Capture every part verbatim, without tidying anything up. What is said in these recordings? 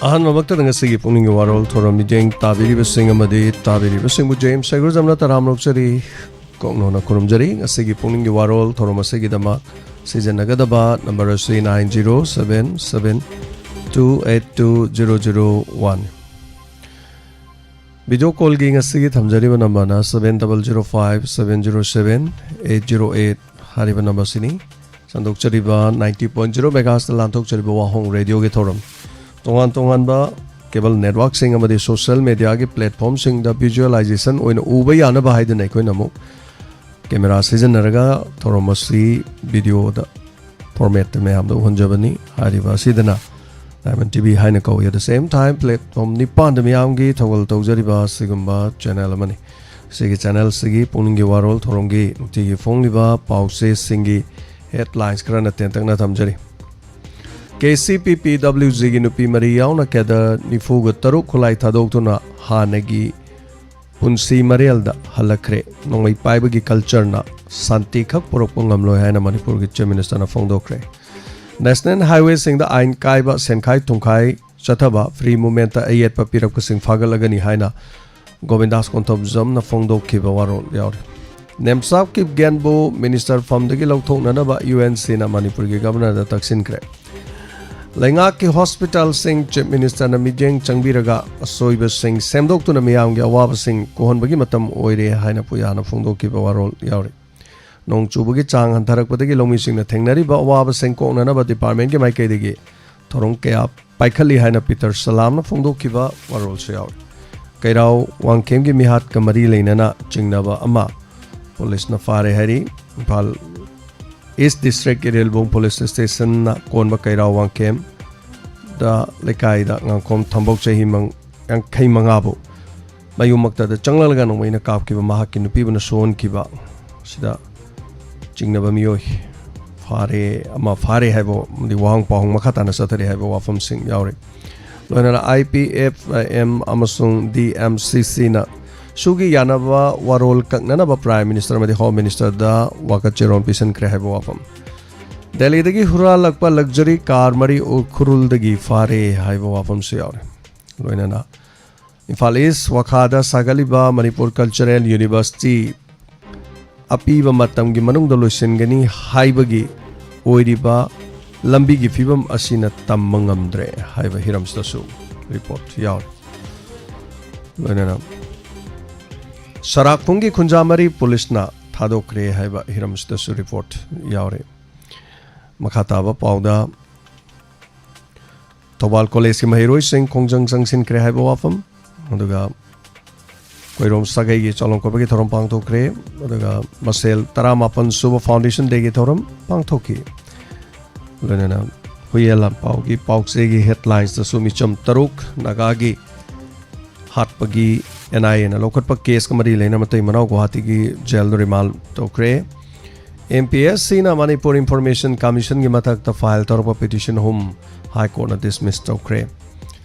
ꯑꯍꯥꯟꯕꯃꯛꯇꯗ ꯉꯁꯤꯒꯤ ꯄꯨꯛꯅꯤꯡꯒꯤ ꯋꯥꯔꯣꯜ ꯊꯧꯔꯝ ꯃꯤꯠꯌꯦꯡ ꯇꯥꯕꯤꯔꯤꯕꯁꯤꯡ ꯑꯃꯗꯤ ꯇꯥꯕꯤꯔꯤꯕꯁꯤꯡꯕꯨ ꯖꯦꯝꯁ ꯁꯩꯒ꯭ꯔꯨꯖꯝꯅ ꯇꯔꯥꯝꯅ ꯑꯣꯛꯆꯔꯤ꯫ ꯀꯣꯛꯅꯣꯟꯅ ꯈꯨꯔꯨꯝꯖꯔꯤ꯫ ꯉꯁꯤꯒꯤ ꯄꯨꯛꯅꯤꯡꯒꯤ ꯋꯥꯔꯣꯜ ꯊꯧꯔꯝ ꯑꯁꯤꯒꯤꯗꯃꯛ ꯁꯤꯖꯤꯟꯅꯒꯗꯕ ꯅꯝꯕꯔ ꯑꯁꯤ nine zero seven seven two eight two zero zero one꯫ Video ꯀꯣꯜꯒꯤ ꯉꯁꯤꯒꯤ ꯊꯝꯖꯔꯤꯕ ꯅꯝꯕꯔꯅ seven double zero five seven zero seven eight zero eight ꯍꯥꯏꯔꯤꯕ ꯅꯝꯕꯔꯁꯤꯅꯤ꯫ ꯁꯟꯗꯣꯛꯆꯔꯤꯕ ninety point zero megahertzꯇ ꯂꯥꯟꯊꯣꯛꯆꯔꯤꯕ ꯋꯥꯍꯣꯡ ꯔꯦꯗꯤꯑꯣꯒꯤ ꯊꯧꯔꯝ ꯇꯣꯉꯥꯟ ꯇꯣꯉꯥꯟꯕ cable networkꯁꯤꯡ ꯑꯃꯗꯤ social mediaꯒꯤ platformꯁꯤꯡꯗ visualization ꯑꯣꯏꯅ ꯎꯕ ꯌꯥꯅꯕ ꯍꯥꯏꯗꯨꯅ ꯑꯩꯈꯣꯏꯅ ꯑꯃꯨꯛ camera ꯁꯤꯖꯤꯟꯅꯔꯒ ꯊꯧꯔꯝ ꯑꯁꯤ videoꯗ formatꯇ ꯃꯌꯥꯝꯗ ꯎꯍꯟꯖꯕꯅꯤ꯫ ꯍꯥꯏꯔꯤꯕ ꯑꯁꯤꯗꯅ Diamond TV ꯍꯥꯏꯅ ꯀꯧꯏ꯫ At the same time, platform ꯅꯤꯄꯥꯟꯗ ꯃꯤꯌꯥꯝꯒꯤ ꯊꯧꯒꯜ ꯇꯧꯖꯔꯤꯕ ꯑꯁꯤꯒꯨꯝꯕ channel ꯑꯃꯅꯤ꯫ ꯁꯤꯒꯤ channelꯁꯤꯒꯤ ꯄꯨꯛꯅꯤꯡꯒꯤ ꯋꯥꯔꯣꯜ ꯊꯧꯔꯝꯒꯤ ꯅꯨꯡꯇꯤꯒꯤ ꯐꯣꯡꯂꯤꯕ ꯄꯥꯎꯆꯦꯁꯤꯡꯒꯤ headlines ꯈꯔꯅ ꯇꯦꯟꯇꯛꯅ ꯊꯝꯖꯔꯤ꯫ KCPPWGꯒꯤ ꯅꯨꯄꯤ ꯃꯔꯤ ꯌꯥꯎꯅ cadre ꯅꯤꯐꯨꯒ ꯇꯔꯨꯛ ꯈꯨꯠꯂꯥꯏ ꯊꯥꯗꯣꯛꯇꯨꯅ ꯍꯥꯟꯅꯒꯤ ꯄꯨꯟꯁꯤ ꯃꯔꯦꯜꯗ ꯍꯜꯂꯛꯈ꯭ꯔꯦ꯫ ꯅꯣꯡꯃꯩ ꯄꯥꯏꯕꯒꯤ cultureꯅ ꯁꯥꯟꯇꯤ ꯈꯛ ꯄꯨꯔꯛꯄ ꯉꯝꯂꯣꯏ ꯍꯥꯏꯅ ꯃꯅꯤꯄꯨꯔꯒꯤ Chief Ministerꯅ ꯐꯣꯡꯗꯣꯛꯈ꯭ꯔꯦ꯫ National highwayꯁꯤꯡꯗ ꯑꯥꯏꯟ ꯀꯥꯏꯕ, ꯁꯦꯟꯈꯥꯏ ꯊꯨꯝꯈꯥꯏ ꯆꯠꯊꯕ, free movementꯇ ꯑꯌꯦꯠꯄ ꯄꯤꯔꯛꯄꯁꯤꯡ ꯐꯥꯒꯠꯂꯒꯅꯤ ꯍꯥꯏꯅ ꯒꯣꯕꯤꯟꯗꯥꯁ ꯀꯣꯟꯊꯧꯖꯝꯅ ꯐꯣꯡꯗꯣꯛꯈꯤꯕ ꯋꯥꯔꯣꯜ ꯌꯥꯎꯔꯤ꯫ ꯅꯦꯝꯆꯥꯞꯀꯤ ꯒꯦꯟꯕꯨ minister ꯐꯝꯗꯒꯤ ꯂꯧꯊꯣꯛꯅꯅꯕ UNCꯅ ꯃꯅꯤꯄꯨꯔꯒꯤ Governorꯗ ꯇꯛꯁꯤꯟꯈ꯭ꯔꯦ꯫ ꯂꯩꯉꯥꯛꯀꯤ hospitalꯁꯤꯡ Chief Ministerꯅ ꯃꯤꯠꯌꯦꯡ ꯆꯪꯕꯤꯔꯒ ꯑꯁꯣꯏꯕꯁꯤꯡ ꯁꯦꯝꯗꯣꯛꯇꯨꯅ ꯃꯤꯌꯥꯝꯒꯤ ꯑꯋꯥꯕꯁꯤꯡ ꯀꯣꯛꯍꯟꯕꯒꯤ ꯃꯇꯝ ꯑꯣꯏꯔꯦ ꯍꯥꯏꯅ ꯄꯨꯌꯥꯅ ꯐꯣꯡꯗꯣꯛꯈꯤꯕ ꯋꯥꯔꯣꯜ ꯌꯥꯎꯔꯤ꯫ ꯅꯣꯡ ꯆꯨꯕꯒꯤ ꯆꯥꯡ ꯍꯟꯊꯔꯛꯄꯗꯒꯤ ꯂꯧꯃꯤꯁꯤꯡꯅ ꯊꯦꯡꯅꯔꯤꯕ ꯑꯋꯥꯕꯁꯤꯡ ꯀꯣꯛꯅꯅꯕ departmentꯀꯤ ꯃꯥꯏꯀꯩꯗꯒꯤ ꯊꯧꯔꯝ ꯀꯌꯥ ꯄꯥꯏꯈꯠꯂꯤ ꯍꯥꯏꯅ ꯄꯤꯇꯔ ꯁꯂꯥꯝꯅ ꯐꯣꯡꯗꯣꯛꯈꯤꯕ ꯋꯥꯔꯣꯜꯁꯨ ꯌꯥꯎꯔꯤ꯫ ꯀꯩꯔꯥꯎ ꯋꯥꯡꯈꯦꯝꯒꯤ ꯃꯤꯍꯥꯠꯀ ꯃꯔꯤ ꯂꯩꯅꯅ ꯆꯤꯡꯅꯕ ꯑꯃ ꯄꯨꯂꯤꯁꯅ ꯐꯥꯔꯦ ꯍꯥꯏꯔꯤ꯫ ꯏꯝꯐꯥꯜ East District ꯏꯔꯦꯜꯕꯨꯡ Police Stationꯅ ꯀꯣꯟꯕ ꯀꯩꯔꯥꯎ ꯋꯥꯡꯈꯦꯝꯗ ꯂꯩꯀꯥꯏꯗ ꯉꯥꯡꯈꯣꯝ ꯊꯝꯕꯧ ꯆꯍꯤ ꯌꯥꯡꯈꯩ ꯃꯉꯥꯕꯨ ꯃꯌꯨꯝꯃꯛꯇꯗ ꯆꯪꯂꯛꯂꯒ ꯅꯣꯡꯃꯩꯅ ꯀꯥꯞꯈꯤꯕ ꯃꯍꯥꯛꯀꯤ ꯅꯨꯄꯤꯕꯨꯅ ꯁꯣꯛꯍꯟꯈꯤꯕ ꯑꯁꯤꯗ ꯆꯤꯡꯅꯕ ꯃꯤꯑꯣꯏ ꯐꯥꯔꯦ, ꯑꯃ ꯐꯥꯔꯦ ꯍꯥꯏꯕ ꯑꯃꯗꯤ ꯋꯥꯍꯪ ꯄꯥꯎꯍꯪ ꯃꯈꯥ ꯇꯥꯅ ꯆꯠꯊꯔꯤ ꯍꯥꯏꯕ ꯋꯥꯐꯝꯁꯤꯡ ꯌꯥꯎꯔꯤ꯫ ꯂꯣꯏꯅꯅ IPFM ꯑꯃꯁꯨꯡ DMCCꯅ ꯁꯨꯒꯤ ꯌꯥꯅꯕ ꯋꯥꯔꯣꯜ ꯀꯛꯅꯅꯕ Prime Minister ꯑꯃꯗꯤ Home Ministerꯗ ꯋꯥꯀꯠ ꯆꯦꯔꯣꯜ ꯄꯤꯁꯤꯟꯈ꯭ꯔꯦ ꯍꯥꯏꯕ ꯋꯥꯐꯝ꯫ ꯗꯦꯜꯂꯤꯗꯒꯤ ꯍꯨꯔꯥꯜꯂꯛꯄ ꯂꯛꯖꯔꯤ ꯀꯥꯔ ꯃꯔꯤ ꯎꯈ꯭ꯔꯨꯜꯗꯒꯤ ꯐꯥꯔꯦ ꯍꯥꯏꯕ ꯋꯥꯐꯝꯁꯨ ꯌꯥꯎꯔꯤ꯫ ꯂꯣꯏꯅꯅ ꯏꯝꯐꯥꯜ ꯏꯁ ꯋꯥꯈꯥꯗ ꯁꯥꯒꯠꯂꯤꯕ ꯃꯅꯤꯄꯨꯔ ꯀꯜꯆꯔꯦꯜ ꯌꯨꯅꯤꯚꯔꯁꯤꯇꯤ ꯑꯄꯤꯕ ꯃꯇꯝꯒꯤ ꯃꯅꯨꯡꯗ ꯂꯣꯏꯁꯤꯟꯒꯅꯤ ꯍꯥꯏꯕꯒꯤ ꯑꯣꯏꯔꯤꯕ ꯂꯝꯕꯤꯒꯤ ꯐꯤꯕꯝ ꯑꯁꯤꯅ ꯇꯝꯕ ꯉꯝꯗ꯭ꯔꯦ ꯍꯥꯏꯕ ꯍꯤꯔꯝꯁꯤꯗꯁꯨ ꯔꯤꯄꯣꯔꯠ ꯌꯥꯎꯔꯤ꯫ ꯂꯣꯏꯅꯅ ꯁꯔꯥꯛꯄꯨꯡꯒꯤ ꯈꯨꯟꯖꯥꯃꯔꯤ ꯄꯨꯂꯤꯁꯅ ꯊꯥꯗꯣꯛꯈ꯭ꯔꯦ ꯍꯥꯏꯕ ꯍꯤꯔꯝꯁꯤꯗꯁꯨ ꯔꯤꯄꯣꯔꯠ ꯌꯥꯎꯔꯤ꯫ ꯃꯈꯥ ꯇꯥꯕ ꯄꯥꯎꯗ ꯊꯧꯕꯥꯜ ꯀꯣꯂꯦꯖꯀꯤ ꯃꯍꯩꯔꯣꯏꯁꯤꯡ ꯈꯣꯡꯖꯪ ꯆꯪꯁꯤꯟꯈ꯭ꯔꯦ ꯍꯥꯏꯕ ꯋꯥꯐꯝ, ꯑꯗꯨꯒ ꯀꯣꯏꯔꯣꯝ ꯁꯥꯒꯩꯒꯤ ꯆꯥꯂꯣꯝ ꯀꯣꯏꯕꯒꯤ ꯊꯧꯔꯝ ꯄꯥꯡꯊꯣꯛꯈ꯭ꯔꯦ, ꯑꯗꯨꯒ ꯃꯁꯦꯜ ꯇꯔꯥꯃꯥꯄꯟ ꯁꯨꯕ ꯐꯥꯎꯟꯗꯦꯁꯟ ꯗꯦꯒꯤ ꯊꯧꯔꯝ ꯄꯥꯡꯊꯣꯛꯈꯤ꯫ ꯂꯣꯏꯅꯅ ꯍꯨꯏꯌꯦꯟ ꯂꯥꯟꯄꯥꯎꯒꯤ ꯄꯥꯎꯆꯦꯒꯤ ꯍꯦꯗꯂꯥꯏꯟꯁꯇꯁꯨ ꯃꯤꯆꯝ ꯇꯔꯨꯛ ꯅꯥꯒꯥꯒꯤ ꯍꯥꯠꯄꯒꯤ ꯑꯦꯟ ꯑꯥꯏ ꯑꯦꯅ ꯂꯧꯈꯠꯄ ꯀꯦꯁꯀ ꯃꯔꯤ ꯂꯩꯅ ꯃꯇꯩ ꯃꯅꯥꯎ ꯒꯨꯋꯥꯍꯥꯇꯤꯒꯤ ꯖꯦꯜꯗ ꯔꯤꯃꯥꯟ ꯇꯧꯈ꯭ꯔꯦ꯫ ꯑꯦꯝ ꯄꯤ ꯑꯦꯁ ꯁꯤꯅ ꯃꯅꯤꯄꯨꯔ ꯏꯟꯐꯣꯔꯃꯦꯁꯟ ꯀꯃꯤꯁꯟꯒꯤ ꯃꯊꯛꯇ ꯐꯥꯏꯜ ꯇꯧꯔꯛꯄ ꯄꯤꯇꯤꯁꯟ ꯑꯍꯨꯝ ꯍꯥꯏ ꯀꯣꯔꯠꯅ ꯗꯤꯁꯃꯤꯁ ꯇꯧꯈ꯭ꯔꯦ꯫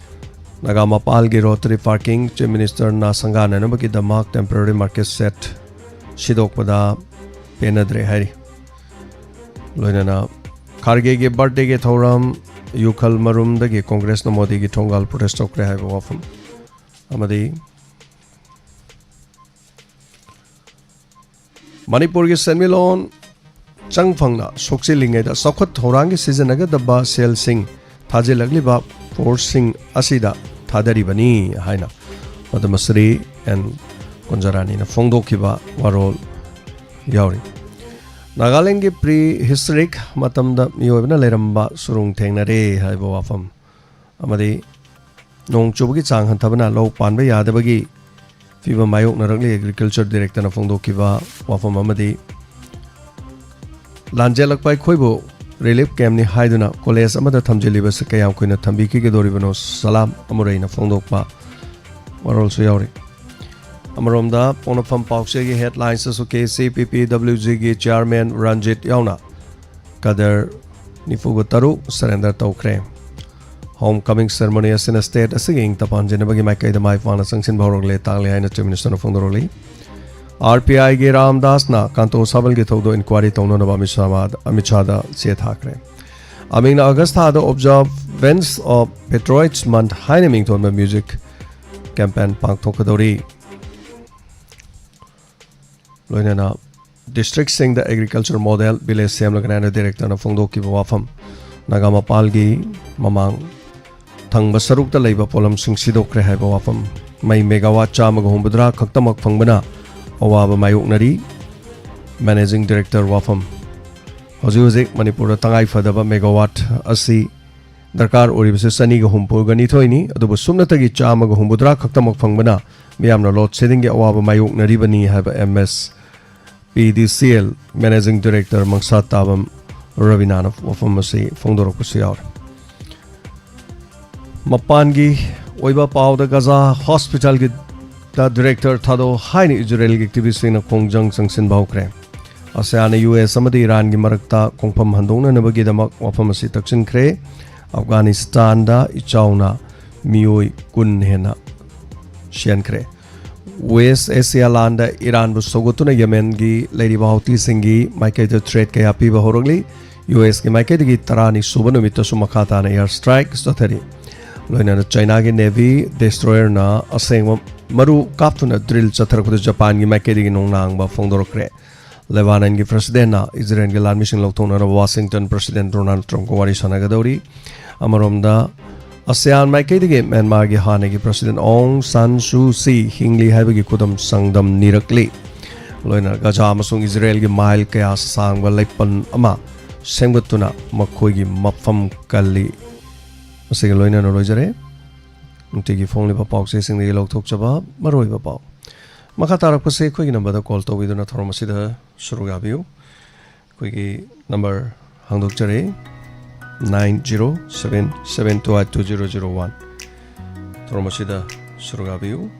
ꯅꯥꯒꯥ ꯃꯄꯥꯜꯒꯤ ꯔꯣꯇꯔꯤ ꯄꯥꯔꯀꯤꯡ ꯆꯤꯐ ꯃꯤꯅꯤꯁꯇꯔꯅ ꯁꯪꯒꯥꯅꯅꯕꯒꯤꯗꯃꯛ ꯇꯦꯝꯄꯔꯔꯤ ꯃꯥꯔꯀꯦꯠ ꯁꯦꯠ ꯁꯤꯗꯣꯛꯄꯗ ꯄꯦꯟꯅꯗ꯭ꯔꯦ ꯍꯥꯏꯔꯤ꯫ ꯂꯣꯏꯅꯅ ꯈꯥꯔꯒꯦꯒꯤ ꯕꯥꯔꯊꯗꯦꯒꯤ ꯊꯧꯔꯝ, ꯌꯨꯈꯜ ꯃꯔꯨꯝꯗꯒꯤ ꯀꯣꯡꯒ꯭ꯔꯦꯁꯅ ꯃꯣꯗꯤꯒꯤ ꯊꯣꯡꯒꯥꯜ ꯄ꯭ꯔꯣꯇꯦꯁ ꯇꯧꯈ꯭ꯔꯦ ꯍꯥꯏꯕ ꯋꯥꯐꯝ ꯑꯃꯗꯤ ꯃꯅꯤꯄꯨꯔꯒꯤ ꯁꯦꯟꯃꯤꯠꯂꯣꯟ ꯆꯪꯐꯪꯅ ꯁꯣꯛꯆꯤꯜꯂꯤꯉꯩꯗ ꯆꯥꯎꯈꯠ ꯊꯧꯔꯥꯡꯒꯤ ꯁꯤꯖꯤꯟꯅꯒꯗꯕ ꯁꯦꯜꯁꯤꯡ ꯊꯥꯖꯤꯜꯂꯛꯂꯤꯕ ꯐꯣꯔꯁꯁꯤꯡ ꯑꯁꯤꯗ ꯊꯥꯗꯔꯤꯕꯅꯤ ꯍꯥꯏꯅ ꯄꯗꯃꯁ꯭ꯔꯤ ꯑꯦꯟ ꯀꯨꯟꯖꯔꯥꯅꯤꯅ ꯐꯣꯡꯗꯣꯛꯈꯤꯕ ꯋꯥꯔꯣꯜ ꯌꯥꯎꯔꯤ꯫ ꯅꯥꯒꯥꯂꯦꯟꯒꯤ ꯄ꯭ꯔꯤ ꯍꯤꯁꯇꯣꯔꯤꯛ ꯃꯇꯝꯗ ꯃꯤꯑꯣꯏꯕꯅ ꯂꯩꯔꯝꯕ ꯁꯨꯔꯨꯡ ꯊꯦꯡꯅꯔꯦ ꯍꯥꯏꯕ ꯋꯥꯐꯝ ꯑꯃꯗꯤ ꯅꯣꯡ ꯆꯨꯕꯒꯤ ꯆꯥꯡ ꯍꯟꯊꯕꯅ ꯂꯧ ꯄꯥꯟꯕ ꯌꯥꯗꯕꯒꯤ ꯐꯤꯕꯝ ꯃꯥꯌꯣꯛꯅꯔꯛꯂꯤ ꯑꯦꯒ꯭ꯔꯤꯀꯜꯆꯔ ꯗꯤꯔꯦꯛꯇꯔꯅ ꯐꯣꯡꯗꯣꯛꯈꯤꯕ ꯋꯥꯐꯝ ꯑꯃꯗꯤ ꯂꯥꯟꯖꯦꯜꯂꯛꯄ ꯑꯩꯈꯣꯏꯕꯨ ꯔꯤꯂꯤꯐ ꯀꯦꯝꯞꯅꯤ ꯍꯥꯏꯗꯨꯅ ꯀꯣꯂꯦꯖ ꯑꯃꯗ ꯊꯝꯖꯤꯜꯂꯤꯕꯁꯤ ꯀꯌꯥꯝ ꯀꯨꯏꯅ ꯊꯝꯕꯤꯈꯤꯒꯗꯧꯔꯤꯕꯅꯣ ꯁꯂꯥꯝ ꯑꯃꯨꯔꯩꯅ ꯐꯣꯡꯗꯣꯛꯄ ꯋꯥꯔꯣꯜꯁꯨ ꯌꯥꯎꯔꯤ꯫ ꯑꯃꯔꯣꯝꯗ ꯄꯣꯛꯅꯐꯝ ꯄꯥꯎꯆꯦꯒꯤ ꯍꯦꯗꯂꯥꯏꯟꯁꯇꯁꯨ ꯀꯦ ꯁꯤ ꯄꯤ ꯄꯤ ꯗꯕ꯭ꯂꯤꯎ ꯖꯤꯒꯤ ꯆꯤꯌꯥꯔꯃꯦꯟ ꯔꯟꯖꯤꯠ ꯌꯥꯎꯅ ꯀꯗꯔ ꯅꯤꯐꯨꯒ ꯇꯔꯨꯛ ꯁꯔꯦꯟꯗꯔ ꯇꯧꯈ꯭ꯔꯦ꯫ ꯍꯣꯝ ꯀꯃꯤꯡ ꯁꯦꯔꯃꯣꯅꯤ ꯑꯁꯤꯅ ꯁ꯭ꯇꯦꯠ ꯑꯁꯤꯒꯤ ꯏꯪ ꯇꯞꯄ ꯍꯟꯖꯤꯟꯅꯕꯒꯤ ꯃꯥꯏꯀꯩꯗ ꯃꯥꯏ ꯄꯥꯛꯅ ꯆꯪꯁꯤꯟꯕ ꯍꯧꯔꯛꯂꯦ ꯇꯥꯛꯂꯦ ꯍꯥꯏꯅ ꯆꯤꯐ ꯃꯤꯅꯤꯁꯇꯔꯅ ꯐꯣꯡꯗꯣꯔꯛꯂꯤ꯫ ꯑꯥꯔ ꯄꯤ ꯑꯥꯏꯒꯤ ꯔꯥꯝꯗꯥꯁꯅ ꯀꯥꯟꯇꯣ ꯁꯥꯕꯜꯒꯤ ꯊꯧꯗꯣꯛ ꯏꯟꯀ꯭ꯋꯥꯔꯤ ꯇꯧꯅꯅꯕ ꯑꯃꯤꯠ ꯁꯥꯍ-, ꯑꯃꯤꯠ ꯁꯥꯍꯗ ꯆꯦ ꯊꯥꯈ꯭ꯔꯦ꯫ ꯑꯃꯤꯡꯅ ꯑꯣꯒꯁ ꯊꯥꯗ Observance of Patriots Month ꯍꯥꯏꯅ ꯃꯤꯡꯊꯣꯟꯕ ꯃ꯭ꯌꯨꯖꯤꯛ ꯀꯦꯝꯄꯦꯟ ꯄꯥꯡꯊꯣꯛꯀꯗꯧꯔꯤ꯫ ꯂꯣꯏꯅꯅ ꯗꯤꯁꯇ꯭ꯔꯤꯛꯁꯤꯡꯗ ꯑꯦꯒ꯭ꯔꯤꯀꯜꯆꯔ ꯃꯣꯗꯦꯜ ꯚꯤꯂꯦꯖ ꯁꯦꯝꯂꯒꯅꯤ ꯍꯥꯏꯅ ꯗꯤꯔꯦꯛꯇꯔꯅ ꯐꯣꯡꯗꯣꯛꯈꯤꯕ ꯋꯥꯐꯝ꯫ ꯅꯥꯒꯥ ꯃꯄꯥꯜꯒꯤ ꯃꯃꯥꯡ ꯊꯪꯕ ꯁꯔꯨꯛꯇ ꯂꯩꯕ ꯄꯣꯠꯂꯝꯁꯤꯡ ꯁꯤꯗꯣꯛꯈ꯭ꯔꯦ ꯍꯥꯏꯕ ꯋꯥꯐꯝ꯫ ꯃꯩ ꯃꯦꯒꯥꯋꯥꯠ ꯆꯥꯝꯃꯒ ꯍꯨꯝꯐꯨꯇꯔꯥ ꯈꯛꯇꯃꯛ ꯐꯪꯕꯅ ꯑꯋꯥꯕ ꯃꯥꯌꯣꯛꯅꯔꯤ꯫ ꯃꯦꯅꯦꯖꯤꯡ ꯗꯤꯔꯦꯛꯇꯔ ꯋꯥꯐꯝ꯫ ꯍꯧꯖꯤꯛ ꯍꯧꯖꯤꯛ ꯃꯅꯤꯄꯨꯔꯗ ꯇꯉꯥꯏ ꯐꯗꯕ ꯃꯦꯒꯥꯋꯥꯠ ꯑꯁꯤ ꯗꯔꯀꯥꯔ ꯑꯣꯏꯔꯤꯕꯁꯤ ꯆꯅꯤꯒ ꯍꯨꯝꯐꯨꯒ ꯅꯤꯊꯣꯏꯅꯤ, ꯑꯗꯨꯕꯨ ꯁꯨꯞꯅꯇꯒꯤ ꯆꯥꯝꯃꯒ ꯍꯨꯝꯐꯨꯇꯔꯥ ꯈꯛꯇꯃꯛ ꯐꯪꯕꯅ ꯃꯤꯌꯥꯝꯅ ꯂꯣꯗ ꯁꯦꯗꯤꯡꯒꯤ ꯑꯋꯥꯕ ꯃꯥꯌꯣꯛꯅꯔꯤꯕꯅꯤ ꯍꯥꯏꯕ ꯑꯦꯝ ꯑꯦꯁ ꯄꯤ ꯗꯤ ꯁꯤ ꯑꯦꯜ ꯃꯦꯅꯦꯖꯤꯡ ꯗꯤꯔꯦꯛꯇꯔ ꯃꯪꯁꯥ ꯇꯥꯕꯝ ꯔꯕꯤꯅꯥꯅ ꯋꯥꯐꯝ ꯑꯁꯤ ꯐꯣꯡꯗꯣꯔꯛꯄꯁꯨ ꯌꯥꯎꯔꯤ꯫ ꯃꯄꯥꯟꯒꯤ ꯑꯣꯏꯕ ꯄꯥꯎꯗ, ꯒꯖꯥ ꯍꯣꯁꯄꯤꯇꯥꯜꯒꯤ ꯗ ꯗꯤꯔꯦꯛꯇꯔ ꯊꯥꯗꯣꯛ ꯍꯥꯏꯅ ꯏꯖꯔꯦꯜꯒꯤ ꯑꯦꯛꯇꯤꯚꯤꯁꯁꯤꯡꯅ ꯈꯣꯡꯖꯪ ꯆꯪꯁꯤꯟꯕ ꯍꯧꯈ꯭ꯔꯦ꯫ ꯑꯁꯤꯌꯥꯟꯅ ꯌꯨ ꯑꯦꯁ ꯑꯃꯗꯤ ꯏꯔꯥꯟꯒꯤ ꯃꯔꯛꯇ ꯈꯣꯡꯐꯝ ꯍꯟꯗꯣꯛꯅꯅꯕꯒꯤꯗꯃꯛ ꯋꯥꯐꯝ ꯑꯁꯤ ꯇꯛꯁꯤꯟꯈ꯭ꯔꯦ꯫ ꯑꯐꯒꯥꯅꯤꯁꯇꯥꯟꯗ ꯏꯆꯥꯎꯅ ꯃꯤꯑꯣꯏ ꯀꯨꯟ ꯍꯦꯟꯅ ꯁꯤꯍꯟꯈ꯭ꯔꯦ꯫ ꯋꯦꯁ ꯑꯦꯁꯤꯌꯥ ꯂꯥꯟꯗ ꯏꯔꯥꯟꯕꯨ ꯁꯧꯒꯠꯇꯨꯅ ꯌꯦꯃꯦꯟꯒꯤ ꯂꯩꯔꯤꯕ ꯍꯧꯇꯤꯁꯤꯡꯒꯤ ꯃꯥꯏꯀꯩꯗ ꯊ꯭ꯔꯦꯠ ꯀꯌꯥ ꯄꯤꯕ ꯍꯧꯔꯛꯂꯤ꯫ ꯌꯨ ꯑꯦꯁꯀꯤ ꯃꯥꯏꯀꯩꯗꯒꯤ ꯇꯔꯥꯅꯤ ꯁꯨꯕ ꯅꯨꯃꯤꯠꯇꯁꯨ ꯃꯈꯥ ꯇꯥꯅ ꯑꯦꯌꯔ ꯁ꯭ꯇ꯭ꯔꯥꯏꯛ ꯆꯠꯊꯔꯤ꯫ ꯂꯣꯏꯅꯅ ꯆꯥꯏꯅꯥꯒꯤ ꯅꯦꯚꯤ ꯗꯦꯁꯇ꯭ꯔꯣꯌꯔꯅ ꯑꯁꯦꯡꯕ ꯃꯔꯨ ꯀꯥꯞꯇꯨꯅ ꯗ꯭ꯔꯤꯜ ꯆꯠꯊꯔꯛꯄꯗ ꯖꯄꯥꯟꯒꯤ ꯃꯥꯏꯀꯩꯗꯒꯤ ꯅꯣꯡꯅꯥꯡꯕ ꯐꯣꯡꯗꯣꯔꯛꯈ꯭ꯔꯦ꯫ ꯂꯦꯕꯥꯅꯟꯒꯤ ꯄ꯭ꯔꯁꯤꯗꯦꯟꯅ ꯏꯖꯔꯦꯜꯒꯤ ꯂꯥꯟꯃꯤꯁꯤꯡ ꯂꯧꯊꯣꯛꯅꯅꯕ ꯋꯥꯁꯤꯡꯇꯟ ꯄ꯭ꯔꯁꯤꯗꯦꯟ ꯗꯣꯅꯥꯜꯗ ꯇ꯭ꯔꯝꯞꯀ ꯋꯥꯔꯤ ꯁꯥꯟꯅꯒꯗꯧꯔꯤ꯫ ꯑꯃꯔꯣꯝꯗ, ꯑꯁꯤꯌꯥꯟ ꯃꯥꯏꯀꯩꯗꯒꯤ ꯃ꯭ꯌꯥꯟꯃꯥꯔꯒꯤ ꯍꯥꯟꯅꯒꯤ ꯄ꯭ꯔꯁꯤꯗꯦꯟ ꯑꯣꯡ ꯁꯥꯟ ꯁꯨ ꯁꯤ ꯍꯤꯡꯂꯤ ꯍꯥꯏꯕꯒꯤ ꯈꯨꯗꯝ ꯆꯥꯡꯗꯝꯅꯤꯔꯛꯂꯤ꯫ ꯂꯣꯏꯅꯅ ꯒꯖꯥ ꯑꯃꯁꯨꯡ ꯏꯖꯔꯦꯜꯒꯤ ꯃꯥꯏꯜ ꯀꯌꯥ ꯁꯥꯡꯕ ꯂꯩꯄꯟ ꯑꯃ ꯁꯦꯝꯒꯠꯇꯨꯅ ꯃꯈꯣꯏꯒꯤ ꯃꯐꯝ ꯀꯜꯂꯤ꯫ ꯃꯁꯤꯒ ꯂꯣꯏꯅꯅ ꯂꯣꯏꯖꯔꯦ ꯅꯨꯡꯇꯤꯒꯤ ꯐꯣꯡꯂꯤꯕ ꯄꯥꯎꯆꯦꯁꯤꯡꯗꯒꯤ ꯂꯧꯊꯣꯛꯆꯕ ꯃꯔꯨꯑꯣꯏꯕ ꯄꯥꯎ꯫ ꯃꯈꯥ ꯇꯥꯔꯛꯄꯁꯦ ꯑꯩꯈꯣꯏꯒꯤ ꯅꯝꯕꯔꯗ ꯀꯣꯜ ꯇꯧꯕꯤꯗꯨꯅ ꯊꯧꯔꯝ ꯑꯁꯤꯗ ꯁꯔꯨꯛ ꯌꯥꯕꯤꯌꯨ꯫ ꯑꯩꯈꯣꯏꯒꯤ number ꯍꯥꯡꯗꯣꯛꯆꯔꯤ, nine zero seven seven two eight two zero zero one꯫ ꯊꯧꯔꯝ ꯑꯁꯤꯗ ꯁꯔꯨꯛ ꯌꯥꯕꯤꯌꯨ꯫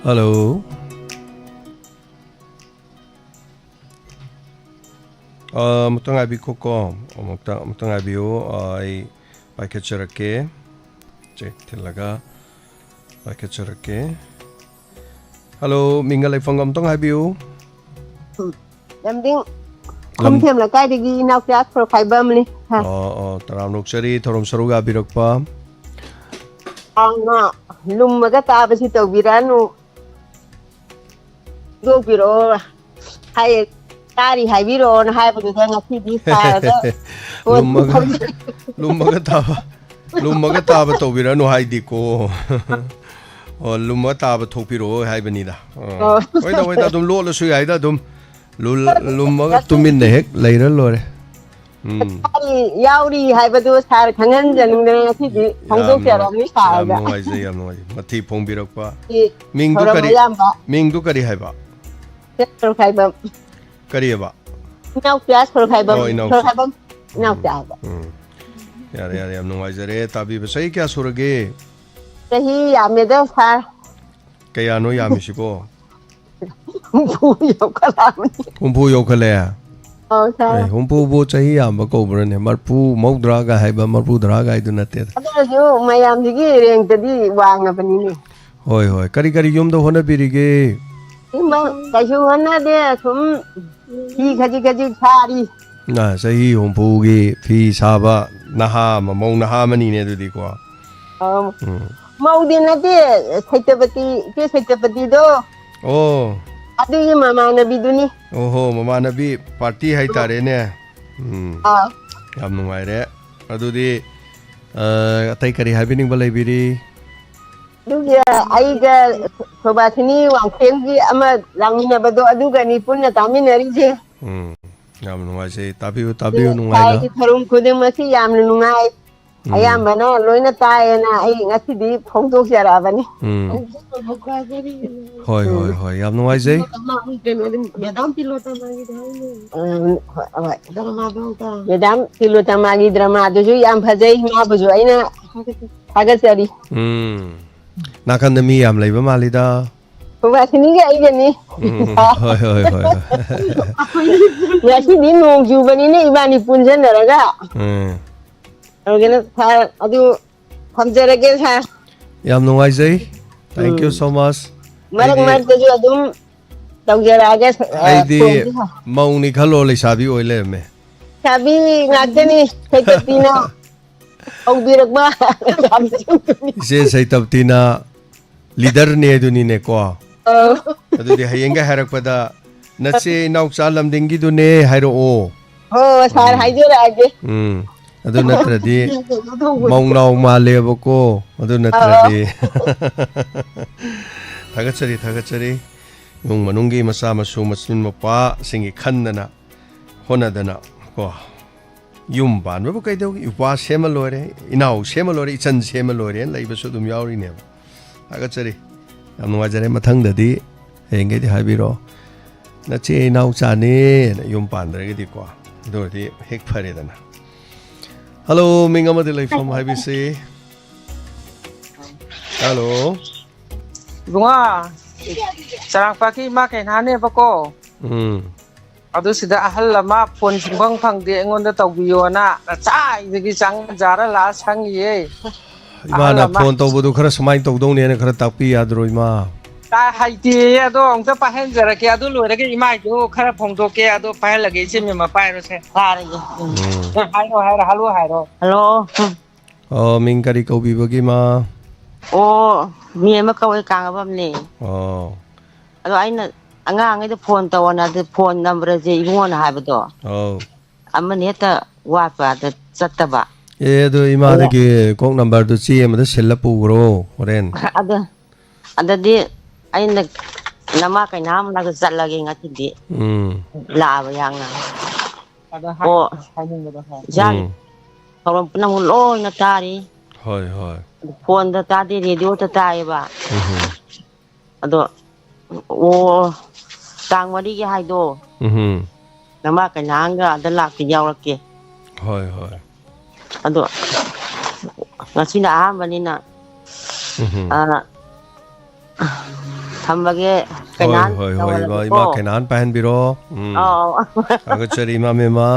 Hello. ꯑ, ꯑꯃꯨꯛꯇ ꯉꯥꯏꯕꯤꯈꯣꯀꯣ꯫ ꯑꯃꯨꯛꯇ, ꯑꯃꯨꯛꯇ ꯉꯥꯏꯕꯤꯌꯨ꯫ ꯑ, ꯑꯩ ꯄꯥꯏꯈꯠꯆꯔꯛꯀꯦ꯫ ꯆꯦꯛ ꯊꯤꯜꯂꯒ ꯄꯥꯏꯈꯠꯆꯔꯛꯀꯦ꯫ Hello, ꯃꯤꯡꯒ ꯂꯩꯐꯝꯒ ꯑꯃꯨꯛꯇꯪ ꯍꯥꯏꯕꯤꯌꯨ꯫ ꯎꯝ, ꯂꯝꯗꯤꯡ ꯂꯝ- ꯈꯨꯝꯊꯦꯝ ꯂꯩꯀꯥꯏꯗꯒꯤ ꯏꯅꯥꯎꯆꯥ ꯁꯣꯔꯣꯛꯈꯥꯏꯕꯝꯅꯤ꯫ ꯍꯥ꯫ ꯑꯣ, ꯑꯣ, ꯇꯔꯥꯝꯅ ꯑꯣꯛꯆꯔꯤ, ꯊꯧꯔꯝ ꯁꯔꯨꯛ ꯌꯥꯕꯤꯔꯛꯄ꯫ ꯑꯥ, ꯉꯥ ꯂꯨꯝꯃꯒ ꯇꯥꯕꯁꯤ ꯇꯧꯕꯤꯔꯅꯨ꯫ ꯊꯣꯡꯗꯣꯛꯄꯤꯔꯛꯑꯣ ꯍꯥꯏ, ꯆꯥꯔꯤ ꯍꯥꯏꯕꯤꯔꯛꯑꯣꯅ ꯍꯥꯏꯕꯗꯨꯗ ꯉꯁꯤꯗꯤ ꯁꯥꯔꯗ ꯂꯨꯝꯃꯒ, ꯂꯨꯝꯃꯒ ꯇꯥꯕ, ꯂꯨꯝꯃꯒ ꯇꯥꯕ ꯇꯧꯕꯤꯔꯅꯨ ꯍꯥꯏꯗꯤꯀꯣ꯫ ꯑꯣ, ꯂꯨꯝꯃꯒ ꯇꯥꯕ ꯊꯣꯛꯄꯤꯔꯛꯑꯣ ꯍꯥꯏꯕꯅꯤꯗ꯫ ꯑꯣ꯫ ꯑꯣ꯫ ꯍꯣꯏꯗ, ꯍꯣꯏꯗ, ꯑꯗꯨꯝ ꯂꯣꯠꯂꯁꯨ ꯌꯥꯏꯗ, ꯑꯗꯨꯝ ꯂꯨꯜ-, ꯂꯨꯝꯃꯒ ꯇꯨꯃꯤꯟꯅ ꯍꯦꯛ ꯂꯩꯔ ꯂꯣꯏꯔꯦ꯫ ꯎꯝ꯫ ꯌꯥꯎꯔꯤ ꯍꯥꯏꯕꯗꯨ ꯁꯥꯔ ꯈꯪꯍꯟꯖꯅꯤꯡꯗꯅ ꯉꯁꯤꯗꯤ ꯌꯥꯝ ꯐꯣꯡꯗꯣꯛꯆꯔꯝꯃꯤ ꯅꯨꯡꯉꯥꯏ-, ꯌꯥꯝ ꯁꯥꯔꯗ꯫ ꯅꯨꯡꯉꯥꯏꯖꯩ, ꯌꯥꯝ ꯅꯨꯡꯉꯥꯏꯖꯩ꯫ ꯃꯊꯤ ꯐꯣꯡꯕꯤꯔꯛꯄ꯫ ꯁꯤ ꯃꯤꯡꯗꯨ ꯊꯧꯔꯝ ꯀꯔꯤ, ꯑꯌꯥꯝꯕ ꯃꯤꯡꯗꯨ ꯀꯔꯤ ꯍꯥꯏꯕ? ꯁꯣꯔꯣꯛꯈꯥꯏꯕꯝ꯫ ꯀꯔꯤꯑꯕ? ꯏꯅꯥꯎꯆꯥ ꯁꯣꯔꯣꯛꯈꯥꯏꯕꯝ, ꯑꯣ, ꯏꯅꯥꯎꯆꯥ꯫ ꯁꯣꯔꯣꯛꯈꯥꯏꯕꯝ ꯎꯝ, ꯏꯅꯥꯎꯆꯥ ꯍꯥꯏꯕ꯫ ꯎꯝ꯫ ꯌꯥꯔꯦ, ꯌꯥꯔꯦ, ꯌꯥꯝ ꯅꯨꯡꯉꯥꯏꯖꯔꯦ ꯇꯥꯕꯤꯕ꯫ ꯆꯍꯤ ꯀꯌꯥ ꯁꯨꯔꯒꯦ? ꯆꯍꯤ ꯌꯥꯝꯃꯦꯗ, ꯁꯥꯔ꯫ ꯀꯌꯥꯅꯣ ꯌꯥꯝꯃꯤꯁꯤꯕꯣ? ꯍꯨꯝꯐꯨ ꯌꯧꯈꯠꯂꯛꯑꯕꯅꯤ꯫ ꯍꯨꯝꯐꯨ ꯌꯧꯈꯠꯂꯛꯑꯦ? ꯑꯧ, ꯁꯥꯔ꯫ ꯑꯦ, ꯍꯨꯝꯐꯨꯕꯨ ꯆꯍꯤ ꯌꯥꯝꯕ ꯀꯧꯕ꯭ꯔꯅꯦ? ꯃꯔꯐꯨ, ꯃꯧꯗ꯭ꯔꯥꯒ ꯍꯥꯏꯕ, ꯃꯔꯐꯨꯗ꯭ꯔꯥꯒ ꯍꯥꯏꯗꯨ ꯅꯠꯇꯦꯗ꯫ ꯑꯗꯨ ꯑꯣꯏꯔꯁꯨ ꯃꯌꯥꯝꯁꯤꯒꯤ ꯔꯦꯡꯇꯗꯤ ꯋꯥꯡꯉꯕꯅꯤꯅꯦ꯫ ꯍꯣꯏ, ꯍꯣꯏ꯫ ꯀꯔꯤ ꯀꯔꯤ ꯌꯨꯝꯗ ꯍꯣꯠꯅꯕꯤꯔꯤꯒꯦ? ꯏꯃꯥ, ꯀꯩꯁꯨ ꯍꯣꯠꯅꯗꯦ, ꯁꯨꯝ ꯐꯤ ꯈꯖꯤꯛ ꯈꯖꯤꯛ ꯁꯥꯔꯤ꯫ ꯑ, ꯆꯍꯤ ꯍꯨꯝꯐꯨꯒꯤ ꯐꯤ ꯁꯥꯕ ꯅꯍꯥ ꯑꯃ, ꯃꯧ ꯅꯍꯥ ꯑꯃꯅꯤꯅꯦ ꯑꯗꯨꯗꯤꯀꯣ꯫ ꯑꯧ꯫ ꯎꯝ꯫ ꯃꯧꯗꯤ ꯅꯠꯇꯦ, ꯁꯩꯇꯄꯇꯤ, ꯏꯆꯦ ꯁꯩꯇꯄꯇꯤꯗꯣ꯫ ꯑꯣ꯫ ꯑꯗꯨꯒꯤ ꯃꯃꯥꯟꯅꯕꯤꯗꯨꯅꯤ꯫ ꯑꯣꯍꯣ, ꯃꯃꯥꯟꯅꯕꯤ ꯄꯥꯔꯇꯤ ꯍꯥꯏꯇꯥꯔꯦꯅꯦ꯫ ꯎꯝ꯫ ꯑꯥ꯫ ꯌꯥꯝ ꯅꯨꯡꯉꯥꯏꯔꯦ꯫ ꯑꯗꯨꯗꯤ, ꯑ, ꯑꯇꯩ ꯀꯔꯤ ꯍꯥꯏꯕꯤꯅꯤꯡꯕ ꯂꯩꯕꯤꯔꯤ? ꯑꯗꯨꯒꯤ ꯑꯩꯒ ꯁꯣꯕꯥꯁꯤꯅꯤ ꯋꯥꯡꯈꯦꯝꯒꯤ ꯑꯃ ꯂꯥꯡꯃꯤꯟꯅꯕꯗꯣ, ꯑꯗꯨꯒꯅꯤ ꯄꯨꯟꯅ ꯇꯥꯃꯤꯟꯅꯔꯤꯁꯦ꯫ ꯎꯝ, ꯌꯥꯝ ꯅꯨꯡꯉꯥꯏꯖꯩ꯫ ꯇꯥꯕꯤꯌꯨ, ꯇꯥꯕꯤꯌꯨ, ꯅꯨꯡꯉꯥꯏꯅ꯫ ꯏꯁꯥꯒꯤ ꯊꯧꯔꯝ ꯈꯨꯗꯤꯡꯃꯛꯁꯤ ꯌꯥꯝꯅ ꯅꯨꯡꯉꯥꯏ꯫ ꯎꯝ꯫ ꯑꯌꯥꯝꯕꯅ ꯂꯣꯏꯅ ꯇꯥꯏꯌꯦꯅ ꯑꯩ ꯉꯁꯤꯗꯤ ꯐꯣꯡꯗꯣꯛꯆꯔꯛꯑꯕꯅꯤ꯫ ꯎꯝ꯫ ꯍꯣꯏ, ꯎꯝ꯫ ꯍꯣꯏ, ꯍꯣꯏ, ꯌꯥꯝ ꯅꯨꯡꯉꯥꯏꯖꯩ꯫ ꯀꯩꯅꯣꯗꯤ ꯃꯦꯗꯥꯝ ꯇꯤꯂꯣꯇꯃꯥꯒꯤꯗ ꯍꯥꯏꯅꯦ꯫ ꯎꯝ, ꯍꯣꯏ, ꯍꯣꯏ꯫ ꯗ꯭ꯔꯃꯥꯗꯣ ꯑꯝꯇ꯫ ꯃꯦꯗꯥꯝ ꯇꯤꯂꯣꯇꯃꯥꯒꯤ ꯗ꯭ꯔꯃꯥꯗꯨꯁꯨ ꯌꯥꯝ ꯐꯖꯩ, ꯃꯥꯕꯨꯁꯨ ꯑꯩꯅ ꯊꯥꯒꯠꯆꯔꯤ꯫ ꯎꯝ꯫ ꯅꯥꯀꯟꯗ ꯃꯤ ꯌꯥꯝ ꯂꯩꯕ ꯃꯥꯜꯂꯤꯗ꯫ ꯁꯨꯕꯥꯁꯤꯅꯤꯒ ꯑꯩꯒꯅꯤ꯫ ꯎꯝ, ꯍꯣꯏ, ꯍꯣꯏ, ꯍꯣꯏ, ꯍꯣꯏ꯫ ꯉꯁꯤꯗꯤ ꯅꯣꯡ ꯆꯨꯕꯅꯤꯅ ꯏꯕꯥꯅꯤ ꯄꯨꯟꯁꯤꯟꯅꯔꯒ ꯎꯝ꯫ ꯇꯧꯒꯦꯅ ꯁꯥꯔ ꯑꯗꯨ ꯊꯝꯖꯔꯒꯦ ꯁꯥꯔ꯫ ꯌꯥꯝ ꯅꯨꯡꯉꯥꯏꯖꯩ꯫ Thank you um. So much꯫ ꯃꯔꯛ ꯑꯩꯗꯤ ꯃꯔꯛꯇꯁꯨ ꯑꯗꯨꯝ ꯇꯧꯖꯔꯛꯑꯒꯦ, ꯑ, ꯑꯩꯗꯤ ꯐꯣꯟꯁꯦ꯫ ꯃꯧꯅꯤ ꯈꯜꯂꯣ, ꯂꯩꯁꯥꯕꯤ ꯑꯣꯏ ꯂꯩꯔꯝꯃꯦ꯫ ꯂꯩꯁꯥꯕꯤ ꯉꯥꯛꯇꯅꯤ ꯁꯩꯇꯞꯇꯤꯅ ꯍꯧꯕꯤꯔꯛꯄ꯫ ꯏꯆꯦ ꯁꯩꯇꯞꯇꯤꯅ leaderꯅꯦ ꯑꯗꯨꯅꯤꯅꯦꯀꯣ꯫ ꯑꯧ꯫ ꯑꯗꯨꯗꯤ ꯍꯌꯦꯡꯒ ꯍꯥꯏꯔꯛꯄꯗ, "ꯅꯆꯦ ꯏꯅꯥꯎꯆꯥ ꯂꯝꯗꯤꯡꯒꯤꯗꯨꯅꯦ" ꯍꯥꯏꯔꯛꯑꯣ꯫ ꯍꯣ, ꯁꯥꯔ ꯎꯝ꯫ ꯍꯥꯏꯖꯔꯛꯑꯒꯦ꯫ ꯎꯝ꯫ ꯑꯗꯨ ꯅꯠꯇ꯭ꯔꯗꯤ ꯃꯧꯅꯥꯎ ꯃꯥꯜꯂꯦꯕꯀꯣ꯫ ꯑꯗꯨ ꯑꯧ꯫ ꯅꯠꯇ꯭ꯔꯗꯤ꯫ ꯊꯥꯒꯠꯆꯔꯤ, ꯊꯥꯒꯠꯆꯔꯤ꯫ ꯏꯃꯨꯡ ꯃꯅꯨꯡꯒꯤ ꯃꯆꯥ ꯃꯁꯨ ꯃꯆꯤꯟ ꯃꯧꯄ꯭ꯋꯥꯁꯤꯡꯒꯤ ꯈꯟꯗꯅ ꯍꯣꯠꯅꯗꯅ ꯀꯣ꯫ ꯌꯨꯝ ꯄꯥꯟꯕꯕꯨ ꯀꯩꯗꯧꯏ? ꯏꯄ꯭ꯋꯥ ꯁꯦꯝꯃ ꯂꯣꯏꯔꯦ, ꯏꯅꯥꯎ ꯁꯦꯝꯃ ꯂꯣꯏꯔꯦ, ꯏꯆꯟ ꯁꯦꯝꯃ ꯂꯣꯏꯔꯦꯅ ꯂꯩꯕꯁꯨ ꯑꯗꯨꯝ ꯌꯥꯎꯔꯤꯅꯦꯕ꯫ ꯊꯥꯒꯠꯆꯔꯤ꯫ ꯌꯥꯝ ꯅꯨꯡꯉꯥꯏꯖꯔꯦ꯫ ꯃꯊꯪꯗꯗꯤ ꯍꯌꯦꯡꯈꯩꯗꯤ ꯍꯥꯏꯕꯤꯔꯣ꯫ "ꯅꯆꯦ ꯏꯅꯥꯎꯆꯥꯅꯦꯅ" ꯌꯨꯝ ꯄꯥꯟꯗ꯭ꯔꯒꯗꯤꯀꯣ꯫ ꯑꯗꯨ ꯑꯣꯏꯔꯗꯤ ꯍꯦꯛ ꯐꯔꯦꯗꯅ꯫ ꯍꯜꯂꯣ, ꯃꯤꯡ ꯑꯃꯗꯤ ꯂꯩꯐꯝ ꯍꯥꯏꯕꯤꯁꯤ꯫ ꯍꯜꯂꯣ꯫ ꯏꯕꯨꯡꯉꯣ, ꯆꯔꯥꯡꯄꯥꯠꯀꯤ ꯏꯃꯥ ꯀꯩꯅꯥꯅꯦꯕꯀꯣ꯫ ꯎꯝ꯫ ꯑꯗꯨ ꯁꯤꯗ ꯑꯍꯜ ꯑꯃ ꯐꯣꯟ ꯁꯨꯡꯐꯪ ꯐꯪꯗꯦ, ꯑꯩꯉꯣꯟꯗ ꯇꯧꯕꯤꯌꯣꯅ ꯉꯁꯥꯏꯗꯒꯤ ꯆꯪꯖꯥꯔ ꯂꯥꯛꯑ ꯁꯪꯉꯤꯌꯦ꯫ ꯑꯍꯜ ꯏꯃꯥꯅ ꯑꯃ꯫ ꯐꯣꯟ ꯇꯧꯕꯗꯨ ꯈꯔ ꯁꯨꯃꯥꯏꯅ ꯇꯧꯗꯧꯅꯦꯅ ꯈꯔ ꯇꯥꯛꯄꯤ ꯌꯥꯗ꯭ꯔꯣ, ꯏꯃꯥ? ꯇꯥ ꯍꯩꯇꯦꯌꯦ, ꯑꯗꯣ ꯑꯃꯨꯛꯇ ꯄꯥꯏꯍꯟꯖꯔꯛꯀꯦ꯫ ꯑꯗꯨ ꯂꯣꯏꯔꯒ ꯏꯃꯥꯏꯗꯨ ꯈꯔ ꯐꯣꯡꯗꯣꯛꯀꯦ꯫ ꯑꯗꯣ ꯄꯥꯏꯍꯜꯂꯒꯦ, ꯏꯆꯦ ꯃꯦꯝꯃ, ꯄꯥꯏꯔꯣꯁꯦ꯫ ꯇꯥꯔꯒꯦ꯫ ꯎꯝ꯫ ꯎꯝ꯫ ꯍꯥꯏꯔꯣ, ꯍꯥꯏꯔꯣ, ꯍꯜꯂꯣ ꯍꯥꯏꯔꯣ꯫ ꯍꯜꯂꯣ꯫ ꯑꯣ, ꯃꯤꯡ ꯀꯔꯤ ꯀꯧꯕꯤꯕꯒꯤ, ꯃꯥ? ꯑꯣ, ꯃꯤ ꯑꯃ ꯀꯧꯋꯦ, ꯀꯥꯡꯉꯕꯝꯅꯦ꯫ ꯑꯣ꯫ ꯑꯗꯣ ꯑꯩꯅ ꯑꯉꯥꯡꯉꯩꯗ ꯐꯣꯟ ꯇꯧꯑꯣꯅ, ꯑꯗꯨ ꯐꯣꯟ ꯅꯝꯕꯔꯁꯦ ꯏꯕꯨꯡꯉꯣꯅ ꯍꯥꯏꯕꯗꯣ꯫ ꯑꯧ꯫ ꯑꯃꯅ ꯍꯦꯛꯇ ꯋꯥꯠꯄ, ꯑꯗ ꯆꯠꯇꯕ꯫ ꯑꯦ, ꯑꯗꯨ ꯑꯗ ꯏꯃꯥꯗꯒꯤ ꯀꯣꯛ ꯅꯝꯕꯔꯗꯨ ꯆꯦ ꯑꯃꯗ ꯁꯤꯜꯂ ꯄꯨꯈ꯭ꯔꯣ ꯍꯣꯔꯦꯟ꯫ ꯑꯗ, ꯑꯗꯗꯤ ꯑꯩꯅ ꯅꯃꯥ ꯀꯩꯅꯥ ꯃꯅꯥꯛꯇ ꯆꯠꯂꯒꯦ ꯉꯁꯤꯗꯤ꯫ ꯎꯝ꯫ ꯂꯥꯛꯑꯕ ꯌꯥꯡꯅ꯫ ꯑꯗ ꯍꯥꯏ-, ꯑꯣ꯫ ꯍꯥꯏꯅꯤꯡꯕꯗꯣ ꯍꯥꯏ꯫ ꯏꯆꯥꯒꯤ ꯎꯝ꯫ ꯊꯧꯔꯝ ꯄꯨꯝꯅꯃꯛ ꯂꯣꯏꯅ ꯇꯥꯔꯤ꯫ ꯍꯣꯏ, ꯍꯣꯏ꯫ ꯐꯣꯟꯗ ꯇꯥꯗꯦ, ꯔꯦꯗꯤꯑꯣꯗ ꯇꯥꯏꯌꯦꯕ꯫ ꯎꯝ꯫ ꯑꯗꯣ, ꯑꯣ, ꯇꯥꯡ ꯃꯔꯤꯒꯤ ꯍꯥꯏꯗꯣ꯫ ꯎꯝ꯫ ꯅꯃꯥ ꯀꯩꯅꯥꯒ ꯑꯗ ꯂꯥꯛꯀꯦ, ꯌꯥꯎꯔꯛꯀꯦ꯫ ꯍꯣꯏ, ꯍꯣꯏ꯫ ꯑꯗꯣ, ꯉꯁꯤꯅ ꯑꯍꯥꯟꯕꯅꯤꯅ, ꯎꯝ꯫ ꯑ, ꯊꯝꯃꯒꯦ꯫ ꯍꯣꯏ, ꯀꯩꯅꯥꯟ ꯍꯣꯏ, ꯍꯣꯏ, ꯏꯃꯥ, ꯇꯧꯍꯜꯂꯒꯦꯀꯣ꯫ ꯏꯃꯥ ꯀꯩꯅꯥꯟ ꯄꯥꯏꯍꯟꯕꯤꯔꯣ꯫ ꯎꯝ꯫ ꯑꯧ꯫ ꯊꯥꯒꯠꯆꯔꯤ, ꯏꯃꯥ ꯃꯦꯝꯃ꯫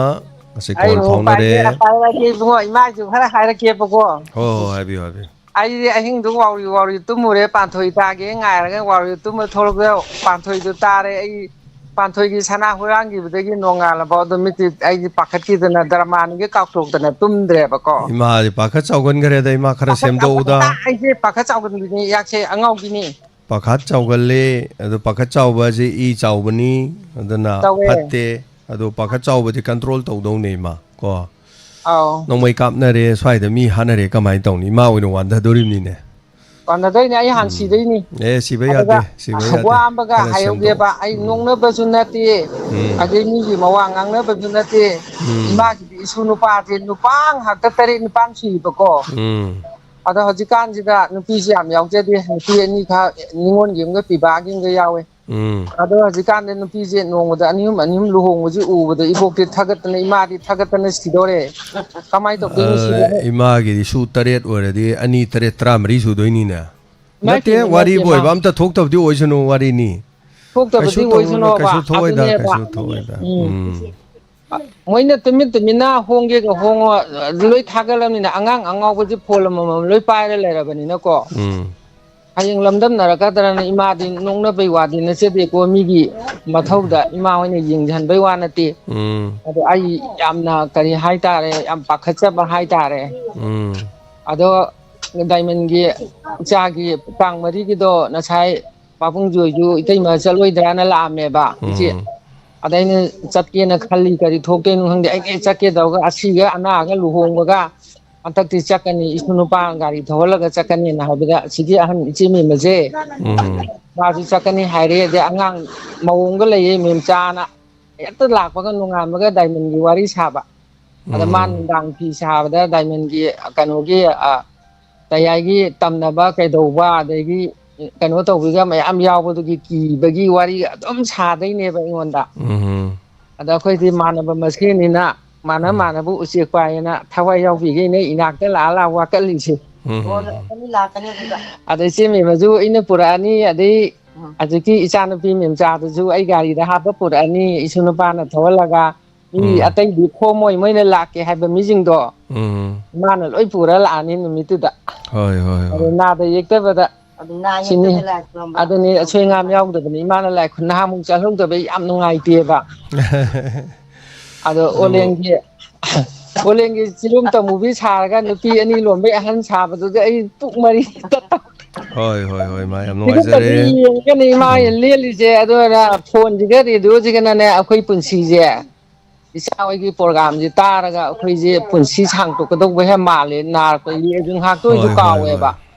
ꯉꯁꯤ ꯑꯩ ꯀꯣꯜ ꯑꯃꯨꯛ ꯐꯥꯎꯅꯔꯦ꯫ ꯄꯥꯏꯒꯦ, ꯄꯥꯏꯔꯒꯦ ꯏꯕꯨꯡꯉꯣ, ꯏꯃꯥꯒꯤꯁꯨ ꯈꯔ ꯍꯥꯏꯔꯛꯀꯦꯕꯀꯣ꯫ ꯍꯣꯏ, ꯍꯣꯏ, ꯍꯥꯏꯕꯤꯌꯨ, ꯍꯥꯏꯕꯤꯌꯨ꯫ ꯑꯩꯗꯤ ꯑꯍꯤꯡꯗꯨ ꯋꯥꯎꯔꯤ ꯋꯥꯎꯔꯤ ꯇꯨꯝꯃꯨꯔꯦ, ꯄꯥꯟꯊꯣꯏ ꯇꯥꯒꯦ ꯉꯥꯏꯔꯒ ꯋꯥꯎꯔꯤ ꯇꯨꯝꯃ ꯊꯣꯛꯂꯛꯄꯗ ꯄꯥꯟꯊꯣꯏꯗꯨ ꯇꯥꯔꯦ꯫ ꯑꯩ ꯄꯥꯟꯊꯣꯏꯒꯤ ꯁꯅꯥ ꯍꯨꯔꯥꯟꯈꯤꯕꯗꯒꯤ ꯅꯣꯡꯉꯥꯜꯂꯐꯥꯎ ꯑꯗꯨꯝ ꯃꯤꯠꯇꯤ ꯑꯩꯗꯤ ꯄꯥꯈꯠꯈꯤꯗꯅ ꯗ꯭ꯔꯃꯥꯅꯤꯒꯤ ꯀꯥꯎꯊꯣꯛꯇꯅ ꯇꯨꯝꯗ꯭ꯔꯦꯕꯀꯣ꯫ ꯏꯃꯥꯗꯤ ꯄꯥꯈꯠ ꯆꯥꯎꯒꯟꯈ꯭ꯔꯦꯗ, ꯏꯃꯥ, ꯈꯔ ꯄꯥꯈꯠ ꯁꯦꯝꯗꯣꯛꯎꯗ꯫ ꯆꯥꯎꯒꯟꯕ, ꯑꯩꯁꯦ ꯄꯥꯈꯠ ꯆꯥꯎꯒꯟꯕꯤꯅꯤ, ꯏꯌꯥꯛꯁꯦ ꯑꯉꯥꯎꯕꯤꯅꯤ꯫ ꯄꯥꯈꯠ ꯆꯥꯎꯒꯜꯂꯤ꯫ ꯑꯗꯨ ꯄꯥꯈꯠ ꯆꯥꯎꯕ ꯑꯁꯤ ꯏ ꯆꯥꯎꯕꯅꯤ, ꯑꯗꯨꯅ ꯇꯧꯋꯦ꯫ ꯐꯠꯇꯦ꯫ ꯑꯗꯨ ꯄꯥꯈꯠ ꯆꯥꯎꯕꯗꯤ ꯀꯟꯇ꯭ꯔꯣꯜ ꯇꯧꯗꯧꯅꯦ, ꯏꯃꯥ, ꯀꯣ꯫ ꯑꯧ꯫ ꯅꯣꯡꯃꯩ ꯀꯥꯞꯅꯔꯦ, ꯁ꯭ꯋꯥꯏꯗ ꯃꯤ ꯍꯥꯠꯅꯔꯦ, ꯀꯃꯥꯏꯅ ꯇꯧꯅꯤ? ꯏꯃꯥ ꯑꯣꯏꯅ ꯋꯥꯟꯊꯗꯣꯔꯤꯕꯅꯤꯅꯦ꯫ ꯋꯥꯟꯊꯗꯣꯏꯅꯦ, ꯑꯩ ꯍꯥꯟꯅ ꯎꯝ꯫ ꯁꯤꯗꯣꯏꯅꯤ꯫ ꯑꯦ, ꯁꯤꯕ ꯑꯗꯨꯒ ꯌꯥꯗꯦ, ꯁꯤꯕ ꯌꯥꯗꯦ꯫ ꯋꯥ ꯑꯃꯒ ꯈꯔ ꯁꯦꯝꯗꯣꯛ-, ꯍꯥꯏꯍꯧꯒꯦꯕ, ꯑꯩ ꯎꯝ꯫ ꯅꯣꯛꯅꯕꯁꯨ ꯅꯠꯇꯦ, ꯎꯝ꯫ ꯑꯗꯩ ꯃꯤꯒꯤ ꯃꯋꯥ ꯉꯥꯡꯅꯕꯁꯨ ꯅꯠꯇꯦ꯫ ꯎꯝ꯫ ꯏꯃꯥꯒꯤꯗꯤ ꯏꯁꯨ ꯅꯨꯄꯥꯁꯦ ꯅꯨꯄꯥ ꯉꯥꯛꯇ ꯇꯔꯦꯠ ꯅꯤꯄꯥꯟ ꯁꯨꯏꯕꯀꯣ꯫ ꯎꯝ꯫ ꯑꯗꯣ ꯍꯧꯖꯤꯛꯀꯥꯟꯁꯤꯗ ꯅꯨꯄꯤꯁꯤ ꯌꯥꯝ ꯌꯥꯎꯖꯗꯦ, ꯅꯨꯄꯤ ꯑꯅꯤꯈꯛ ꯅꯤꯉꯣꯜꯒꯤ ꯑꯃꯒ ꯄꯤꯕꯥꯒꯤ ꯑꯃꯒ ꯌꯥꯎꯋꯦ꯫ ꯎꯝ꯫ ꯑꯗꯣ ꯍꯧꯖꯤꯛꯀꯥꯟꯗꯤ ꯅꯨꯄꯤꯁꯦ ꯅꯣꯡꯃꯗ ꯑꯅꯤ ꯑꯍꯨꯝ, ꯑꯅꯤ ꯑꯍꯨꯝ ꯂꯨꯍꯣꯡꯕꯁꯤ ꯎꯕꯗ ꯏꯕꯣꯛꯇꯤ ꯊꯥꯒꯠꯇꯅ, ꯏꯃꯥꯗꯤ ꯊꯥꯒꯠꯇꯅ ꯁꯤꯗꯣꯔꯦ꯫ ꯀꯃꯥꯏꯅ ꯇꯧꯗꯣꯏꯅꯣ ꯑ, ꯁꯤꯕꯨ? ꯏꯃꯥꯒꯤꯗꯤ ꯁꯨ ꯇꯔꯦꯠ ꯑꯣꯏꯔꯗꯤ ꯑꯅꯤ ꯇꯔꯦꯠ ꯇꯔꯥꯃꯔꯤ ꯁꯨꯗꯣꯏꯅꯤꯅꯦ꯫ ꯅꯠꯇꯦ, ꯅꯠꯇꯦꯅꯦ, ꯋꯥꯔꯤꯕꯨ ꯅꯠꯇꯦ, ꯃꯥ ꯑꯣꯏꯕ, ꯑꯝꯇ ꯊꯣꯛꯇꯕꯗꯤ ꯑꯣꯏꯁꯅꯨ, ꯋꯥꯔꯤꯅꯤ꯫ ꯊꯣꯛꯇꯕꯗꯤ ꯀꯩꯁꯨ ꯇꯧꯔꯣꯏ, ꯑꯣꯏꯁꯅꯣꯕ, ꯀꯩꯁꯨ ꯊꯣꯛꯑꯣꯏꯗ, ꯑꯗꯨꯅꯦꯕ꯫ ꯀꯩꯁꯨ ꯊꯣꯛꯑꯣꯏꯗ꯫ ꯎꯝ꯫ ꯎꯝ꯫ ꯃꯣꯏꯅ ꯇꯨꯃꯤꯟ ꯇꯨꯃꯤꯟꯅ ꯍꯣꯡꯒꯦꯒ ꯍꯣꯡꯉꯣ, ꯂꯣꯏ ꯊꯥꯒꯠꯂꯕꯅꯤꯅ, ꯑꯉꯥꯡ ꯑꯉꯥꯎꯕꯁꯦ ꯐꯣꯟ ꯑꯃꯃꯝ ꯂꯣꯏ ꯄꯥꯏꯔ ꯂꯩꯔꯕꯅꯤꯅꯀꯣ꯫ ꯎꯝ꯫ ꯍꯌꯦꯡ ꯂꯝꯗꯝꯅꯔꯛꯀꯗ꯭ꯔꯅ ꯏꯃꯥꯗꯤ ꯅꯣꯛꯅꯕꯩ ꯋꯥꯗꯤ ꯅꯠꯆꯗꯦꯀꯣ, ꯃꯤꯒꯤ ꯃꯊꯧꯗ ꯏꯃꯥ ꯍꯣꯏꯅ ꯌꯦꯡꯁꯤꯟꯕꯩ ꯋꯥ ꯅꯠꯇꯦ꯫ ꯎꯝ꯫ ꯑꯗꯣ ꯑꯩ ꯌꯥꯝꯅ, ꯀꯔꯤ ꯍꯥꯏꯇꯥꯔꯦ, ꯌꯥꯝ ꯄꯥꯈꯠꯆꯕ ꯍꯥꯏꯇꯥꯔꯦ꯫ ꯎꯝ꯫ ꯑꯗꯣ ꯗꯥꯏꯃꯟꯒꯤ ꯏꯆꯥꯒꯤ ꯇꯥꯡ ꯃꯔꯤꯒꯤꯗꯣ ꯉꯁꯥꯏ ꯄꯥꯕꯨꯡꯖꯣꯏꯁꯨ ꯏꯇꯩꯃ ꯆꯠꯂꯣꯏꯗ꯭ꯔꯥꯅ ꯂꯥꯛꯑꯝꯃꯦꯕ, ꯏꯆꯦ꯫ ꯎꯝ꯫ ꯑꯗ ꯑꯩꯅ ꯆꯠꯀꯦꯅ ꯈꯜꯂꯤ, ꯀꯔꯤ ꯊꯣꯛꯇꯣꯏꯅꯣ ꯈꯪꯗꯦ꯫ ꯑꯩꯗꯤ ꯆꯠꯀꯦ ꯇꯧꯔꯒ ꯑꯁꯤꯒ ꯑꯅꯥꯒ ꯂꯨꯍꯣꯡꯕꯒ ꯍꯟꯗꯛꯇꯤ ꯆꯠꯀꯅꯤ, ꯏꯁꯨ ꯅꯨꯄꯥ ꯒꯥꯔꯤ ꯊꯧꯍꯜꯂꯒ ꯆꯠꯀꯅꯤꯅ ꯍꯥꯏꯕꯗ ꯑꯁꯤꯒꯤ ꯑꯍꯟ ꯏꯆꯦ ꯃꯦꯝꯕꯁꯦ ꯎꯝ꯫ ꯃꯥꯁꯨ ꯆꯠꯀꯅꯤ ꯍꯥꯏꯔꯦ꯫ ꯑꯗꯩ ꯑꯉꯥꯡ ꯃꯑꯣꯡꯒ ꯂꯩꯌꯦ ꯃꯦꯝꯆꯥꯅ, ꯍꯦꯛꯇ ꯂꯥꯛꯄꯒ ꯅꯣꯡꯉꯥꯟꯕꯒ ꯗꯥꯏꯃꯟꯒꯤ ꯋꯥꯔꯤ ꯁꯥꯕ꯫ ꯑꯗ ꯃꯥ ꯎꯝ꯫ ꯅꯨꯡꯗꯥꯡ ꯐꯤ ꯁꯥꯕꯗ ꯗꯥꯏꯃꯟꯒꯤ ꯀꯩꯅꯣꯒꯤ, ꯑ, ꯇꯌꯥꯏꯒꯤ ꯇꯝꯅꯕ ꯀꯩꯗꯧꯕ, ꯑꯗꯒꯤ ꯀꯩꯅꯣ ꯇꯧꯕꯤꯒ ꯃꯌꯥꯝ ꯌꯥꯎꯕꯗꯨꯒꯤ ꯀꯤꯕꯒꯤ ꯋꯥꯔꯤ ꯑꯗꯨꯝ ꯁꯥꯗꯣꯏꯅꯦꯕ ꯑꯩꯉꯣꯟꯗ꯫ ꯎꯝ꯫ ꯑꯗ ꯑꯩꯈꯣꯏꯗꯤ ꯃꯥꯟꯅꯕ ꯃꯁꯦꯟꯅꯤꯅ ꯃꯥꯟꯅ ꯎꯝ꯫ ꯃꯥꯟꯅꯕ ꯎꯆꯦꯛ ꯄꯥꯏꯌꯦꯅ ꯊꯋꯥꯏ ꯌꯥꯎꯕꯤꯈꯩꯅꯦ ꯏꯅꯥꯛꯇ ꯂꯥꯛꯑ ꯂꯥꯛꯑ ꯋꯥꯀꯠꯂꯤꯁꯦ꯫ ꯎꯝ꯫ ꯑꯗ ꯏꯆꯦ ꯃꯦꯝꯃꯁꯨ ꯑꯩꯅ ꯄꯨꯔꯛꯑꯅꯤ, ꯑꯗꯩ ꯍꯧꯖꯤꯛꯀꯤ ꯏꯆꯥꯅꯨꯄꯤ ꯃꯦꯝꯆꯥꯗꯨꯁꯨ ꯑꯩ ꯒꯥꯔꯤꯗ ꯍꯥꯞꯄ ꯄꯨꯔꯛꯑꯅꯤ, ꯏꯁꯨ ꯅꯨꯄꯥꯅ ꯊꯧꯍꯜꯂꯒ꯫ ꯃꯤ ꯎꯝ꯫ ꯑꯇꯩꯗꯤ ꯈꯣꯝꯃꯣꯏ, ꯃꯣꯏꯅ ꯂꯥꯛꯀꯦ ꯍꯥꯏꯕ ꯃꯤꯁꯤꯡꯗꯣ ꯎꯝ꯫ ꯃꯥꯅ ꯂꯣꯏ ꯄꯨꯔ ꯂꯥꯛꯑꯅꯤ ꯅꯨꯃꯤꯠꯇꯨꯗ꯫ ꯍꯣꯏ, ꯍꯣꯏ, ꯑꯗꯨ ꯍꯣꯏ꯫ ꯅꯥꯗ ꯌꯦꯛꯇꯕꯗ ꯑꯗꯨ ꯅꯥ ꯁꯤꯅꯤ꯫ ꯌꯦꯛꯇꯅ ꯂꯥꯏ ꯈꯨꯔꯨꯝꯕ ꯑꯗꯨꯅꯤ, ꯑꯁꯣꯏ ꯉꯥꯝ ꯌꯥꯎꯗꯕꯅꯤ꯫ ꯏꯃꯥꯅ ꯂꯥꯏ ꯈꯨ-, ꯅꯍꯥꯟꯃꯨꯛ ꯆꯠꯍꯧꯗꯕꯩ ꯌꯥꯝ ꯅꯨꯡꯉꯥꯏꯇꯦꯕ꯫ ꯑꯗꯣ ꯑꯗꯨꯕꯨ ꯑꯣꯂꯦꯟꯒꯤ, ꯑꯣꯂꯦꯟꯒꯤ ꯆꯤꯔꯣꯝ ꯇꯝꯃꯨꯕꯤ ꯁꯥꯔꯒ ꯅꯨꯄꯤ ꯑꯅꯤ ꯂꯣꯟꯕꯩ ꯑꯍꯟ ꯁꯥꯕꯗꯨꯗꯤ ꯑꯩ ꯄꯨꯛ ꯃꯔꯤ ꯇꯠꯇ꯫ ꯍꯣꯏ, ꯍꯣꯏ, ꯍꯣꯏ, ꯏꯃꯥ, ꯌꯥꯝ ꯅꯨꯡꯉꯥꯏꯖꯔꯦ꯫ ꯁꯤꯒꯨꯝꯕꯁꯤ ꯌꯦꯡꯉꯒꯅꯦ ꯏꯃꯥ ꯎꯝ꯫ ꯂꯦꯜꯂꯤꯁꯦ꯫ ꯑꯗꯨꯅ ꯐꯣꯟꯁꯤꯒ ꯔꯦꯗꯤꯑꯣꯁꯤꯒꯅꯅꯦ ꯑꯩꯈꯣꯏ ꯄꯨꯟꯁꯤꯁꯦ, ꯏꯆꯥ ꯍꯣꯏꯒꯤ ꯄ꯭ꯔꯣꯒꯥꯝꯁꯦ ꯇꯥꯔꯒ ꯑꯩꯈꯣꯏꯁꯦ ꯄꯨꯟꯁꯤ ꯁꯥꯡꯇꯣꯛꯀꯗꯧꯕ ꯍꯦꯛ ꯃꯥꯜꯂꯦ꯫ ꯅꯥꯔꯛꯄ ꯌꯦꯛꯑꯁꯨ ꯉꯥꯏꯍꯥꯛꯇ ꯑꯣꯏꯁꯨ ꯍꯣꯏ, ꯍꯣꯏ, ꯍꯣꯏ꯫ ꯀꯥꯎꯋꯦꯕ꯫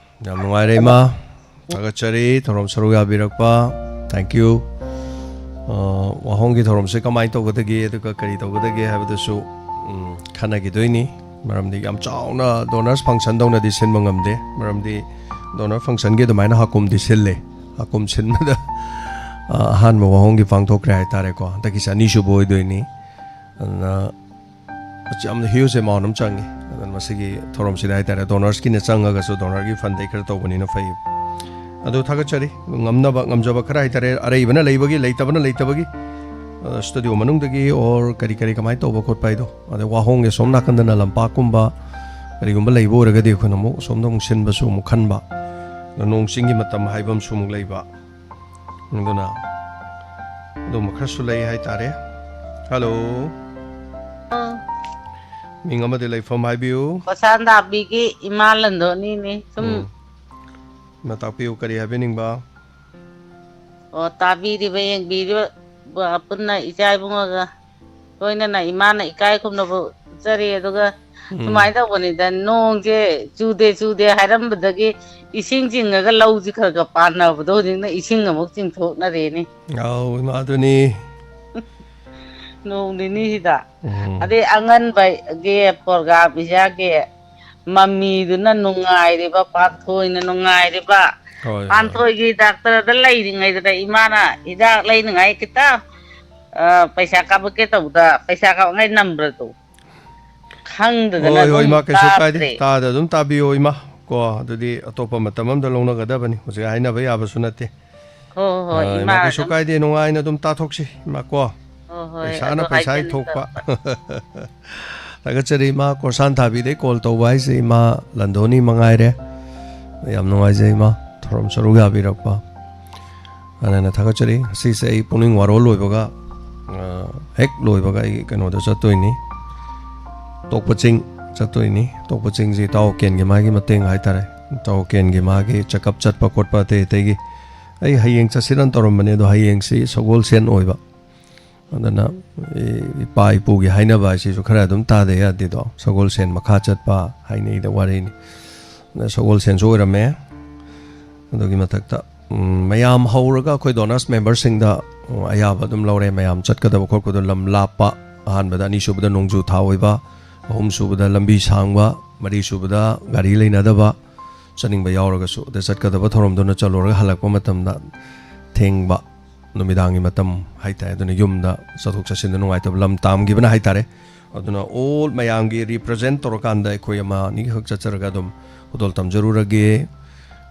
ꯌꯥꯝ ꯅꯨꯡꯉꯥꯏꯔꯦ, ꯑꯗꯣ ꯏꯃꯥ꯫ ꯊꯥꯒꯠꯆꯔꯤ ꯊꯧꯔꯝ ꯁꯔꯨꯛ ꯌꯥꯕꯤꯔꯛꯄ꯫ Thank you꯫ ꯑ, ꯋꯥꯍꯣꯡꯒꯤ ꯊꯧꯔꯝꯁꯦ ꯀꯃꯥꯏꯅ ꯇꯧꯒꯗꯒꯦ, ꯑꯗꯨꯒ ꯀꯔꯤ ꯇꯧꯒꯗꯒꯦ ꯍꯥꯏꯕꯗꯨꯁꯨ, ꯎꯝ, ꯈꯟꯅꯈꯤꯗꯣꯏꯅꯤ꯫ ꯃꯔꯝꯗꯤ ꯌꯥꯝ ꯆꯥꯎꯅ donors function ꯗꯧꯅꯗꯤ ꯁꯤꯟꯕ ꯉꯝꯗꯦ꯫ ꯃꯔꯝꯗꯤ donor function ꯒꯤ ꯑꯗꯨꯃꯥꯏꯅ ꯍꯥꯀꯨꯝꯗꯤ ꯁꯤꯜꯂꯦ꯫ ꯍꯥꯀꯨꯝ ꯁꯤꯟꯕꯗ, ꯑ, ꯑꯍꯥꯟꯕ ꯋꯥꯍꯣꯡꯒꯤ ꯄꯥꯡꯊꯣꯛꯈ꯭ꯔꯦ ꯍꯥꯏꯇꯥꯔꯦꯀꯣ꯫ ꯍꯟꯗꯛꯀꯤꯁꯦ ꯑꯅꯤꯁꯨꯕ ꯑꯣꯏꯗꯣꯏꯅꯤ꯫ ꯑꯗꯨꯅ ꯌꯥꯝꯅ huge amount ꯑꯃ ꯆꯪꯉꯤ꯫ ꯑꯗꯨꯅ ꯃꯁꯤꯒꯤ ꯊꯧꯔꯝꯁꯤꯗ ꯍꯥꯏꯇꯥꯔꯦ, donors ꯀꯤꯅ ꯆꯪꯉꯒꯁꯨ donor ꯒꯤ fund ꯗꯩ ꯈꯔ ꯇꯧꯕꯅꯤꯅ ꯐꯩ꯫ ꯑꯗꯨ ꯊꯥꯒꯠꯆꯔꯤ꯫ ꯉꯝꯅꯕ, ꯉꯝꯖꯕ ꯈꯔ ꯍꯥꯏꯇꯥꯔꯦ, ꯑꯔꯩꯕꯅ ꯂꯩꯕꯒꯤ, ꯂꯩꯇꯕꯅ ꯂꯩꯇꯕꯒꯤ, ꯑ, studio ꯃꯅꯨꯡꯗꯒꯤ or ꯀꯔꯤ ꯀꯔꯤ ꯀꯃꯥꯏꯅ ꯇꯧꯕ ꯈꯣꯠꯄ ꯍꯥꯏꯗꯣ꯫ ꯑꯗꯩ ꯋꯥꯍꯣꯡꯒꯤ ꯑꯁꯣꯝ ꯅꯥꯀꯟꯗꯅ ꯂꯝꯄꯥꯛꯀꯨꯝꯕ ꯀꯔꯤꯒꯨꯝꯕ ꯂꯩꯕ ꯑꯣꯏꯔꯒꯗꯤ ꯑꯩꯈꯣꯏꯅ ꯑꯃꯨꯛ ꯑꯁꯣꯝꯗ ꯑꯃꯨꯛ ꯁꯤꯟꯕꯁꯨ ꯑꯃꯨꯛ ꯈꯟꯕ꯫ ꯑꯗꯣ ꯅꯣꯡ ꯆꯤꯡꯒꯤ ꯃꯇꯝ ꯍꯥꯏꯕ ꯑꯃꯁꯨ ꯑꯃꯨꯛ ꯂꯩꯕ꯫ ꯑꯗꯨꯅ ꯑꯗꯨꯝꯕ ꯈꯔꯁꯨ ꯂꯩ ꯍꯥꯏꯇꯥꯔꯦ꯫ Hello꯫ ꯑꯥ꯫ ꯃꯤꯡ ꯑꯃꯗꯤ ꯂꯩꯐꯝ ꯍꯥꯏꯕꯤꯌꯨ꯫ ꯀꯣꯁꯥꯟꯗꯥꯕꯤꯒꯤ ꯏꯃꯥ ꯂꯟꯗꯣꯅꯤꯅꯦ꯫ ꯁꯨꯝ ꯎꯝ꯫ ꯏꯃꯥ, ꯇꯥꯛꯄꯤꯌꯨ, ꯀꯔꯤ ꯍꯥꯏꯕꯤꯅꯤꯡꯕ? ꯑꯣ, ꯇꯥꯕꯤꯔꯤꯕ, ꯌꯦꯡꯕꯤꯔꯤꯕ ꯄꯨꯟꯅ ꯏꯆꯥ ꯏꯕꯨꯡꯉꯣꯒ ꯂꯣꯏꯅꯅ ꯏꯃꯥꯅ ꯏꯀꯥꯏ ꯈꯨꯝꯅꯕ ꯎꯠꯆꯔꯤ꯫ ꯑꯗꯨꯒ ꯎꯝ꯫ ꯁꯨꯃꯥꯏꯅ ꯇꯧꯕꯅꯤꯗ, ꯅꯣꯡꯁꯦ ꯆꯨꯗꯦ ꯆꯨꯗꯦ ꯍꯥꯏꯔꯝꯕꯗꯒꯤ ꯏꯁꯤꯡ ꯆꯤꯡꯉꯒ ꯂꯧꯁꯤ ꯈꯔ ꯈꯔ ꯄꯥꯟꯅꯕꯗꯣ, ꯍꯧꯖꯤꯛꯅ ꯏꯁꯤꯡ ꯑꯃꯨꯛ ꯆꯤꯡꯊꯣꯛꯅꯔꯦꯅꯦ꯫ ꯑꯧ, ꯏꯃꯥ, ꯑꯗꯨꯅꯤ꯫ ꯅꯣꯡ ꯅꯤꯅꯤꯁꯤꯗ꯫ ꯎꯝ꯫ ꯑꯗꯩ ꯑꯉꯟꯕꯒꯤ ꯄ꯭ꯔꯣꯒ꯭ꯔꯥꯝ ꯏꯁꯥꯒꯤ ꯃꯃꯤꯗꯨꯅ ꯅꯨꯡꯉꯥꯏꯔꯤꯕ, ꯄꯥꯟꯊꯣꯏꯅ ꯅꯨꯡꯉꯥꯏꯔꯤꯕ꯫ ꯍꯣꯏ, ꯍꯣꯏ꯫ ꯄꯥꯟꯊꯣꯏꯒꯤ ꯗꯥꯛꯇꯔꯗ ꯂꯩꯔꯤꯉꯩꯗꯨꯗ ꯏꯃꯥꯅ ꯍꯤꯗꯥꯛ ꯂꯩꯅꯤꯡꯉꯥꯏ ꯈꯤꯇ, ꯑ, ꯄꯩꯁꯥ ꯀꯥꯞꯄꯛꯀꯦ ꯇꯧꯕꯗ ꯄꯩꯁꯥ ꯀꯥꯞꯅꯤꯡꯉꯥꯏ ꯅꯝꯕꯔꯗꯣ ꯈꯪꯗꯗꯅ ꯍꯣꯏ, ꯍꯣꯏ, ꯑꯗꯨꯝ ꯏꯃꯥ, ꯀꯩꯁꯨ ꯀꯥꯏꯗꯦ꯫ ꯀꯥꯞꯇ꯭ꯔꯦ꯫ ꯇꯥꯗ ꯑꯗꯨꯝ ꯇꯥꯕꯤꯌꯣ, ꯏꯃꯥ꯫ ꯀꯣ, ꯑꯗꯨꯗꯤ ꯑꯇꯣꯞꯄ ꯃꯇꯝ ꯑꯃꯗ ꯂꯧꯅꯒꯗꯕꯅꯤ꯫ ꯍꯧꯖꯤꯛ ꯍꯥꯏꯅꯕ ꯌꯥꯕꯁꯨ ꯅꯠꯇꯦ꯫ ꯍꯣꯏ, ꯍꯣꯏ, ꯑ, ꯏꯃꯥ, ꯏꯃꯥ ꯀꯩꯁꯨ ꯑꯗꯨꯝ ꯀꯥꯏꯗꯦ, ꯅꯨꯡꯉꯥꯏꯅ ꯑꯗꯨꯝ ꯇꯥꯊꯣꯛꯁꯤ, ꯏꯃꯥ ꯀꯣ꯫ ꯍꯣꯏ, ꯍꯣꯏ, ꯄꯩꯁꯥꯅ ꯑꯗꯣ ꯄꯩꯁꯥꯒꯤ ꯍꯥꯏꯖꯅꯤꯡꯕ꯫ ꯊꯣꯛꯄ꯫ ꯊꯥꯒꯠꯆꯔꯤ ꯏꯃꯥ, ꯀꯣꯔꯁꯥꯟ ꯊꯥꯕꯤꯗꯩ ꯀꯣꯜ ꯇꯧꯕ ꯍꯥꯏꯁꯦ ꯏꯃꯥ ꯂꯟꯗꯣꯅꯤ ꯃꯉꯥꯏꯔꯦ꯫ ꯌꯥꯝ ꯅꯨꯡꯉꯥꯏꯖꯩ ꯏꯃꯥ, ꯊꯧꯔꯝ ꯁꯔꯨꯛ ꯌꯥꯕꯤꯔꯛꯄ꯫ ꯑꯅ ꯊꯥꯒꯠꯆꯔꯤ꯫ ꯉꯁꯤꯁꯦ ꯑꯩ ꯄꯨꯛꯅꯤꯡ ꯋꯥꯔꯣꯜ ꯂꯣꯏꯕꯒ, ꯑ, ꯍꯦꯛ ꯂꯣꯏꯕꯒ ꯑꯩ ꯀꯩꯅꯣꯗ ꯆꯠꯇꯣꯏꯅꯤ, ꯇꯣꯛꯄ ꯆꯤꯡ ꯆꯠꯇꯣꯏꯅꯤ꯫ ꯇꯣꯛꯄ ꯆꯤꯡꯁꯤ ꯏꯇꯥꯎ ꯀꯦꯟꯒꯤ ꯃꯥꯒꯤ ꯃꯇꯦꯡ ꯍꯥꯏꯇꯥꯔꯦ, ꯏꯇꯥꯎ ꯀꯦꯟꯒꯤ ꯃꯥꯒꯤ ꯆꯦꯀꯞ ꯆꯠꯄ ꯈꯣꯠꯄ ꯑꯇꯩ ꯑꯇꯩꯒꯤ꯫ ꯑꯩ ꯍꯌꯦꯡ ꯆꯠꯁꯤꯔꯅ ꯇꯧꯔꯝꯕꯅꯦ, ꯑꯗꯣ ꯍꯌꯦꯡꯁꯤ ꯁꯒꯣꯜꯁꯦꯟ ꯑꯣꯏꯕ꯫ ꯑꯗꯨꯅ ꯏ-, ꯏꯄꯥ ꯏꯄꯨꯒꯤ ꯍꯥꯏꯅꯕ ꯍꯥꯏꯁꯤꯁꯨ ꯈꯔ ꯑꯗꯨꯝ ꯇꯥꯗ ꯌꯥꯗꯦꯗꯣ꯫ ꯁꯒꯣꯜꯁꯦꯟ ꯃꯈꯥ ꯆꯠꯄ ꯍꯥꯏꯅꯩꯗ ꯋꯥꯔꯤꯅꯤ꯫ ꯑꯗ ꯁꯒꯣꯜꯁꯦꯟꯁꯨ ꯑꯣꯏꯔꯝꯃꯦ꯫ ꯑꯗꯨꯒꯤ ꯃꯊꯛꯇ, ꯎꯝ, ꯃꯌꯥꯝ ꯍꯧꯔꯒ ꯑꯩꯈꯣꯏ donors memberꯁꯤꯡꯗ, ꯎꯝ, ꯑꯌꯥꯕ ꯑꯗꯨꯝ ꯂꯧꯔꯦ꯫ ꯃꯌꯥꯝ ꯆꯠꯀꯗꯕ ꯈꯣꯠꯀꯗꯕ ꯂꯝ ꯂꯥꯞꯄ, ꯑꯍꯥꯟꯕꯗ, ꯑꯅꯤꯁꯨꯕꯗ ꯅꯣꯡꯖꯨ ꯊꯥ ꯑꯣꯏꯕ, ꯑꯍꯨꯝꯁꯨꯕꯗ ꯂꯝꯕꯤ ꯁꯥꯡꯕ, ꯃꯔꯤꯁꯨꯕꯗ ꯒꯥꯔꯤ ꯂꯩꯅꯗꯕ, ꯆꯠꯅꯤꯡꯕ ꯌꯥꯎꯔꯒꯁꯨ ꯑꯗ ꯆꯠꯀꯗꯕ ꯊꯧꯔꯝꯗꯨꯅ ꯆꯠꯂꯨꯔꯒ ꯍꯜꯂꯛꯄ ꯃꯇꯝꯗ ꯊꯦꯡꯕ, ꯅꯨꯃꯤꯗꯥꯡꯒꯤ ꯃꯇꯝ ꯍꯥꯏꯇꯥꯔꯦ꯫ ꯑꯗꯨꯅ ꯌꯨꯝꯗ ꯆꯠꯊꯣꯛ ꯆꯠꯁꯤꯟꯗ ꯅꯨꯡꯉꯥꯏꯇꯕ ꯂꯝ ꯇꯥꯝꯈꯤꯕꯅ ꯍꯥꯏꯇꯥꯔꯦ꯫ ꯑꯗꯨꯅ all ꯃꯌꯥꯝꯒꯤ represent ꯇꯧꯔꯀꯥꯟꯗ ꯑꯩꯈꯣꯏ ꯑꯃ ꯑꯅꯤꯈꯛ ꯆꯠꯆꯔꯒ ꯑꯗꯨꯝ ꯈꯨꯗꯣꯜ ꯇꯝꯖꯔꯨꯔꯒꯦ,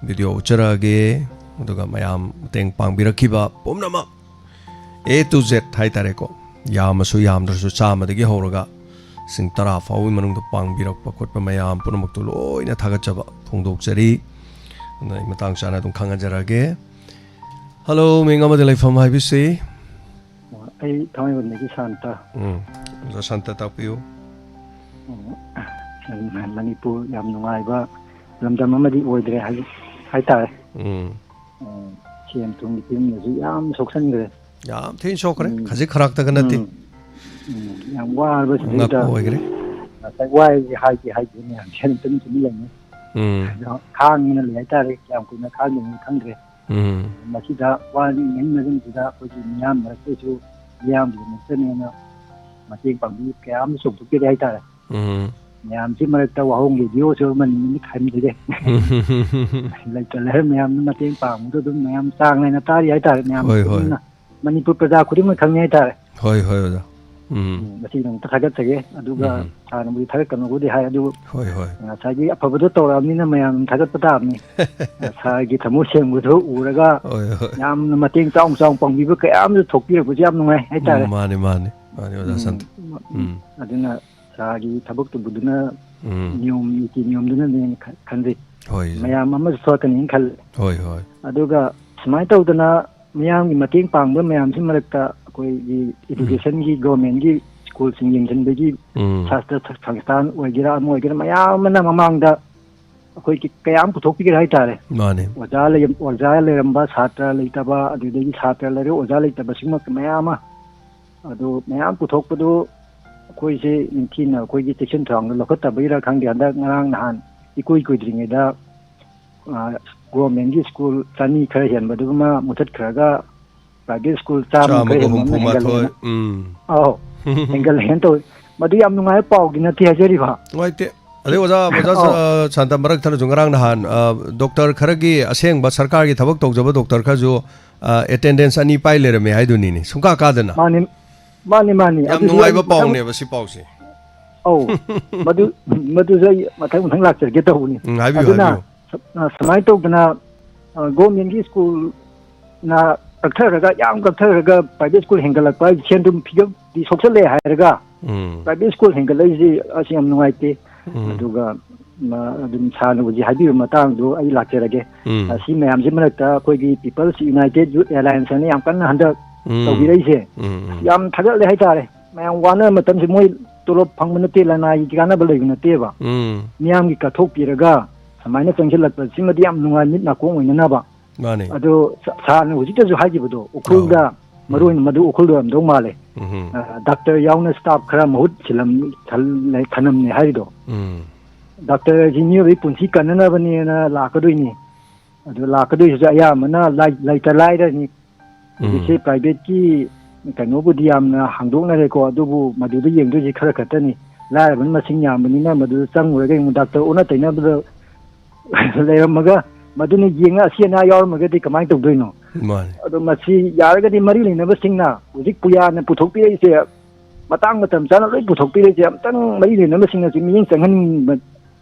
video ꯎꯠꯆꯔꯛꯑꯒꯦ꯫ ꯑꯗꯨꯒ ꯃꯌꯥꯝ ꯃꯇꯦꯡ ꯄꯥꯡꯕꯤꯔꯛꯈꯤꯕ ꯄꯨꯝꯅꯃꯛ, A to Z ꯍꯥꯏꯇꯥꯔꯦꯀꯣ, ꯌꯥꯝꯃꯁꯨ ꯌꯥꯝꯗ꯭ꯔꯁꯨ, ꯆꯥꯝꯃꯗꯒꯤ ꯍꯧꯔꯒ ꯂꯤꯁꯤꯡ ꯇꯔꯥ ꯐꯥꯎꯕꯒꯤ ꯃꯅꯨꯡꯗ ꯄꯥꯡꯕꯤꯔꯛꯄ ꯈꯣꯠꯄ ꯃꯌꯥꯝ ꯄꯨꯝꯅꯃꯛꯇꯨ ꯂꯣꯏꯅ ꯊꯥꯒꯠꯆꯕ ꯐꯣꯡꯗꯣꯛꯆꯔꯤ꯫ ꯑꯗꯨꯅ ꯑꯩ ꯃꯇꯥꯡ ꯆꯥꯅ ꯑꯗꯨꯝ ꯈꯪꯍꯟꯖꯔꯛꯑꯒꯦ꯫ ꯍꯜꯂꯣ, ꯃꯤꯡ ꯑꯃꯗꯤ ꯂꯩꯐꯝ ꯍꯥꯏꯕꯤꯁꯤ? ꯑꯩ ꯊꯥꯡꯃꯩꯕꯟꯗꯒꯤ ꯁꯥꯟꯇ꯫ ꯎꯝ, ꯑꯣꯖꯥ ꯁꯥꯟꯇ, ꯇꯥꯛꯄꯤꯌꯨ꯫ ꯎꯝ, ꯃꯅꯤꯄꯨꯔ ꯌꯥꯝ ꯅꯨꯡꯉꯥꯏꯕ ꯂꯝꯗꯝ ꯑꯃꯗꯤ ꯑꯣꯏꯗ꯭ꯔꯦ ꯍꯥꯏ-, ꯍꯥꯏꯇꯥꯔꯦ꯫ ꯎꯝ꯫ ꯎꯝ, ꯁꯦꯟ ꯊꯨꯝꯒꯤ ꯐꯤꯕꯝꯗꯁꯨ ꯌꯥꯝ ꯁꯣꯛꯆꯟꯈ꯭ꯔꯦ꯫ ꯌꯥꯝ ꯊꯤꯅ ꯁꯣꯛꯈ꯭ꯔꯦ, ꯎꯝ꯫ ꯈꯖꯤꯛ ꯈꯔꯥꯛꯇꯒ ꯅꯠꯇꯦ꯫ ꯎꯝ꯫ ꯎꯝ, ꯌꯥꯝ ꯋꯥꯔꯕ ꯁꯤꯗꯩꯗ ꯉꯛꯄ ꯑꯣꯏꯈ꯭ꯔꯦ꯫ ꯉꯁꯥꯏ ꯋꯥꯏꯁꯦ ꯍꯥꯏꯒꯦ ꯍꯥꯏꯒꯦ ꯃꯌꯥꯝꯁꯦ ꯑꯗꯨꯝ ꯇꯨꯃꯤꯟ ꯇꯨꯃꯤꯟ ꯂꯩꯅꯤ꯫ ꯎꯝ꯫ ꯑꯗꯣ ꯈꯥꯡꯗꯅ ꯂꯩ ꯍꯥꯏꯇꯥꯔꯦ, ꯀꯌꯥꯝ ꯀꯨꯏꯅ ꯈꯥꯡꯗꯣꯏꯅꯣ ꯈꯪꯗ꯭ꯔꯦ꯫ ꯎꯝ꯫ ꯃꯁꯤꯗ ꯋꯥꯔꯤ ꯉꯥꯡꯅꯕꯁꯤꯗ ꯑꯩꯈꯣꯏꯒꯤ ꯃꯤꯌꯥꯝ ꯃꯔꯛꯇꯁꯨ ꯃꯤꯌꯥꯝꯒꯤꯗꯃꯛꯇꯅꯦꯅ ꯃꯇꯦꯡ ꯄꯥꯡꯕꯤ ꯀꯌꯥ ꯑꯃ ꯆꯣꯡꯊꯣꯛꯄꯤꯔꯦ ꯍꯥꯏꯇꯥꯔꯦ꯫ ꯎꯝ꯫ ꯃꯌꯥꯝꯁꯤ ꯃꯔꯛꯇ ꯋꯥꯍꯣꯡꯒꯤ ꯚꯤꯗꯤꯑꯣꯁꯨ ꯑꯃꯅꯤ ꯑꯅꯤ ꯈꯟꯕꯤꯔꯦ꯫ ꯂꯩꯇ ꯂꯥꯏꯔ ꯃꯌꯥꯝꯅ ꯃꯇꯦꯡ ꯄꯥꯡꯕꯗꯣ ꯑꯗꯨꯝ ꯃꯌꯥꯝ ꯆꯥꯡ ꯅꯥꯏꯅ ꯇꯥꯔꯤ ꯍꯥꯏꯇꯥꯔꯦ꯫ ꯃꯌꯥꯝ ꯍꯣꯏ, ꯍꯣꯏ꯫ ꯄꯨꯟꯅ ꯃꯅꯤꯄꯨꯔ ꯄ꯭ꯔꯖꯥ ꯈꯨꯗꯤꯡꯃꯛ ꯈꯪꯉꯤ ꯍꯥꯏꯇꯥꯔꯦ꯫ ꯍꯣꯏ, ꯍꯣꯏ, ꯑꯣꯖꯥ꯫ ꯎꯝ꯫ ꯎꯝ, ꯃꯁꯤꯒꯤꯗꯃꯛꯇ ꯊꯥꯒꯠꯆꯒꯦ꯫ ꯑꯗꯨꯒ ꯎꯝ꯫ ꯁꯥꯔꯅꯕꯨꯗꯤ ꯊꯥꯒꯠꯀꯅꯨꯕꯨꯗꯤ ꯍꯥꯏ, ꯑꯗꯨ ꯍꯣꯏ, ꯍꯣꯏ꯫ ꯉꯁꯥꯏꯒꯤ ꯑꯐꯕꯗꯣ ꯇꯧꯔꯛꯑꯕꯅꯤꯅ ꯃꯌꯥꯝ ꯊꯥꯒꯠꯄ ꯇꯥꯕꯅꯤ꯫ ꯁꯥꯔꯒꯤ ꯊꯃꯣꯏ ꯁꯦꯡꯕꯗꯣ ꯎꯔꯒ ꯍꯣꯏ, ꯍꯣꯏ꯫ ꯌꯥꯝꯅ ꯃꯇꯦꯡ ꯆꯥꯎꯅ ꯆꯥꯎꯅ ꯄꯥꯡꯕꯤꯕ ꯀꯌꯥ ꯑꯃꯁꯨ ꯊꯣꯛꯄꯤꯔꯛꯄꯁꯦ ꯌꯥꯝ ꯅꯨꯡꯉꯥꯏ ꯍꯥꯏꯇꯥꯔꯦ꯫ ꯎꯝ, ꯃꯥꯅꯤ, ꯃꯥꯅꯤ꯫ ꯃꯥꯅꯤ, ꯑꯣꯖꯥ ꯎꯝ, ꯁꯥꯟꯇ꯫ ꯎꯝ꯫ ꯑꯗꯨꯅ ꯁꯥꯔꯒꯤ ꯊꯕꯛꯇꯨꯕꯨꯗꯨꯅ ꯎꯝ꯫ ꯅꯤꯌꯣꯝ ꯅꯤꯇꯤ ꯅꯤꯌꯣꯝꯗꯨꯅꯅꯦꯅ ꯈ-, ꯈꯟꯖꯩ꯫ ꯍꯣꯏ, ꯏꯆꯦ꯫ ꯃꯌꯥꯝ ꯑꯃꯁꯨ ꯊꯣꯛꯂꯛꯀꯅꯤꯅ ꯈꯜꯂꯤ꯫ ꯍꯣꯏ, ꯍꯣꯏ꯫ ꯑꯗꯨꯒ ꯁꯨꯃꯥꯏꯅ ꯇꯧꯗꯅ ꯃꯤꯌꯥꯝꯒꯤ ꯃꯇꯦꯡ ꯄꯥꯡꯕ ꯃꯌꯥꯝꯁꯤ ꯃꯔꯛꯇ ꯑꯩꯈꯣꯏꯒꯤ ꯎꯝ꯫ Educationꯒꯤ, governmentꯀꯤ schoolꯁꯤꯡ ꯌꯦꯡꯁꯤꯟꯕꯒꯤ ꯎꯝ꯫ ꯁꯥꯇ꯭ꯔ ꯁꯪꯁꯊꯥꯟ ꯑꯣꯏꯒꯦꯔꯥ ꯑꯃ ꯑꯣꯏꯒꯦꯔꯥ ꯃꯌꯥꯝ ꯑꯃꯅ ꯃꯃꯥꯡꯗ ꯑꯩꯈꯣꯏꯒꯤ ꯀꯌꯥꯝ ꯄꯨꯊꯣꯛꯄꯤꯒꯦ ꯍꯥꯏꯇꯥꯔꯦ꯫ ꯃꯥꯅꯦ꯫ ꯑꯣꯖꯥ ꯂꯩ-, ꯑꯣꯖꯥ ꯂꯩꯔꯝꯕ, ꯁꯥꯇ꯭ꯔ ꯂꯩꯇꯕ, ꯑꯗꯨꯗꯒꯤ ꯁꯥꯇ꯭ꯔ ꯂꯩꯔꯦ, ꯑꯣꯖꯥ ꯂꯩꯇꯕ, ꯁꯤꯒꯨꯝꯕ ꯃꯌꯥꯝ ꯑꯃ꯫ ꯑꯗꯨ ꯃꯌꯥꯝ ꯄꯨꯊꯣꯛꯄꯗꯨ ꯑꯩꯈꯣꯏꯁꯦ ꯅꯤꯡꯊꯤꯅ ꯑꯩꯈꯣꯏꯒꯤ ꯆꯦꯛꯁꯤꯟ ꯊꯧꯔꯥꯡꯗꯣ ꯂꯧꯈꯠꯇꯕꯒꯤꯔꯥ ꯈꯪꯗꯦ, ꯍꯟꯗꯛ ꯉꯔꯥꯡ ꯅꯍꯥꯟ ꯏꯀꯨꯏ ꯀꯨꯏꯗ꯭ꯔꯤꯉꯩꯗ, ꯑ, governmentꯀꯤ school ꯆꯅꯤ ꯈꯔ ꯍꯦꯟꯕꯗꯨꯃ ꯃꯨꯊꯠꯈ꯭ꯔꯒ private school ꯆꯥꯝꯃ ꯈꯔ ꯆꯥꯝꯃꯒ ꯍꯦꯟꯕ ꯑꯃ ꯍꯨꯝꯐꯨ ꯃꯥꯊꯣꯏ, ꯍꯦꯟꯒꯠꯂꯦꯅ꯫ ꯎꯝ꯫ ꯑꯧ, ꯍꯦꯟꯒꯠꯂꯦꯅ ꯇꯧꯋꯤ꯫ ꯃꯗꯨ ꯌꯥꯝ ꯅꯨꯡꯉꯥꯏꯕ ꯄꯥꯎꯗꯤ ꯅꯠꯇꯦ ꯍꯥꯏꯖꯔꯤꯕ꯫ ꯅꯨꯡꯉꯥꯏꯇꯦ꯫ ꯑꯗꯩ ꯑꯣꯖꯥ, ꯑꯣꯖꯥ ꯑꯧ꯫ ꯁ-, ꯁꯥꯟꯇ, ꯃꯔꯛ ꯊꯠꯅꯁꯨ, ꯉꯔꯥꯡ ꯅꯍꯥꯟ, ꯑ, doctor ꯈꯔꯒꯤ, ꯑꯁꯦꯡꯕ ꯁꯔꯀꯥꯔꯒꯤ ꯊꯕꯛ ꯇꯧꯖꯕ doctor ꯈꯔꯁꯨ, ꯑ, attendance ꯑꯅꯤ ꯄꯥꯏ ꯂꯩꯔꯝꯃꯦ ꯍꯥꯏꯗꯨꯅꯤꯅꯦ, ꯁꯨꯡꯀꯥ ꯀꯥꯗꯅ꯫ ꯃꯥꯅꯤ, ꯃꯥꯅꯤ, ꯃꯥꯅꯤ꯫ ꯌꯥꯝ ꯑꯗꯨꯁꯨ ꯅꯨꯡꯉꯥꯏꯕ ꯑꯩ ꯃꯊꯪ ꯄꯥꯎꯅꯦꯕ ꯁꯤ ꯄꯥꯎꯁꯦ꯫ ꯑꯧ, ꯃꯗꯨ, ꯃꯗꯨꯁꯨ ꯑꯩ ꯃꯊꯪ ꯃꯊꯪ ꯂꯥꯛꯆꯔꯒꯦ ꯇꯧꯕꯅꯤ꯫ ꯎꯝ, ꯍꯥꯏꯕꯤꯌꯨ, ꯑꯗꯨꯅ ꯍꯥꯏꯕꯤꯌꯨ꯫ ꯁ-, ꯑ, ꯁꯨꯃꯥꯏꯅ ꯇꯧꯗꯅ, ꯑ, governmentꯀꯤ schoolꯅ ꯀꯛꯊꯔꯒ, ꯌꯥꯝ ꯀꯛꯊꯔꯒ private school ꯍꯦꯟꯒꯠꯂꯛꯄ ꯍꯥꯏꯁꯦ ꯁꯦꯟ ꯑꯗꯨꯝ ꯐꯤꯕꯝꯗꯤ ꯁꯣꯛꯆꯜꯂꯦ ꯍꯥꯏꯔꯒ ꯎꯝ꯫ Private school ꯍꯦꯟꯒꯠꯂꯛꯏꯁꯦ ꯑꯁꯤ ꯌꯥꯝ ꯅꯨꯡꯉꯥꯏꯇꯦ꯫ ꯎꯝ꯫ ꯑꯗꯨꯒ, ꯃ-, ꯑꯗꯨꯝ ꯁꯥꯔꯅ ꯍꯧꯖꯤꯛ ꯍꯥꯏꯕꯤꯕ ꯃꯇꯥꯡꯗꯣ ꯑꯩ ꯂꯥꯛꯆꯔꯒꯦ꯫ ꯎꯝ꯫ ꯑ, ꯁꯤ ꯃꯌꯥꯝꯁꯤ ꯃꯔꯛꯇ ꯑꯩꯈꯣꯏꯒꯤ People's United Youth Alliance ꯍꯥꯏꯅ ꯌꯥꯝ ꯀꯟꯅ ꯍꯟꯗꯛ ꯎꯝ꯫ ꯇꯧꯕꯤꯔꯛꯏꯁꯦ ꯎꯝ, ꯎꯝ꯫ ꯌꯥꯝ ꯊꯥꯒꯠꯂꯦ ꯍꯥꯏꯇꯥꯔꯦ꯫ ꯃꯌꯥꯝ ꯋꯥꯅꯕ ꯃꯇꯝꯁꯤ ꯃꯣꯏ ꯇꯣꯂꯣꯞ ꯐꯪꯕ ꯅꯠꯇꯦ, ꯂꯅꯥꯏꯒꯤ ꯀꯥꯟꯅꯕ ꯂꯩꯕ ꯅꯠꯇꯦꯕ꯫ ꯎꯝ꯫ ꯃꯤꯌꯥꯝꯒꯤ ꯀꯠꯊꯣꯛꯄꯤꯔꯒ ꯁꯨꯃꯥꯏꯅ ꯆꯪꯁꯤꯜꯂꯛꯄꯁꯤꯃꯗꯤ ꯌꯥꯝ ꯅꯨꯡꯉꯥꯏ, ꯃꯤꯠ ꯅꯥꯀꯣꯡ ꯑꯣꯏꯅꯅꯕ꯫ ꯃꯥꯅꯦ꯫ ꯑꯗꯣ ꯁꯥ-, ꯁꯥꯔꯅ ꯍꯧꯖꯤꯛꯇꯁꯨ ꯍꯥꯏꯈꯤꯕꯗꯣ, ꯎꯈ꯭ꯔꯨꯜꯗ, ꯑꯧ꯫ ꯃꯔꯨ ꯑꯣꯏꯅ ꯃꯗꯨ ꯎꯈ꯭ꯔꯨꯜꯗ ꯑꯣꯏꯔꯝꯗꯧ ꯃꯥꯜꯂꯦ꯫ ꯎꯝ꯫ ꯑ, doctor ꯌꯥꯎꯅ staff ꯈꯔ ꯃꯍꯨꯠ ꯁꯤꯜꯂꯝ-, ꯁꯜ-, ꯊꯅꯝꯅꯦ ꯍꯥꯏꯔꯤꯗꯣ꯫ ꯎꯝ꯫ Doctor ꯍꯥꯏꯁꯤ ꯃꯤꯑꯣꯏꯕꯒꯤ ꯄꯨꯟꯁꯤ ꯀꯟꯅꯅꯕꯅꯦꯅ ꯂꯥꯛꯀꯗꯣꯏꯅꯤ꯫ ꯑꯗꯨ ꯂꯥꯛꯀꯗꯣꯏꯁꯤꯁꯨ ꯑꯌꯥꯝꯕꯅ ꯂꯥꯏ-, ꯂꯩꯇ ꯂꯥꯏꯔꯅꯤ꯫ ꯎꯝ꯫ ꯍꯧꯖꯤꯛꯁꯦ privateꯀꯤ ꯀꯩꯅꯣꯕꯨꯗꯤ ꯌꯥꯝꯅ ꯍꯥꯡꯗꯣꯛꯅꯔꯦꯀꯣ, ꯑꯗꯨꯕꯨ ꯃꯗꯨꯗ ꯌꯦꯡꯗꯣꯏꯁꯦ ꯈꯔ ꯈꯛꯇꯅꯤ꯫ ꯂꯥꯏꯔꯕꯅ ꯃꯁꯤꯡ ꯌꯥꯝꯕꯅꯤꯅ ꯃꯗꯨꯗ ꯆꯪꯉꯨꯔꯒ ꯑꯃꯨꯛ doctor ꯑꯣꯟꯅ ꯇꯩꯅꯕꯗ ꯂꯩꯔꯝꯃꯒ ꯃꯗꯨꯅ ꯌꯦꯡꯉ ꯑꯁꯤ ꯑꯅꯥ ꯌꯥꯎꯔꯝꯃꯒꯗꯤ ꯀꯃꯥꯏꯅ ꯇꯧꯗꯣꯏꯅꯣ? ꯃꯥꯅꯤ꯫ ꯑꯗꯣ ꯃꯁꯤ ꯌꯥꯔꯒꯗꯤ ꯃꯔꯤ ꯂꯩꯅꯕꯁꯤꯡꯅ ꯍꯧꯖꯤꯛ ꯄꯨꯌꯥꯅ ꯄꯨꯊꯣꯛꯄꯤꯔꯛꯏꯁꯦ ꯃꯇꯥꯡ ꯃꯇꯝ ꯆꯥꯅ ꯂꯣꯏ ꯄꯨꯊꯣꯛꯄꯤꯔꯛꯏꯁꯦ ꯑꯝꯇꯪ ꯃꯔꯤ ꯂꯩꯅꯕꯁꯤꯡꯅꯁꯨ ꯃꯤꯠꯌꯦꯡ ꯆꯪꯍꯟꯅꯤꯡꯕ,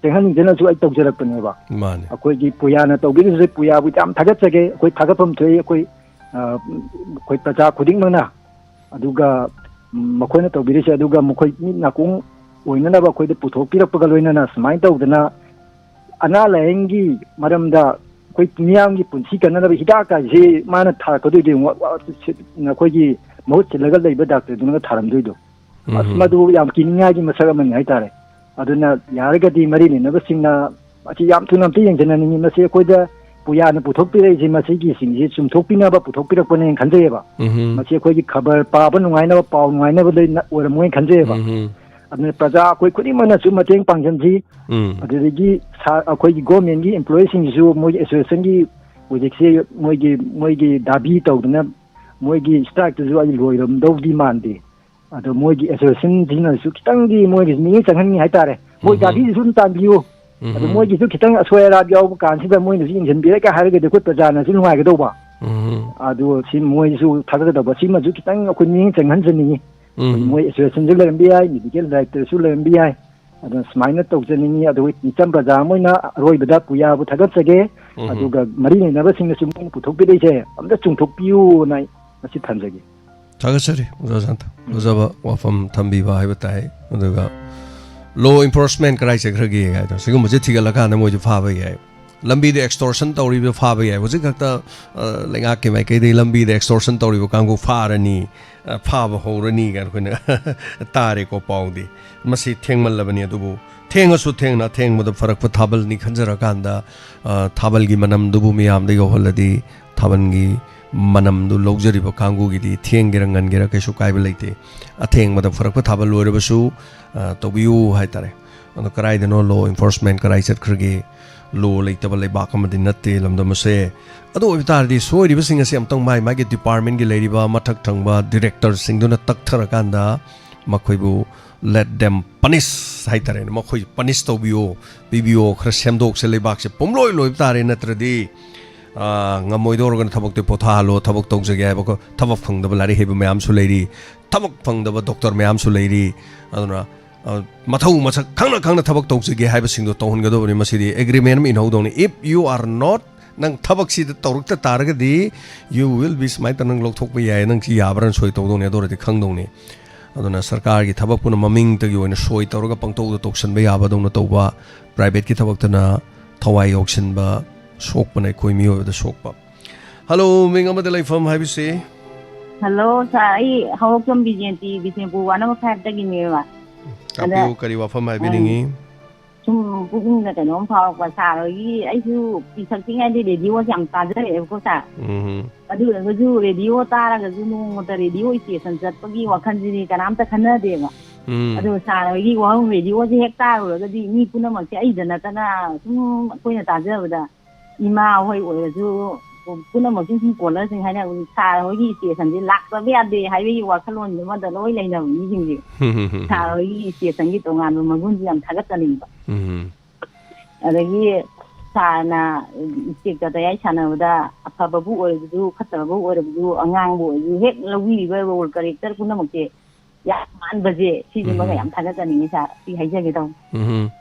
ꯆꯪꯍꯟꯅꯤꯡꯗꯅꯁꯨ ꯑꯩ ꯇꯧꯖꯔꯛꯄꯅꯦꯕ꯫ ꯃꯥꯅꯦ꯫ ꯑꯩꯈꯣꯏꯒꯤ ꯄꯨꯌꯥꯅ ꯇꯧꯕꯤꯔꯤꯕꯁꯦ ꯄꯨꯌꯥꯕꯨ ꯌꯥꯝ ꯊꯥꯒꯠꯆꯒꯦ꯫ ꯑꯩꯈꯣꯏ ꯊꯥꯒꯠꯐꯝ ꯊꯣꯛꯏ꯫ ꯑꯩꯈꯣꯏ, ꯑ, ꯑꯩꯈꯣꯏ ꯄ꯭ꯔꯖꯥ ꯈꯨꯗꯤꯡꯃꯛꯅ, ꯑꯗꯨꯒ, ꯎꯝ, ꯃꯈꯣꯏꯅ ꯇꯧꯕꯤꯔꯤꯁꯦ, ꯑꯗꯨꯒ ꯃꯈꯣꯏ ꯃꯤꯠ ꯅꯥꯀꯣꯡ ꯑꯣꯏꯅꯅꯕ ꯑꯩꯈꯣꯏꯗ ꯄꯨꯊꯣꯛꯄꯤꯔꯛꯄꯒ ꯂꯣꯏꯅꯅ ꯁꯨꯃꯥꯏꯅ ꯇꯧꯗꯅ ꯑꯅꯥ ꯂꯥꯏꯌꯦꯡꯒꯤ ꯃꯔꯝꯗ ꯑꯩꯈꯣꯏ ꯃꯤꯌꯥꯝꯒꯤ ꯄꯨꯟꯁꯤ ꯀꯟꯅꯅꯕ ꯍꯤꯗꯥꯛ ꯀꯥꯏꯁꯦ ꯃꯥꯅ ꯊꯥꯔꯛꯀꯗꯣꯏꯗꯣ ꯌꯦꯡꯉꯣ, ꯑ, ꯁꯤ-, ꯑꯩꯈꯣꯏꯒꯤ ꯃꯍꯨꯠ ꯁꯤꯜꯂꯒ ꯂꯩꯕ ꯗꯥꯛꯇꯔꯗꯨꯅꯒ ꯊꯥꯔꯝꯗꯣꯏꯗꯣ꯫ ꯑꯁ, ꯎꯝ꯫ ꯃꯗꯨ ꯌꯥꯝ ꯀꯤꯅꯤꯡꯉꯥꯏꯒꯤ ꯃꯁꯛ ꯑꯃꯅꯤ ꯍꯥꯏꯇꯥꯔꯦ꯫ ꯑꯗꯨꯅ ꯌꯥꯔꯒꯗꯤ ꯃꯔꯤ ꯂꯩꯅꯕꯁꯤꯡꯅ ꯃꯁꯤ ꯌꯥꯝ ꯊꯨꯅ ꯑꯝꯇ ꯌꯦꯡꯁꯤꯟꯍꯟꯅꯤꯡꯉꯤ꯫ ꯃꯁꯤ ꯑꯩꯈꯣꯏꯗ ꯄꯨꯌꯥꯅ ꯄꯨꯊꯣꯛꯄꯤꯔꯛꯏꯁꯦ, ꯃꯁꯤꯒꯤꯁꯤꯡꯁꯦ ꯆꯨꯝꯊꯣꯛꯄꯤꯅꯕ ꯄꯨꯊꯣꯛꯄꯤꯔꯛꯄꯅꯦꯅ ꯈꯟꯖꯩꯌꯦꯕ꯫ ꯎꯝ꯫ ꯃꯁꯤ ꯑꯩꯈꯣꯏꯒꯤ ꯈꯕꯔ ꯄꯥꯕ ꯅꯨꯡꯉꯥꯏꯅꯕ, ꯄꯥꯎ ꯅꯨꯡꯉꯥꯏꯅꯕ ꯂꯩ-, ꯑꯣꯏꯔꯝꯃꯣꯏꯅ ꯈꯟꯖꯩꯌꯦꯕ꯫ ꯎꯝ꯫ ꯑꯗꯨꯅ ꯄ꯭ꯔꯖꯥ ꯑꯩꯈꯣꯏ ꯈꯨꯗꯤꯡꯃꯛꯅꯁꯨ ꯃꯇꯦꯡ ꯄꯥꯡꯁꯤꯟꯁꯤ꯫ ꯎꯝ꯫ ꯑꯗꯨꯗꯒꯤ ꯁꯥ-, ꯑꯩꯈꯣꯏꯒꯤ ꯒꯣꯔꯃꯦꯟꯒꯤ ꯏꯝꯄ꯭ꯂꯣꯌꯤꯁꯤꯡꯁꯤꯁꯨ ꯃꯣꯏꯒꯤ ꯑꯦꯁꯣꯁꯤꯌꯦꯁꯟꯒꯤ ꯍꯧꯖꯤꯛꯁꯦ ꯃꯣꯏꯒꯤ, ꯃꯣꯏꯒꯤ ꯗꯥꯕꯤ ꯇꯧꯗꯅ ꯃꯣꯏꯒꯤ ꯁ꯭ꯇ꯭ꯔꯥꯏꯛꯇꯨꯁꯨ ꯑꯩ ꯂꯣꯏꯔꯝꯗꯧꯗꯤ ꯃꯥꯟꯗꯦ꯫ ꯑꯗꯣ ꯃꯣꯏꯒꯤ ꯑꯦꯁꯣꯁꯤꯌꯦꯁꯟꯁꯤꯅꯁꯨ ꯈꯤꯇꯪꯗꯤ ꯃꯣꯏꯒꯤꯁꯨ ꯃꯤꯠꯌꯦꯡ ꯆꯪꯍꯟꯅꯤꯡꯉꯤ ꯍꯥꯏꯇꯥꯔꯦ꯫ ꯃꯣꯏ ꯎꯝ꯫ ꯗꯥꯕꯤꯁꯤꯁꯨ ꯑꯗꯨꯝ ꯇꯥꯟꯕꯤꯌꯨ꯫ ꯎꯝ꯫ ꯑꯗꯣ ꯃꯣꯏꯒꯤꯁꯨ ꯈꯤꯇꯪ ꯑꯁꯣꯏ ꯑꯔꯥꯛ ꯌꯥꯎꯕ ꯀꯥꯟꯁꯤꯗ ꯃꯣꯏꯅꯁꯨ ꯌꯦꯡꯁꯤꯟꯕꯤꯔꯦꯒ ꯍꯥꯏꯔꯒꯗꯤ ꯑꯩꯈꯣꯏ ꯄ꯭ꯔꯖꯥꯅꯁꯨ ꯅꯨꯡꯉꯥꯏꯒꯗꯧꯕ꯫ ꯎꯝ꯫ ꯑꯗꯨ ꯁꯤ ꯃꯣꯏꯁꯨ ꯊꯥꯒꯠꯀꯗꯧꯕ, ꯁꯤꯃꯁꯨ ꯈꯤꯇꯪ ꯑꯩꯈꯣꯏ ꯃꯤꯠꯌꯦꯡ ꯆꯪꯍꯟꯖꯅꯤꯡꯉꯤ꯫ ꯎꯝ꯫ ꯃꯣꯏ ꯑꯦꯁꯣꯁꯤꯌꯦꯁꯟꯁꯨ ꯂꯩꯔꯝꯕ ꯌꯥꯏ, ꯃꯦꯗꯤꯀꯦꯜ ꯗꯥꯏꯔꯦꯛꯇꯔꯁꯨ ꯂꯩꯔꯝꯕ ꯌꯥꯏ꯫ ꯑꯗꯨꯅ ꯁꯨꯃꯥꯏꯅ ꯇꯧꯖꯅꯤꯡꯉꯤ꯫ ꯑꯗꯨꯒ ꯏꯆꯝ ꯄ꯭ꯔꯖꯥ ꯑꯃ ꯑꯣꯏꯅ ꯑꯔꯣꯏꯕꯗ ꯄꯨꯌꯥꯕꯨ ꯊꯥꯒꯠꯆꯒꯦ꯫ ꯎꯝ꯫ ꯑꯗꯨꯒ ꯃꯔꯤ ꯂꯩꯅꯕꯁꯤꯡꯅꯁꯨ ꯃꯣꯏꯅ ꯄꯨꯊꯣꯛꯄꯤꯔꯛꯏꯁꯦ ꯑꯝꯇ ꯆꯨꯝꯊꯣꯛꯄꯤꯌꯨꯅ ꯑꯩ ꯃꯁꯤ ꯊꯝꯖꯒꯦ꯫ ꯊꯥꯒꯠꯆꯔꯤ ꯑꯣꯖꯥ ꯁꯥꯟꯇ꯫ ꯐꯖꯕ ꯋꯥꯐꯝ ꯊꯝꯕꯤꯕ ꯍꯥꯏꯕ ꯇꯥꯏ꯫ ꯑꯗꯨꯒ ꯂꯣ ꯏꯟꯐꯣꯔꯁꯃꯦꯟ ꯀꯔꯥꯏ ꯆꯠꯈ꯭ꯔꯒꯦ ꯍꯥꯏꯗꯣ, ꯁꯤꯒꯨꯝꯕꯁꯦ ꯊꯤꯒꯠꯂꯀꯥꯟꯗ ꯃꯣꯏꯁꯨ ꯐꯥꯕ ꯌꯥꯏ꯫ ꯂꯝꯕꯤꯗ ꯑꯦꯛꯁꯇꯣꯔꯁꯟ ꯇꯧꯔꯤꯕ ꯐꯥꯕ ꯌꯥꯏ꯫ ꯍꯧꯖꯤꯛ ꯈꯛꯇ, ꯑ, ꯂꯩꯉꯥꯛꯀꯤ ꯃꯥꯏꯀꯩꯗꯒꯤ ꯂꯝꯕꯤꯗ ꯑꯦꯛꯁꯇꯣꯔꯁꯟ ꯇꯧꯔꯤꯕ ꯀꯥꯡꯕꯨ ꯐꯥꯔꯅꯤ, ꯑ, ꯐꯥꯕ ꯍꯧꯔꯅꯤ ꯀꯥꯏꯅ ꯑꯩꯈꯣꯏꯅ ꯇꯥꯔꯦꯀꯣ ꯄꯥꯎꯗꯤ꯫ ꯃꯁꯤ ꯊꯦꯡꯃꯜꯂꯕꯅꯤ꯫ ꯑꯗꯨꯕꯨ ꯊꯦꯡꯉꯁꯨ ꯊꯦꯡꯅ, ꯑꯊꯦꯡꯕꯗ ꯐꯔꯛꯄ ꯊꯥꯕꯜꯅꯤ ꯈꯟꯖꯔꯀꯥꯟꯗ, ꯑ, ꯊꯥꯕꯜꯒꯤ ꯃꯅꯝꯗꯨꯕꯨ ꯃꯤꯌꯥꯝꯗ ꯌꯧꯍꯜꯂꯗꯤ ꯊꯥꯕꯜꯒꯤ ꯃꯅꯝꯗꯨ ꯂꯧꯖꯔꯤꯕ ꯀꯥꯡꯕꯨꯒꯤꯗꯤ ꯊꯦꯡꯒꯦꯔꯥ ꯉꯟꯒꯦꯔꯥ ꯀꯩꯁꯨ ꯀꯥꯏꯕ ꯂꯩꯇꯦ꯫ ꯑꯊꯦꯡꯕꯗ ꯐꯔꯛꯄ ꯊꯥꯕꯜ ꯂꯣꯏꯔꯕꯁꯨ, ꯑ, ꯇꯧꯕꯤꯌꯨ ꯍꯥꯏꯇꯥꯔꯦ꯫ ꯑꯗꯣ ꯀꯗꯥꯏꯗꯅꯣ ꯂꯣ ꯏꯟꯐꯣꯔꯁꯃꯦꯟ, ꯀꯗꯥꯏ ꯆꯠꯈ꯭ꯔꯒꯦ? ꯂꯣ ꯂꯩꯇꯕ ꯂꯩꯕꯥꯛ ꯑꯃꯗꯤ ꯅꯠꯇꯦ ꯂꯝꯗꯝ ꯑꯁꯦ꯫ ꯑꯗꯨ ꯑꯣꯏꯕ ꯇꯥꯔꯗꯤ ꯁꯣꯏꯔꯤꯕꯁꯤꯡ ꯑꯁꯤ ꯑꯃꯨꯛꯇꯪ ꯃꯥꯏ ꯃꯥꯒꯤ ꯗꯤꯄꯥꯔꯠꯃꯦꯟꯒꯤ ꯂꯩꯔꯤꯕ ꯃꯊꯛ ꯊꯪꯕ ꯗꯤꯔꯦꯛꯇꯔꯁꯤꯡꯗꯨꯅ ꯇꯛꯊꯔꯀꯥꯟꯗ ꯃꯈꯣꯏꯕꯨ let them punish ꯍꯥꯏꯇꯥꯔꯦꯅꯦ, ꯃꯈꯣꯏ ꯄꯅꯤꯁ ꯇꯧꯕꯤꯌꯣ, ꯄꯤꯕꯤꯌꯣ, ꯈꯔ ꯁꯦꯝꯗꯣꯛꯁꯦ꯫ ꯂꯩꯕꯥꯛꯁꯦ ꯄꯨꯝꯂꯣꯏ ꯂꯣꯏꯕ ꯇꯥꯔꯦ꯫ ꯅꯠꯇ꯭ꯔꯗꯤ ꯑꯥ, ꯉꯝꯃꯣꯏꯗꯧꯔꯒꯅ ꯊꯕꯛꯇꯤ ꯄꯣꯊꯥꯍꯜꯂꯣ, ꯊꯕꯛ ꯇꯧꯖꯒꯦ ꯍꯥꯏꯕ ꯀꯣ-, ꯊꯕꯛ ꯐꯪꯗꯕ ꯂꯥꯏꯔꯤꯛ ꯍꯩꯕ ꯃꯌꯥꯝꯁꯨ ꯂꯩꯔꯤ, ꯊꯕꯛ ꯐꯪꯗꯕ ꯗꯣꯛꯇꯔ ꯃꯌꯥꯝꯁꯨ ꯂꯩꯔꯤ꯫ ꯑꯗꯨꯅ, ꯑ, ꯃꯊꯧ ꯃꯁꯛ ꯈꯪꯅ ꯈꯪꯅ ꯊꯕꯛ ꯇꯧꯖꯒꯦ ꯍꯥꯏꯕꯁꯤꯡꯗꯣ ꯇꯧꯍꯟꯒꯗꯧꯕꯅꯤ꯫ ꯃꯁꯤꯗꯤ agreement ꯑꯃ ꯏꯟꯍꯧꯗꯧꯅꯤ꯫ If you are not, ꯅꯪ ꯊꯕꯛꯁꯤꯗ ꯇꯧꯔꯛꯇ ꯇꯥꯔꯒꯗꯤ, you will be ꯁꯨꯃꯥꯏꯅ ꯇꯧꯔ ꯅꯪ ꯂꯧꯊꯣꯛꯄ ꯌꯥꯏ, ꯅꯪ ꯁꯤ ꯌꯥꯕ꯭ꯔꯥꯅ ꯁꯣꯏ ꯇꯧꯗꯧꯅꯤ, ꯑꯗꯨ ꯑꯣꯏꯔꯗꯤ ꯈꯪꯗꯧꯅꯤ꯫ ꯑꯗꯨꯅ ꯁꯔꯀꯥꯔꯒꯤ ꯊꯕꯛꯄꯨꯅ ꯃꯃꯤꯡꯇꯒꯤ ꯑꯣꯏꯅ ꯁꯣꯏ ꯇꯧꯔꯒ ꯄꯪꯇꯧꯗ ꯇꯧꯁꯟꯕ ꯌꯥꯕꯗꯧꯅ ꯇꯧꯕ, ꯄ꯭ꯔꯥꯏꯚꯦꯠꯀꯤ ꯊꯕꯛꯇꯅ ꯊꯋꯥꯏ ꯌꯥꯎꯁꯤꯟꯕ, ꯁꯣꯛꯄꯅ ꯑꯩꯈꯣꯏ ꯃꯤꯑꯣꯏꯕꯗ ꯁꯣꯛꯄ꯫ ꯍꯜꯂꯣ, ꯃꯤꯡ ꯑꯃꯗ ꯂꯩꯐꯝ ꯍꯥꯏꯕꯁꯤ? ꯍꯜꯂꯣ, ꯁꯥꯔ, ꯑꯩ ꯍꯧꯔꯛꯐꯝ ꯕꯤꯖꯦꯟꯇꯤ, ꯕꯤꯁꯦꯝꯄꯨꯔ ꯋꯥꯔꯗ ꯅꯝꯕꯔ ꯐꯥꯏꯚꯇꯒꯤꯅꯦꯕ꯫ ꯇꯥꯛꯄꯤꯌꯨ, ꯑꯗ, ꯀꯔꯤ ꯋꯥꯐꯝ ꯍꯥꯏꯕꯤꯅꯤꯡꯉꯤ? ꯎꯝ, ꯁꯨꯝ ꯄꯨꯛꯅꯤꯡꯗ ꯀꯩꯅꯣꯝ ꯐꯥꯎꯔꯛꯄ, ꯁꯥꯔ ꯍꯣꯏꯒꯤ, ꯑꯩꯁꯨ ꯄꯤꯁꯛ ꯄꯤꯛꯉꯩꯗꯩ ꯔꯦꯗꯤꯑꯣꯁꯦ ꯌꯥꯝ ꯇꯥꯖꯔꯛꯑꯦꯕꯀꯣ, ꯁꯥꯔ꯫ ꯎꯝ꯫ ꯑꯗꯨ ꯑꯣꯏꯔꯒꯁꯨ ꯔꯦꯗꯤꯑꯣ ꯇꯥꯔꯒꯁꯨ ꯅꯣꯡꯃꯇ ꯔꯦꯗꯤꯑꯣ ꯏꯁꯇꯦꯁꯟ ꯆꯠꯄꯒꯤ ꯋꯥꯈꯜꯁꯤꯗꯤ ꯀꯅꯥꯝꯇ ꯈꯟꯅꯗꯦꯕ꯫ ꯎꯝ꯫ ꯑꯗꯨ ꯁꯥꯔ ꯍꯣꯏꯒꯤ ꯋꯥꯍꯪ ꯔꯦꯗꯤꯑꯣꯁꯦ ꯍꯦꯛ ꯇꯥꯔꯨꯔꯒꯗꯤ ꯃꯤ ꯄꯨꯝꯅꯃꯛꯁꯦ, ꯑꯩꯗ ꯅꯠꯇꯅ ꯁꯨꯝ ꯑꯩꯈꯣꯏꯅ ꯇꯥꯖꯕꯗ ꯏꯃꯥ ꯍꯣꯏ ꯑꯣꯏꯔꯁꯨ ꯄꯨꯝꯅꯃꯛꯁꯨ ꯁꯨꯝ ꯀꯣꯂꯔꯁꯤꯡ ꯍꯥꯏꯅꯕ, ꯁꯥꯔ ꯍꯣꯏꯒꯤ ꯏꯁꯇꯦꯁꯟꯁꯦ ꯂꯥꯛꯇꯕ ꯌꯥꯗꯦ ꯍꯥꯏꯕꯒꯤ ꯋꯥꯈꯜꯂꯣꯟ ꯑꯃꯗ ꯂꯣꯏ ꯂꯩꯅꯕ ꯃꯤꯁꯤꯡꯁꯦ꯫ ꯁꯥꯔ ꯍꯣꯏꯒꯤ ꯏꯁꯇꯦꯁꯟꯒꯤ ꯇꯣꯉꯥꯟꯕ ꯃꯒꯨꯟꯁꯦ ꯌꯥꯝ ꯊꯥꯒꯠꯆꯅꯤꯡꯕ꯫ ꯎꯝ꯫ ꯑꯗꯒꯤ ꯁꯥꯔꯅ ꯏꯆꯦꯛꯇ ꯇꯌꯥꯏ ꯁꯥꯟꯅꯕꯗ ꯑꯐꯕꯕꯨ ꯑꯣꯏꯔꯕꯁꯨ, ꯐꯠꯇꯕꯕꯨ ꯑꯣꯏꯔꯕꯁꯨ, ꯑꯉꯥꯡꯕꯨ ꯑꯣꯏꯔꯁꯨ ꯍꯦꯛ ꯂꯧꯕꯤꯔꯤꯕ ꯔꯣꯜ ꯀꯦꯔꯦꯛꯇꯔ ꯄꯨꯝꯅꯃꯛꯁꯦ ꯌꯥꯝ ꯃꯥꯟꯕꯁꯦ, ꯁꯤꯁꯤꯃꯒ ꯎꯝ꯫ ꯌꯥꯝ ꯊꯥꯒꯠꯆꯅꯤꯡꯉꯤ ꯁꯥꯔ, ꯁꯤ ꯍꯥꯏꯖꯒꯦ ꯇꯧꯕ꯫ ꯎꯝ꯫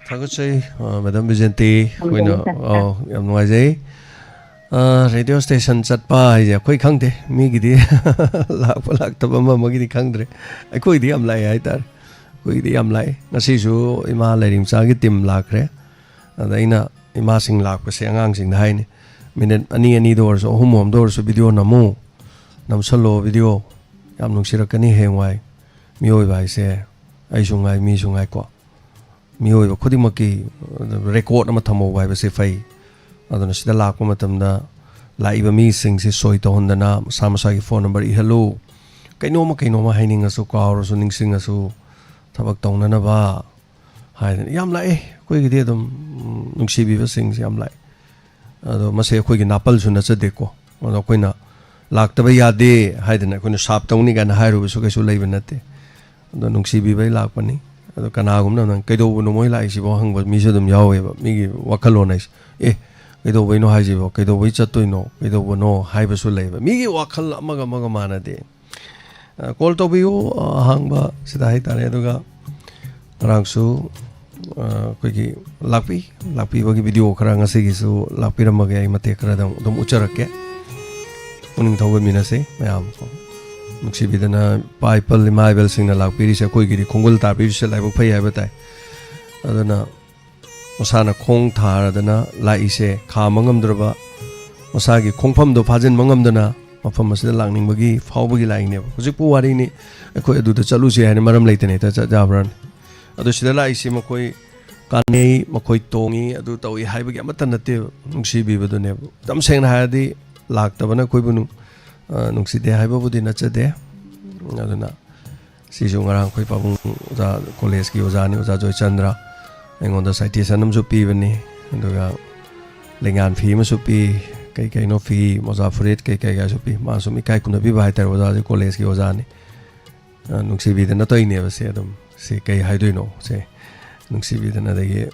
ꯊꯥꯒꯠꯆꯩ, ꯑ, ꯃꯦꯗꯥꯝ ꯕꯤꯖꯦꯟꯇꯤ꯫ ꯑꯩꯈꯣꯏꯅ, ꯊꯝꯖꯔꯦ, ꯁꯥꯔ꯫ ꯑ, ꯌꯥꯝ ꯅꯨꯡꯉꯥꯏꯖꯩ꯫ ꯑ, ꯔꯦꯗꯤꯑꯣ ꯁ꯭ꯇꯦꯁꯟ ꯆꯠꯄ ꯍꯥꯏꯁꯦ ꯑꯩꯈꯣꯏ ꯈꯪꯗꯦ, ꯃꯤꯒꯤꯗꯤ ꯂꯥꯛꯄ ꯂꯥꯛꯇꯕ ꯑꯃ ꯑꯃꯒꯤꯗꯤ ꯈꯪꯗ꯭ꯔꯦ, ꯑꯩꯈꯣꯏꯒꯤꯗꯤ ꯌꯥꯝ ꯂꯥꯛꯑꯦ ꯍꯥꯏꯇꯥꯔꯦ꯫ ꯑꯩꯈꯣꯏꯒꯤꯗꯤ ꯌꯥꯝ ꯂꯥꯛꯑꯦ꯫ ꯉꯁꯤꯁꯨ ꯏꯃꯥ ꯂꯥꯏꯔꯤꯛ ꯃꯆꯥꯒꯤ ꯇꯤꯝ ꯂꯥꯛꯈ꯭ꯔꯦ꯫ ꯑꯗ ꯑꯩꯅ ꯏꯃꯥꯁꯤꯡ ꯂꯥꯛꯄꯁꯦ ꯑꯉꯥꯡꯁꯤꯡꯗ ꯍꯥꯏꯅꯤ, ꯃꯤꯅꯤꯠ ꯑꯅꯤ ꯑꯅꯤꯗ ꯑꯣꯏꯔꯁꯨ, ꯑꯍꯨꯝ ꯑꯍꯨꯝꯗ ꯑꯣꯏꯔꯁꯨ ꯚꯤꯗꯤꯑꯣ ꯅꯝꯃꯨ, ꯅꯝꯁꯜꯂꯣ ꯚꯤꯗꯤꯑꯣ, ꯌꯥꯝ ꯅꯨꯡꯁꯤꯔꯛꯀꯅꯤ ꯍꯌꯦꯡꯋꯥꯏ꯫ ꯃꯤꯑꯣꯏꯕ ꯍꯥꯏꯁꯦ ꯑꯩꯁꯨ ꯉꯥꯏ, ꯃꯤꯁꯨ ꯉꯥꯏꯀꯣ꯫ ꯃꯤꯑꯣꯏꯕ ꯈꯨꯗꯤꯡꯃꯛꯀꯤ ꯔꯦꯀꯣꯔꯠ ꯑꯃ ꯊꯝꯍꯧꯕ ꯍꯥꯏꯕꯁꯤ ꯐꯩ꯫ ꯑꯗꯨꯅ ꯁꯤꯗ ꯂꯥꯛꯄ ꯃꯇꯝꯗ ꯂꯥꯛꯏꯕ ꯃꯤꯁꯤꯡꯁꯤ ꯁꯣꯏ ꯇꯧꯍꯟꯗꯅ ꯃꯁꯥ ꯃꯁꯥꯒꯤ ꯐꯣꯟ ꯅꯝꯕꯔ ꯏꯍꯜꯂꯨ꯫ ꯀꯩꯅꯣꯝꯃ ꯀꯩꯅꯣꯝꯃ ꯍꯥꯏꯅꯤꯡꯉꯁꯨ, ꯀꯥꯎꯔꯁꯨ, ꯅꯤꯡꯁꯤꯡꯉꯁꯨ, ꯊꯕꯛ ꯇꯧꯅꯅꯕ ꯍꯥꯏꯗꯅ ꯌꯥꯝ ꯂꯥꯛꯑꯦ꯫ ꯑꯩꯈꯣꯏꯒꯤꯗꯤ ꯑꯗꯨꯝ, ꯎꯝ, ꯅꯨꯡꯁꯤꯕꯤꯕꯁꯤꯡꯁꯦ ꯌꯥꯝ ꯂꯥꯛꯑꯦ꯫ ꯑꯗꯣ ꯃꯁꯦ ꯑꯩꯈꯣꯏꯒꯤ ꯅꯥꯄꯜꯁꯨ ꯅꯠꯆꯗꯦꯀꯣ꯫ ꯑꯗꯣ ꯑꯩꯈꯣꯏꯅ ꯂꯥꯛꯇꯕ ꯌꯥꯗꯦ ꯍꯥꯏꯗꯅ ꯑꯩꯈꯣꯏꯅ ꯁꯥꯞ ꯇꯧꯅꯤ ꯀꯥꯏꯅ ꯍꯥꯏꯔꯨꯕꯁꯨ ꯀꯩꯁꯨ ꯂꯩꯕ ꯅꯠꯇꯦ꯫ ꯑꯗꯣ ꯅꯨꯡꯁꯤꯕꯤꯕꯩ ꯂꯥꯛꯄꯅꯤ꯫ ꯑꯗꯣ ꯀꯅꯥꯒꯨꯝꯕꯅ "ꯅꯪ ꯀꯩꯗꯧꯕꯅꯣ ꯃꯣꯏ ꯂꯥꯛꯏꯁꯤꯕꯣ?" ꯍꯪꯕ ꯃꯤꯁꯨ ꯑꯗꯨꯝ ꯌꯥꯎꯋꯦꯕ꯫ ꯃꯤꯒꯤ ꯋꯥꯈꯜꯂꯣꯟ ꯍꯥꯏꯁꯦ, "ꯑꯦ, ꯀꯩꯗꯧꯕꯩꯅꯣ ꯍꯥꯏꯁꯤꯕꯣ? ꯀꯩꯗꯧꯕꯩ ꯆꯠꯇꯣꯏꯅꯣ? ꯀꯩꯗꯧꯕꯅꯣ ꯍꯥꯏꯕꯁꯨ ꯂꯩꯕ꯫ ꯃꯤꯒꯤ ꯋꯥꯈꯜ ꯑꯃꯒ ꯑꯃꯒ ꯃꯥꯟꯅꯗꯦ꯫ ꯑ, call ꯇꯧꯕꯤꯌꯨ, ꯑ, ꯑꯍꯥꯡꯕ ꯁꯤꯗ ꯍꯥꯏꯇꯥꯔꯦ꯫ ꯑꯗꯨꯒ ꯉꯔꯥꯡꯁꯨ, ꯑ, ꯑꯩꯈꯣꯏꯒꯤ ꯂꯥꯛꯄꯤ-, ꯂꯥꯛꯄꯤꯕꯒꯤ video ꯈꯔ ꯉꯁꯤꯒꯤꯁꯨ ꯂꯥꯛꯄꯤꯔꯝꯃꯒꯦ꯫ ꯑꯩ ꯃꯇꯦꯛ ꯈꯔꯗꯪ ꯑꯗꯨꯝ ꯎꯠꯆꯔꯛꯀꯦ꯫ ꯄꯨꯛꯅꯤꯡ ꯊꯧꯒꯠꯃꯤꯟꯅꯁꯤ ꯃꯌꯥꯝ꯫ ꯅꯨꯡꯁꯤꯕꯤꯗꯅ ꯏꯄꯥ ꯏꯄꯜ ꯏꯃꯥ ꯏꯕꯦꯜꯁꯤꯡꯅ ꯂꯥꯛꯄꯤꯔꯤꯁꯦ, ꯑꯩꯈꯣꯏꯒꯤꯗꯤ ꯈꯣꯡꯒꯨꯜ ꯇꯥꯕꯤꯔꯤꯁꯦ ꯂꯥꯏꯕꯛ ꯐꯩ ꯍꯥꯏꯕ ꯇꯥꯏ꯫ ꯑꯗꯨꯅ ꯃꯁꯥꯅ ꯈꯣꯡ ꯊꯥꯔꯗꯅ ꯂꯥꯛꯏꯁꯦ, ꯈꯥꯝꯕ ꯉꯝꯗ꯭ꯔꯕ, ꯃꯁꯥꯒꯤ ꯈꯣꯡꯐꯝꯗꯣ ꯐꯥꯖꯤꯟꯕ ꯉꯝꯗꯅ ꯃꯐꯝ ꯑꯁꯤꯗ ꯂꯥꯛꯅꯤꯡꯕꯒꯤ ꯐꯥꯎꯕꯒꯤ ꯂꯥꯛꯏꯅꯦꯕ꯫ ꯍꯧꯖꯤꯛꯄꯨ ꯋꯥꯔꯤꯅꯤ, ꯑꯩꯈꯣꯏ ꯑꯗꯨꯗ ꯆꯠꯂꯨꯁꯦ ꯍꯥꯏꯅ ꯃꯔꯝ ꯂꯩꯇꯅ ꯍꯦꯛꯇ ꯆꯠ ꯌꯥꯕ꯭ꯔꯥꯅꯦ? ꯑꯗꯣ ꯁꯤꯗ ꯂꯥꯛꯏꯁꯤ ꯃꯈꯣꯏ ꯀꯥꯟꯅꯩ, ꯃꯈꯣꯏ ꯇꯣꯡꯉꯤ, ꯑꯗꯨ ꯇꯧꯏ ꯍꯥꯏꯕꯒꯤ ꯑꯃꯠꯇ ꯅꯠꯇꯦꯕ, ꯅꯨꯡꯁꯤꯕꯤꯕꯗꯨꯅꯦꯕ꯫ ꯌꯥꯝ ꯁꯦꯡꯅ ꯍꯥꯏꯔꯗꯤ ꯂꯥꯛꯇꯕꯅ ꯑꯩꯈꯣꯏꯕꯨ ꯅꯨꯡ-, ꯑ, ꯅꯨꯡꯁꯤꯗꯦ ꯍꯥꯏꯕꯕꯨꯗꯤ ꯅꯠꯆꯗꯦ꯫ ꯑꯗꯨꯅ ꯁꯤꯁꯨ ꯉꯔꯥꯡ ꯑꯩꯈꯣꯏ ꯄꯥꯕꯨꯡ ꯑꯣꯖꯥ, ꯀꯣꯂꯦꯖꯀꯤ ꯑꯣꯖꯥꯅꯤ, ꯑꯣꯖꯥ ꯖꯣꯏꯆꯟꯗ꯭ꯔ, ꯑꯩꯉꯣꯟꯗ citation ꯑꯃꯁꯨ ꯄꯤꯕꯅꯤ꯫ ꯑꯗꯨꯒ ꯂꯦꯡꯌꯥꯟ ꯐꯤ ꯑꯃꯁꯨ ꯄꯤ, ꯀꯩ ꯀꯩꯅꯣ ꯐꯤ, ꯃꯣꯖꯥ ꯐꯨꯔꯤꯠ ꯀꯩ ꯀꯩꯒꯁꯨ ꯄꯤ꯫ ꯃꯥ ꯁꯨꯝ ꯏꯀꯥꯏ ꯈꯨꯝꯅꯕꯤꯕ ꯍꯥꯏꯇꯥꯔꯦ, ꯑꯣꯖꯥꯁꯦ ꯀꯣꯂꯦꯖꯀꯤ ꯑꯣꯖꯥꯅꯤ꯫ ꯑ, ꯅꯨꯡꯁꯤꯕꯤꯗꯅ ꯇꯧꯔꯤꯅꯦꯕ ꯁꯦ꯫ ꯑꯗꯨꯝ ꯁꯤ ꯀꯩ ꯍꯥꯏꯗꯣꯏꯅꯣ ꯁꯦ, ꯅꯨꯡꯁꯤꯕꯤꯗꯅ꯫ ꯑꯗꯒꯤ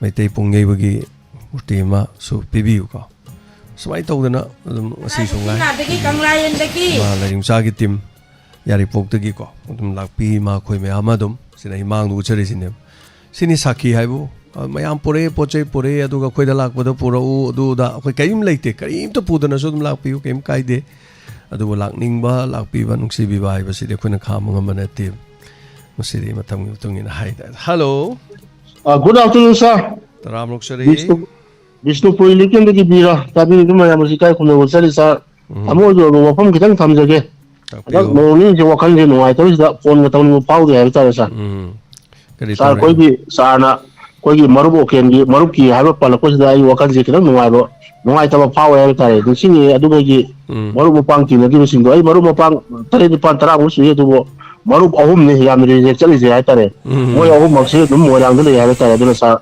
ꯃꯩꯇꯩ ꯄꯨꯡ ꯌꯩꯕꯒꯤ ꯃꯨꯔꯇꯤ ꯑꯃꯁꯨ ꯄꯤꯕꯤꯌꯨꯀꯣ꯫ ꯁꯨꯃꯥꯏꯅ ꯇꯧꯗꯅ ꯑꯗꯨꯝ ꯉꯁꯤꯁꯨ ꯉꯥꯏ꯫ ꯀꯪꯂꯥꯗꯒꯤ, ꯀꯪꯂꯥꯌꯦꯟꯗꯒꯤ꯫ ꯃꯥ ꯂꯥꯏꯔꯤꯛ ꯃꯆꯥꯒꯤ team ꯌꯥꯏꯔꯤꯄꯣꯛꯇꯒꯤꯀꯣ ꯑꯗꯨꯝ ꯂꯥꯛꯄꯤ, ꯃꯈꯣꯏ ꯃꯌꯥꯝ ꯑꯃ ꯑꯗꯨꯝ ꯁꯤꯗ ꯑꯩ ꯃꯥꯡꯗ ꯎꯠꯆꯔꯤꯁꯤꯅꯦꯕ꯫ ꯁꯤꯅꯤ ꯁꯥꯈꯤ ꯍꯥꯏꯕꯨ꯫ ꯑ, ꯃꯌꯥꯝ ꯄꯨꯔꯛꯑꯦ, ꯄꯣꯠ ꯆꯩ ꯄꯨꯔꯛꯑꯦ, ꯑꯗꯨꯒ ꯑꯩꯈꯣꯏꯗ ꯂꯥꯛꯄꯗ ꯄꯨꯔꯛꯎ, ꯑꯗꯨ ꯑꯗꯥ ꯑꯩꯈꯣꯏ ꯀꯔꯤꯝ ꯂꯩꯇꯦ꯫ ꯀꯔꯤꯝꯇ ꯄꯨꯗꯅꯁꯨ ꯑꯗꯨꯝ ꯂꯥꯛꯄꯤꯌꯨ, ꯀꯔꯤꯝ ꯀꯥꯏꯗꯦ꯫ ꯑꯗꯨꯕꯨ ꯂꯥꯛꯅꯤꯡꯕ, ꯂꯥꯛꯄꯤꯕ, ꯅꯨꯡꯁꯤꯕꯤꯕ ꯍꯥꯏꯕꯁꯤꯗꯤ ꯑꯩꯈꯣꯏꯅ ꯈꯥꯝꯕ ꯉꯝꯕ ꯅꯠꯇꯦ꯫ ꯃꯁꯤꯗꯤ ꯃꯇꯝꯒꯤ ꯃꯇꯨꯡ ꯏꯟꯅ ꯍꯥꯏꯇꯥꯔꯦ꯫ Hello꯫ ꯑ, good afternoon, sir꯫ ꯇꯔꯥꯝꯅ ꯑꯣꯛꯆꯔꯤ꯫ ꯕꯤꯁꯅꯨ-, ꯕꯤꯁꯅꯨꯄꯨꯔ ꯂꯤꯀꯦꯟꯗꯒꯤ ꯕꯤꯔ꯫ ꯇꯥꯕꯤꯔꯤꯕ ꯃꯌꯥꯝ ꯑꯁꯤ ꯏꯀꯥꯏ ꯈꯨꯝꯅꯕ ꯆꯠꯂꯤ, sir꯫ ꯎꯝ꯫ ꯊꯃꯣꯏꯒꯤ ꯑꯣꯏꯕ ꯋꯥꯐꯝ ꯈꯤꯇꯪ ꯊꯝꯖꯒꯦ꯫ ꯇꯥꯛꯄꯤꯌꯨ꯫ ꯍꯟꯗꯛ ꯅꯣꯡ ꯅꯤꯅꯤꯁꯦ ꯋꯥꯈꯜꯁꯦ ꯅꯨꯡꯉꯥꯏꯇꯕꯁꯤꯗ ꯐꯣꯟꯒ ꯇꯧꯅꯤꯡꯕ ꯐꯥꯎꯗꯦ ꯍꯥꯏꯕ ꯇꯥꯔꯦ, sir꯫ ꯎꯝ꯫ ꯀꯔꯤ sir, ꯇꯧꯔꯦ? ꯑꯩꯈꯣꯏꯒꯤ sirꯅ ꯑꯩꯈꯣꯏꯒꯤ ꯃꯔꯨꯞ ꯑꯣꯀꯦꯟꯒꯤ ꯃꯔꯨꯞꯀꯤ ꯍꯥꯏꯕ ꯄꯜꯂꯛꯄꯁꯤꯗ ꯑꯩ ꯋꯥꯈꯜꯁꯦ ꯈꯤꯇꯪ ꯅꯨꯡꯉꯥꯏꯕ, ꯅꯨꯡꯉꯥꯏꯇꯕ ꯐꯥꯎꯋꯦ ꯍꯥꯏꯕ ꯇꯥꯔꯦ꯫ ꯅꯤꯡꯁꯤꯡꯉꯤꯉꯩ ꯑꯗꯨꯒꯤ ꯎꯝ꯫ ꯃꯔꯨꯞ ꯃꯄꯥꯡ ꯇꯤꯟꯅꯈꯤꯕꯁꯤꯡꯗꯣ, ꯑꯩ ꯃꯔꯨꯞ ꯃꯄꯥꯡ ꯇꯔꯦꯠ, ꯅꯤꯄꯥꯜ, ꯇꯔꯥꯃꯨꯛ ꯁꯨꯏ, ꯑꯗꯨꯕꯨ ꯃꯔꯨꯞ ꯑꯍꯨꯝꯅꯤ ꯌꯥꯝꯅ reject ꯆꯠꯂꯤꯁꯦ ꯍꯥꯏꯇꯥꯔꯦ꯫ ꯎꯝ꯫ ꯃꯣꯏ ꯑꯍꯨꯝꯃꯛꯁꯦ ꯑꯗꯨꯝ ꯃꯣꯏꯔꯥꯡꯗ ꯂꯩ ꯍꯥꯏꯕ ꯇꯥꯔꯦ꯫ ꯑꯗꯨꯅ sir,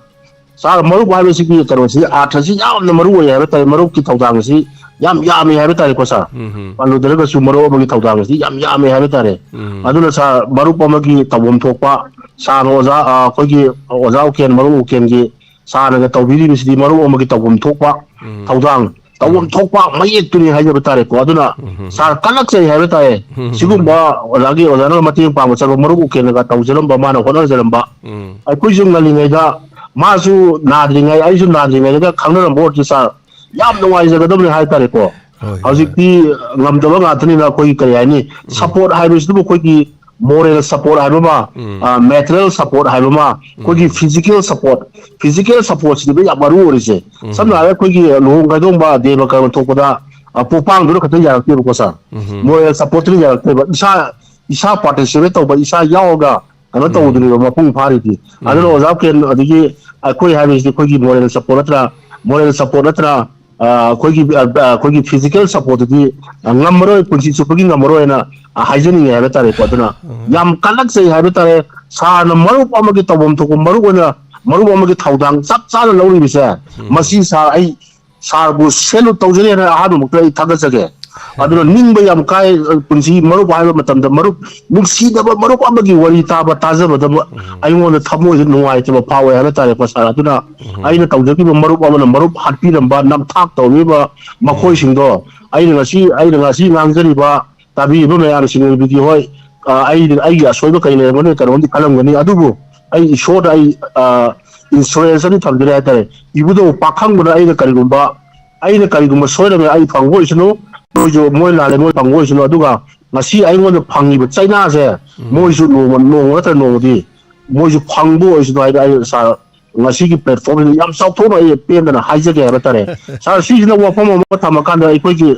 sir, ꯃꯔꯨꯞ ꯍꯥꯏꯕꯁꯤꯒꯤ ꯀꯩꯅꯣꯁꯤ, ꯑꯥꯔꯊꯁꯤ ꯌꯥꯝꯅ ꯃꯔꯨ ꯑꯣꯏ ꯍꯥꯏꯕ ꯇꯥꯔꯦ꯫ ꯃꯔꯨꯞꯀꯤ ꯊꯧꯗꯥꯡ ꯑꯁꯤ ꯌꯥꯝ ꯌꯥꯝꯃꯤ ꯍꯥꯏꯕ ꯇꯥꯔꯦꯀꯣ, sir꯫ ꯎꯝ꯫ ꯄꯜꯂꯨꯗ꯭ꯔꯒꯁꯨ ꯃꯔꯨꯞ ꯑꯃꯒꯤ ꯊꯧꯗꯥꯡ ꯑꯁꯤ ꯌꯥꯝ ꯌꯥꯝꯃꯤ ꯍꯥꯏꯕ ꯇꯥꯔꯦ꯫ ꯎꯝ꯫ ꯑꯗꯨꯅ sir, ꯃꯔꯨꯞ ꯑꯃꯒꯤ ꯇꯧꯐꯝ ꯊꯣꯛꯄ, sirꯅ ꯑꯣꯖꯥ, ꯑ, ꯑꯩꯈꯣꯏꯒꯤ ꯑꯣꯖꯥ ꯎꯀꯦꯟ, ꯃꯔꯨꯞ ꯎꯀꯦꯟꯒꯤ ꯁꯥꯔꯅꯒ ꯇꯧꯕꯤꯔꯤꯕꯁꯤꯗꯤ ꯃꯔꯨꯞ ꯑꯃꯒꯤ ꯇꯧꯐꯝ ꯊꯣꯛꯄ ꯎꯝ꯫ ꯊꯧꯗꯥꯡ, ꯇꯧꯐꯝ ꯎꯝ꯫ ꯊꯣꯛꯄ ꯃꯌꯦꯛꯇꯨꯅꯤ ꯍꯥꯏꯖꯕ ꯇꯥꯔꯦꯀꯣ꯫ ꯑꯗꯨꯅ ꯎꯝ꯫ ꯁꯥꯔ ꯀꯜꯂꯛꯆꯩ ꯍꯥꯏꯕ ꯇꯥꯔꯦ꯫ ꯎꯝ꯫ ꯁꯤꯒꯨꯝꯕ ꯑꯣꯖꯥꯒꯤ, ꯑꯣꯖꯥꯅ ꯃꯇꯦꯡ ꯄꯥꯡꯕ ꯆꯠꯄ ꯃꯔꯨꯞ ꯎꯀꯦꯜꯅꯒ ꯇꯧꯖꯔꯝꯕ, ꯃꯥꯅ ꯍꯣꯠꯅꯖꯔꯝꯕ, ꯎꯝ꯫ ꯑꯩꯈꯣꯏꯁꯨ ꯉꯜꯂꯤꯉꯩꯗ, ꯃꯥꯁꯨ ꯅꯥꯗ꯭ꯔꯤꯉꯩ, ꯑꯩꯁꯨ ꯅꯥꯗ꯭ꯔꯤꯉꯩꯗꯒ ꯈꯪꯅꯔꯝꯕ ꯑꯣꯏꯔꯗꯤ ꯁꯥꯔ ꯌꯥꯝ ꯅꯨꯡꯉꯥꯏꯖꯒꯗꯕꯅꯤ ꯍꯥꯏꯇꯥꯔꯦꯀꯣ꯫ ꯍꯣꯏ, ꯍꯣꯏ, ꯍꯣꯏ꯫ ꯍꯧꯖꯤꯛꯇꯤ ꯉꯝꯗꯕ ꯉꯥꯛꯇꯅꯤꯅ ꯑꯩꯈꯣꯏꯒꯤ ꯀꯔꯤ ꯍꯥꯏꯅꯤ, ꯎꯝ꯫ ꯁꯄꯣꯔꯠ ꯍꯥꯏꯕꯁꯤꯗꯕꯨ ꯑꯩꯈꯣꯏꯒꯤ ꯃꯣꯔꯦꯜ ꯁꯄꯣꯔꯠ ꯍꯥꯏꯕ ꯑꯃ, ꯎꯝ꯫ ꯑ, ꯃꯦꯇꯔꯤꯌꯦꯜ ꯁꯄꯣꯔꯠ ꯍꯥꯏꯕ ꯑꯃ, ꯑꯩꯈꯣꯏꯒꯤ ꯎꯝ꯫ ꯐꯤꯖꯤꯀꯦꯜ ꯁꯄꯣꯔꯠ, ꯐꯤꯖꯤꯀꯦꯜ ꯁꯄꯣꯔꯠꯁꯤꯅꯦꯕ ꯌꯥꯝ ꯃꯔꯨ ꯑꯣꯏꯔꯤꯁꯦ꯫ ꯎꯝ꯫ ꯁꯝꯅ ꯍꯥꯏꯔꯕꯗ ꯑꯩꯈꯣꯏꯒꯤ ꯂꯨꯍꯣꯡ ꯀꯥꯏꯗꯣꯡꯕ, ꯗꯦꯕ ꯀꯔꯃ ꯊꯣꯛꯄꯗ, ꯑ, ꯄꯣꯄꯥꯡꯗꯨꯅ ꯈꯛꯇ ꯌꯥꯔꯛꯇꯦꯕꯀꯣ ꯁꯥꯔ꯫ ꯎꯝ꯫ ꯃꯣꯔꯦꯜ ꯁꯄꯣꯔꯠꯇꯨꯅ ꯌꯥꯔꯛꯇꯦꯕ꯫ ꯏꯁꯥ, ꯏꯁꯥ ꯄꯥꯔꯇꯤꯁꯤꯄꯦꯠ ꯇꯧꯕ, ꯏꯁꯥ ꯌꯥꯎꯔꯒ ꯀꯩꯅꯣ ꯎꯝ꯫ ꯇꯧꯕꯗꯨꯅꯦꯕ ꯃꯄꯨꯡ ꯐꯥꯔꯤꯗꯤ꯫ ꯑꯗꯨꯅ ꯎꯝ꯫ ꯑꯣꯖꯥ ꯀꯦꯟ ꯑꯗꯒꯤ ꯑꯩꯈꯣꯏ ꯍꯥꯏꯕꯁꯤꯗꯤ ꯑꯩꯈꯣꯏꯒꯤ ꯃꯣꯔꯦꯜ ꯁꯄꯣꯔꯠ ꯅꯠꯇ꯭ꯔꯥ, ꯃꯣꯔꯦꯜ ꯁꯄꯣꯔꯠ ꯅꯠꯇ꯭ꯔꯥ, ꯑ, ꯑꯩꯈꯣꯏꯒꯤ, ꯑ, ꯑ, ꯑꯩꯈꯣꯏꯒꯤ ꯐꯤꯖꯤꯀꯦꯜ ꯁꯄꯣꯔꯠꯇꯨꯗꯤ, ꯑ, ꯉꯝꯃꯔꯣꯏ, ꯄꯨꯟꯁꯤ ꯆꯨꯞꯄꯒꯤ ꯉꯝꯃꯔꯣꯏꯅ, ꯑ, ꯍꯥꯏꯖꯅꯤꯡꯉꯦ ꯍꯥꯏꯕ ꯇꯥꯔꯦꯀꯣ꯫ ꯑꯗꯨꯅ ꯎꯝ꯫ ꯌꯥꯝ ꯀꯜꯂꯛꯆꯩ ꯍꯥꯏꯕ ꯇꯥꯔꯦ꯫ ꯁꯥꯔꯅ ꯃꯔꯨꯞ ꯑꯃꯒꯤ ꯇꯧꯐꯝ ꯊꯣꯛꯄ, ꯃꯔꯨꯞ ꯑꯣꯏꯅ ꯃꯔꯨꯞ ꯑꯃꯒꯤ ꯊꯧꯗꯥꯡ ꯆꯞ ꯆꯥꯅ ꯂꯧꯔꯤꯕꯁꯦ, ꯎꯝ꯫ ꯃꯁꯤ ꯁꯥꯔ ꯑꯩ ꯁꯥꯔꯕꯨ ꯁꯦꯂꯨꯠ ꯇꯧꯖꯔꯤ ꯍꯥꯏꯅ ꯑꯍꯥꯟꯕꯃꯛꯇ ꯑꯩ ꯊꯥꯒꯠꯆꯒꯦ꯫ ꯑꯗꯨꯅ ꯅꯤꯡꯕ ꯌꯥꯝ ꯀꯥꯏ, ꯄꯨꯟꯁꯤ ꯃꯔꯨꯞ ꯍꯥꯏꯕ ꯃꯇꯝꯗ ꯃꯔꯨꯞ ꯅꯨꯡꯁꯤꯗꯕ ꯃꯔꯨꯞ ꯑꯃꯒꯤ ꯋꯥꯔꯤ ꯇꯥꯕ, ꯇꯥꯖꯕꯗ ꯎꯝ꯫ ꯑꯩꯉꯣꯟꯗ ꯊꯃꯣꯏꯗ ꯅꯨꯡꯉꯥꯏꯇꯕ ꯐꯥꯎꯋꯦ ꯍꯥꯏꯕ ꯇꯥꯔꯦꯀꯣ ꯁꯥꯔ꯫ ꯑꯗꯨꯅ ꯎꯝ꯫ ꯑꯩꯅ ꯇꯧꯖꯈꯤꯕ ꯃꯔꯨꯞ ꯑꯃꯅ ꯃꯔꯨꯞ ꯍꯥꯠꯄꯤꯔꯝꯕ, ꯅꯝꯊꯥꯛ ꯇꯧꯔꯤꯕ ꯎꯝ꯫ ꯃꯈꯣꯏꯁꯤꯡꯗꯣ ꯑꯩꯅ ꯉꯁꯤ, ꯑꯩꯅ ꯉꯁꯤ ꯉꯥꯡꯖꯔꯤꯕ ꯇꯥꯕꯤꯔꯤꯕ ꯃꯌꯥꯝꯁꯤꯡ ꯑꯗꯨꯗꯤ ꯍꯣꯏ, ꯑ, ꯑꯩ, ꯑꯩꯒꯤ ꯑꯁꯣꯏꯕ ꯀꯔꯤ ꯂꯩꯔꯝꯒꯅꯤ ꯀꯩꯅꯣꯝꯗꯤ ꯈꯜꯂꯝꯒꯅꯤ, ꯑꯗꯨꯕꯨ ꯑꯩ ꯏꯁꯣꯔꯗ ꯑꯩ, ꯑ, ꯏꯟꯁꯨꯔꯦꯟꯁ ꯑꯃ ꯊꯝꯖꯔꯦ ꯍꯥꯏꯇꯥꯔꯦ꯫ ꯏꯕꯨꯙꯧ ꯄꯥꯈꯪꯕꯅ ꯑꯩꯅ ꯀꯔꯤꯒꯨꯝꯕ, ꯑꯩꯅ ꯀꯔꯤꯒꯨꯝꯕ ꯁꯣꯏꯔꯝꯃꯦ, ꯑꯩ ꯐꯪꯕ ꯑꯣꯏꯁꯅꯨ, ꯃꯣꯏꯁꯨ ꯃꯣꯏ ꯂꯥꯜꯂꯦ, ꯃꯣꯏ ꯐꯪꯕ ꯑꯣꯏꯁꯅꯨ, ꯑꯗꯨꯒ ꯉꯁꯤ ꯑꯩꯉꯣꯟꯗ ꯐꯪꯉꯤꯕ ꯆꯩꯅꯥꯁꯦ ꯎꯝ꯫ ꯃꯣꯏꯁꯨ ꯅꯣꯡꯃ, ꯅꯣꯡꯃ ꯅꯠꯇ꯭ꯔ ꯅꯣꯡꯃꯗꯤ ꯃꯣꯏꯁꯨ ꯐꯪꯕ ꯑꯣꯏꯁꯅꯨ ꯍꯥꯏꯅ ꯑꯩ ꯁꯥꯔ ꯉꯁꯤꯒꯤ ꯄ꯭ꯂꯦꯠꯐꯣꯝꯁꯤꯗ ꯌꯥꯝ ꯆꯥꯎꯊꯣꯛꯅ ꯑꯩ ꯄꯦꯟꯗꯅ ꯍꯥꯏꯖꯒꯦ ꯍꯥꯏꯕ ꯇꯥꯔꯦ꯫ ꯁꯥꯔ, ꯁꯤꯁꯤꯅ ꯋꯥꯐꯝ ꯑꯃ ꯊꯝꯃꯀꯥꯟꯗ ꯑꯩꯈꯣꯏꯒꯤ,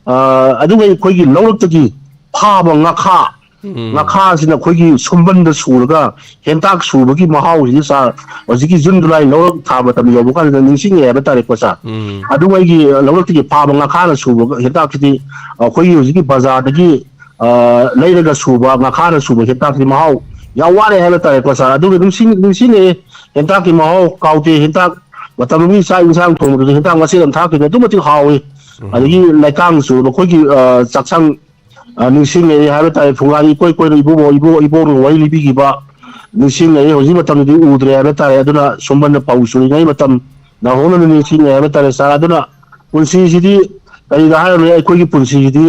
ꯑ, ꯑꯗꯨꯒ ꯑꯩꯈꯣꯏꯒꯤ ꯂꯧꯔꯛꯇꯒꯤ ꯐꯥꯕ ꯉꯥꯈꯥ, ꯎꯝ꯫ ꯉꯥꯈꯥꯁꯤꯅ ꯑꯩꯈꯣꯏꯒꯤ ꯁꯨꯝꯕꯟꯗ ꯁꯨꯔꯒ ꯍꯦꯟꯇꯥꯛ ꯁꯨꯕꯒꯤ ꯃꯍꯥꯎꯁꯤꯗꯤ ꯁꯥꯔ ꯍꯧꯖꯤꯛꯀꯤ ꯖꯨꯟ ꯖꯨꯂꯥꯏ ꯂꯧꯔꯛ ꯊꯥ ꯃꯇꯝ ꯌꯧꯕ ꯀꯥꯟꯗ ꯅꯤꯡꯁꯤꯡꯉꯦ ꯍꯥꯏꯕ ꯇꯥꯔꯦꯀꯣ ꯁꯥꯔ꯫ ꯎꯝ꯫ ꯑꯗꯨꯒ ꯑꯩꯒꯤ ꯂꯧꯔꯛꯇꯒꯤ ꯐꯥꯕ ꯉꯥꯈꯥꯅ ꯁꯨꯕ ꯍꯦꯟꯇꯥꯛꯁꯤꯗꯤ ꯑꯩꯈꯣꯏꯒꯤ ꯍꯧꯖꯤꯛꯀꯤ ꯕꯖꯥꯔꯗꯒꯤ, ꯑ, ꯂꯩꯔꯒ ꯁꯨꯕ ꯉꯥꯈꯥꯅ ꯁꯨꯕ ꯍꯦꯟꯇꯥꯛꯁꯤꯗꯤ ꯃꯍꯥꯎ ꯌꯥꯝ ꯋꯥꯠꯂꯦ ꯍꯥꯏꯕ ꯇꯥꯔꯦꯀꯣ ꯁꯥꯔ꯫ ꯑꯗꯨꯒ ꯑꯗꯨꯝ ꯁꯤꯡ-, ꯅꯤꯡꯁꯤꯡꯉꯛꯑꯦ, ꯍꯦꯟꯇꯥꯛꯀꯤ ꯃꯍꯥꯎ ꯀꯥꯎꯗꯦ꯫ ꯍꯦꯟꯇꯥꯛ ꯃꯇꯝ ꯑꯃꯒꯤ ꯆꯥꯛ ꯏꯟꯁꯥꯡ ꯊꯣꯡꯕꯗꯨꯗꯤ ꯍꯦꯟꯇꯥꯛ ꯃꯆꯦꯠ ꯑꯃ ꯊꯥꯛꯈꯤꯕꯗ ꯑꯗꯨꯛ ꯃꯇꯤꯛ ꯍꯥꯎꯏ꯫ ꯎꯝ꯫ ꯑꯗꯒꯤ ꯂꯩꯀꯥꯡꯁꯨ ꯃꯈꯣꯏꯒꯤ, ꯑ, ꯆꯥꯛꯁꯪ, ꯑ, ꯅꯤꯡꯁꯤꯡꯉꯛꯑꯦ ꯍꯥꯏꯕ ꯇꯥꯔꯦ꯫ ꯐꯨꯡꯒꯥꯔꯤ ꯏꯀꯣꯏ ꯀꯣꯏꯅ ꯏꯕꯨꯡꯉꯣ, ꯏꯕꯣ-, ꯏꯕꯣꯛꯅ ꯋꯥꯔꯤ ꯂꯤꯕꯤꯈꯤꯕ ꯅꯤꯡꯁꯤꯡꯅꯔꯤ꯫ ꯍꯧꯖꯤꯛ ꯃꯇꯝꯗꯗꯤ ꯎꯗ꯭ꯔꯦ ꯍꯥꯏꯕ ꯇꯥꯔꯦ꯫ ꯑꯗꯨꯅ ꯁꯨꯝꯕꯟꯅ ꯄꯥꯎ ꯁꯨꯔꯤꯉꯩ ꯃꯇꯝ ꯅꯧꯍꯧꯅꯅ ꯅꯤꯡꯁꯤꯡꯅꯩ ꯍꯥꯏꯕ ꯇꯥꯔꯦ ꯁꯥꯔ꯫ ꯑꯗꯨꯅ ꯄꯨꯟꯁꯤꯁꯤꯗꯤ ꯀꯔꯤꯗ ꯍꯥꯏꯔꯨꯅꯤ, ꯑꯩꯈꯣꯏꯒꯤ ꯄꯨꯟꯁꯤꯁꯤꯗꯤ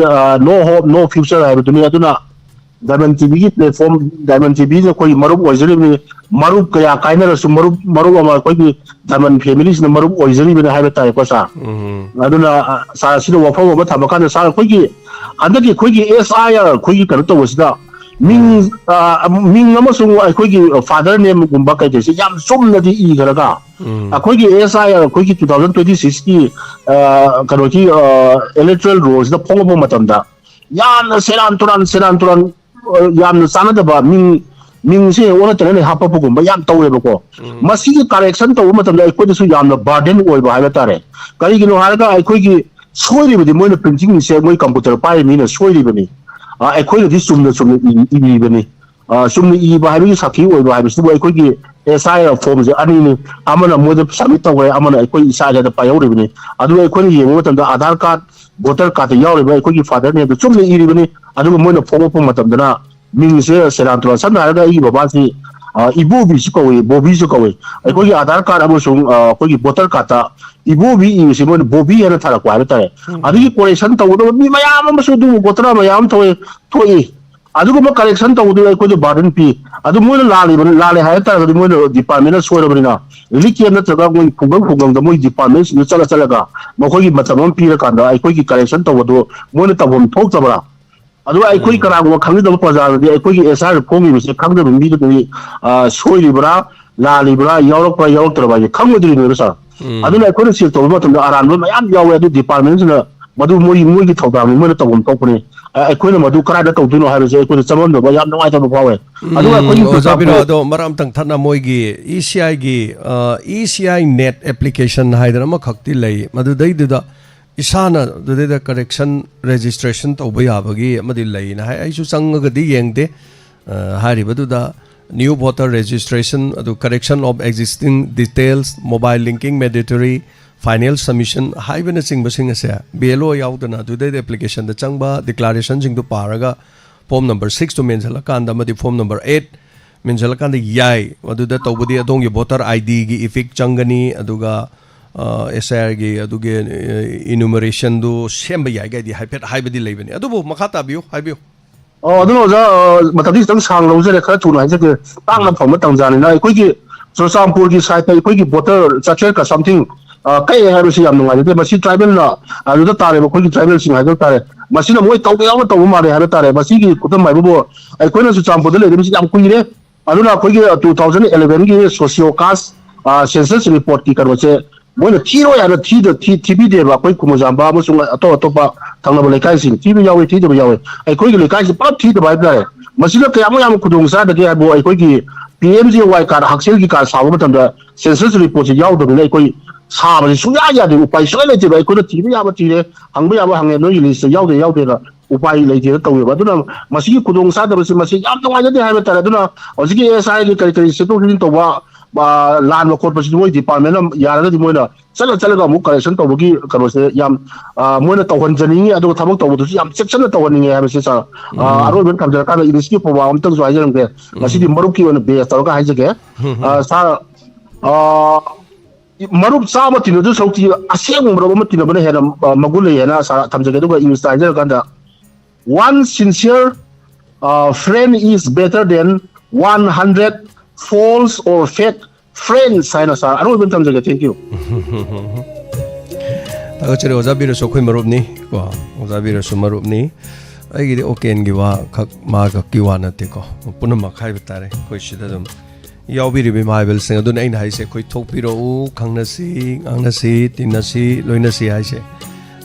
no hope, no future ꯍꯥꯏꯕꯗꯨꯅꯤ꯫ ꯑꯗꯨꯅ ꯗꯥꯏꯃꯟ ꯇꯤꯚꯤꯒꯤ ꯄ꯭ꯂꯦꯠꯐꯣꯝ, ꯗꯥꯏꯃꯟ ꯇꯤꯚꯤꯅ ꯑꯩꯈꯣꯏꯒꯤ ꯃꯔꯨꯞ ꯑꯣꯏꯖꯔꯤꯕꯅꯤ꯫ ꯃꯔꯨꯞ ꯀꯌꯥ ꯀꯥꯏꯅꯔꯁꯨ ꯃꯔꯨꯞ, ꯃꯔꯨꯞ ꯑꯃ ꯑꯩꯈꯣꯏꯒꯤ ꯗꯥꯏꯃꯟ ꯐꯦꯃꯤꯂꯤꯁꯤꯅ ꯃꯔꯨꯞ ꯑꯣꯏꯖꯔꯤꯕꯅꯤ ꯍꯥꯏꯕ ꯇꯥꯔꯦꯀꯣ ꯁꯥꯔ꯫ ꯎꯝ꯫ ꯑꯗꯨꯅ ꯑ, ꯁꯥꯔ, ꯁꯤꯗ ꯋꯥꯐꯝ ꯑꯃ ꯊꯝꯕ ꯀꯥꯟꯗ ꯁꯥꯔ, ꯑꯩꯈꯣꯏꯒꯤ ꯍꯟꯗꯛꯀꯤ ꯑꯩꯈꯣꯏꯒꯤ ꯑꯦꯁ ꯑꯥꯏ ꯑꯥꯔ ꯑꯩꯈꯣꯏꯒꯤ ꯀꯩꯅꯣ ꯇꯧꯕꯁꯤꯗ ꯃꯤꯡ, ꯎꯝ꯫ ꯑ, ꯃꯤꯡ ꯑꯃꯁꯨꯡ ꯑꯩꯈꯣꯏꯒꯤ ꯐꯥꯗꯔ ꯅꯦꯝꯒꯨꯝꯕ ꯀꯩꯀꯩꯁꯦ ꯌꯥꯝ ꯆꯨꯝꯅꯗꯤ ꯏꯈ꯭ꯔꯒ ꯎꯝ꯫ ꯑꯩꯈꯣꯏꯒꯤ ꯑꯦꯁ ꯑꯥꯏ ꯑꯥꯔ ꯑꯩꯈꯣꯏꯒꯤ ꯇꯨ ꯊꯥꯎꯖꯟ ꯇ꯭ꯋꯦꯟꯇꯤ ꯁꯤꯛꯁꯀꯤ, ꯑ, ꯀꯩꯅꯣꯒꯤ, ꯑ, ꯏꯂꯦꯛꯇ꯭ꯔꯦꯜ ꯔꯣꯜꯁꯤꯗ ꯐꯣꯡꯂꯛꯄ ꯃꯇꯝꯗ ꯌꯥꯝꯅ ꯁꯦꯔꯥꯟ ꯇꯨꯔꯥꯟ, ꯁꯦꯔꯥꯟ ꯇꯨꯔꯥꯟ, ꯑ, ꯌꯥꯝꯅ ꯆꯥꯟꯅꯗꯕ ꯃꯤꯡ, ꯃꯤꯡꯁꯦ ꯑꯣꯟꯅ ꯇꯩꯅꯅ ꯍꯥꯞꯄꯛꯄꯒꯨꯝꯕ ꯌꯥꯝ ꯇꯧꯋꯦꯕꯀꯣ꯫ ꯎꯝ꯫ ꯃꯁꯤꯒꯤ ꯀꯔꯦꯛꯁꯟ ꯇꯧꯕ ꯃꯇꯝꯗ ꯑꯩꯈꯣꯏꯗꯁꯨ ꯌꯥꯝꯅ ꯕꯔꯗꯦꯟ ꯑꯣꯏꯕ ꯍꯥꯏꯕ ꯇꯥꯔꯦ꯫ ꯀꯔꯤꯒꯤꯅꯣ ꯍꯥꯏꯔꯒ ꯑꯩꯈꯣꯏꯒꯤ ꯁꯣꯏꯔꯤꯕꯗꯤ ꯃꯣꯏꯅ ꯄ꯭ꯔꯤꯟꯇꯤꯡ ꯃꯤꯁꯦ ꯃꯣꯏ ꯀꯝꯄ꯭ꯌꯨꯇꯔ ꯄꯥꯏꯔꯤꯕ ꯃꯤꯅ ꯁꯣꯏꯔꯤꯕꯅꯤ꯫ ꯑ, ꯑꯩꯈꯣꯏꯅꯗꯤ ꯆꯨꯝꯅ ꯆꯨꯝꯅ ꯏ-, ꯏꯕꯤꯕꯅꯤ꯫ ꯑ, ꯆꯨꯝꯅ ꯏꯕ ꯍꯥꯏꯕꯒꯤ ꯁꯥꯈꯤ ꯑꯣꯏꯕ ꯍꯥꯏꯕꯁꯤꯕꯨ ꯑꯩꯈꯣꯏꯒꯤ ꯑꯦꯁ ꯑꯥꯏ ꯑꯥꯔ ꯐꯣꯝꯁꯦ ꯑꯅꯤꯅꯤ꯫ ꯑꯃꯅ ꯃꯣꯏꯗ ꯁꯕꯃꯤꯠ ꯇꯧꯈ꯭ꯔꯦ, ꯑꯃꯅ ꯑꯩꯈꯣꯏ ꯏꯁꯥ ꯏꯁꯥꯗ ꯄꯥꯏꯍꯧꯔꯤꯕꯅꯤ꯫ ꯑꯗꯨꯒ ꯑꯩꯈꯣꯏꯅ ꯌꯦꯡꯕ ꯃꯇꯝꯗ ꯑꯙꯥꯔ ꯀꯥꯔꯗ, ꯚꯣꯇꯔ ꯀꯥꯔꯗꯇ ꯌꯥꯎꯔꯤꯕ ꯑꯩꯈꯣꯏꯒꯤ ꯐꯥꯗꯔ ꯅꯦꯝꯗꯣ ꯆꯨꯝꯅ ꯏꯔꯤꯕꯅꯤ꯫ ꯑꯗꯨꯒ ꯃꯣꯏꯅ ꯐꯣꯡꯗꯣꯛꯄ ꯃꯇꯝꯗꯅ ꯃꯤꯡꯁꯦ ꯁꯦꯔꯥꯟ ꯇꯨꯔꯥꯟ, ꯁꯝꯅ ꯍꯥꯏꯔꯒ ꯑꯩꯒꯤ ꯕꯕꯥꯁꯤ, ꯑ, ꯏꯕꯣꯕꯤꯁꯨ ꯀꯧꯏ, ꯕꯣꯕꯤꯁꯨ ꯀꯧꯏ꯫ ꯑꯩꯈꯣꯏꯒꯤ ꯑꯙꯥꯔ ꯀꯥꯔꯗ ꯑꯃꯁꯨꯡ, ꯑ, ꯑꯩꯈꯣꯏꯒꯤ ꯚꯣꯇꯔ ꯀꯥꯔꯗꯇ ꯏꯕꯣꯕꯤ ꯏꯕꯁꯤ ꯃꯣꯏꯅ ꯕꯣꯕꯤ ꯍꯥꯏꯅ ꯊꯥꯔꯛꯄ ꯍꯥꯏꯕ ꯇꯥꯔꯦ꯫ ꯎꯝ꯫ ꯑꯗꯨꯒꯤ ꯀꯣꯔꯦꯛꯁꯟ ꯇꯧꯒꯗꯕ ꯃꯤ ꯃꯌꯥꯝ ꯑꯃꯁꯨ ꯑꯗꯨꯒꯨꯝꯕ ꯒꯣꯇ꯭ꯔꯥ ꯃꯌꯥꯝ ꯑꯃ ꯊꯣꯛꯑꯦ, ꯊꯣꯛꯏ꯫ ꯑꯗꯨꯒꯨꯝꯕ ꯀꯔꯦꯛꯁꯟ ꯇꯧꯕꯗꯨꯗ ꯑꯩꯈꯣꯏꯗ ꯕꯥꯔꯗꯟ ꯄꯤ꯫ ꯑꯗꯨ ꯃꯣꯏꯅ ꯂꯥꯜꯂꯤꯕ, ꯂꯥꯜꯂꯦ ꯍꯥꯏꯕ ꯇꯥꯔꯒꯗꯤ ꯃꯣꯏꯅ ꯗꯤꯄꯥꯔꯠꯃꯦꯟꯅ ꯁꯣꯏꯔꯕꯅꯤꯅ ꯔꯤꯂꯤꯐ ꯀꯦꯝ ꯅꯠꯇ꯭ꯔꯒ ꯃꯣꯏ ꯈꯨꯡꯒꯪ ꯈꯨꯡꯒꯪꯗ ꯃꯣꯏ ꯗꯤꯄꯥꯔꯠꯃꯦꯟꯁꯤꯡꯗ ꯆꯠꯂ ꯆꯠꯂꯒ ꯃꯈꯣꯏꯒꯤ ꯃꯇꯝ ꯑꯃ ꯄꯤꯔꯀꯥꯟꯗ ꯑꯩꯈꯣꯏꯒꯤ ꯀꯔꯦꯛꯁꯟ ꯇꯧꯕꯗꯨ ꯃꯣꯏꯅ ꯇꯧꯐꯝ ꯊꯣꯛꯇꯕ꯭ꯔꯥ? ꯑꯗꯨꯒ ꯑꯩꯈꯣꯏ ꯎꯝ꯫ ꯀꯅꯥꯒꯨꯝꯕ ꯈꯪꯖꯗꯕ ꯄ꯭ꯔꯖꯥꯅꯗꯤ ꯑꯩꯈꯣꯏꯒꯤ ꯑꯦꯁ ꯑꯥꯏ ꯑꯥꯔ ꯐꯣꯡꯉꯤꯕꯁꯦ ꯈꯪꯗꯕ ꯃꯤꯗꯨꯗꯤ, ꯑ, ꯁꯣꯏꯔꯤꯕ꯭ꯔꯥ, ꯂꯥꯜꯂꯤꯕ꯭ꯔꯥ, ꯌꯥꯎꯔꯛꯄ꯭ꯔꯥ, ꯌꯥꯎꯔꯛꯇ꯭ꯔꯕ ꯍꯥꯏꯁꯦ ꯈꯪꯉꯣꯏꯗꯣꯔꯤꯕꯅꯦꯕ ꯁꯥꯔ꯫ ꯎꯝ꯫ ꯑꯗꯨꯅ ꯑꯩꯈꯣꯏꯅ ꯆꯦꯛ ꯇꯧꯕ ꯃꯇꯝꯗ ꯑꯔꯥꯟꯕ ꯃꯌꯥꯝ ꯌꯥꯎꯋꯦ꯫ ꯑꯗꯨ ꯗꯤꯄꯥꯔꯠꯃꯦꯟꯁꯤꯅ ꯃꯗꯨ ꯃꯣꯏ, ꯃꯣꯏꯒꯤ ꯊꯧꯗꯥꯡꯅꯤ, ꯃꯣꯏꯅ ꯇꯧꯐꯝ ꯊꯣꯛꯄꯅꯤ꯫ ꯑ, ꯑꯩꯈꯣꯏꯅ ꯃꯗꯨ ꯀꯗꯥꯏꯗ ꯇꯧꯗꯣꯏꯅꯣ ꯍꯥꯏꯕꯁꯦ ꯑꯩꯈꯣꯏꯗ ꯆꯃꯝꯅꯕ, ꯌꯥꯝ ꯅꯨꯡꯉꯥꯏꯇꯕ ꯐꯥꯎꯋꯦ꯫ ꯑꯗꯨꯒ ꯎꯝ, ꯑꯩꯈꯣꯏꯒꯤ ꯑꯣꯖꯥ ꯄꯤꯔꯣ, ꯄ꯭ꯔꯤꯇꯥꯞ ꯑꯗꯣ ꯃꯔꯛ ꯑꯝꯇꯪ ꯊꯠꯅ ꯃꯣꯏꯒꯤ ꯏ ꯁꯤ ꯑꯥꯏꯒꯤ, ꯑ, E C I net application ꯍꯥꯏꯗꯅ ꯑꯃꯈꯛꯇꯤ ꯂꯩ꯫ ꯃꯗꯨꯗꯩꯗꯨꯗ ꯏꯁꯥꯅ ꯑꯗꯨꯗꯩꯗ ꯀꯔꯦꯛꯁꯟ ꯔꯦꯖꯤꯁꯇ꯭ꯔꯦꯁꯟ ꯇꯧꯕ ꯌꯥꯕꯒꯤ ꯑꯃꯗꯤ ꯂꯩꯅ ꯍꯥꯏ꯫ ꯑꯩꯁꯨ ꯆꯪꯉꯒꯗꯤ ꯌꯦꯡꯗꯦ꯫ ꯑ, ꯍꯥꯏꯔꯤꯕꯗꯨꯗ new voter registration, ꯑꯗꯨ correction of existing details, mobile linking mandatory, final submission ꯍꯥꯏꯕꯅꯆꯤꯡꯕꯁꯤꯡ ꯑꯁꯦ ꯕꯤ ꯑꯦꯜ ꯑꯣ ꯌꯥꯎꯗꯅ ꯑꯗꯨꯗꯩꯗ ꯑꯦꯄ꯭ꯂꯤꯀꯦꯁꯟꯗ ꯆꯪꯕ ꯗꯤꯀ꯭ꯂꯥꯔꯦꯁꯟꯁꯤꯡꯗꯨ ꯄꯥꯔꯒ ꯐꯣꯔꯝ ꯅꯝꯕꯔ ꯁꯤꯛꯁꯇꯨ ꯃꯦꯟꯁꯤꯜꯂꯀꯥꯟꯗ ꯑꯃꯗꯤ ꯐꯣꯔꯝ ꯅꯝꯕꯔ ꯑꯩꯠ ꯃꯦꯟꯁꯤꯜꯂꯀꯥꯟꯗ ꯌꯥꯏ꯫ ꯑꯗꯨꯗ ꯇꯧꯕꯗꯤ ꯑꯗꯣꯝꯒꯤ voter I Dꯒꯤ effect ꯆꯪꯒꯅꯤ, ꯑꯗꯨꯒ ꯑꯦꯁ ꯑꯥꯏ ꯑꯥꯔꯒꯤ ꯑꯗꯨꯒꯤ enumeration ꯗꯨ ꯁꯦꯝꯕ ꯌꯥꯏ ꯀꯥꯏꯗꯤ ꯍꯥꯏꯐꯦꯠ ꯍꯥꯏꯕꯗꯤ ꯂꯩꯕꯅꯤ꯫ ꯑꯗꯨꯕꯨ ꯃꯈꯥ ꯇꯥꯕꯤꯌꯨ, ꯍꯥꯏꯕꯤꯌꯨ꯫ ꯑꯣ, ꯑꯗꯨꯅ ꯑꯣꯖꯥ, ꯑ, ꯃꯇꯝꯗꯤ ꯈꯤꯇꯪ ꯁꯥꯡ ꯂꯧꯖꯔꯦ, ꯈꯔ ꯊꯨꯅ ꯍꯥꯏꯖꯒꯦ꯫ ꯇꯥꯡꯅ ꯐꯪꯕ ꯇꯥꯟꯖꯥꯅꯤꯅ ꯑꯩꯈꯣꯏꯒꯤ ꯆꯨꯔꯆꯥꯟꯄꯨꯔꯒꯤ side ꯇ ꯑꯩꯈꯣꯏꯒꯤ voter ꯆꯥꯇ꯭ꯔꯦꯠꯀ something, ꯑ, ꯀꯛꯑꯦ ꯍꯥꯏꯕꯁꯤ ꯌꯥꯝ ꯅꯨꯡꯉꯥꯏꯖꯗꯦ꯫ ꯃꯁꯤ tribal ꯅ ꯑꯗꯨꯗ ꯇꯥꯔꯦꯕ, ꯑꯩꯈꯣꯏꯒꯤ tribal ꯁꯤꯡ ꯍꯥꯏꯕ ꯇꯥꯔꯦ꯫ ꯃꯁꯤꯅ ꯃꯣꯏ ꯇꯧꯕ ꯌꯥꯎꯅ ꯇꯧꯕ ꯃꯥꯜꯂꯦ ꯍꯥꯏꯕ ꯇꯥꯔꯦ꯫ ꯃꯁꯤꯒꯤ ꯈꯨꯗꯝ ꯍꯥꯏꯕꯕꯨ ꯑꯩꯈꯣꯏꯅ ꯆꯨꯔꯆꯥꯟꯄꯨꯔꯗ ꯂꯩꯔꯤꯕꯁꯤ ꯌꯥꯝ ꯀꯨꯏꯔꯦ꯫ ꯑꯗꯨꯅ ꯑꯩꯈꯣꯏꯒꯤ two thousand eleven ꯒꯤ socio caste, ꯑ, census report ꯀꯤ ꯀꯩꯅꯣꯁꯦ ꯃꯣꯏꯅ ꯊꯤꯔꯣꯏ ꯍꯥꯏꯅ ꯊꯤꯗ-, ꯊꯤ-, ꯊꯤꯕꯤꯗꯦꯕ꯫ ꯑꯩꯈꯣꯏ ꯈꯨꯃꯨꯖꯥꯝꯕ ꯑꯃꯁꯨꯡ ꯑꯇꯣꯞ ꯑꯇꯣꯞꯄ ꯊꯪꯅꯕ ꯂꯩꯀꯥꯏꯁꯤꯡ ꯊꯤꯕ ꯌꯥꯎꯏ, ꯊꯤꯗꯕ ꯌꯥꯎꯏ꯫ ꯑꯩꯈꯣꯏꯒꯤ ꯂꯩꯀꯥꯏꯁꯤ ꯄꯨꯂꯞ ꯊꯤꯗꯕ ꯍꯥꯏꯕ ꯇꯥꯔꯦ꯫ ꯃꯁꯤꯅ ꯀꯌꯥꯃꯨꯛ ꯌꯥꯝꯅ ꯈꯨꯗꯣꯡ ꯆꯥꯗꯒꯦ ꯍꯥꯏꯕꯨ, ꯑꯩꯈꯣꯏꯒꯤ P M J Y card, ꯍꯛꯁꯦꯜꯒꯤ card ꯁꯥꯕ ꯃꯇꯝꯗ census report ꯁꯤ ꯌꯥꯎꯗꯕꯅꯤꯅ ꯑꯩꯈꯣꯏ ꯁꯥꯕꯁꯤ ꯁꯨꯡꯌꯥ ꯌꯥꯗꯦ, ꯎꯄꯥꯏ ꯁꯨꯡꯂꯩ ꯂꯩꯇꯦꯕ꯫ ꯑꯩꯈꯣꯏꯅ ꯊꯤꯕ ꯌꯥꯕ ꯊꯤꯔꯦ, ꯍꯪꯕ ꯌꯥꯕ ꯍꯪꯉꯦ, ꯅꯣꯏꯒꯤ list ꯇ ꯌꯥꯎꯗꯦ, ꯌꯥꯎꯗꯦꯅ ꯎꯄꯥꯏ ꯂꯩꯇꯦꯅ ꯇꯧꯋꯦꯕ꯫ ꯑꯗꯨꯅ ꯃꯁꯤꯒꯤ ꯈꯨꯗꯣꯡ ꯆꯥꯗꯕꯁꯤ ꯃꯁꯤ ꯌꯥꯝ ꯅꯨꯡꯉꯥꯏꯖꯗꯦ ꯍꯥꯏꯕ ꯇꯥꯔꯦ꯫ ꯑꯗꯨꯅ ꯍꯧꯖꯤꯛꯀꯤ S I ꯒꯤ ꯀꯔꯤ ꯀꯔꯤ ꯁꯦꯝꯗꯣꯛ ꯁꯦꯝꯖꯤꯟ ꯇꯧꯕ, ꯑ, ꯂꯥꯟꯕ ꯈꯣꯠꯄꯁꯤ ꯃꯣꯏ department ꯅ ꯌꯥꯔꯒꯗꯤ ꯃꯣꯏꯅ ꯆꯠꯂ ꯆꯠꯂꯒ ꯑꯃꯨꯛ correction ꯇꯧꯕꯒꯤ ꯀꯩꯅꯣꯁꯦ ꯌꯥꯝ, ꯑ, ꯃꯣꯏꯅ ꯇꯧꯍꯟꯖꯅꯤꯡꯉꯤ꯫ ꯑꯗꯨꯒ ꯊꯕꯛ ꯇꯧꯕꯗꯨꯁꯨ ꯌꯥꯝ ꯆꯦꯛꯁꯤꯟꯅ ꯇꯧꯍꯟꯅꯤꯡꯉꯦ ꯍꯥꯏꯕꯁꯤ ꯁꯥꯔ, ꯑ, ꯑꯔꯣꯏꯕꯗ ꯊꯝꯖꯔꯀꯥꯟꯗ English ꯀꯤ ꯄ꯭ꯔꯣꯒ꯭ꯔꯥꯝ ꯑꯝꯇꯪꯁꯨ ꯍꯥꯏꯖꯔꯝꯒꯦ꯫ ꯉꯁꯤꯗꯤ ꯃꯔꯨꯞꯀꯤ ꯑꯣꯏꯅ base ꯇꯧꯔꯒ ꯍꯥꯏꯖꯒꯦ꯫ ꯑ, ꯁꯥꯔ, ꯑ, ꯃꯔꯨꯞ ꯆꯥꯝꯃ ꯇꯤꯟꯅꯗꯨ ꯁꯔꯨꯛꯇꯤ ꯑꯁꯦꯡꯕ ꯃꯔꯨꯞ ꯑꯃ ꯇꯤꯟꯅꯕꯅ ꯍꯦꯟꯅ, ꯑ, ꯃꯒꯨꯟ ꯂꯩ ꯍꯥꯏꯅ ꯁꯥꯔ ꯊꯝꯖꯒꯦ꯫ ꯑꯗꯨꯒ English ꯇ ꯍꯥꯏꯖꯔꯀꯥꯟꯗ, "One sincere, uh, friend is better than one hundred false or fake friends" ꯍꯥꯏꯅ ꯁꯥꯔ ꯑꯔꯣꯏꯕꯗ ꯊꯝꯖꯒꯦ꯫ Thank you꯫ ꯊꯥꯒꯠꯆꯔꯤ꯫ ꯑꯣꯖꯥ ꯕꯤꯔꯁꯨ ꯑꯩꯈꯣꯏ ꯃꯔꯨꯞꯅꯤ ꯀꯣ, ꯑꯣꯖꯥ ꯕꯤꯔꯁꯨ ꯃꯔꯨꯞꯅꯤ꯫ ꯑꯩꯒꯤꯗꯤ ꯑꯣꯀꯦꯟꯒꯤ ꯋꯥ ꯈꯛ, ꯃꯥ ꯈꯛꯀꯤ ꯋꯥ ꯅꯠꯇꯦꯀꯣ, ꯄꯨꯝꯅꯃꯛ ꯍꯥꯏꯕ ꯇꯥꯔꯦ꯫ ꯑꯩꯈꯣꯏ ꯁꯤꯗ ꯑꯗꯨꯝ ꯌꯥꯎꯕꯤꯔꯤꯕ ꯏꯃꯥ ꯏꯕꯦꯜꯁꯤꯡ꯫ ꯑꯗꯨꯅ ꯑꯩꯅ ꯍꯥꯏꯁꯦ, ꯑꯩꯈꯣꯏ ꯊꯣꯛꯄꯤꯔꯛꯎ, ꯈꯪꯅꯁꯤ, ꯉꯥꯡꯅꯁꯤ, ꯇꯤꯟꯅꯁꯤ, ꯂꯣꯏꯅꯁꯤ ꯍꯥꯏꯁꯦ꯫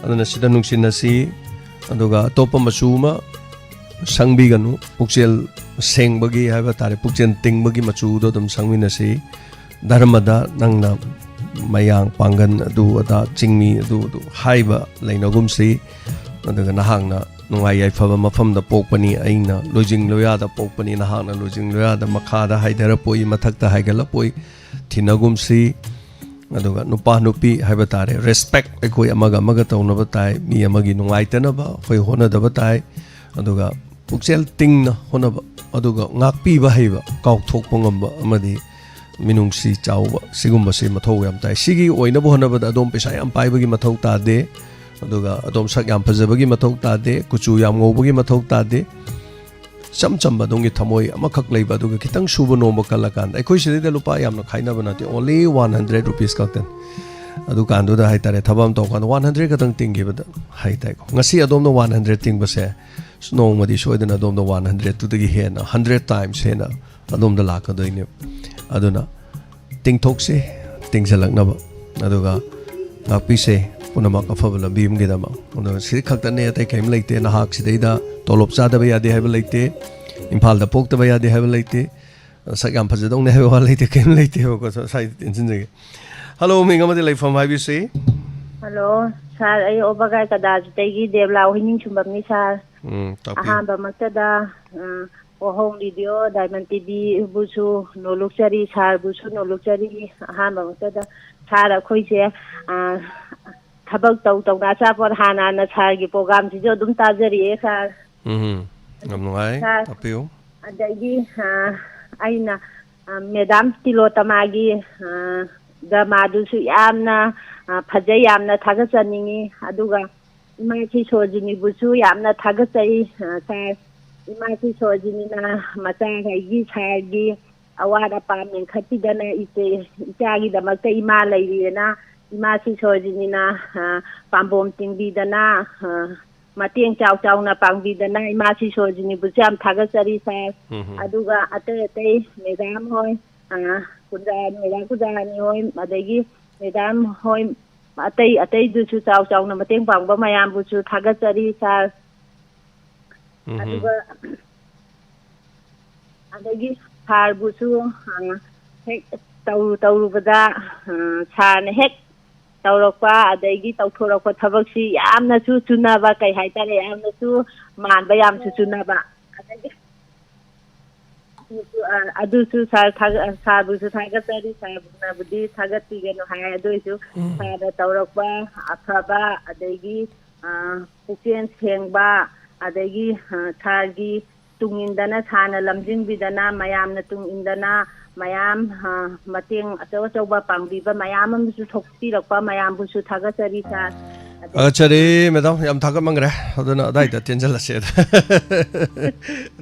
ꯑꯗꯨꯅ ꯁꯤꯗ ꯅꯨꯡꯁꯤꯅꯁꯤ, ꯑꯗꯨꯒ ꯑꯇꯣꯞꯄ ꯃꯆꯨ ꯑꯃ ꯁꯪꯕꯤꯒꯅꯨ꯫ ꯄꯨꯛꯆꯦꯜ ꯁꯦꯡꯕꯒꯤ ꯍꯥꯏꯕ ꯇꯥꯔꯦ, ꯄꯨꯛꯆꯦꯜ ꯇꯤꯡꯕꯒꯤ ꯃꯆꯨꯗꯣ ꯑꯗꯨꯝ ꯁꯪꯃꯤꯟꯅꯁꯤ꯫ ꯙꯔꯃꯗ ꯅꯪꯅ ꯃꯌꯥꯡ ꯄꯥꯡꯒꯟ ꯑꯗꯨ ꯑꯗꯥ ꯆꯤꯡꯃꯤ ꯑꯗꯨ ꯑꯗꯨ ꯍꯥꯏꯕ ꯂꯩꯅꯒꯨꯝꯁꯤ꯫ ꯑꯗꯨꯒ ꯅꯍꯥꯛꯅ ꯅꯨꯡꯉꯥꯏ ꯌꯥꯏꯐꯕ ꯃꯐꯝꯗ ꯄꯣꯛꯄꯅꯤ, ꯑꯩꯅ ꯂꯣꯏꯖꯤꯡ ꯂꯣꯌꯥꯗ ꯄꯣꯛꯄꯅꯤ, ꯅꯍꯥꯛꯅ ꯂꯣꯏꯖꯤꯡ ꯂꯣꯌꯥꯗ ꯃꯈꯥꯗ ꯍꯥꯏꯊꯔꯛꯄꯣꯏ, ꯃꯊꯛꯇ ꯍꯥꯏꯒꯠꯂꯛꯄꯣꯏ ꯊꯤꯅꯒꯨꯝꯁꯤ꯫ ꯑꯗꯨꯒ ꯅꯨꯄꯥ ꯅꯨꯄꯤ ꯍꯥꯏꯕ ꯇꯥꯔꯦ, respect ꯑꯩꯈꯣꯏ ꯑꯃꯒ ꯑꯃꯒ ꯇꯧꯅꯕ ꯇꯥꯏ, ꯃꯤ ꯑꯃꯒꯤ ꯅꯨꯡꯉꯥꯏꯇꯅꯕ ꯑꯩꯈꯣꯏ ꯍꯣꯠꯅꯗꯕ ꯇꯥꯏ꯫ ꯑꯗꯨꯒ ꯄꯨꯛꯆꯦꯜ ꯇꯤꯡꯅ ꯍꯣꯠꯅꯕ, ꯑꯗꯨꯒ ꯉꯥꯛꯄꯤꯕ ꯍꯩꯕ, ꯀꯥꯎꯊꯣꯛꯄ ꯉꯝꯕ ꯑꯃꯗꯤ ꯃꯤꯅꯨꯡꯁꯤ ꯆꯥꯎꯕ, ꯁꯤꯒꯨꯝꯕꯁꯤ ꯃꯊꯧ ꯌꯥꯝ ꯇꯥꯏ꯫ ꯁꯤꯒꯤ ꯑꯣꯏꯅꯕ ꯍꯣꯠꯅꯕꯗ ꯑꯗꯣꯝ ꯄꯩꯁꯥ ꯌꯥꯝ ꯄꯥꯏꯕꯒꯤ ꯃꯊꯧ ꯇꯥꯗꯦ, ꯑꯗꯨꯒ ꯑꯗꯣꯝ ꯁꯛ ꯌꯥꯝ ꯐꯖꯕꯒꯤ ꯃꯊꯧ ꯇꯥꯗꯦ, ꯀꯨꯆꯨ ꯌꯥꯝ ꯉꯧꯕꯒꯤ ꯃꯊꯧ ꯇꯥꯗꯦ꯫ ꯏꯆꯝ ꯆꯝꯕ ꯑꯗꯣꯝꯒꯤ ꯊꯃꯣꯏ ꯑꯃꯈꯛ ꯂꯩꯕ, ꯑꯗꯨꯒ ꯈꯤꯇꯪ ꯁꯨꯕ ꯅꯣꯝꯕ ꯀꯜꯂꯀꯥꯟꯗ, ꯑꯩꯈꯣꯏ ꯁꯤꯗꯩꯗ ꯂꯨꯄꯥ ꯌꯥꯝꯅ ꯈꯥꯏꯅꯕ ꯅꯠꯇꯦ, only one hundred rupees ꯈꯛꯇꯅꯤ꯫ ꯑꯗꯨꯀꯥꯟꯗꯨꯗ ꯍꯥꯏꯇꯥꯔꯦ, ꯊꯕꯛ ꯑꯃ ꯇꯧꯔꯀꯥꯟꯗ one hundred ꯈꯛꯇꯪ ꯇꯤꯡꯈꯤꯕꯗ ꯍꯥꯏꯇꯥꯔꯦꯀꯣ, ꯉꯁꯤ ꯑꯗꯣꯝꯅ one hundred ꯇꯤꯡꯕꯁꯦ ꯅꯣꯡꯃꯗꯤ ꯁꯣꯏꯗꯅ ꯑꯗꯣꯝꯗ one hundred ꯇꯨꯗꯒꯤ ꯍꯦꯟꯅ hundred times ꯍꯦꯟꯅ ꯑꯗꯣꯝꯗ ꯂꯥꯛꯀꯗꯣꯏꯅꯦꯕ꯫ ꯑꯗꯨꯅ ꯇꯤꯡꯊꯣꯛꯁꯦ, ꯇꯤꯡꯁꯤꯜꯂꯛꯅꯕ, ꯑꯗꯨꯒ ꯉꯥꯛꯄꯤꯁꯦ꯫ ꯄꯨꯝꯅꯃꯛ ꯑꯐꯕ ꯂꯝꯕꯤ ꯑꯃꯒꯤꯗꯃꯛ꯫ ꯑꯗꯨꯒ ꯁꯤ ꯈꯛꯇꯅꯦ, ꯑꯇꯩ ꯀꯔꯤꯝ ꯂꯩꯇꯦ꯫ ꯅꯍꯥꯛ ꯁꯤꯗꯩꯗ ꯇꯣꯂꯣꯞ ꯆꯥꯗꯕ ꯌꯥꯗꯦ ꯍꯥꯏꯕ ꯂꯩꯇꯦ, ꯏꯝꯐꯥꯜꯗ ꯄꯣꯛꯇꯕ ꯌꯥꯗꯦ ꯍꯥꯏꯕ ꯂꯩꯇꯦ, ꯁꯛ ꯌꯥꯝ ꯐꯖꯗꯧꯅꯦ ꯍꯥꯏꯕ ꯋꯥ ꯂꯩꯇꯦ, ꯀꯔꯤꯝ ꯂꯩꯇꯦꯕꯀꯣ꯫ ꯁ꯭ꯋꯥꯏꯗ ꯇꯦꯟꯁꯤꯟꯖꯒꯦ꯫ ꯍꯜꯂꯣ, ꯃꯤꯡ ꯑꯃꯗꯤ ꯂꯩꯐꯝ ꯍꯥꯏꯕꯤꯁꯤ꯫ ꯍꯜꯂꯣ, ꯁꯥꯔ, ꯑꯩ ꯑꯣꯕꯒꯥꯏ ꯀꯗꯥꯖꯤꯗꯒꯤ ꯗꯦꯕꯂꯥ ꯍꯣꯏꯅꯤꯡꯁꯨꯝꯕꯝꯅꯤ, ꯁꯥꯔ꯫ ꯎꯝ, ꯇꯥꯛꯄꯤꯌꯨ꯫ ꯑꯍꯥꯟꯕꯃꯛꯇꯗ, ꯑ, ꯋꯥꯍꯣꯡ ꯔꯦꯗꯤꯑꯣ ꯗꯥꯏꯃꯟ ꯇꯤꯚꯤꯕꯨꯁꯨ ꯅꯣꯂꯨꯛꯆꯔꯤ, ꯁꯥꯔꯕꯨꯁꯨ ꯅꯣꯂꯨꯛꯆꯔꯤ꯫ ꯑꯍꯥꯟꯕꯃꯛꯇꯗ ꯁꯥꯔ, ꯑꯩꯈꯣꯏꯁꯦ, ꯑ, ꯊꯕꯛ ꯇꯧ ꯇꯧꯅ ꯑꯆꯥꯄꯣꯠ ꯍꯥꯟꯅ ꯍꯥꯟꯅ ꯁꯥꯔꯒꯤ ꯄ꯭ꯔꯣꯒꯥꯝꯁꯤꯁꯨ ꯑꯗꯨꯝ ꯇꯥꯖꯔꯤꯌꯦ, ꯁꯥꯔ꯫ ꯎꯝ, ꯌꯥꯝ ꯅꯨꯡꯉꯥꯏ꯫ ꯁꯥꯔ, ꯇꯥꯛꯄꯤꯌꯨ꯫ ꯑꯗꯒꯤ, ꯑ, ꯑꯩꯅ, ꯑ, ꯃꯦꯗꯥꯝ ꯇꯤꯂꯣꯇꯃꯥꯒꯤ, ꯑ, ꯗ꯭ꯔꯃꯥꯗꯨꯁꯨ ꯌꯥꯝꯅ, ꯑ, ꯐꯖꯩ, ꯌꯥꯝꯅ ꯊꯥꯒꯠꯆꯅꯤꯡꯉꯤ꯫ ꯑꯗꯨꯒ ꯏꯃꯥ ꯁꯤ ꯁꯣꯔꯣꯖꯤꯅꯤꯕꯨꯁꯨ ꯌꯥꯝꯅ ꯊꯥꯒꯠꯆꯩ, ꯑ, ꯁꯥꯔ꯫ ꯏꯃꯥ ꯁꯤ ꯁꯣꯔꯣꯖꯤꯅꯤꯅ ꯃꯆꯥꯈꯩꯒꯤ ꯁꯥꯔꯒꯤ ꯑꯋꯥꯠ ꯑꯄꯥ ꯃꯦꯟꯈꯠꯄꯤꯗꯅ, ꯏꯆꯦ, ꯏꯆꯥꯒꯤꯗꯃꯛꯇ ꯏꯃꯥ ꯂꯩꯔꯤꯑꯅ ꯏꯃꯥ ꯁꯤ ꯁꯣꯔꯣꯖꯤꯅꯤꯅ, ꯑ, ꯄꯥꯝꯕꯣꯝ ꯇꯤꯡꯕꯤꯗꯅ, ꯑ, ꯃꯇꯦꯡ ꯆꯥꯎ ꯆꯥꯎꯅ ꯄꯥꯡꯕꯤꯗꯅ ꯏꯃꯥ ꯁꯤ ꯁꯣꯔꯣꯖꯤꯅꯤꯕꯨꯁꯨ ꯌꯥꯝ ꯊꯥꯒꯠꯆꯔꯤ, ꯁꯥꯔ꯫ ꯎꯝ ꯍꯝ꯫ ꯑꯗꯨꯒ ꯑꯇꯩ ꯑꯇꯩ ꯃꯦꯗꯥꯝ ꯍꯣꯏ, ꯑ, ꯀꯨꯟꯖꯥ-, ꯃꯦꯗꯥꯝ ꯀꯨꯟꯖꯥꯔꯥꯅꯤ ꯍꯣꯏ, ꯑꯗꯒꯤ ꯃꯦꯗꯥꯝ ꯍꯣꯏ, ꯑꯇꯩ ꯑꯇꯩꯗꯨꯁꯨ ꯆꯥꯎ ꯆꯥꯎꯅ ꯃꯇꯦꯡ ꯄꯥꯡꯕ ꯃꯌꯥꯝꯕꯨꯁꯨ ꯊꯥꯒꯠꯆꯔꯤ, ꯁꯥꯔ꯫ ꯎꯝ ꯍꯝ꯫ ꯑꯗꯨꯒ ꯑꯗꯒꯤ ꯁꯥꯔꯕꯨꯁꯨ, ꯑ, ꯍꯦꯛ ꯇꯧꯔꯨ ꯇꯧꯔꯨꯕꯗ, ꯑ, ꯁꯥꯔꯅ ꯍꯦꯛ ꯇꯧꯔꯛꯄ ꯑꯗꯒꯤ ꯇꯧꯊꯣꯔꯛꯄ ꯊꯕꯛꯁꯤ ꯌꯥꯝꯅꯁꯨ ꯆꯨꯅꯕ, ꯀꯩ ꯍꯥꯏꯇꯥꯔꯦ, ꯌꯥꯝꯅꯁꯨ ꯃꯥꯟꯕ, ꯌꯥꯝꯁꯨ ꯆꯨꯅꯕ꯫ ꯑꯗꯒꯤ ꯑꯗꯨꯁꯨ, ꯑ, ꯑꯗꯨꯁꯨ ꯁꯥꯔ ꯊꯥꯒ-, ꯁꯥꯔꯕꯨꯁꯨ ꯊꯥꯒꯠꯆꯔꯤ꯫ ꯁꯥꯔꯕꯨꯅꯕꯨꯗꯤ ꯊꯥꯒꯠꯄꯤꯒꯅꯨ ꯍꯥꯏ, ꯑꯗꯨ ꯑꯣꯏꯁꯨ ꯎꯝ꯫ ꯁꯥꯔꯅ ꯇꯧꯔꯛꯄ ꯑꯐꯕ, ꯑꯗꯒꯤ, ꯑ, ꯄꯨꯛꯆꯦꯜ ꯁꯦꯡꯕ, ꯑꯗꯒꯤ, ꯑ, ꯁꯥꯔꯒꯤ ꯇꯨꯡ ꯏꯟꯗꯅ, ꯁꯥꯔꯅ ꯂꯝꯖꯤꯡꯕꯤꯗꯅ, ꯃꯌꯥꯝꯅ ꯇꯨꯡ ꯏꯟꯗꯅ, ꯃꯌꯥꯝ, ꯑ, ꯃꯇꯦꯡ ꯑꯆꯧ ꯑꯆꯧꯕ ꯄꯥꯡꯕꯤꯕ ꯃꯌꯥꯝ ꯑꯃꯁꯨ ꯊꯣꯛꯄꯤꯔꯛꯄ ꯃꯌꯥꯝꯕꯨꯁꯨ ꯊꯥꯒꯠꯆꯔꯤ, ꯁꯥꯔ꯫ ꯑꯗꯒꯤ ꯊꯥꯒꯠꯆꯔꯤ, ꯃꯦꯗꯥꯝ꯫ ꯌꯥꯝ ꯊꯥꯒꯠꯃꯟꯈ꯭ꯔꯦ꯫ ꯑꯗꯨꯅ ꯑꯗꯥꯏꯗ ꯇꯦꯟꯁꯤꯜꯂꯁꯦ꯫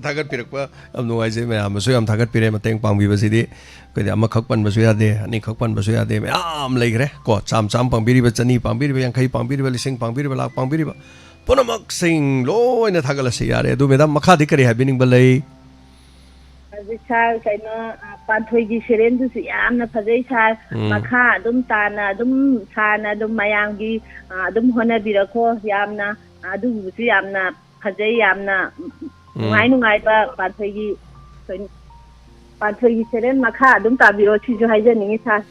ꯊꯥꯒꯠꯄꯤꯔꯛꯄ ꯌꯥꯝ ꯅꯨꯡꯉꯥꯏꯖꯩ꯫ ꯃꯌꯥꯝꯅꯁꯨ ꯌꯥꯝ ꯊꯥꯒꯠꯄꯤꯔꯦ, ꯃꯇꯦꯡ ꯄꯥꯡꯕꯤꯕꯁꯤꯗꯤ꯫ ꯑꯩꯈꯣꯏꯗꯤ ꯑꯃꯈꯛ ꯄꯟꯕꯁꯨ ꯌꯥꯗꯦ, ꯑꯅꯤꯈꯛ ꯄꯟꯕꯁꯨ ꯌꯥꯗꯦ, ꯃꯌꯥꯝ ꯂꯩꯈ꯭ꯔꯦ ꯀꯣ꯫ ꯆꯥꯝ ꯆꯥꯝ ꯄꯥꯡꯕꯤꯔꯤꯕ, ꯆꯅꯤ ꯄꯥꯡꯕꯤꯔꯤꯕ, ꯌꯥꯡꯈꯩ ꯄꯥꯡꯕꯤꯔꯤꯕ, ꯂꯤꯁꯤꯡ ꯄꯥꯡꯕꯤꯔꯤꯕ, ꯂꯥꯛ ꯄꯥꯡꯕꯤꯔꯤꯕ ꯄꯨꯝꯅꯃꯛꯁꯤꯡ ꯂꯣꯏꯅ ꯊꯥꯒꯠꯂꯁꯤ꯫ ꯌꯥꯔꯦ꯫ ꯑꯗꯨ ꯃꯦꯗꯥꯝ, ꯃꯈꯥꯗꯤ ꯀꯔꯤ ꯍꯥꯏꯕꯤꯅꯤꯡꯕ ꯂꯩ? ꯍꯧꯖꯤꯛ ꯁꯥꯔ, ꯀꯩꯅꯣ, ꯑ, ꯄꯥꯟꯊꯣꯏꯒꯤ ꯁꯦꯔꯦꯟꯗꯨꯁꯨ ꯌꯥꯝꯅ ꯐꯖꯩ, ꯁꯥꯔ꯫ ꯎꯝ꯫ ꯃꯈꯥ ꯑꯗꯨꯝ ꯇꯥꯅ ꯑꯗꯨꯝ, ꯁꯥꯔꯅ ꯑꯗꯨꯝ ꯃꯌꯥꯝꯒꯤ, ꯑ, ꯑꯗꯨꯝ ꯍꯣꯠꯅꯕꯤꯔꯛꯈꯣ꯫ ꯌꯥꯝꯅ, ꯑꯗꯨꯒꯨꯝꯕꯁꯨ ꯌꯥꯝꯅ ꯐꯖꯩ, ꯌꯥꯝꯅ ꯎꯝ꯫ ꯅꯨꯡꯉꯥꯏ ꯅꯨꯡꯉꯥꯏꯕ ꯄꯥꯟꯊꯣꯏꯒꯤ, ꯀꯩꯅꯣ, ꯄꯥꯟꯊꯣꯏꯒꯤ ꯁꯦꯔꯦꯟ ꯃꯈꯥ ꯑꯗꯨꯝ ꯇꯥꯕꯤꯔꯣ, ꯁꯤꯁꯨ ꯍꯥꯏꯖꯅꯤꯡꯉꯤ, ꯁꯥꯔ꯫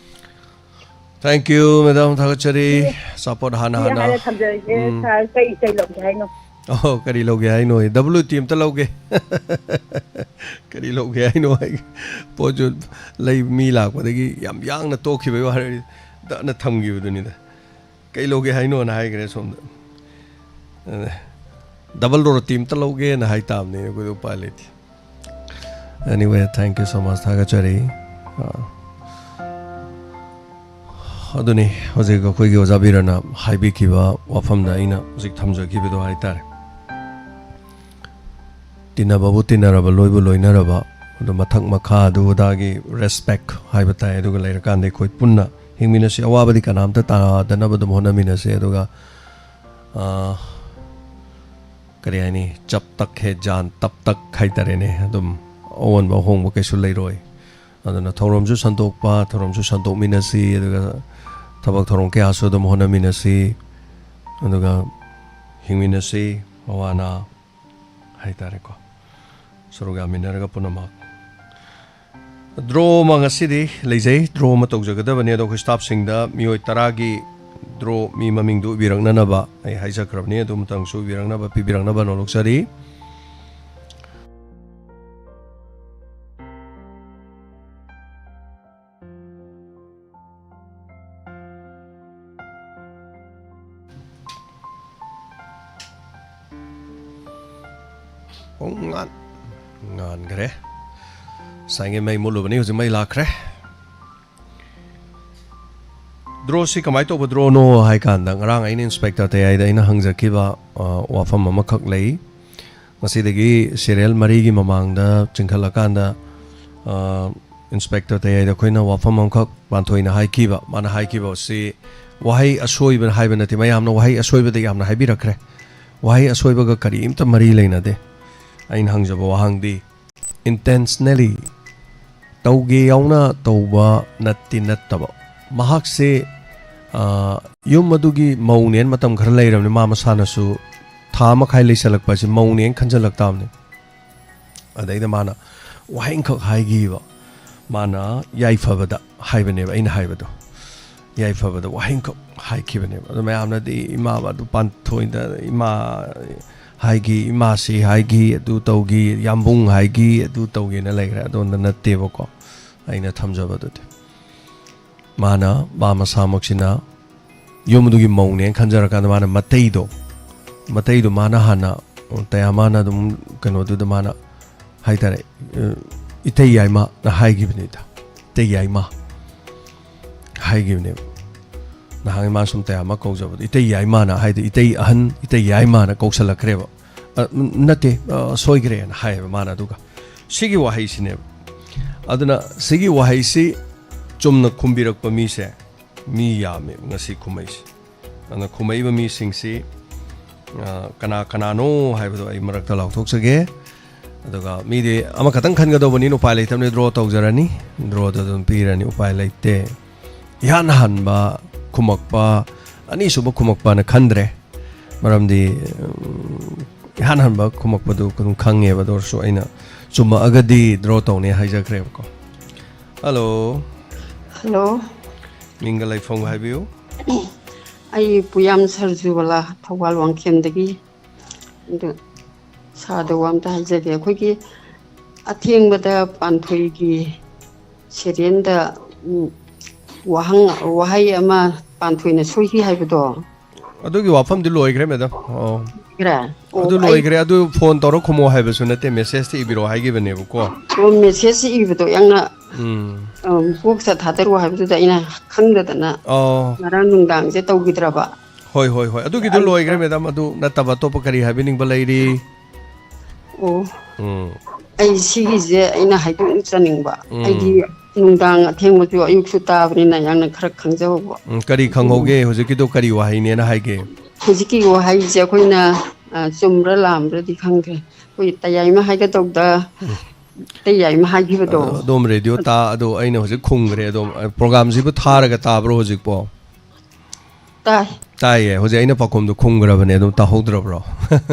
Thank you, madam. ꯊꯥꯒꯠꯆꯔꯤ꯫ ꯁꯤ, ꯑꯆꯥꯄꯣꯠ ꯍꯥꯟꯅ ꯁꯤ ꯍꯥꯟꯅ꯫ ꯍꯥꯏꯔ ꯊꯝꯖꯔꯒꯦ, ꯎꯝ꯫ ꯁꯥꯔ꯫ ꯀꯩ, ꯀꯩ ꯂꯧꯒꯦ ꯍꯥꯏꯅꯣ? ꯑꯣ, ꯀꯔꯤ ꯂꯧꯒꯦ ꯍꯥꯏꯅꯣ? W T ꯑꯝꯇ ꯂꯧꯒꯦ꯫ ꯀꯔꯤ ꯂꯧꯒꯦ ꯍꯥꯏꯅꯣ? ꯍꯥꯏ꯫ ꯄꯣꯠꯁꯨ ꯂꯩ, ꯃꯤ ꯂꯥꯛꯄꯗꯒꯤ ꯌꯥꯝ ꯌꯥꯡꯅ ꯇꯣꯛꯈꯤꯕꯒꯤ ꯋꯥꯔꯤ, ꯗꯛꯅ ꯊꯝꯈꯤꯕꯗꯨꯅꯤꯗ꯫ "ꯀꯩ ꯂꯧꯒꯦ ꯍꯥꯏꯅꯣꯅ?" ꯍꯥꯏꯈ꯭ꯔꯦ ꯁꯣꯝꯗ꯫ ꯑꯗ, "Double roti ꯑꯝꯇ ꯂꯧꯒꯦꯅ" ꯍꯥꯏ ꯇꯥꯕꯅꯤꯅꯦ, ꯑꯩꯈꯣꯏꯗꯤ ꯎꯄꯥꯏ ꯂꯩꯇꯦ꯫ Anyway, thank you so much, ꯊꯥꯒꯠꯆꯔꯤ꯫ ꯑ, ꯑꯗꯨꯅꯤ ꯍꯧꯖꯤꯛ ꯑꯩꯈꯣꯏꯒꯤ ꯑꯣꯖꯥ ꯕꯤꯔꯅ ꯍꯥꯏꯕꯤꯈꯤꯕ ꯋꯥꯐꯝꯗ ꯑꯩꯅ ꯍꯧꯖꯤꯛ ꯊꯝꯖꯈꯤꯕꯗꯣ ꯍꯥꯏꯇꯥꯔꯦ꯫ ꯇꯤꯟꯅꯕꯕꯨ ꯇꯤꯟꯅꯔꯕ, ꯂꯣꯏꯕꯨ ꯂꯣꯏꯅꯔꯕ, ꯑꯗꯨ ꯃꯊꯛ ꯃꯈꯥ ꯑꯗꯨ ꯑꯗꯥꯒꯤ respect ꯍꯥꯏꯕ ꯇꯥꯏ꯫ ꯑꯗꯨꯒ ꯂꯩꯔꯀꯥꯟꯗ ꯑꯩꯈꯣꯏ ꯄꯨꯟꯅ ꯍꯤꯡꯃꯤꯟꯅꯁꯤ꯫ ꯑꯋꯥꯕꯗꯤ ꯀꯅꯥꯝꯇ ꯇꯥꯗꯅꯕ ꯑꯗꯨꯝ ꯍꯣꯠꯅꯃꯤꯟꯅꯁꯤ꯫ ꯑꯗꯨꯒ, ꯑ, ꯀꯔꯤ ꯍꯥꯏꯅꯤ, ꯆꯞ ꯇꯛ ꯍꯦ ꯖꯥꯟ ꯇꯞ ꯇꯛ ꯍꯥꯏꯇꯥꯔꯦꯅꯦ꯫ ꯑꯗꯨꯝ ꯑꯑꯣꯟꯕ ꯑꯍꯣꯡꯕ ꯀꯩꯁꯨ ꯂꯩꯔꯣꯏ꯫ ꯑꯗꯨꯅ ꯊꯧꯔꯝꯁꯨ ꯁꯟꯗꯣꯛꯄ, ꯊꯧꯔꯝꯁꯨ ꯁꯟꯗꯣꯛꯃꯤꯟꯅꯁꯤ, ꯑꯗꯨꯒ ꯊꯕꯛ ꯊꯧꯔꯝ ꯀꯌꯥꯁꯨ ꯑꯗꯨꯝ ꯍꯣꯠꯅꯃꯤꯟꯅꯁꯤ, ꯑꯗꯨꯒ ꯍꯤꯡꯃꯤꯟꯅꯁꯤ, ꯃꯋꯥ ꯅꯥ ꯍꯥꯏꯇꯥꯔꯦꯀꯣ, ꯁꯔꯨꯛ ꯌꯥꯃꯤꯟꯅꯔꯒ ꯄꯨꯝꯅꯃꯛ꯫ Draw ꯑꯃ ꯉꯁꯤꯗꯤ ꯂꯩꯖꯩ, draw ꯑꯃ ꯇꯧꯖꯒꯗꯕꯅꯤ꯫ ꯑꯗꯣ ꯑꯩꯈꯣꯏ staffꯁꯤꯡꯗ ꯃꯤꯑꯣꯏ ꯇꯔꯥꯒꯤ draw, ꯃꯤ ꯃꯃꯤꯡꯗꯨ ꯎꯕꯤꯔꯛꯅꯅꯕ ꯑꯩ ꯍꯥꯏꯖꯈ꯭ꯔꯕꯅꯤ, ꯑꯗꯨ ꯑꯃꯇꯪꯁꯨ ꯎꯕꯤꯔꯛꯅꯕ, ꯄꯤꯕꯤꯔꯛꯅꯕ ꯅꯣꯂꯣꯛꯆꯔꯤ꯫ ꯄꯨꯡ ꯉꯥꯟ ꯉꯥꯟꯈ꯭ꯔꯦ꯫ ꯉꯁꯥꯏꯒꯤ ꯃꯩ ꯃꯨꯠꯂꯨꯕꯅꯤ, ꯍꯧꯖꯤꯛ ꯃꯩ ꯂꯥꯛꯈ꯭ꯔꯦ꯫ ꯗ꯭ꯔꯣꯁꯤ ꯀꯃꯥꯏꯅ ꯇꯧꯕ ꯗ꯭ꯔꯣꯅꯣ ꯍꯥꯏ ꯀꯥꯟꯗ, ꯉꯔꯥꯡ ꯑꯩꯅ ꯏꯟꯁꯄꯦꯛꯇꯔ ꯇꯌꯥꯏꯗ ꯑꯩꯅ ꯍꯪꯖꯈꯤꯕ, ꯑ, ꯋꯥꯐꯝ ꯑꯃꯈꯛ ꯂꯩ꯫ ꯉꯁꯤꯗꯒꯤ ꯁꯤꯔꯤꯌꯦꯜ ꯃꯔꯤꯒꯤ ꯃꯃꯥꯡꯗ ꯆꯤꯡꯈꯠꯂꯀꯥꯟꯗ, ꯑ, ꯏꯟꯁꯄꯦꯛꯇꯔ ꯇꯌꯥꯏꯗ ꯑꯩꯈꯣꯏꯅ ꯋꯥꯐꯝ ꯑꯃꯈꯛ ꯄꯥꯟꯊꯣꯏꯅ ꯍꯥꯏꯈꯤꯕ꯫ ꯃꯥꯅ ꯍꯥꯏꯈꯤꯕ ꯑꯁꯤ ꯋꯥꯍꯩ ꯑꯁꯣꯏꯕ ꯍꯥꯏꯕ ꯅꯠꯇꯦ, ꯃꯌꯥꯝꯅ ꯋꯥꯍꯩ ꯑꯁꯣꯏꯕꯗ ꯌꯥꯝꯅ ꯍꯥꯏꯕꯤꯔꯛꯈ꯭ꯔꯦ꯫ ꯋꯥꯍꯩ ꯑꯁꯣꯏꯕꯒ ꯀꯔꯤꯝꯇ ꯃꯔꯤ ꯂꯩꯅꯗꯦ꯫ ꯑꯩꯅ ꯍꯪꯖꯕ ꯋꯥꯍꯪꯗꯤ, intentionally ꯇꯧꯒꯦ ꯌꯥꯎꯅ ꯇꯧꯕ ꯅꯠꯇꯤ ꯅꯠꯇꯕ꯫ ꯃꯍꯥꯛꯁꯦ, ꯑ, ꯌꯨꯝ ꯑꯗꯨꯒꯤ ꯃꯧꯅꯦꯅ ꯃꯇꯝ ꯈꯔ ꯂꯩꯔꯕꯅꯤ, ꯃꯥ ꯃꯁꯥꯅꯁꯨ ꯊꯥ ꯃꯈꯥꯏ ꯂꯩꯁꯜꯂꯛꯄ ꯑꯁꯤ ꯃꯧꯅꯦꯅ ꯈꯟꯖꯜꯂꯛ ꯇꯥꯕꯅꯤ꯫ ꯑꯗꯩꯗ ꯃꯥꯅ ꯋꯥꯍꯩꯈꯛ ꯍꯥꯏꯈꯤꯕ, ꯃꯥꯅ ꯌꯥꯏꯐꯕꯗ ꯍꯥꯏꯕꯅꯦꯕ ꯑꯩꯅ ꯍꯥꯏꯕꯗꯣ꯫ ꯌꯥꯏꯐꯕꯗ ꯋꯥꯍꯩꯈꯛ ꯍꯥꯏꯈꯤꯕꯅꯦꯕ꯫ ꯑꯗꯣ ꯃꯌꯥꯝꯅꯗꯤ ꯏꯃꯥ ꯑꯗꯨ ꯄꯥꯟꯊꯣꯏꯗ ꯏꯃꯥ ꯍꯥꯏꯈꯤ, ꯏꯃꯥꯁꯤ ꯍꯥꯏꯈꯤ, ꯑꯗꯨ ꯇꯧꯈꯤ, ꯌꯥꯝꯕꯨꯡ ꯍꯥꯏꯈꯤ, ꯑꯗꯨ ꯇꯧꯒꯦꯅ ꯂꯩꯈ꯭ꯔꯦ꯫ ꯑꯗꯣꯝꯗ ꯅꯠꯇꯦꯕꯀꯣ ꯑꯩꯅ ꯊꯝꯖꯕꯗꯨꯗꯤ꯫ ꯃꯥꯅ, ꯃꯥ ꯃꯁꯥꯃꯛꯁꯤꯅ ꯌꯨꯝꯗꯨꯒꯤ ꯃꯧꯅꯦꯅ ꯈꯟꯖꯔꯀꯥꯟꯗ ꯃꯥꯅ ꯃꯇꯩꯗꯣ, ꯃꯇꯩꯗꯣ ꯃꯥꯅ ꯍꯥꯟꯅ, ꯇꯌꯥꯃꯥꯅ ꯑꯗꯨꯝ ꯀꯩꯅꯣꯗꯨꯗ ꯃꯥꯅ ꯍꯥꯏꯇꯥꯔꯦ, ꯑ, "ꯏꯇꯩ ꯌꯥꯏꯃꯅ ꯍꯥꯏꯈꯤꯕꯅꯤꯗ, ꯏꯇꯩ ꯌꯥꯏꯃ" ꯍꯥꯏꯈꯤꯕꯅꯦꯕ꯫ ꯅꯍꯥꯟꯒꯤ ꯃꯥ ꯁꯨꯝ ꯇꯌꯥꯃ ꯀꯧꯖꯕꯗꯣ, "ꯏꯇꯩ ꯌꯥꯏꯃꯅ" ꯍꯥꯏꯗꯤ ꯏꯇꯩ ꯑꯍꯟ, "ꯏꯇꯩ ꯌꯥꯏꯃꯅ" ꯀꯧꯁꯜꯂꯛꯈ꯭ꯔꯦꯕ꯫ "ꯑ, ꯅꯠꯇꯦ, ꯑ, ꯁꯣꯏꯈ꯭ꯔꯦꯅ" ꯍꯥꯏꯌꯦꯕ ꯃꯥꯅ꯫ ꯑꯗꯨꯒ ꯁꯤꯒꯤ ꯋꯥꯍꯩꯁꯤꯅꯦꯕ꯫ ꯑꯗꯨꯅ ꯁꯤꯒꯤ ꯋꯥꯍꯩꯁꯤ ꯆꯨꯝꯅ ꯈꯨꯝꯕꯤꯔꯛꯄ ꯃꯤꯁꯦ ꯃꯤ ꯌꯥꯝꯃꯦꯕ ꯉꯁꯤ ꯈꯨꯝꯃꯩꯁꯦ꯫ ꯑꯗꯨꯅ ꯈꯨꯝꯃꯛꯏꯕ ꯃꯤꯁꯤꯡꯁꯤ, ꯑ, ꯀꯅꯥ ꯀꯅꯥꯅꯣ ꯍꯥꯏꯕꯗꯣ ꯑꯩ ꯃꯔꯛꯇ ꯂꯥꯎꯊꯣꯛꯆꯒꯦ꯫ ꯑꯗꯨꯒ ꯃꯤꯗꯤ ꯑꯃꯈꯛꯇꯪ ꯈꯟꯒꯗꯧꯕꯅꯤꯅ ꯎꯄꯥꯏ ꯂꯩꯇꯕꯅꯤ, ꯗ꯭ꯔꯣ ꯇꯧꯖꯔꯅꯤ꯫ ꯗ꯭ꯔꯣꯗ ꯑꯗꯨꯝ ꯄꯤꯔꯅꯤ, ꯎꯄꯥꯏ ꯂꯩꯇꯦ꯫ ꯏꯍꯥꯟ ꯍꯥꯟꯕ ꯈꯨꯝꯃꯛꯄ, ꯑꯅꯤꯁꯨꯕ ꯈꯨꯝꯃꯛꯄꯅ ꯈꯟꯗ꯭ꯔꯦ꯫ ꯃꯔꯝꯗꯤ, ꯎꯝ, ꯏꯍꯥꯟ ꯍꯥꯟꯕ ꯈꯨꯝꯃꯛꯄꯗꯨ ꯑꯗꯨꯝ ꯈꯪꯉꯦꯕ, ꯑꯗꯨ ꯑꯣꯏꯔꯁꯨ ꯑꯩꯅ ꯆꯨꯝꯃꯛꯑꯒꯗꯤ ꯗ꯭ꯔꯣ ꯇꯧꯅꯤ ꯍꯥꯏꯖꯈ꯭ꯔꯦꯕꯀꯣ꯫ ꯍꯜꯂꯣ꯫ ꯍꯜꯂꯣ꯫ ꯃꯤꯡꯒ ꯂꯩꯐꯝꯒ ꯍꯥꯏꯕꯤꯌꯨ꯫ ꯑꯩ ꯄꯨꯌꯥꯝ ꯁꯔꯖꯨꯕꯂꯥ, ꯊꯧꯕꯥꯜ ꯋꯥꯡꯈꯦꯝꯗꯒꯤ꯫ ꯑꯗꯨ ꯁꯥꯔꯗ ꯋꯥ ꯑꯝꯇ ꯍꯥꯏꯖꯒꯦ꯫ ꯑꯩꯈꯣꯏꯒꯤ ꯑꯊꯦꯡꯕꯗ ꯄꯥꯟꯊꯣꯏꯒꯤ ꯁꯦꯔꯦꯟꯗ, ꯎꯝ, ꯋꯥꯍꯪ, ꯋꯥꯍꯩ ꯑꯃ ꯄꯥꯟꯊꯣꯏꯅ ꯁꯣꯏꯈꯤ ꯍꯥꯏꯕꯗꯣ, ꯑꯗꯨꯒꯤ ꯋꯥꯐꯝꯗꯤ ꯂꯣꯏꯈ꯭ꯔꯦ, ꯃꯦꯗꯥꯝ꯫ ꯑꯣ꯫ ꯈ꯭ꯔꯦ꯫ ꯑꯣ, ꯑꯗꯨ ꯑꯩ ꯂꯣꯏꯈ꯭ꯔꯦ꯫ ꯑꯗꯨ ꯐꯣꯟ ꯇꯧꯔ ꯈꯨꯝꯃꯣ ꯍꯥꯏꯕꯁꯨ ꯅꯠꯇꯦ, ꯃꯦꯁꯦꯖꯇ ꯏꯕꯤꯔꯛꯑꯣ ꯍꯥꯏꯈꯤꯕꯅꯦꯕꯀꯣ꯫ ꯑꯣ, ꯃꯦꯁꯦꯖꯁꯤ ꯏꯕꯗꯣ ꯌꯥꯝꯅ, ꯎꯝ꯫ ꯑ, ꯕꯣꯛꯁꯇ ꯊꯥꯗꯔꯛꯑꯣ ꯍꯥꯏꯕꯗꯨꯗ ꯑꯩꯅ ꯈꯪꯗꯗꯅ ꯑꯣ꯫ ꯉꯔꯥꯡ ꯅꯨꯡꯗꯥꯡꯁꯦ ꯇꯧꯈꯤꯗ꯭ꯔꯕ꯫ ꯍꯣꯏ, ꯍꯣꯏ, ꯍꯣꯏ꯫ ꯑꯗꯨꯒꯤꯗꯣ ꯑꯌꯨꯛꯇ꯫ ꯂꯣꯏꯈ꯭ꯔꯦ, ꯃꯦꯗꯥꯝ꯫ ꯑꯗꯨ ꯅꯠꯇꯕ ꯑꯇꯣꯞꯄ ꯀꯔꯤ ꯍꯥꯏꯕꯤꯅꯤꯡꯕ ꯂꯩꯔꯤ? ꯑꯣ꯫ ꯎꯝ꯫ ꯑꯩ ꯁꯤꯒꯤꯁꯦ ꯑꯩꯅ ꯍꯥꯏꯗꯣꯛꯆꯅꯤꯡꯕ꯫ ꯎꯝ꯫ ꯑꯩꯗꯤ ꯅꯨꯡꯗꯥꯡ ꯑꯊꯦꯡꯕꯁꯨ ꯑꯌꯨꯛꯁꯨ ꯇꯥꯕꯅꯤꯅ ꯌꯥꯝꯅ ꯈꯔ ꯈꯪꯖꯍꯧꯕ꯫ ꯎꯝ, ꯀꯔꯤ ꯈꯪꯍꯧꯒꯦ? ꯍꯧꯖꯤꯛꯀꯤꯗꯣ ꯀꯔꯤ ꯋꯥꯍꯩꯅꯦꯅ ꯍꯥꯏꯒꯦ? ꯍꯧꯖꯤꯛꯀꯤ ꯋꯥꯍꯩꯁꯦ ꯑꯩꯈꯣꯏꯅ, ꯑ, ꯆꯨꯝꯕ꯭ꯔꯥ ꯂꯥꯟꯕ꯭ꯔꯥꯗꯤ ꯈꯪꯗ꯭ꯔꯦ꯫ ꯑꯩꯈꯣꯏ ꯇꯌꯥꯏꯃ ꯍꯥꯏꯒꯗꯧꯗ ꯇꯌꯥꯏꯃ ꯍꯥꯏꯈꯤꯕꯗꯣ꯫ ꯑꯗꯣ ꯑꯗꯣꯝ ꯔꯦꯗꯤꯑꯣ ꯇꯥ-, ꯑꯗꯣ ꯑꯩꯅ ꯍꯧꯖꯤꯛ ꯈꯨꯝꯈ꯭ꯔꯦ꯫ ꯑꯗꯣ, ꯑ, ꯄ꯭ꯔꯣꯒꯥꯝꯁꯤꯕꯨ ꯊꯥꯔꯒ ꯇꯥꯕ꯭ꯔꯣ ꯍꯧꯖꯤꯛꯄꯣ? ꯇꯥꯏ꯫ ꯇꯥꯏꯌꯦ꯫ ꯍꯧꯖꯤꯛ ꯑꯩꯅ ꯄꯥꯎꯈꯨꯝꯗꯣ ꯈꯨꯝꯈ꯭ꯔꯕꯅꯦ, ꯑꯗꯨꯝ ꯇꯥꯍꯧꯗ꯭ꯔꯕ꯭ꯔꯣ?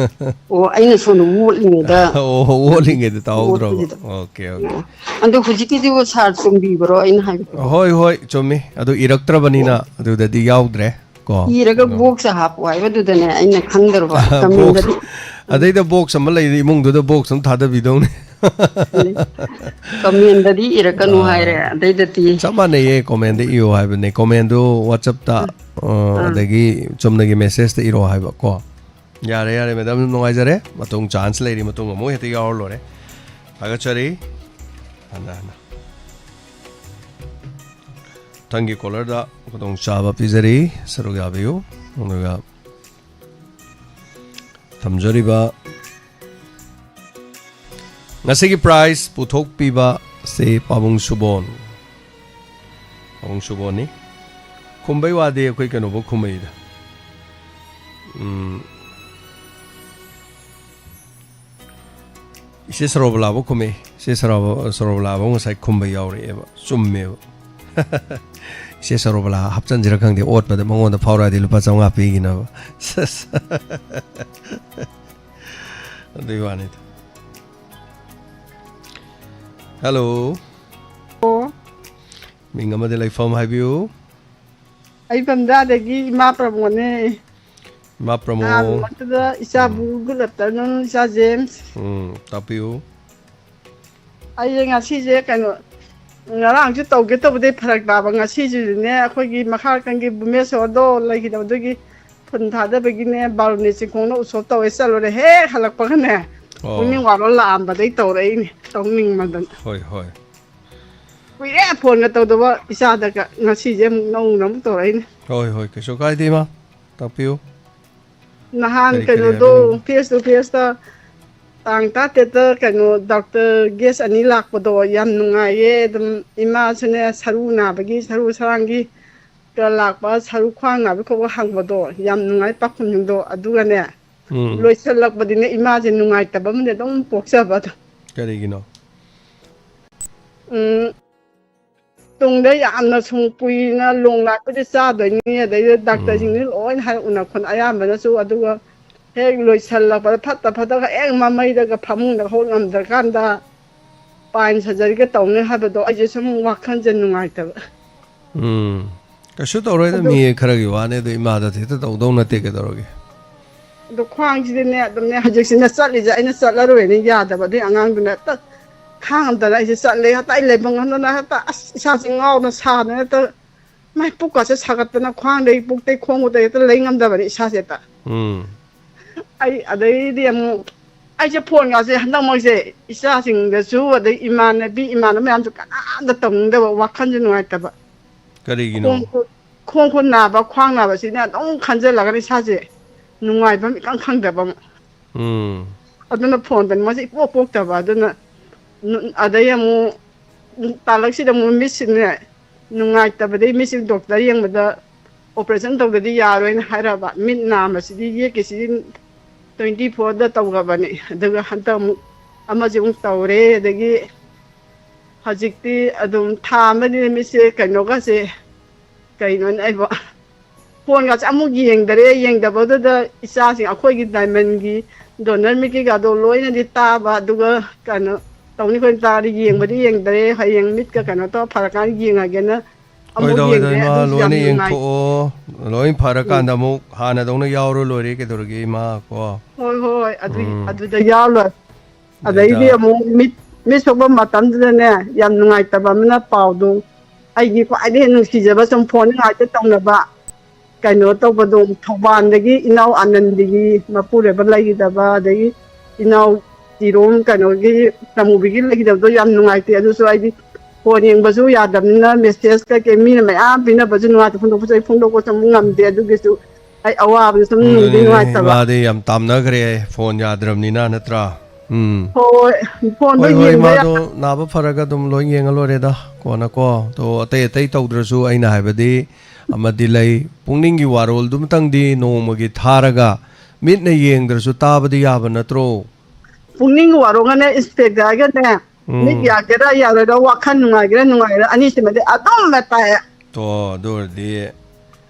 ꯑꯣ, ꯑꯩꯅ ꯁꯣꯝꯗ ꯑꯣꯠꯂꯤꯉꯩꯗ꯫ ꯑꯣ, ꯑꯣꯠꯂꯤꯉꯩꯗ ꯇꯥꯍꯧꯗ꯭ꯔꯕ? ꯑꯣꯠꯄꯁꯤꯗ꯫ Okay, okay. ꯑꯗꯣ ꯍꯧꯖꯤꯛꯀꯤꯗꯨꯕꯨ ꯁꯥꯔ ꯆꯨꯝꯕꯤꯕ꯭ꯔꯣ ꯑꯩꯅ ꯍꯥꯏꯕꯗꯨꯕꯨ? ꯍꯣꯏ, ꯍꯣꯏ, ꯆꯨꯝꯃꯤ꯫ ꯑꯗꯨ ꯏꯔꯛꯇ꯭ꯔꯕꯅꯤꯅ ꯑꯗꯨꯗꯗꯤ ꯌꯥꯎꯗ꯭ꯔꯦ ꯀꯣ꯫ ꯏꯔꯒ ꯑꯗꯣ ꯕꯣꯛꯁ ꯍꯥꯞꯄꯣ ꯍꯥꯏꯕꯗꯨꯗꯅꯦ ꯑꯩꯅ ꯈꯪꯗ꯭ꯔꯕ꯫ ꯕꯣꯛꯁ, ꯀꯃꯦꯟꯗꯗꯤ ꯑꯗꯩꯗ ꯕꯣꯛꯁ ꯑꯃ ꯂꯩꯔꯤ, ꯏꯃꯨꯡꯗꯨꯗ ꯕꯣꯛꯁ ꯑꯃ ꯊꯥꯗꯕꯤꯗꯧꯅꯤ꯫ ꯀꯃꯦꯟꯗꯗꯤ ꯏꯔꯛꯀꯅꯨ ꯍꯥꯏꯔꯦ, ꯑꯥ, ꯑꯗꯩꯗꯗꯤ꯫ ꯆꯞ ꯃꯥꯟꯅꯩꯌꯦ, ꯀꯣꯃꯦꯟꯗ ꯏꯌꯣ ꯍꯥꯏꯕꯅꯦ꯫ ꯀꯣꯃꯦꯟꯗꯨ ꯋꯥꯆꯞꯇ, ꯑ, ꯑꯥ꯫ ꯑꯗꯒꯤ ꯆꯨꯝꯅꯒꯤ ꯃꯦꯁꯦꯖꯇ ꯏꯔꯣ ꯍꯥꯏꯕ ꯀꯣ꯫ ꯌꯥꯔꯦ, ꯌꯥꯔꯦ, ꯃꯦꯗꯥꯝ, ꯅꯨꯡꯉꯥꯏꯖꯔꯦ꯫ ꯃꯇꯨꯡ ꯆꯥꯟꯁ ꯂꯩꯔꯤ, ꯃꯇꯨꯡ ꯑꯃꯨꯛ ꯍꯦꯛꯇ ꯌꯥꯎꯔ ꯂꯣꯏꯔꯦ꯫ ꯊꯥꯒꯠꯆꯔꯤ꯫ ꯍꯟꯅ ꯍꯟꯅ꯫ ꯃꯊꯪꯒꯤ ꯀꯣꯂꯔꯗ ꯈꯨꯗꯣꯡꯆꯥꯕ ꯄꯤꯖꯔꯤ, ꯁꯔꯨꯛ ꯌꯥꯕꯤꯌꯨ꯫ ꯑꯗꯨꯒ ꯊꯝꯖꯔꯤꯕ ꯉꯁꯤꯒꯤ ꯄ꯭ꯔꯥꯏꯖ ꯄꯨꯊꯣꯛꯄꯤꯕ ꯁꯦ ꯄꯥꯕꯨꯡ ꯁꯨꯕꯣꯟ꯫ ꯄꯥꯕꯨꯡ ꯁꯨꯕꯣꯟꯅꯤ꯫ ꯈꯨꯝꯕꯩ ꯋꯥꯗꯤ ꯑꯩꯈꯣꯏ ꯀꯩꯅꯣꯐꯧ ꯈꯨꯝꯃꯛꯏꯗ꯫ ꯎꯝ꯫ ꯏꯆꯦ ꯁꯔꯣꯕꯂꯥꯕꯨ ꯈꯨꯝꯃꯦ꯫ ꯏꯆꯦ ꯁꯔꯣꯕ-, ꯁꯔꯣꯕꯂꯥꯕꯨ ꯉꯁꯥꯏ ꯈꯨꯝꯕ ꯌꯥꯎꯔꯛꯑꯦꯕ꯫ ꯆꯨꯝꯃꯦꯕ꯫ ꯏꯆꯦ ꯁꯔꯣꯕꯂꯥ ꯍꯥꯞꯆꯤꯟꯁꯤꯔ ꯈꯪꯗꯦ, ꯑꯣꯠꯄꯗ ꯃꯉꯣꯟꯗ ꯐꯥꯎꯔꯛꯑꯗꯤ ꯂꯨꯄꯥ ꯆꯥꯝꯃꯉꯥ ꯄꯤꯈꯤꯅꯕ꯫ ꯑꯗꯨꯒꯤ ꯋꯥꯅꯤꯗ꯫ ꯍꯜꯂꯣ꯫ ꯑꯣ꯫ ꯃꯤꯡ ꯑꯃꯗꯤ ꯂꯩꯐꯝ ꯍꯥꯏꯕꯤꯌꯨ꯫ ꯑꯩ ꯄꯝꯗꯥꯗꯒꯤ ꯏꯃꯥ ꯄ꯭ꯔꯃꯣꯗꯅꯦ꯫ ꯏꯃꯥ ꯄ꯭ꯔꯃꯣ꯫ ꯑꯍꯥꯟꯕꯃꯛꯇꯗ ꯏꯆꯥꯕꯨ, good afternoon, ꯏꯆꯥ ꯖꯦꯝꯁ꯫ ꯎꯝ, ꯇꯥꯛꯄꯤꯌꯨ꯫ ꯑꯩꯁꯦ ꯉꯁꯤꯁꯦ ꯀꯩꯅꯣ, ꯉꯔꯥꯡꯁꯨ ꯇꯧꯒꯦ ꯇꯧꯕꯗꯩ ꯐꯔꯛ ꯇꯥꯕ, ꯉꯁꯤꯁꯤꯅꯦ ꯑꯩꯈꯣꯏꯒꯤ ꯃꯈꯥ ꯀꯟꯒꯤ ꯚꯨꯃꯦꯁꯣꯔꯗꯣ ꯂꯩꯈꯤꯗꯕꯗꯨꯒꯤ ꯐꯨꯟ ꯊꯥꯗꯕꯒꯤꯅꯦ, ꯕꯥꯔꯨꯅꯤ ꯆꯤꯡꯈꯣꯡꯗ ꯎꯁꯣꯞ ꯇꯧꯋꯦ ꯆꯠꯂꯨꯔꯦ꯫ ꯍꯦꯛ ꯍꯜꯂꯛꯄꯒꯅꯦ, ꯑꯣ꯫ ꯄꯨꯛꯅꯤꯡ ꯋꯥꯔꯣꯜ ꯂꯥꯛꯑꯝꯕꯗꯩ ꯇꯧꯔꯛꯏꯅꯦ, ꯇꯧꯅꯤꯡꯃꯟꯗꯅ꯫ ꯍꯣꯏ, ꯍꯣꯏ꯫ ꯀꯨꯏꯔꯦ ꯐꯣꯟꯒ ꯇꯧꯗꯕ ꯏꯆꯥꯗꯒ, ꯉꯁꯤꯁꯦ ꯑꯃꯨꯛ ꯅꯧꯅ ꯑꯃꯨꯛ ꯇꯧꯔꯛꯏꯅꯦ꯫ ꯍꯣꯏ, ꯍꯣꯏ, ꯀꯩꯁꯨ ꯀꯥꯏꯗꯦ, ꯏꯃꯥ꯫ ꯇꯥꯛꯄꯤꯌꯨ꯫ ꯅꯍꯥꯟ ꯀꯔꯤ, ꯀꯔꯤ ꯀꯩꯅꯣꯗꯣ, ꯍꯥꯏꯕꯤꯅꯤꯡꯉꯤ? Face to face ꯇ ꯇꯥꯡ ꯇꯔꯥꯇꯔꯦꯠꯇ ꯀꯩꯅꯣ, ꯗꯣꯛꯇꯔ ꯒꯦꯁ ꯑꯅꯤ ꯂꯥꯛꯄꯗꯣ ꯌꯥꯝ ꯅꯨꯡꯉꯥꯏꯌꯦ꯫ ꯑꯗꯨꯝ ꯏꯃꯥꯁꯨꯅꯦ, ꯁꯔꯨ ꯅꯥꯕꯒꯤ, ꯁꯔꯨ ꯁꯔꯥꯡꯒꯤ ꯀ ꯂꯥꯛꯄ, ꯁꯔꯨ ꯈ꯭ꯋꯥꯡ ꯅꯥꯕ ꯈꯣꯠꯄ ꯍꯪꯕꯗꯣ ꯌꯥꯝ ꯅꯨꯡꯉꯥꯏ, ꯄꯥꯎꯈꯨꯝꯁꯤꯡꯗꯣ꯫ ꯑꯗꯨꯒꯅꯦ, ꯎꯝ꯫ ꯂꯣꯏꯁꯤꯜꯂꯛꯄꯗꯤꯅꯦ, ꯏꯃꯥꯁꯦ ꯅꯨꯡꯉꯥꯏꯇꯕ ꯑꯃꯗꯤ ꯑꯗꯨꯝ ꯄꯣꯛꯆꯕ ꯑꯗꯣ꯫ ꯀꯔꯤꯒꯤꯅꯣ? ꯎꯝ, ꯇꯨꯡꯗ ꯌꯥꯝꯅ ꯁꯨꯝ ꯀꯨꯏꯅ ꯂꯣꯡ ꯂꯥꯏꯐꯄꯨꯗꯤ ꯆꯥꯗꯣꯏꯅꯤ, ꯑꯗꯩꯗ ꯎꯝ꯫ ꯗꯥꯛꯇꯔꯁꯤꯡꯅ ꯂꯣꯏꯅ ꯍꯥꯏꯔꯛ ꯎꯅ ꯈꯣꯠꯅ ꯑꯌꯥꯝꯕꯅꯁꯨ, ꯑꯗꯨꯒ ꯍꯦꯛ ꯂꯣꯏꯁꯤꯜꯂꯛꯄꯗ ꯐꯠꯇ ꯐꯠꯇꯒ ꯍꯦꯛ ꯃꯃꯩꯗꯒ ꯐꯃꯨꯡꯗꯒ ꯍꯧꯒꯠ ꯉꯝꯗ꯭ꯔꯀꯥꯟꯗ ꯄꯥꯏꯟ ꯁꯔꯖꯔꯤꯒ ꯇꯧꯅꯤ ꯍꯥꯏꯕꯗꯣ ꯑꯩꯁꯦ ꯁꯨꯝ ꯋꯥꯈꯜꯁꯦ ꯅꯨꯡꯉꯥꯏꯇꯕ꯫ ꯎꯝ꯫ ꯀꯩꯁꯨ ꯇꯧꯔꯣꯏꯗ, ꯑꯗꯨ ꯃꯤ ꯈꯔꯒꯤ ꯋꯥꯅꯤ, ꯑꯗꯨ ꯏꯃꯥꯗꯗꯤ ꯍꯦꯛꯇ ꯇꯧꯗꯧ ꯅꯠꯇꯦ, ꯀꯩꯗꯧꯔꯒꯦ? ꯑꯗꯣ ꯈ꯭ꯋꯥꯡꯁꯤꯗꯤꯅꯦ, ꯑꯗꯨꯝꯅꯦ, ꯍꯧꯖꯤꯛꯁꯤꯅ ꯆꯠꯂꯤꯁꯦ, ꯑꯩꯅ ꯆꯠꯂꯔꯣꯏꯅ ꯌꯥꯗꯕ꯫ ꯑꯗꯨꯏ ꯑꯉꯥꯡꯗꯨꯅ ꯍꯦꯛꯇ ꯈꯥꯡꯉꯝꯗꯅ ꯑꯩꯁꯦ ꯆꯠꯂꯦ꯫ ꯍꯦꯛꯇ ꯑꯩ ꯂꯩꯐꯝ ꯈꯪꯗꯅ ꯍꯦꯛꯇ, ꯑꯁ, ꯏꯁꯥꯁꯦ ꯉꯥꯎꯗꯅ ꯁꯥꯗꯅ ꯍꯦꯛꯇ, ꯃꯥꯏ ꯄꯨꯛꯀꯁꯦ ꯁꯥꯒꯠꯇꯅ, ꯈ꯭ꯋꯥꯡꯗꯩ ꯄꯨꯛꯇꯩ ꯈꯣꯡꯕꯨꯛꯇꯩ ꯍꯦꯛꯇ ꯂꯩ ꯉꯝꯗꯕꯅꯤ ꯏꯁꯥꯁꯦ ꯍꯦꯛꯇ꯫ ꯎꯝ꯫ ꯑꯩ ꯑꯗꯩꯗꯤ ꯑꯃꯨꯛ ꯑꯩꯁꯦ ꯐꯣꯟꯒꯁꯦ ꯍꯟꯗꯛ ꯃꯣꯏꯁꯦ ꯏꯆꯥꯁꯤꯡꯗꯁꯨ, ꯑꯗꯩ ꯏꯃꯥꯟꯅꯕꯤ, ꯏꯃꯥꯟꯅꯕ ꯃꯌꯥꯝꯁꯨ ꯀꯅꯥꯝꯇ ꯇꯧꯅꯤꯡꯗꯕ, ꯋꯥꯈꯜꯁꯦ ꯅꯨꯡꯉꯥꯏꯇꯕ꯫ ꯀꯔꯤꯒꯤꯅꯣ? ꯈꯣꯡ ꯈꯨꯠ, ꯈꯣꯡ ꯈꯨꯠ ꯅꯥꯕ, ꯈ꯭ꯋꯥꯡ ꯅꯥꯕꯁꯤꯅ ꯑꯗꯨꯝ ꯈꯟꯖꯜꯂꯒꯅꯤ ꯏꯁꯥꯁꯦ ꯅꯨꯡꯉꯥꯏꯕ ꯑꯃ ꯏꯈꯪ ꯈꯪꯗꯕ ꯑꯃ꯫ ꯎꯝ꯫ ꯑꯗꯨꯅ ꯐꯣꯟꯗꯅꯤ ꯃꯣꯏꯁꯦ ꯏꯄꯣꯛ ꯄꯣꯛꯇꯕ꯫ ꯑꯗꯨꯅ ꯅꯨ-, ꯑꯗꯩ ꯑꯃꯨꯛ ꯇꯥꯂꯛꯁꯤꯗ ꯑꯃꯨꯛ ꯃꯤꯠꯁꯤꯅꯦ ꯅꯨꯡꯉꯥꯏꯇꯕꯗꯒꯤ ꯃꯤꯠꯁꯤ ꯗꯣꯛꯇꯔ ꯌꯦꯡꯕꯗ ꯑꯣꯄꯔꯦꯁꯟ ꯇꯧꯗꯗꯤ ꯌꯥꯔꯣꯏꯅ ꯍꯥꯏꯔꯕ꯫ ꯃꯤꯠ ꯅꯥꯝꯃꯁꯤꯗꯤ ꯌꯦꯛꯀꯤꯁꯤꯗꯤ twenty four ꯗ ꯇꯧꯈ꯭ꯔꯕꯅꯤ꯫ ꯑꯗꯨꯒ ꯍꯟꯗꯛ ꯑꯃꯨꯛ ꯑꯃꯁꯤ ꯑꯃꯨꯛ ꯇꯧꯔꯦ꯫ ꯑꯗꯒꯤ ꯍꯧꯖꯤꯛꯇꯤ ꯑꯗꯨꯝ ꯊꯥ ꯑꯃꯅꯤ ꯃꯤꯠꯁꯦ ꯀꯩꯅꯣꯒꯁꯦ, ꯀꯩꯅꯣꯅꯦ ꯑꯩꯕꯣ, ꯐꯣꯟꯒꯁꯦ ꯑꯃꯨꯛ ꯌꯦꯡꯗꯔꯦ꯫ ꯌꯦꯡꯗꯕꯗꯨꯗ ꯏꯆꯥꯁꯤꯡ ꯑꯩꯈꯣꯏꯒꯤ ꯗꯥꯏꯃꯟꯒꯤ ꯗꯣꯅꯔ ꯃꯤꯠꯀꯤꯒꯗꯣ ꯂꯣꯏꯅꯗꯤ ꯇꯥꯕ, ꯑꯗꯨꯒ ꯀꯩꯅꯣ ꯇꯧꯅꯤ ꯈꯣꯠꯅꯤ ꯇꯥꯔꯗꯤ ꯌꯦꯡꯕꯗꯤ ꯌꯦꯡꯗꯔꯦ꯫ ꯍꯌꯦꯡ ꯃꯤꯠꯀ ꯀꯩꯅꯣ ꯇꯧꯔ ꯐꯔꯀꯥꯟꯗ ꯌꯦꯡꯉꯒꯦꯅ ꯑꯃꯨꯛ ꯍꯣꯏꯗ, ꯍꯣꯏꯗ, ꯌꯦꯡꯗ꯭ꯔꯦ꯫ ꯏꯃꯥ, ꯑꯗꯨꯁꯨ ꯌꯥꯝ ꯂꯣꯏꯅ ꯅꯨꯡꯉꯥꯏ꯫ ꯌꯦꯡꯊꯣꯛꯑꯣ꯫ ꯂꯣꯏ ꯎꯝ꯫ ꯐꯔꯀꯥꯟꯗ ꯑꯃꯨꯛ ꯍꯥꯟꯅꯗꯧꯅ ꯌꯥꯎꯔ ꯂꯣꯏꯔꯦ, ꯀꯩꯗꯧꯔꯒꯦ, ꯏꯃꯥ, ꯀꯣ? ꯍꯣꯏ, ꯍꯣꯏ, ꯍꯣꯏ꯫ ꯑꯗꯨ, ꯎꯝ꯫ ꯑꯗꯨꯗ ꯌꯥꯎꯔ ꯂꯣꯏꯔꯦ꯫ ꯑꯗꯩꯗ ꯑꯗꯩꯗꯤ ꯑꯃꯨꯛ ꯃꯤꯠ, ꯃꯤꯠ ꯁꯣꯛꯄ ꯃꯇꯝꯗꯨꯗꯅꯦ, ꯌꯥꯝ ꯅꯨꯡꯉꯥꯏꯇꯕ ꯑꯃꯅ ꯄꯥꯎꯗꯨ, ꯑꯩꯒꯤ ꯈ꯭ꯋꯥꯏꯗꯒꯤ ꯍꯦꯟꯅ ꯅꯨꯡꯁꯤꯖꯕ, ꯁꯨꯝ ꯐꯣꯟꯗ ꯉꯥꯏꯇ ꯇꯧꯅꯕ, ꯀꯩꯅꯣ ꯇꯧꯕꯗꯣ, ꯊꯧꯕꯥꯜꯗꯒꯤ ꯏꯅꯥꯎ ꯑꯥꯅꯟꯗꯒꯤ ꯃꯄꯨꯔꯣꯏꯕ ꯂꯩꯈꯤꯗꯕ, ꯑꯗꯒꯤ ꯏꯅꯥꯎ ꯇꯤꯔꯣꯝ ꯀꯩꯅꯣꯒꯤ ꯇꯃꯨꯕꯤꯒꯤ ꯂꯩꯈꯤꯗꯕꯗꯣ ꯌꯥꯝ ꯅꯨꯡꯉꯥꯏꯇꯦ꯫ ꯑꯗꯨꯁꯨ ꯑꯩꯗꯤ ꯐꯣꯟ ꯌꯦꯡꯕꯁꯨ ꯌꯥꯗꯕꯅꯤꯅ ꯃꯦꯁꯦꯖ ꯀꯩꯀꯩ ꯃꯤꯅ ꯃꯌꯥꯝ ꯄꯤꯅꯕꯁꯨ ꯅꯨꯡꯉꯥꯏꯇꯦ, ꯐꯣꯡꯗꯣꯛꯄꯁꯨ ꯑꯩ ꯐꯣꯡꯗꯣꯛꯄꯁꯨ ꯑꯃꯨꯛ ꯉꯝꯗꯦ꯫ ꯑꯗꯨꯒꯤꯁꯨ ꯑꯩ ꯑꯋꯥꯕꯗꯨ ꯁꯨꯝ ꯅꯨꯡꯗꯤ ꯑꯗꯨꯅꯤꯅꯦ, ꯅꯨꯡꯉꯥꯏꯇꯕ꯫ ꯏꯃꯥꯗꯤ ꯌꯥꯝ ꯇꯥꯝꯅꯈ꯭ꯔꯦ, ꯐꯣꯟ ꯌꯥꯗ꯭ꯔꯕꯅꯤꯅ, ꯅꯠꯇ꯭ꯔꯥ? ꯎꯝ꯫ ꯍꯣꯏ, ꯐꯣꯟꯗꯣ ꯍꯣꯏ, ꯍꯣꯏ, ꯌꯦꯡꯕ ꯌꯥ- ꯏꯃꯥꯗꯣ ꯅꯥꯕ ꯐꯔꯒ ꯑꯗꯨꯝ ꯂꯣꯏ ꯌꯦꯡꯉ ꯂꯣꯏꯔꯦꯗ, ꯀꯣꯟꯅꯀꯣ꯫ ꯑꯗꯣ ꯑꯇꯩ ꯑꯇꯩ ꯇꯧꯗ꯭ꯔꯁꯨ, ꯑꯩꯅ ꯍꯥꯏꯕꯗꯤ ꯑꯃꯗꯤ ꯂꯩ, ꯄꯨꯛꯅꯤꯡꯒꯤ ꯋꯥꯔꯣꯜꯗꯨꯃꯇꯪꯗꯤ ꯅꯣꯡꯃꯒꯤ ꯊꯥꯔꯒ, ꯃꯤꯠꯅ ꯌꯦꯡꯗ꯭ꯔꯁꯨ ꯇꯥꯕꯗꯤ ꯌꯥꯕ ꯅꯠꯇ꯭ꯔꯣ? ꯄꯨꯛꯅꯤꯡꯒꯤ ꯋꯥꯔꯣꯜꯒꯅꯦ, ꯏꯟꯁꯄꯦꯛꯇꯔꯒꯅꯦ, ꯎꯝ꯫ ꯃꯤꯠ ꯌꯥꯒꯦꯔꯥ ꯌꯥꯔꯣꯏꯔꯥ, ꯋꯥꯈꯜ ꯅꯨꯡꯉꯥꯏꯒꯦꯔꯥ ꯅꯨꯡꯉꯥꯏꯔꯣꯏꯔꯥ, ꯑꯅꯤꯁꯤꯃꯗꯤ ꯑꯗꯨꯝ ꯃꯇꯥꯏ꯫ ꯇꯣ, ꯑꯗꯨ ꯑꯣꯏꯔꯗꯤ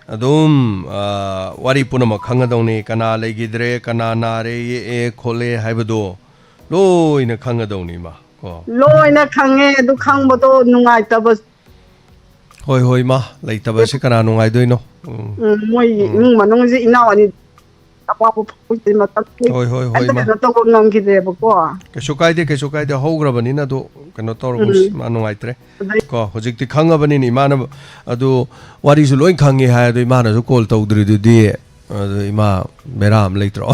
ꯑꯗꯨꯝ, ꯑ, ꯋꯥꯔꯤ ꯄꯨꯝꯅꯃꯛ ꯈꯪꯒꯗꯧꯅꯤ꯫ ꯀꯅꯥ ꯂꯩꯈꯤꯗ꯭ꯔꯦ, ꯀꯅꯥ ꯅꯥꯔꯦ, ꯌꯦꯛꯑꯦ, ꯈꯣꯠꯂꯦ ꯍꯥꯏꯕꯗꯣ ꯂꯣꯏꯅ ꯈꯪꯒꯗꯧꯅꯤ, ꯏꯃꯥ, ꯀꯣ꯫ ꯂꯣꯏꯅ ꯈꯪꯉꯦ꯫ ꯑꯗꯨ ꯈꯪꯕꯗꯣ ꯅꯨꯡꯉꯥꯏꯇꯕ꯫ ꯍꯣꯏ, ꯍꯣꯏ, ꯏꯃꯥ, ꯂꯩꯇꯕꯁꯤ ꯀꯅꯥ ꯅꯨꯡꯉꯥꯏꯗꯣꯏꯅꯣ? ꯎꯝ꯫ ꯎꯝ, ꯃꯣꯏꯒꯤ ꯎꯝ꯫ ꯏꯃꯨꯡ ꯃꯅꯨꯡꯁꯤ ꯏꯅꯥꯎ ꯑꯅꯤ ꯑꯄꯥꯕ ꯐꯥꯎꯕꯁꯤ ꯃꯇꯝ ꯍꯣꯏ, ꯍꯣꯏ, ꯍꯣꯏ, ꯑꯝꯇ ꯏꯃꯥ꯫ ꯀꯩꯅꯣ ꯇꯧꯕ ꯉꯝꯈꯤꯗ꯭ꯔꯦꯕꯀꯣ꯫ ꯀꯩꯁꯨ ꯀꯥꯏꯗꯦ, ꯀꯩꯁꯨ ꯀꯥꯏꯗꯦ꯫ ꯍꯧꯈ꯭ꯔꯕꯅꯤꯅ ꯑꯗꯨ ꯀꯩꯅꯣ ꯇꯧꯔꯒꯨꯝꯁꯤ, ꯎꯝ꯫ ꯃꯥ ꯅꯨꯡꯉꯥꯏꯇ꯭ꯔꯦ꯫ ꯑꯗꯩ ꯀꯣ, ꯍꯧꯖꯤꯛꯇꯤ ꯈꯪꯉꯕꯅꯤꯅ ꯏꯃꯥꯅ ꯑꯗꯨ ꯋꯥꯔꯤꯁꯨ ꯂꯣꯏ ꯈꯪꯉꯦ ꯍꯥꯏ, ꯑꯗꯨ ꯏꯃꯥꯅꯁꯨ ꯀꯣꯜ ꯇꯧꯗ꯭ꯔꯤꯗꯨꯗꯤ꯫ ꯑꯗꯨ ꯏꯃꯥ ꯕꯦꯔꯥ ꯑꯃ ꯂꯩꯇ꯭ꯔꯣ?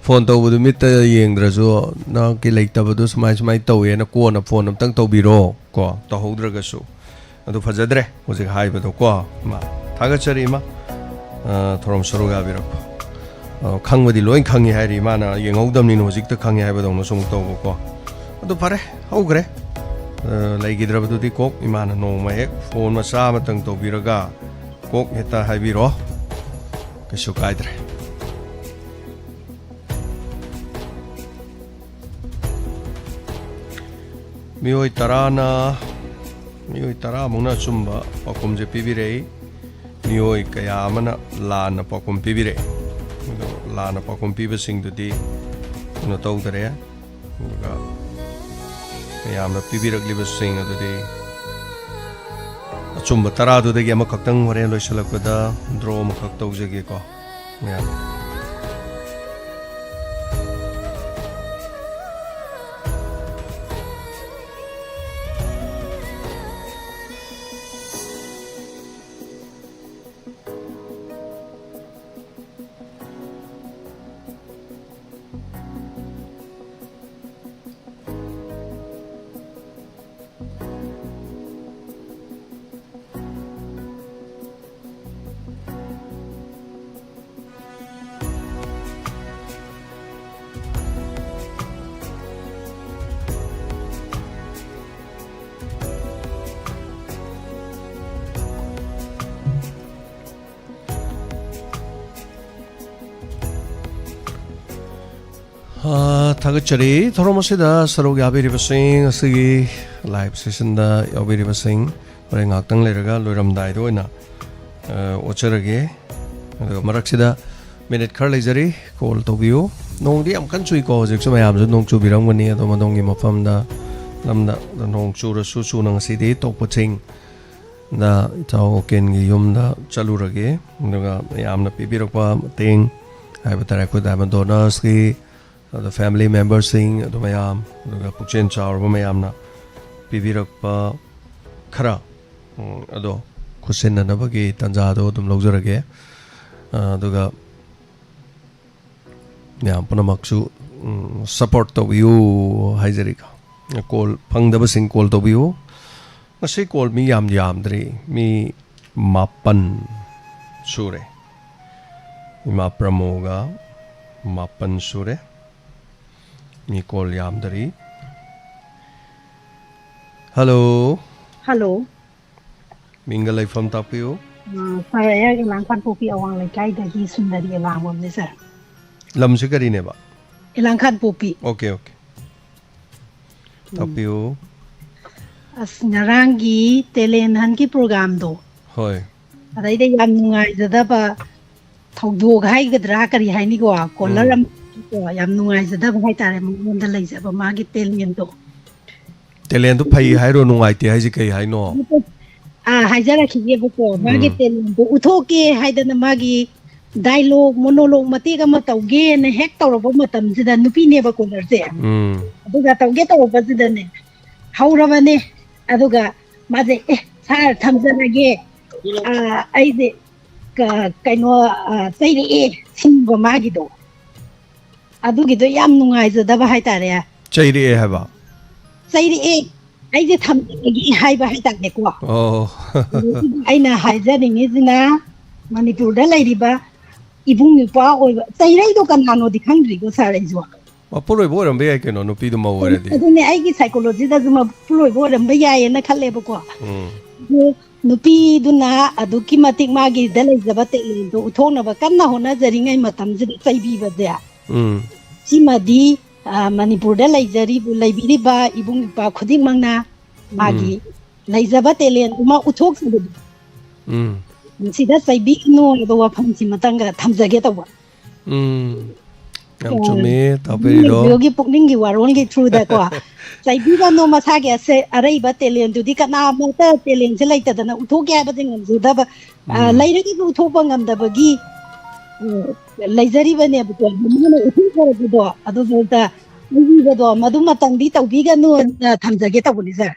ꯐꯣꯟ ꯇꯧꯕꯗꯨ ꯃꯤꯠꯇ ꯌꯦꯡꯗ꯭ꯔꯁꯨ, "ꯅꯍꯥꯛꯀꯤ ꯂꯩꯇꯕꯗꯨ ꯁꯨꯃꯥꯏ ꯁꯨꯃꯥꯏ ꯇꯧꯋꯦꯅ ꯀꯣꯟꯅ ꯐꯣꯟ ꯑꯝꯇꯪ ꯇꯧꯕꯤꯔꯣ", ꯀꯣ, ꯇꯧꯍꯧꯗ꯭ꯔꯒꯁꯨ꯫ ꯑꯗꯨ ꯐꯖꯗ꯭ꯔꯦ ꯍꯧꯖꯤꯛ ꯍꯥꯏꯕꯗꯣ, ꯀꯣ, ꯏꯃꯥ꯫ ꯊꯥꯒꯠꯆꯔꯤ, ꯏꯃꯥ꯫ ꯑ, ꯊꯧꯔꯝ ꯁꯔꯨꯛ ꯌꯥꯕꯤꯔꯛꯄ꯫ ꯑ, ꯈꯪꯕꯗꯤ ꯂꯣꯏ ꯈꯪꯉꯤ ꯍꯥꯏꯔꯤ, ꯏꯃꯥꯅ ꯌꯦꯡꯍꯧꯗꯕꯅꯤꯅ ꯍꯧꯖꯤꯛꯇ ꯈꯪꯉꯤ ꯍꯥꯏꯕꯗꯧꯅꯁꯨ ꯑꯃꯨꯛ ꯇꯧꯕꯀꯣ꯫ ꯑꯗꯨ ꯐꯔꯦ, ꯍꯧꯈ꯭ꯔꯦ꯫ ꯑ, ꯂꯩꯈꯤꯗ꯭ꯔꯕꯗꯨꯗꯤ ꯀꯣꯛ ꯏꯃꯥꯅ ꯅꯣꯡꯃ ꯍꯦꯛ ꯐꯣꯟ ꯃꯆꯥ ꯑꯃꯇꯪ ꯇꯧꯕꯤꯔꯒ ꯀꯣꯛ ꯍꯦꯛꯇ ꯍꯥꯏꯕꯤꯔꯣ꯫ ꯀꯩꯁꯨ ꯀꯥꯏꯗ꯭ꯔꯦ꯫ ꯃꯤꯑꯣꯏ ꯇꯔꯥꯅ, ꯃꯤꯑꯣꯏ ꯇꯔꯥꯃꯨꯛꯅ ꯑꯆꯨꯝꯕ ꯄꯥꯎꯈꯨꯝꯁꯦ ꯄꯤꯕꯤꯔꯛꯏ꯫ ꯃꯤꯑꯣꯏ ꯀꯌꯥ ꯑꯃꯅ ꯂꯥꯟꯅ ꯄꯥꯎꯈꯨꯝ ꯄꯤꯕꯤꯔꯛꯏ꯫ ꯑꯗꯣ ꯂꯥꯟꯅ ꯄꯥꯎꯈꯨꯝ ꯄꯤꯕꯁꯤꯡꯗꯨꯗꯤ ꯀꯩꯅꯣ ꯇꯧꯗꯔꯦ꯫ ꯑꯗꯨꯒ ꯃꯌꯥꯝꯅ ꯄꯤꯕꯤꯔꯛꯂꯤꯕꯁꯤꯡ ꯑꯗꯨꯗꯤ ꯑꯆꯨꯝꯕ ꯇꯔꯥꯗꯨꯗꯒꯤ ꯑꯃꯈꯛꯇꯪ ꯍꯣꯔꯦꯟ ꯂꯣꯏꯁꯤꯜꯂꯛꯄꯗ ꯗ꯭ꯔꯣ ꯑꯃꯈꯛ ꯇꯧꯖꯒꯦꯀꯣ꯫ ꯃꯌꯥꯝ꯫ ꯑ, ꯊꯥꯒꯠꯆꯔꯤ꯫ ꯊꯧꯔꯝ ꯑꯁꯤꯗ ꯁꯔꯨꯛ ꯌꯥꯕꯤꯔꯤꯕꯁꯤꯡ, ꯑꯁꯤꯒꯤ live sessionꯗ ꯌꯥꯎꯕꯤꯔꯤꯕꯁꯤꯡ, ꯍꯣꯔꯦꯟ ꯉꯥꯏꯍꯥꯛꯇꯪ ꯂꯩꯔꯒ ꯂꯣꯏꯔꯝꯗꯥꯏꯗ ꯑꯣꯏꯅ, ꯑ, ꯑꯣꯠꯆꯔꯒꯦ꯫ ꯑꯗꯨꯒ ꯃꯔꯛꯁꯤꯗ minute ꯈꯔ ꯂꯩꯖꯔꯤ, call ꯇꯧꯕꯤꯌꯨ꯫ ꯅꯣꯡꯗꯤ ꯌꯥꯝ ꯀꯟꯅ ꯆꯨꯏꯀꯣ ꯍꯧꯖꯤꯛꯁꯨ, ꯃꯌꯥꯝꯁꯨ ꯅꯣꯡ ꯆꯨꯕꯤꯔꯝꯒꯅꯤ꯫ ꯑꯗꯣꯝ ꯑꯗꯣꯝꯒꯤ ꯃꯐꯝꯗ, ꯂꯝꯗ ꯅꯣꯡ ꯆꯨꯔꯁꯨ ꯆꯨꯅ ꯉꯁꯤꯗꯤ ꯇꯣꯛꯄ ꯆꯤꯡ ꯗ ꯏꯇꯥꯎ ꯑꯣꯀꯦꯟꯒꯤ ꯌꯨꯝꯗ ꯆꯠꯂꯨꯔꯒꯦ꯫ ꯑꯗꯨꯒ ꯃꯌꯥꯝꯅ ꯄꯤꯕꯤꯔꯛꯄ ꯃꯇꯦꯡ ꯍꯥꯏꯕ ꯇꯥꯔꯦ, ꯑꯩꯈꯣꯏ Diamond Donorsꯀꯤ, ꯑꯗ family memberꯁꯤꯡ, ꯑꯗꯨ ꯃꯌꯥꯝ, ꯑꯗꯨꯒ ꯄꯨꯛꯆꯦꯜ ꯆꯥꯎꯔꯕ ꯃꯌꯥꯝꯅ ꯄꯤꯕꯤꯔꯛꯄ ꯈꯔ, ꯎꯝ, ꯑꯗꯣ ꯈꯨꯠꯁꯤꯟꯅꯅꯕꯒꯤ ꯇꯥꯟꯖꯥꯗꯣ ꯑꯗꯨꯝ ꯂꯧꯖꯔꯒꯦ꯫ ꯑ, ꯑꯗꯨꯒ ꯃꯌꯥꯝ ꯄꯨꯝꯅꯃꯛꯁꯨ, ꯎꯝ, support ꯇꯧꯕꯤꯌꯨ ꯍꯥꯏꯖꯔꯤꯀꯣ꯫ Call ꯐꯪꯗꯕꯁꯤꯡ call ꯇꯧꯕꯤꯌꯨ꯫ ꯉꯁꯤ call ꯃꯤ ꯌꯥꯝ ꯌꯥꯝꯗ꯭ꯔꯤ, ꯃꯤ ꯃꯥꯄꯟ ꯁꯨꯔꯦ꯫ ꯏꯃꯥ ꯄ꯭ꯔꯃꯣꯒ ꯃꯥꯄꯟ ꯁꯨꯔꯦ꯫ ꯃꯤ call ꯌꯥꯝꯗꯔꯤ꯫ Hello꯫ Hello꯫ ꯃꯤꯡꯒ ꯂꯩꯐꯝ ꯇꯥꯛꯄꯤꯌꯨ꯫ ꯑ, sir, ꯑꯩꯍꯥꯛ ꯏꯂꯥꯡ ꯀꯥꯡꯄꯣꯛꯄꯤ ꯑꯋꯥꯡ ꯂꯩꯀꯥꯏꯗꯒꯤ ꯁꯨꯟꯗꯔꯤ ꯑꯂꯥꯡꯕꯝꯅꯦ, sir꯫ ꯂꯝꯁꯤ ꯀꯔꯤꯅꯦꯕ? ꯏꯂꯥꯡ ꯀꯥꯡꯄꯣꯛꯄꯤ꯫ Okay, okay꯫ ꯎꯝ꯫ ꯇꯥꯛꯄꯤꯌꯨ꯫ ꯑꯁ, ꯉꯔꯥꯡꯒꯤ talent huntꯀꯤ programꯗꯣ꯫ ꯍꯣꯏ꯫ ꯑꯗꯩꯗ ꯌꯥꯝ ꯅꯨꯡꯉꯥꯏꯖꯗꯕ ꯊꯧꯗꯣꯛ ꯍꯥꯏꯒꯗ꯭ꯔꯥ, ꯀꯔꯤ ꯍꯥꯏꯅꯤꯀꯣ, caller ꯎꯝ꯫ ꯑꯃ ꯌꯥꯝ ꯅꯨꯡꯉꯥꯏꯖꯗꯕ ꯍꯥꯏꯇꯥꯔꯦ, ꯃꯉꯣꯟꯗ ꯂꯩꯖꯕ ꯃꯥꯒꯤ talentꯗꯣ꯫ Talentꯗꯨ ꯐꯩ ꯍꯥꯏꯔꯣ, ꯅꯨꯡꯉꯥꯏꯇꯦ ꯍꯥꯏꯁꯦ ꯀꯩ ꯍꯥꯏꯅꯣ? ꯑꯥ, ꯍꯥꯏꯖꯔꯛꯈꯤꯒꯦꯕꯀꯣ, ꯃꯥꯒꯤ ꯎꯝ꯫ Talentꯗꯣ ꯎꯠꯊꯣꯛꯀꯦ ꯍꯥꯏꯗꯅ ꯃꯥꯒꯤ dialogue, monologue ꯃꯇꯦꯛ ꯑꯃ ꯇꯧꯒꯦꯅ ꯍꯦꯛ ꯇꯧꯔꯛꯄ ꯃꯇꯝꯁꯤꯗ, ꯅꯨꯄꯤꯅꯦꯕ callerꯁꯦ꯫ ꯎꯝ꯫ ꯑꯗꯨꯒ ꯇꯧꯒꯦ ꯇꯧꯔꯛꯄꯁꯤꯗꯅꯦ, ꯍꯧꯔꯕꯅꯦ꯫ ꯑꯗꯨꯒ ꯃꯥꯁꯦ, "ꯑꯦ, sir, ꯊꯝꯖꯔꯒꯦ꯫ ꯑꯥ, ꯑꯩꯁꯦ ꯀ-, ꯀꯩꯅꯣ, ꯑꯥ, ꯆꯩꯔꯛꯑꯦ", ꯁꯤꯅꯦꯕ ꯃꯥꯒꯤꯗꯣ꯫ ꯑꯗꯨꯒꯤꯗꯣ ꯌꯥꯝ ꯅꯨꯡꯉꯥꯏꯖꯗꯕ ꯍꯥꯏꯇꯥꯔꯦ꯫ ꯆꯩꯔꯛꯑꯦ ꯍꯥꯏꯕ? "ꯆꯩꯔꯛꯑꯦ, ꯑꯩꯁꯦ ꯊꯝꯖꯔꯒꯦ", ꯍꯥꯏꯕ ꯍꯥꯏꯇꯥꯔꯦꯀꯣ꯫ ꯑꯣ꯫ ꯑꯗꯨꯒꯤ ꯑꯩꯅ ꯍꯥꯏꯖꯅꯤꯡꯉꯤꯁꯤꯅ, ꯃꯅꯤꯄꯨꯔꯗ ꯂꯩꯔꯤꯕ ꯏꯕꯨꯡ ꯏꯄ꯭ꯋꯥ ꯑꯣꯏꯕ, ꯆꯩꯔꯛꯏꯗꯣ ꯀꯅꯥꯅꯣꯗꯤ ꯈꯪꯗ꯭ꯔꯤꯀꯣ, sir, ꯑꯩꯁꯨ꯫ ꯃꯄꯨꯔꯣꯏꯕ ꯑꯣꯏꯔꯝꯕ ꯌꯥꯏ ꯀꯩꯅꯣ, ꯅꯨꯄꯤꯗꯣ ꯃꯧ ꯑꯣꯏꯔꯗꯤ꯫ ꯑꯗꯨꯅꯦ, ꯑꯩꯒꯤ psychologyꯗꯁꯨ ꯃꯄꯨꯔꯣꯏꯕ ꯑꯣꯏꯔꯝꯕ ꯌꯥꯏꯌꯦꯅ ꯈꯜꯂꯦꯕꯀꯣ꯫ ꯎꯝ꯫ ꯑꯗꯨ ꯅꯨꯄꯤꯗꯨꯅ ꯑꯗꯨꯛꯀꯤ ꯃꯇꯤꯛ ꯃꯥꯒꯤꯗ ꯂꯩꯖꯕ talentꯗꯣ ꯎꯠꯊꯣꯛꯅꯕ ꯀꯟꯅ ꯍꯣꯠꯅꯖꯔꯤꯉꯩ ꯃꯇꯝꯁꯤꯗ ꯆꯩꯕꯤꯕꯁꯦ꯫ ꯎꯝ꯫ ꯁꯤꯃꯗꯤ, ꯑ, ꯃꯅꯤꯄꯨꯔꯗ ꯂꯩꯖꯔꯤꯕ, ꯂꯩꯕꯤꯔꯤꯕ ꯏꯕꯨꯡ ꯏꯄ꯭ꯋꯥ ꯈꯨꯗꯤꯡꯃꯛꯅ ꯃꯥꯒꯤ ꯎꯝ꯫ ꯂꯩꯖꯕ talent ꯑꯃ ꯎꯠꯊꯣꯛꯆꯕꯗꯣ꯫ ꯎꯝ꯫ ꯃꯁꯤꯗ ꯆꯩꯕꯤꯒꯅꯨ ꯍꯥꯏꯕ ꯋꯥꯐꯝꯁꯤꯃꯇꯪꯒ ꯊꯝꯖꯒꯦ ꯇꯧꯕ꯫ ꯎꯝ꯫ ꯌꯥꯝ ꯎꯝ꯫ ꯆꯨꯝꯃꯦ, ꯇꯥꯛꯄꯤꯔꯤꯗꯣ꯫ ꯔꯦꯗꯤꯑꯣꯒꯤ ꯄꯨꯛꯅꯤꯡꯒꯤ ꯋꯥꯔꯣꯜꯒꯤ through ꯗꯀꯣ, ꯆꯩꯕꯤꯒꯅꯨ, ꯃꯁꯥꯒꯤ ꯑꯁꯦ-, ꯑꯔꯩꯕ talent ꯇꯨꯗꯤ ꯀꯅꯥꯃꯠꯇ talent ꯁꯦ ꯂꯩꯇꯗꯅ ꯎꯠꯊꯣꯛꯀꯦ ꯍꯥꯏꯕꯁꯦ ꯉꯝꯖꯗꯕ, ꯑ, ꯎꯝ꯫ ꯂꯩꯔꯒꯁꯨ ꯎꯠꯊꯣꯛꯄ ꯉꯝꯗꯕꯒꯤ, ꯑ, ꯂꯩꯖꯔꯤꯕꯅꯦꯕꯀꯣ꯫ ꯃꯥꯅ ꯎꯠꯊꯣꯛꯆꯔꯕꯗꯣ, ꯑꯗꯨꯐꯥꯎꯗ ꯎꯠꯄꯤꯕꯗꯣ, ꯃꯗꯨꯃꯇꯪꯗꯤ ꯇꯧꯕꯤꯒꯅꯨꯅ ꯊꯝꯖꯒꯦ ꯇꯧꯕꯅꯤ, sir꯫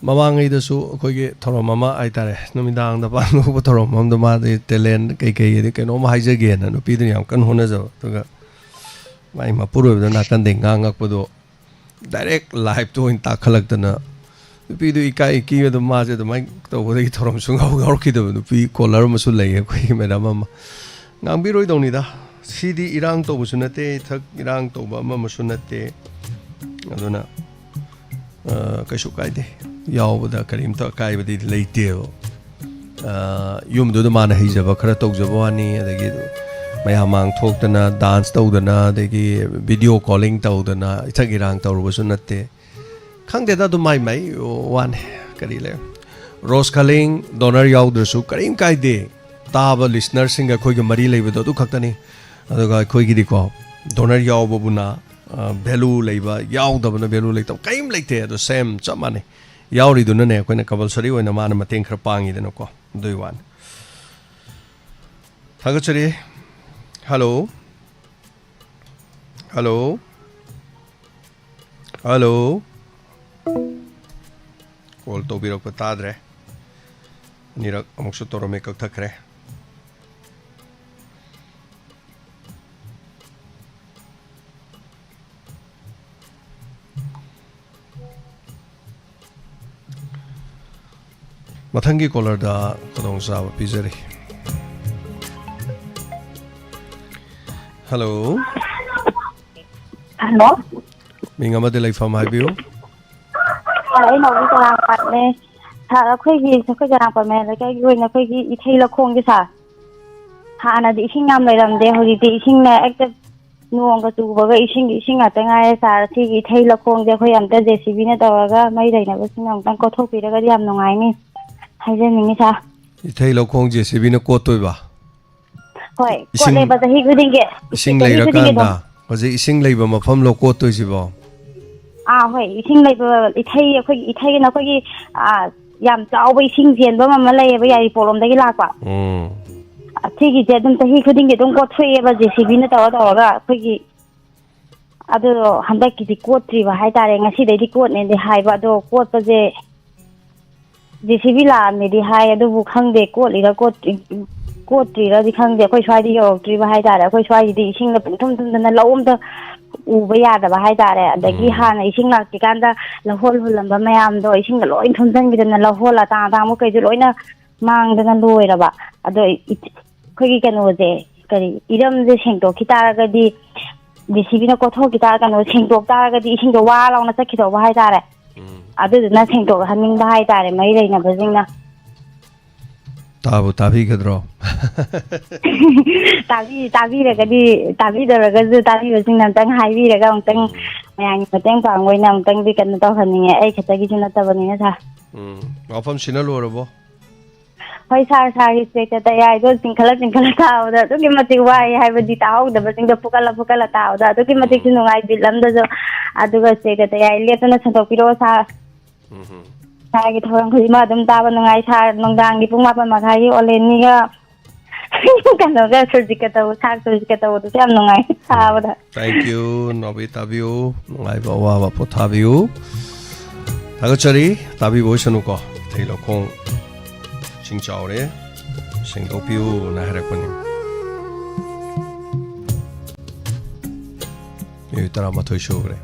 ꯃꯃꯥꯡꯉꯩꯗꯁꯨ ꯑꯩꯈꯣꯏꯒꯤ ꯊꯧꯔꯝ ꯑꯃ ꯍꯥꯏꯇꯥꯔꯦ, ꯅꯨꯃꯤꯗꯥꯡꯗ ꯄꯥꯡꯊꯣꯛꯄ ꯊꯧꯔꯝ ꯑꯃꯗ ꯃꯥꯗꯤ talent ꯀꯩꯀꯩ ꯑꯗꯩ ꯀꯩꯅꯣꯝ ꯍꯥꯏꯖꯒꯦꯅ ꯅꯨꯄꯤꯗꯨꯅ ꯌꯥꯝ ꯀꯟꯅ ꯍꯣꯠꯅꯖꯕ, ꯑꯗꯨꯒ ꯃꯥꯏ ꯃꯄꯨꯔꯣꯏꯕꯗ ꯅꯥꯀꯟꯗꯩ ꯉꯥꯡꯉꯛꯄꯗꯣ direct live ꯇ ꯑꯣꯏꯅ ꯇꯥꯈꯠꯂꯛꯇꯅ ꯅꯨꯄꯤꯗꯨ ꯏꯀꯥꯏ ꯀꯤꯕꯗ ꯃꯥꯁꯦ ꯑꯗꯨꯃꯥꯏꯅ ꯇꯧꯕꯗꯒꯤ ꯊꯧꯔꯝ ꯁꯨꯡꯌꯥꯎ ꯌꯥꯎꯔꯛꯈꯤꯗꯕ ꯅꯨꯄꯤ caller ꯑꯃꯁꯨ ꯂꯩꯌꯦ ꯑꯩꯈꯣꯏꯒꯤ madam ꯑꯃ꯫ ꯉꯥꯡꯕꯤꯔꯣꯏꯗꯧꯅꯤꯗ, ꯁꯤꯗꯤ ꯏꯔꯥꯡ ꯇꯧꯕꯁꯨ ꯅꯠꯇꯦ, ꯏꯊꯛ ꯏꯔꯥꯡ ꯇꯧꯕ ꯑꯃ ꯑꯃꯁꯨ ꯅꯠꯇꯦ꯫ ꯑꯗꯨꯅ, ꯑ, ꯀꯩꯁꯨ ꯀꯥꯏꯗꯦ, ꯌꯥꯎꯕꯗ ꯀꯔꯤꯝꯇ ꯑꯀꯥꯏꯕꯗꯤ ꯂꯩꯇꯦꯕ꯫ ꯑ, ꯌꯨꯝꯗꯨꯗ ꯃꯥꯅ ꯍꯩꯖꯕ ꯈꯔ ꯇꯧꯖꯕ ꯋꯥꯅꯤ, ꯑꯗꯒꯤ ꯃꯌꯥꯝ ꯃꯥꯡ ꯊꯣꯛꯇꯅ dance ꯇꯧꯗꯅ, ꯑꯗꯒꯤ video calling ꯇꯧꯗꯅ ꯏꯊꯛ ꯏꯔꯥꯡ ꯇꯧꯔꯨꯕꯁꯨ ꯅꯠꯇꯦ꯫ ꯈꯪꯗꯦꯗ, ꯑꯗꯨ ꯃꯥꯏ ꯃꯥꯏ ꯋꯥꯅꯤ꯫ ꯀꯔꯤ ꯂꯩ? ꯔꯣꯁ ꯈꯂꯤꯡ, donor ꯌꯥꯎꯗ꯭ꯔꯁꯨ ꯀꯔꯤꯝ ꯀꯥꯏꯗꯦ꯫ ꯇꯥꯕ listener ꯁꯤꯡꯒ ꯑꯩꯈꯣꯏꯒ ꯃꯔꯤ ꯂꯩꯕꯗꯣ ꯑꯗꯨ ꯈꯛꯇꯅꯤ꯫ ꯑꯗꯨꯒ ꯑꯩꯈꯣꯏꯒꯤꯗꯤꯀꯣ, donor ꯌꯥꯎꯕꯕꯨꯅ, ꯑ, value ꯂꯩꯕ, ꯌꯥꯎꯗꯕꯅ value ꯂꯩꯇꯕ ꯀꯔꯤꯝ ꯂꯩꯇꯦ꯫ ꯑꯗꯨ same ꯆꯞ ꯃꯥꯟꯅꯩ꯫ ꯌꯥꯎꯔꯤꯗꯨꯅꯅꯦ ꯑꯩꯈꯣꯏꯅ compulsory ꯑꯣꯏꯅ ꯃꯥꯅ ꯃꯇꯦꯡ ꯈꯔ ꯄꯥꯡꯉꯤꯗꯅꯀꯣ, ꯑꯗꯨꯒꯤ ꯋꯥꯅꯤ꯫ ꯊꯥꯒꯠꯆꯔꯤ꯫ Hello꯫ Hello꯫ Hello꯫ Call ꯇꯧꯕꯤꯔꯛꯄ ꯇꯥꯗ꯭ꯔꯦ꯫ ꯑꯅꯤꯔꯛ ꯑꯃꯨꯛꯁꯨ ꯇꯧꯔꯝꯃꯦ, ꯀꯛꯊꯠꯈ꯭ꯔꯦ꯫ ꯃꯊꯪꯒꯤ caller ꯗ ꯈꯨꯗꯣꯡꯆꯥꯕ ꯄꯤꯖꯔꯤ꯫ ꯍꯜꯂꯣ꯫ ꯍꯜꯂꯣ꯫ ꯃꯤꯡ ꯑꯃꯗꯤ ꯂꯩꯐꯝ ꯍꯥꯏꯕꯤꯌꯨ꯫ ꯑꯩ ꯅꯥꯎꯕꯤ ꯆꯔꯥꯡꯄꯥꯠꯅꯦ꯫ ꯁꯥꯔ, ꯑꯩꯈꯣꯏꯒꯤ, ꯑꯩꯈꯣꯏ ꯆꯔꯥꯡꯄꯥꯠ ꯃꯌꯥꯏ ꯂꯩꯀꯥꯏꯒꯤ ꯑꯣꯏꯅ ꯑꯩꯈꯣꯏꯒꯤ ꯏꯊꯩ ꯂꯧꯈꯣꯡꯒꯤ, ꯁꯥꯔ, ꯍꯥꯟꯅꯗꯤ ꯏꯁꯤꯡ ꯌꯥꯝ ꯂꯩꯔꯝꯗꯦ, ꯍꯧꯖꯤꯛꯇꯤ ꯏꯁꯤꯡꯅ ꯍꯦꯛꯇ ꯅꯣꯡꯒ ꯆꯨꯕꯒ ꯏꯁꯤꯡꯒꯤ ꯏꯁꯤꯡ ꯉꯥꯛꯇ ꯉꯥꯏꯔꯦ, ꯁꯥꯔ꯫ ꯁꯤꯒꯤ ꯏꯊꯩ ꯂꯧꯈꯣꯡꯁꯦ ꯑꯩꯈꯣꯏ ꯑꯝꯇ ꯖꯦ ꯁꯤ ꯕꯤꯅ ꯇꯧꯔꯒ ꯃꯔꯤ ꯂꯩꯅꯕꯁꯤꯡꯅ ꯑꯃꯨꯛꯇꯪ ꯀꯣꯊꯣꯛꯄꯤꯔꯒꯗꯤ ꯌꯥꯝ ꯅꯨꯡꯉꯥꯏꯅꯤ ꯍꯥꯏꯖꯅꯤꯡꯉꯤ, ꯁꯥꯔ꯫ ꯏꯊꯩ ꯂꯧꯈꯣꯡ ꯖꯦ ꯁꯤ ꯕꯤꯅ ꯀꯣꯠꯇꯣꯏꯕ? ꯍꯣꯏ, ꯏꯁꯤꯡ ꯀꯣꯠꯂꯦꯕ ꯆꯍꯤ ꯈꯨꯗꯤꯡꯒꯤ꯫ ꯏꯁꯤꯡ ꯆꯍꯤ ꯈꯨꯗꯤꯡꯒꯤ ꯑꯗꯨꯝ꯫ ꯂꯩꯔꯀꯥꯟꯗ ꯍꯧꯖꯤꯛ ꯏꯁꯤꯡ ꯂꯩꯕ ꯃꯐꯝꯂꯣ ꯀꯣꯠꯇꯣꯏꯁꯤꯕꯣ? ꯑꯥ, ꯍꯣꯏ, ꯏꯁꯤꯡ ꯂꯩꯕ ꯏꯊꯩ, ꯑꯩꯈꯣꯏꯒꯤ ꯏꯊꯩꯅ ꯑꯩꯈꯣꯏꯒꯤ, ꯑꯥ, ꯌꯥꯝ ꯆꯥꯎꯕ ꯏꯁꯤꯡ ꯆꯦꯟꯕ ꯑꯃ ꯂꯩꯌꯦꯕ, ꯌꯥꯏꯔꯤꯄꯣꯛꯂꯣꯝꯗꯒꯤ ꯂꯥꯛꯄ꯫ ꯎꯝ꯫ ꯁꯤꯒꯤꯁꯦ ꯑꯗꯨꯝ ꯆꯍꯤ ꯈꯨꯗꯤꯡꯒꯤ ꯑꯗꯨꯝ ꯀꯣꯠꯊꯣꯛꯑꯦꯕ, ꯖꯦ ꯁꯤ ꯕꯤꯅ ꯇꯧꯔ ꯇꯧꯔꯒ ꯑꯩꯈꯣꯏꯒꯤ꯫ ꯑꯗꯣ ꯍꯟꯗꯛꯀꯤꯗꯤ ꯀꯣꯠꯇ꯭ꯔꯤꯕ ꯍꯥꯏꯇꯥꯔꯦ, ꯉꯁꯤꯗꯩꯗꯤ ꯀꯣꯠꯅꯦꯗꯤ ꯍꯥꯏꯕ, ꯑꯗꯣ ꯀꯣꯠꯄꯁꯦ ꯖꯦ ꯁꯤ ꯕꯤ ꯂꯥꯛꯑꯝꯃꯦꯗꯤ ꯍꯥꯏ, ꯑꯗꯨꯕꯨ ꯈꯪꯗꯦ, ꯀꯣꯠꯂꯤꯔ ꯀꯣꯠꯇ꯭ꯔꯤ-, ꯀꯣꯠꯇ꯭ꯔꯤꯔꯗꯤ ꯈꯪꯗꯦ꯫ ꯑꯩꯈꯣꯏ ꯁ꯭ꯋꯥꯏꯗ ꯌꯧꯔꯛꯇ꯭ꯔꯤꯕ ꯍꯥꯏꯇꯥꯔꯦ꯫ ꯑꯩꯈꯣꯏ ꯁ꯭ꯋꯥꯏꯁꯤꯗꯤ ꯏꯁꯤꯡꯅ ꯄꯨꯡꯊꯨꯝ ꯊꯨꯝꯗꯅ ꯂꯧ ꯑꯝꯇ ꯎꯕ ꯌꯥꯗꯕ ꯍꯥꯏꯇꯥꯔꯦ꯫ ꯑꯗꯒꯤ ꯎꯝ꯫ ꯍꯥꯟꯅ ꯏꯁꯤꯡ ꯂꯥꯛꯇ꯭ꯔꯤꯀꯥꯟꯗ ꯂꯧꯍꯣꯜ ꯍꯨꯜꯂꯝꯕ ꯃꯌꯥꯝꯗꯣ ꯏꯁꯤꯡꯅ ꯂꯣꯏ ꯊꯨꯝꯖꯤꯟꯈꯤꯗꯅ ꯂꯧꯍꯣꯜ ꯑꯇꯥꯡ ꯑꯇꯥꯡꯕ ꯀꯩꯁꯨ ꯂꯣꯏꯅ ꯃꯥꯡꯗꯅ ꯂꯣꯏꯔꯕ꯫ ꯑꯗꯣ ꯏ-, ꯑꯩꯈꯣꯏꯒꯤ ꯀꯩꯅꯣꯁꯦ, ꯀꯔꯤ, ꯏꯔꯝꯁꯦ ꯁꯦꯡꯗꯣꯛꯈꯤ ꯇꯥꯔꯒꯗꯤ, ꯖꯦ ꯁꯤ ꯕꯤꯅ ꯀꯣꯊꯣꯛꯈꯤ ꯇꯥꯔ-, ꯀꯩꯅꯣ ꯁꯦꯡꯗꯣꯛ ꯇꯥꯔꯒꯗꯤ ꯏꯁꯤꯡꯗꯣ ꯋꯥ ꯂꯥꯎꯅ ꯆꯠꯈꯤꯗꯧꯕ ꯍꯥꯏꯇꯥꯔꯦ꯫ ꯎꯝ꯫ ꯑꯗꯨꯗꯨꯅ ꯁꯦꯡꯗꯣꯛꯍꯟꯅꯤꯡꯕ ꯍꯥꯏꯇꯥꯔꯦ, ꯃꯔꯤ ꯂꯩꯅꯕꯁꯤꯡꯅ꯫ ꯇꯥꯕꯨ ꯇꯥꯕꯤꯒꯗ꯭ꯔꯣ? ꯇꯥꯕꯤ-, ꯇꯥꯕꯤꯔꯒꯗꯤ, ꯇꯥꯕꯤꯗꯧꯔꯒꯁꯨ ꯇꯥꯕꯤꯕꯁꯤꯡꯅ ꯑꯝꯇꯪ ꯍꯥꯏꯕꯤꯔꯒ ꯑꯃꯨꯛꯇꯪ ꯎꯝ꯫ ꯃꯌꯥꯝꯒꯤ ꯃꯇꯦꯡ ꯄꯥꯡꯕ ꯑꯣꯏꯅ ꯑꯃꯨꯛꯇꯪꯗꯤ ꯀꯩꯅꯣ ꯇꯧꯍꯟꯅꯤꯡꯉꯦ, ꯑꯩ ꯈꯛꯇꯒꯤꯁꯨ ꯅꯠꯇꯕꯅꯤꯅ, ꯁꯥꯔ꯫ ꯎꯝ꯫ ꯋꯥꯐꯝ ꯁꯤꯟꯅ ꯂꯣꯏꯔꯕꯣ? ꯍꯣꯏ, ꯁꯥꯔ, ꯁꯥꯔꯒꯤ ꯆꯦꯛꯇ ꯇꯌꯥꯏꯗꯣ ꯆꯤꯡꯈꯠꯂ ꯆꯤꯡꯈꯠꯂ ꯇꯥꯕꯗ ꯑꯗꯨꯛꯀꯤ ꯃꯇꯤꯛ ꯋꯥꯏ, ꯍꯥꯏꯕꯗꯤ ꯇꯥꯍꯧꯗꯕꯁꯤꯡꯗꯣ ꯐꯨꯀꯠꯂ ꯐꯨꯀꯠꯂ ꯇꯥꯕꯗ ꯑꯗꯨꯛꯀꯤ ꯃꯇꯤꯛꯁꯨ ꯎꯝ꯫ ꯅꯨꯡꯉꯥꯏ, ꯕꯤꯠ ꯑꯃꯗꯁꯨ꯫ ꯑꯗꯨꯒ ꯆꯦꯛꯇ ꯇꯌꯥꯏ ꯂꯦꯞꯇꯅ ꯁꯟꯗꯣꯛꯄꯤꯔꯛꯑꯣ, ꯁꯥꯔ꯫ ꯎꯝ ꯍꯝ꯫ ꯁꯥꯔꯒꯤ ꯊꯧꯔꯝ ꯈꯨꯗꯤꯡꯃꯛ ꯑꯗꯨꯝ ꯇꯥꯕ ꯅꯨꯡꯉꯥꯏ, ꯁꯥꯔ꯫ ꯅꯨꯡꯗꯥꯡꯒꯤ ꯄꯨꯡ ꯃꯥꯄꯟ ꯃꯈꯥꯏꯒꯤ ꯑꯣꯂꯦꯟꯅꯤꯒ ꯀꯩꯅꯣꯒ ꯁꯨꯔꯖꯤꯠꯀ ꯇꯧ-, ꯁꯥꯔ ꯁꯨꯔꯖꯤꯠꯀ ꯇꯧꯕꯗꯨꯁꯨ ꯌꯥꯝ ꯅꯨꯡꯉꯥꯏ ꯇꯥꯕꯗ꯫ Thank you, ꯅꯥꯎꯕꯤ, ꯇꯥꯕꯤꯌꯨ꯫ ꯅꯨꯡꯉꯥꯏꯕ ꯑꯋꯥꯕ ꯄꯣꯊꯥꯕꯤꯌꯨ꯫ ꯊꯥꯒꯠꯆꯔꯤ꯫ ꯇꯥꯕꯤꯕ ꯑꯣꯏꯁꯅꯨꯀꯣ꯫ ꯏꯊꯩ ꯂꯧꯈꯣꯡ ꯏꯁꯤꯡ ꯆꯥꯎꯔꯦ, ꯁꯦꯡꯗꯣꯛꯄꯤꯌꯨꯅ ꯍꯥꯏꯔꯛꯄꯅꯤ꯫ ꯃꯤꯅꯤꯠ ꯇꯔꯥꯃꯥꯊꯣꯏ ꯁꯨꯈ꯭ꯔꯦ꯫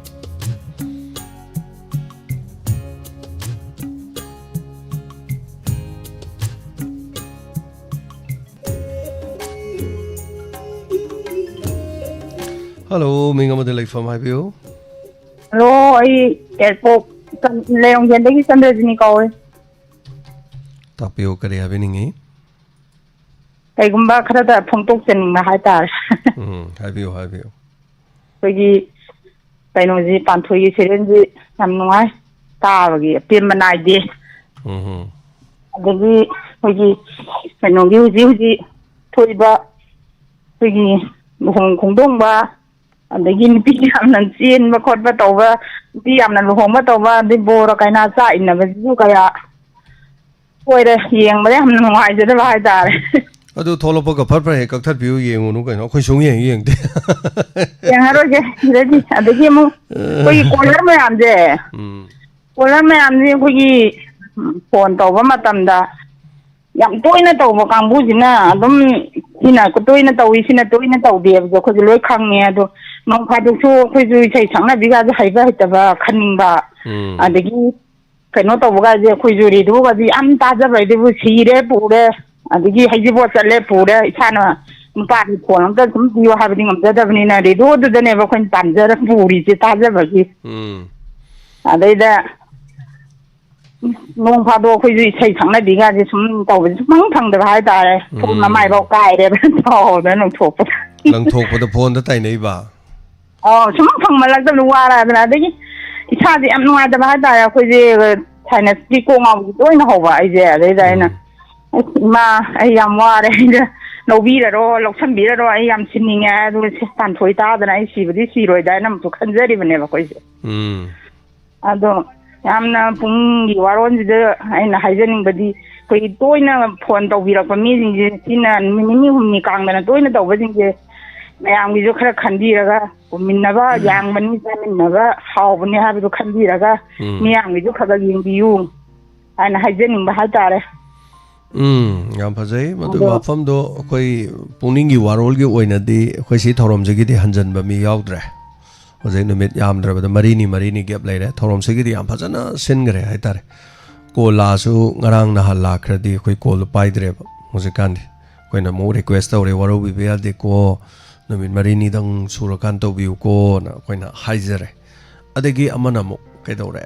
ꯍꯜꯂꯣ, ꯃꯤꯡ ꯑꯃꯗꯤ ꯂꯩꯐꯝ ꯍꯥꯏꯕꯤꯌꯨ꯫ ꯍꯜꯂꯣ, ꯑꯩ ꯌꯥꯏꯔꯤꯄꯣꯛ ꯆꯟ-, ꯂꯩꯔꯣꯡꯖꯦꯟꯗꯒꯤ ꯆꯟꯗ꯭ꯔꯖꯤꯅꯤ ꯀꯧꯋꯦ꯫ ꯇꯥꯛꯄꯤꯌꯨ, ꯀꯔꯤ ꯍꯥꯏꯕꯤꯅꯤꯡꯉꯤ? ꯀꯩꯒꯨꯝꯕ ꯈꯔꯗ ꯐꯣꯡꯗꯣꯛꯆꯅꯤꯡꯕ ꯍꯥꯏꯇꯥꯔꯦ꯫ ꯎꯝ, ꯍꯥꯏꯕꯤꯌꯨ, ꯍꯥꯏꯕꯤꯌꯨ꯫ ꯑꯩꯈꯣꯏꯒꯤ ꯀꯩꯅꯣꯁꯤ, ꯄꯥꯟꯊꯣꯏꯒꯤ ꯁꯦꯔꯦꯜꯁꯤ ꯌꯥꯝ ꯅꯨꯡꯉꯥꯏ ꯇꯥꯕꯒꯤ, ꯑꯄꯦꯟꯕ ꯅꯥꯏꯗꯦ꯫ ꯎꯝ ꯍꯨꯝ꯫ ꯑꯗꯒꯤ ꯑꯩꯈꯣꯏꯒꯤ ꯀꯩꯅꯣꯒꯤ ꯍꯧꯖꯤꯛ ꯍꯧꯖꯤꯛ ꯊꯣꯛꯏꯕ ꯑꯩꯈꯣꯏꯒꯤ ꯂꯨꯍꯣꯡ ꯈꯣꯡꯗꯣꯡꯕ, ꯑꯗꯒꯤ ꯅꯨꯄꯤ ꯌꯥꯝꯅ ꯆꯦꯟꯕ ꯈꯣꯠꯄ ꯇꯧꯕ, ꯅꯨꯄꯤ ꯌꯥꯝꯅ ꯂꯨꯍꯣꯡꯕ ꯇꯧꯕ, ꯑꯗꯩ ꯕꯣꯔ ꯀꯩꯅꯥ ꯆꯥꯛ ꯏꯟꯅꯕꯁꯤꯁꯨ ꯀꯌꯥ ꯁꯣꯏꯔꯦ, ꯌꯦꯡꯕꯗ ꯌꯥꯝꯅ ꯅꯨꯡꯉꯥꯏꯖꯗꯕ ꯍꯥꯏꯇꯥꯔꯦ꯫ ꯑꯗꯨ ꯊꯣꯛꯂꯛꯄꯒ ꯐꯠ ꯐꯠ ꯍꯦꯛ ꯀꯛꯊꯠꯄꯤꯌꯨ, ꯌꯦꯡꯉꯨꯅꯨ ꯀꯩꯅꯣ, ꯑꯩꯈꯣꯏ ꯁꯨꯡ ꯌꯦꯡ ꯌꯦꯡꯗꯦ꯫ ꯌꯦꯡꯉꯔꯣꯏꯒꯦ ꯁꯤꯗꯩꯗꯤ꯫ ꯑꯗꯒꯤ ꯑꯃꯨꯛ ꯑꯩꯈꯣꯏꯒꯤ ꯀꯣꯂꯔ ꯃꯌꯥꯝꯁꯦ, ꯎꯝ꯫ ꯀꯣꯂꯔ ꯃꯌꯥꯝꯁꯦ ꯑꯩꯈꯣꯏꯒꯤ, ꯎꯝ, ꯐꯣꯟ ꯇꯧꯕ ꯃꯇꯝꯗ ꯌꯥꯝ ꯇꯣꯏꯅ ꯇꯧꯕ ꯀꯥꯡꯕꯨꯁꯤꯅ ꯑꯗꯨꯝ ꯁꯤꯅ ꯇꯣꯏꯅ ꯇꯧꯏ, ꯁꯤꯅ ꯇꯣꯏꯅ ꯇꯧꯗꯦ ꯍꯥꯏꯕꯗꯣ ꯑꯩꯈꯣꯏꯁꯨ ꯂꯣꯏ ꯈꯪꯉꯦ꯫ ꯑꯗꯣ ꯅꯣꯡ ꯐꯥꯗꯣꯛꯁꯨ ꯑꯩꯈꯣꯏꯁꯨ ꯏꯁꯩ ꯁꯛꯅꯕꯤꯒꯁꯦ ꯍꯩꯕ ꯍꯩꯇꯕ ꯈꯟꯅꯤꯡꯕ, ꯎꯝ꯫ ꯑꯗꯒꯤ ꯀꯩꯅꯣ ꯇꯧꯕꯒꯁꯦ ꯑꯩꯈꯣꯏꯁꯨ ꯔꯦꯗꯤꯑꯣꯒꯁꯦ ꯌꯥꯝ ꯇꯥꯖꯕ ꯍꯥꯏꯗꯨꯕꯨ ꯁꯤꯔꯦ ꯄꯨꯔꯦ, ꯑꯗꯒꯤ ꯍꯩꯖꯤꯕꯣꯠ ꯆꯠꯂꯦ ꯄꯨꯔꯦ, ꯏꯁꯥꯅ ꯅꯨꯄꯥꯒꯤ ꯐꯣꯟ ꯑꯝꯇ ꯁꯨꯝ ꯄꯤꯌꯣ ꯍꯥꯏꯕꯗꯤ ꯉꯝꯖꯗꯕꯅꯤꯅ ꯔꯦꯗꯤꯑꯣꯗꯨꯗꯅꯦꯕ ꯑꯩꯈꯣꯏꯅ ꯇꯥꯟꯖꯔ ꯄꯨꯔꯤꯁꯦ ꯇꯥꯖꯕꯒꯤ꯫ ꯎꯝ꯫ ꯑꯗꯩꯗ ꯅꯣꯡ ꯐꯥꯗꯣꯛ ꯑꯩꯈꯣꯏꯁꯨ ꯏꯁꯩ ꯁꯛꯅꯕꯤꯒꯁꯦ ꯁꯨꯝ ꯇꯧꯕꯁꯦ ꯁꯨꯡꯐꯪ ꯐꯪꯗꯕ ꯍꯥꯏꯇꯥꯔꯦ꯫ ꯐꯣꯟ ꯎꯝ꯫ ꯃꯃꯥꯏꯐꯥꯎ ꯀꯥꯏꯔꯦꯕ ꯇꯧꯗꯅ ꯂꯪꯊꯣꯛꯄꯗ꯫ ꯂꯪꯊꯣꯛꯄꯗ ꯐꯣꯟꯗ ꯇꯥꯏꯅꯩꯕ? ꯑꯧ, ꯁꯨꯝ ꯐꯪꯃꯜꯂꯛꯇꯕꯗ ꯋꯥꯔꯛꯑꯗꯅ꯫ ꯑꯗꯒꯤ ꯏꯁꯥꯁꯦ ꯌꯥꯝ ꯅꯨꯡꯉꯥꯏꯇꯕ ꯍꯥꯏꯇꯥꯔꯦ꯫ ꯑꯩꯈꯣꯏꯁꯦ sinusꯀꯤ ꯀꯣꯛ ꯉꯥꯎꯕꯁꯦ ꯇꯣꯏꯅ ꯍꯧꯕ ꯑꯩꯁꯦ꯫ ꯑꯗꯩꯗ ꯑꯩꯅ, ꯎꯝ꯫ "ꯑꯁ, ꯏꯃꯥ, ꯑꯩ ꯌꯥꯝ ꯋꯥꯔꯦ, ꯑꯩꯅ ꯂꯧꯕꯤꯔꯔꯣ, ꯂꯧꯁꯟꯕꯤꯔꯔꯣ, ꯑꯩ ꯌꯥꯝ ꯁꯤꯅꯤꯡꯉꯦ", ꯑꯗꯨꯒ ꯁꯦ, ꯇꯥꯟꯊꯣꯏ ꯇꯥꯗꯅ ꯑꯩ ꯁꯤꯕꯗꯤ ꯁꯤꯔꯣꯏꯗ ꯍꯥꯏꯅ ꯑꯃꯨꯛꯁꯨ ꯈꯟꯖꯔꯤꯕꯅꯦꯕ ꯑꯩꯈꯣꯏꯁꯦ꯫ ꯎꯝ꯫ ꯑꯗꯣ ꯌꯥꯝꯅ ꯄꯨꯛꯅꯤꯡꯒꯤ ꯋꯥꯔꯣꯜꯁꯤꯗ ꯑꯩꯅ ꯍꯥꯏꯖꯅꯤꯡꯕꯗꯤ, ꯑꯩꯈꯣꯏꯒꯤ ꯇꯣꯏꯅ ꯐꯣꯟ ꯇꯧꯕꯤꯔꯛꯄ ꯃꯤꯁꯤꯡꯁꯦ, ꯁꯤꯅ ꯅꯨꯃꯤꯠ ꯅꯤꯅꯤ ꯍꯨꯝꯅꯤ ꯀꯥꯡꯗꯅ ꯇꯣꯏꯅ ꯇꯧꯕꯁꯤꯡꯁꯦ, ꯃꯌꯥꯝꯒꯤꯁꯨ ꯈꯔ ꯈꯟꯕꯤꯔꯒ, ꯎꯃꯤꯟꯅꯕ, ꯌꯥꯡꯕꯅꯤ, ꯆꯥꯃꯤꯟꯅꯕ, ꯍꯥꯎꯕꯅꯤ ꯍꯥꯏꯕꯗꯨ ꯈꯟꯕꯤꯔꯒ, ꯎꯝ꯫ ꯃꯤꯌꯥꯝꯒꯤꯁꯨ ꯈꯔ ꯈꯔ ꯌꯦꯡꯕꯤꯌꯨ ꯍꯥꯏꯅ ꯍꯥꯏꯖꯅꯤꯡꯕ ꯍꯥꯏꯇꯥꯔꯦ꯫ ꯎꯝ, ꯌꯥꯝ ꯐꯖꯩ꯫ ꯃꯗꯨꯒꯤ ꯑꯗꯣ ꯋꯥꯐꯝꯗꯣ ꯑꯩꯈꯣꯏ ꯄꯨꯛꯅꯤꯡꯒꯤ ꯋꯥꯔꯣꯜꯒꯤ ꯑꯣꯏꯅꯗꯤ ꯑꯩꯈꯣꯏ ꯁꯤ ꯊꯧꯔꯝꯁꯤꯒꯤꯗꯤ ꯍꯟꯖꯟꯕ ꯃꯤ ꯌꯥꯎꯗ꯭ꯔꯦ꯫ ꯍꯧꯖꯤꯛ ꯅꯨꯃꯤꯠ ꯌꯥꯝꯗ꯭ꯔꯕꯗ ꯃꯔꯤꯅꯤ, ꯃꯔꯤꯅꯤ gap ꯂꯩꯔꯦ꯫ ꯊꯧꯔꯝꯁꯤꯒꯤꯗꯤ ꯌꯥꯝ ꯐꯖꯅ ꯁꯤꯟꯈ꯭ꯔꯦ ꯍꯥꯏꯇꯥꯔꯦ꯫ Call ꯂꯥꯛꯑꯁꯨ ꯉꯔꯥꯡ ꯅꯍꯥꯟ ꯂꯥꯛꯈ꯭ꯔꯗꯤ ꯑꯩꯈꯣꯏ callꯗꯣ ꯄꯥꯏꯗ꯭ꯔꯦꯕ ꯍꯧꯖꯤꯛꯀꯥꯟꯗꯤ꯫ ꯑꯩꯈꯣꯏꯅ ꯑꯃꯨꯛ request ꯇꯧꯔꯦ, "ꯋꯥꯔꯧꯕꯤꯕ ꯌꯥꯗꯦꯀꯣ, ꯅꯨꯃꯤꯠ ꯃꯔꯤꯅꯤꯗꯪ ꯁꯨꯔꯀꯥꯟꯗ ꯇꯧꯕꯤꯌꯨꯀꯣꯅ ꯑꯩꯈꯣꯏꯅ ꯍꯥꯏꯖꯔꯦ꯫ ꯑꯗꯒꯤ ꯑꯃꯅ ꯑꯃꯨꯛ ꯀꯩꯗꯧꯔꯦ?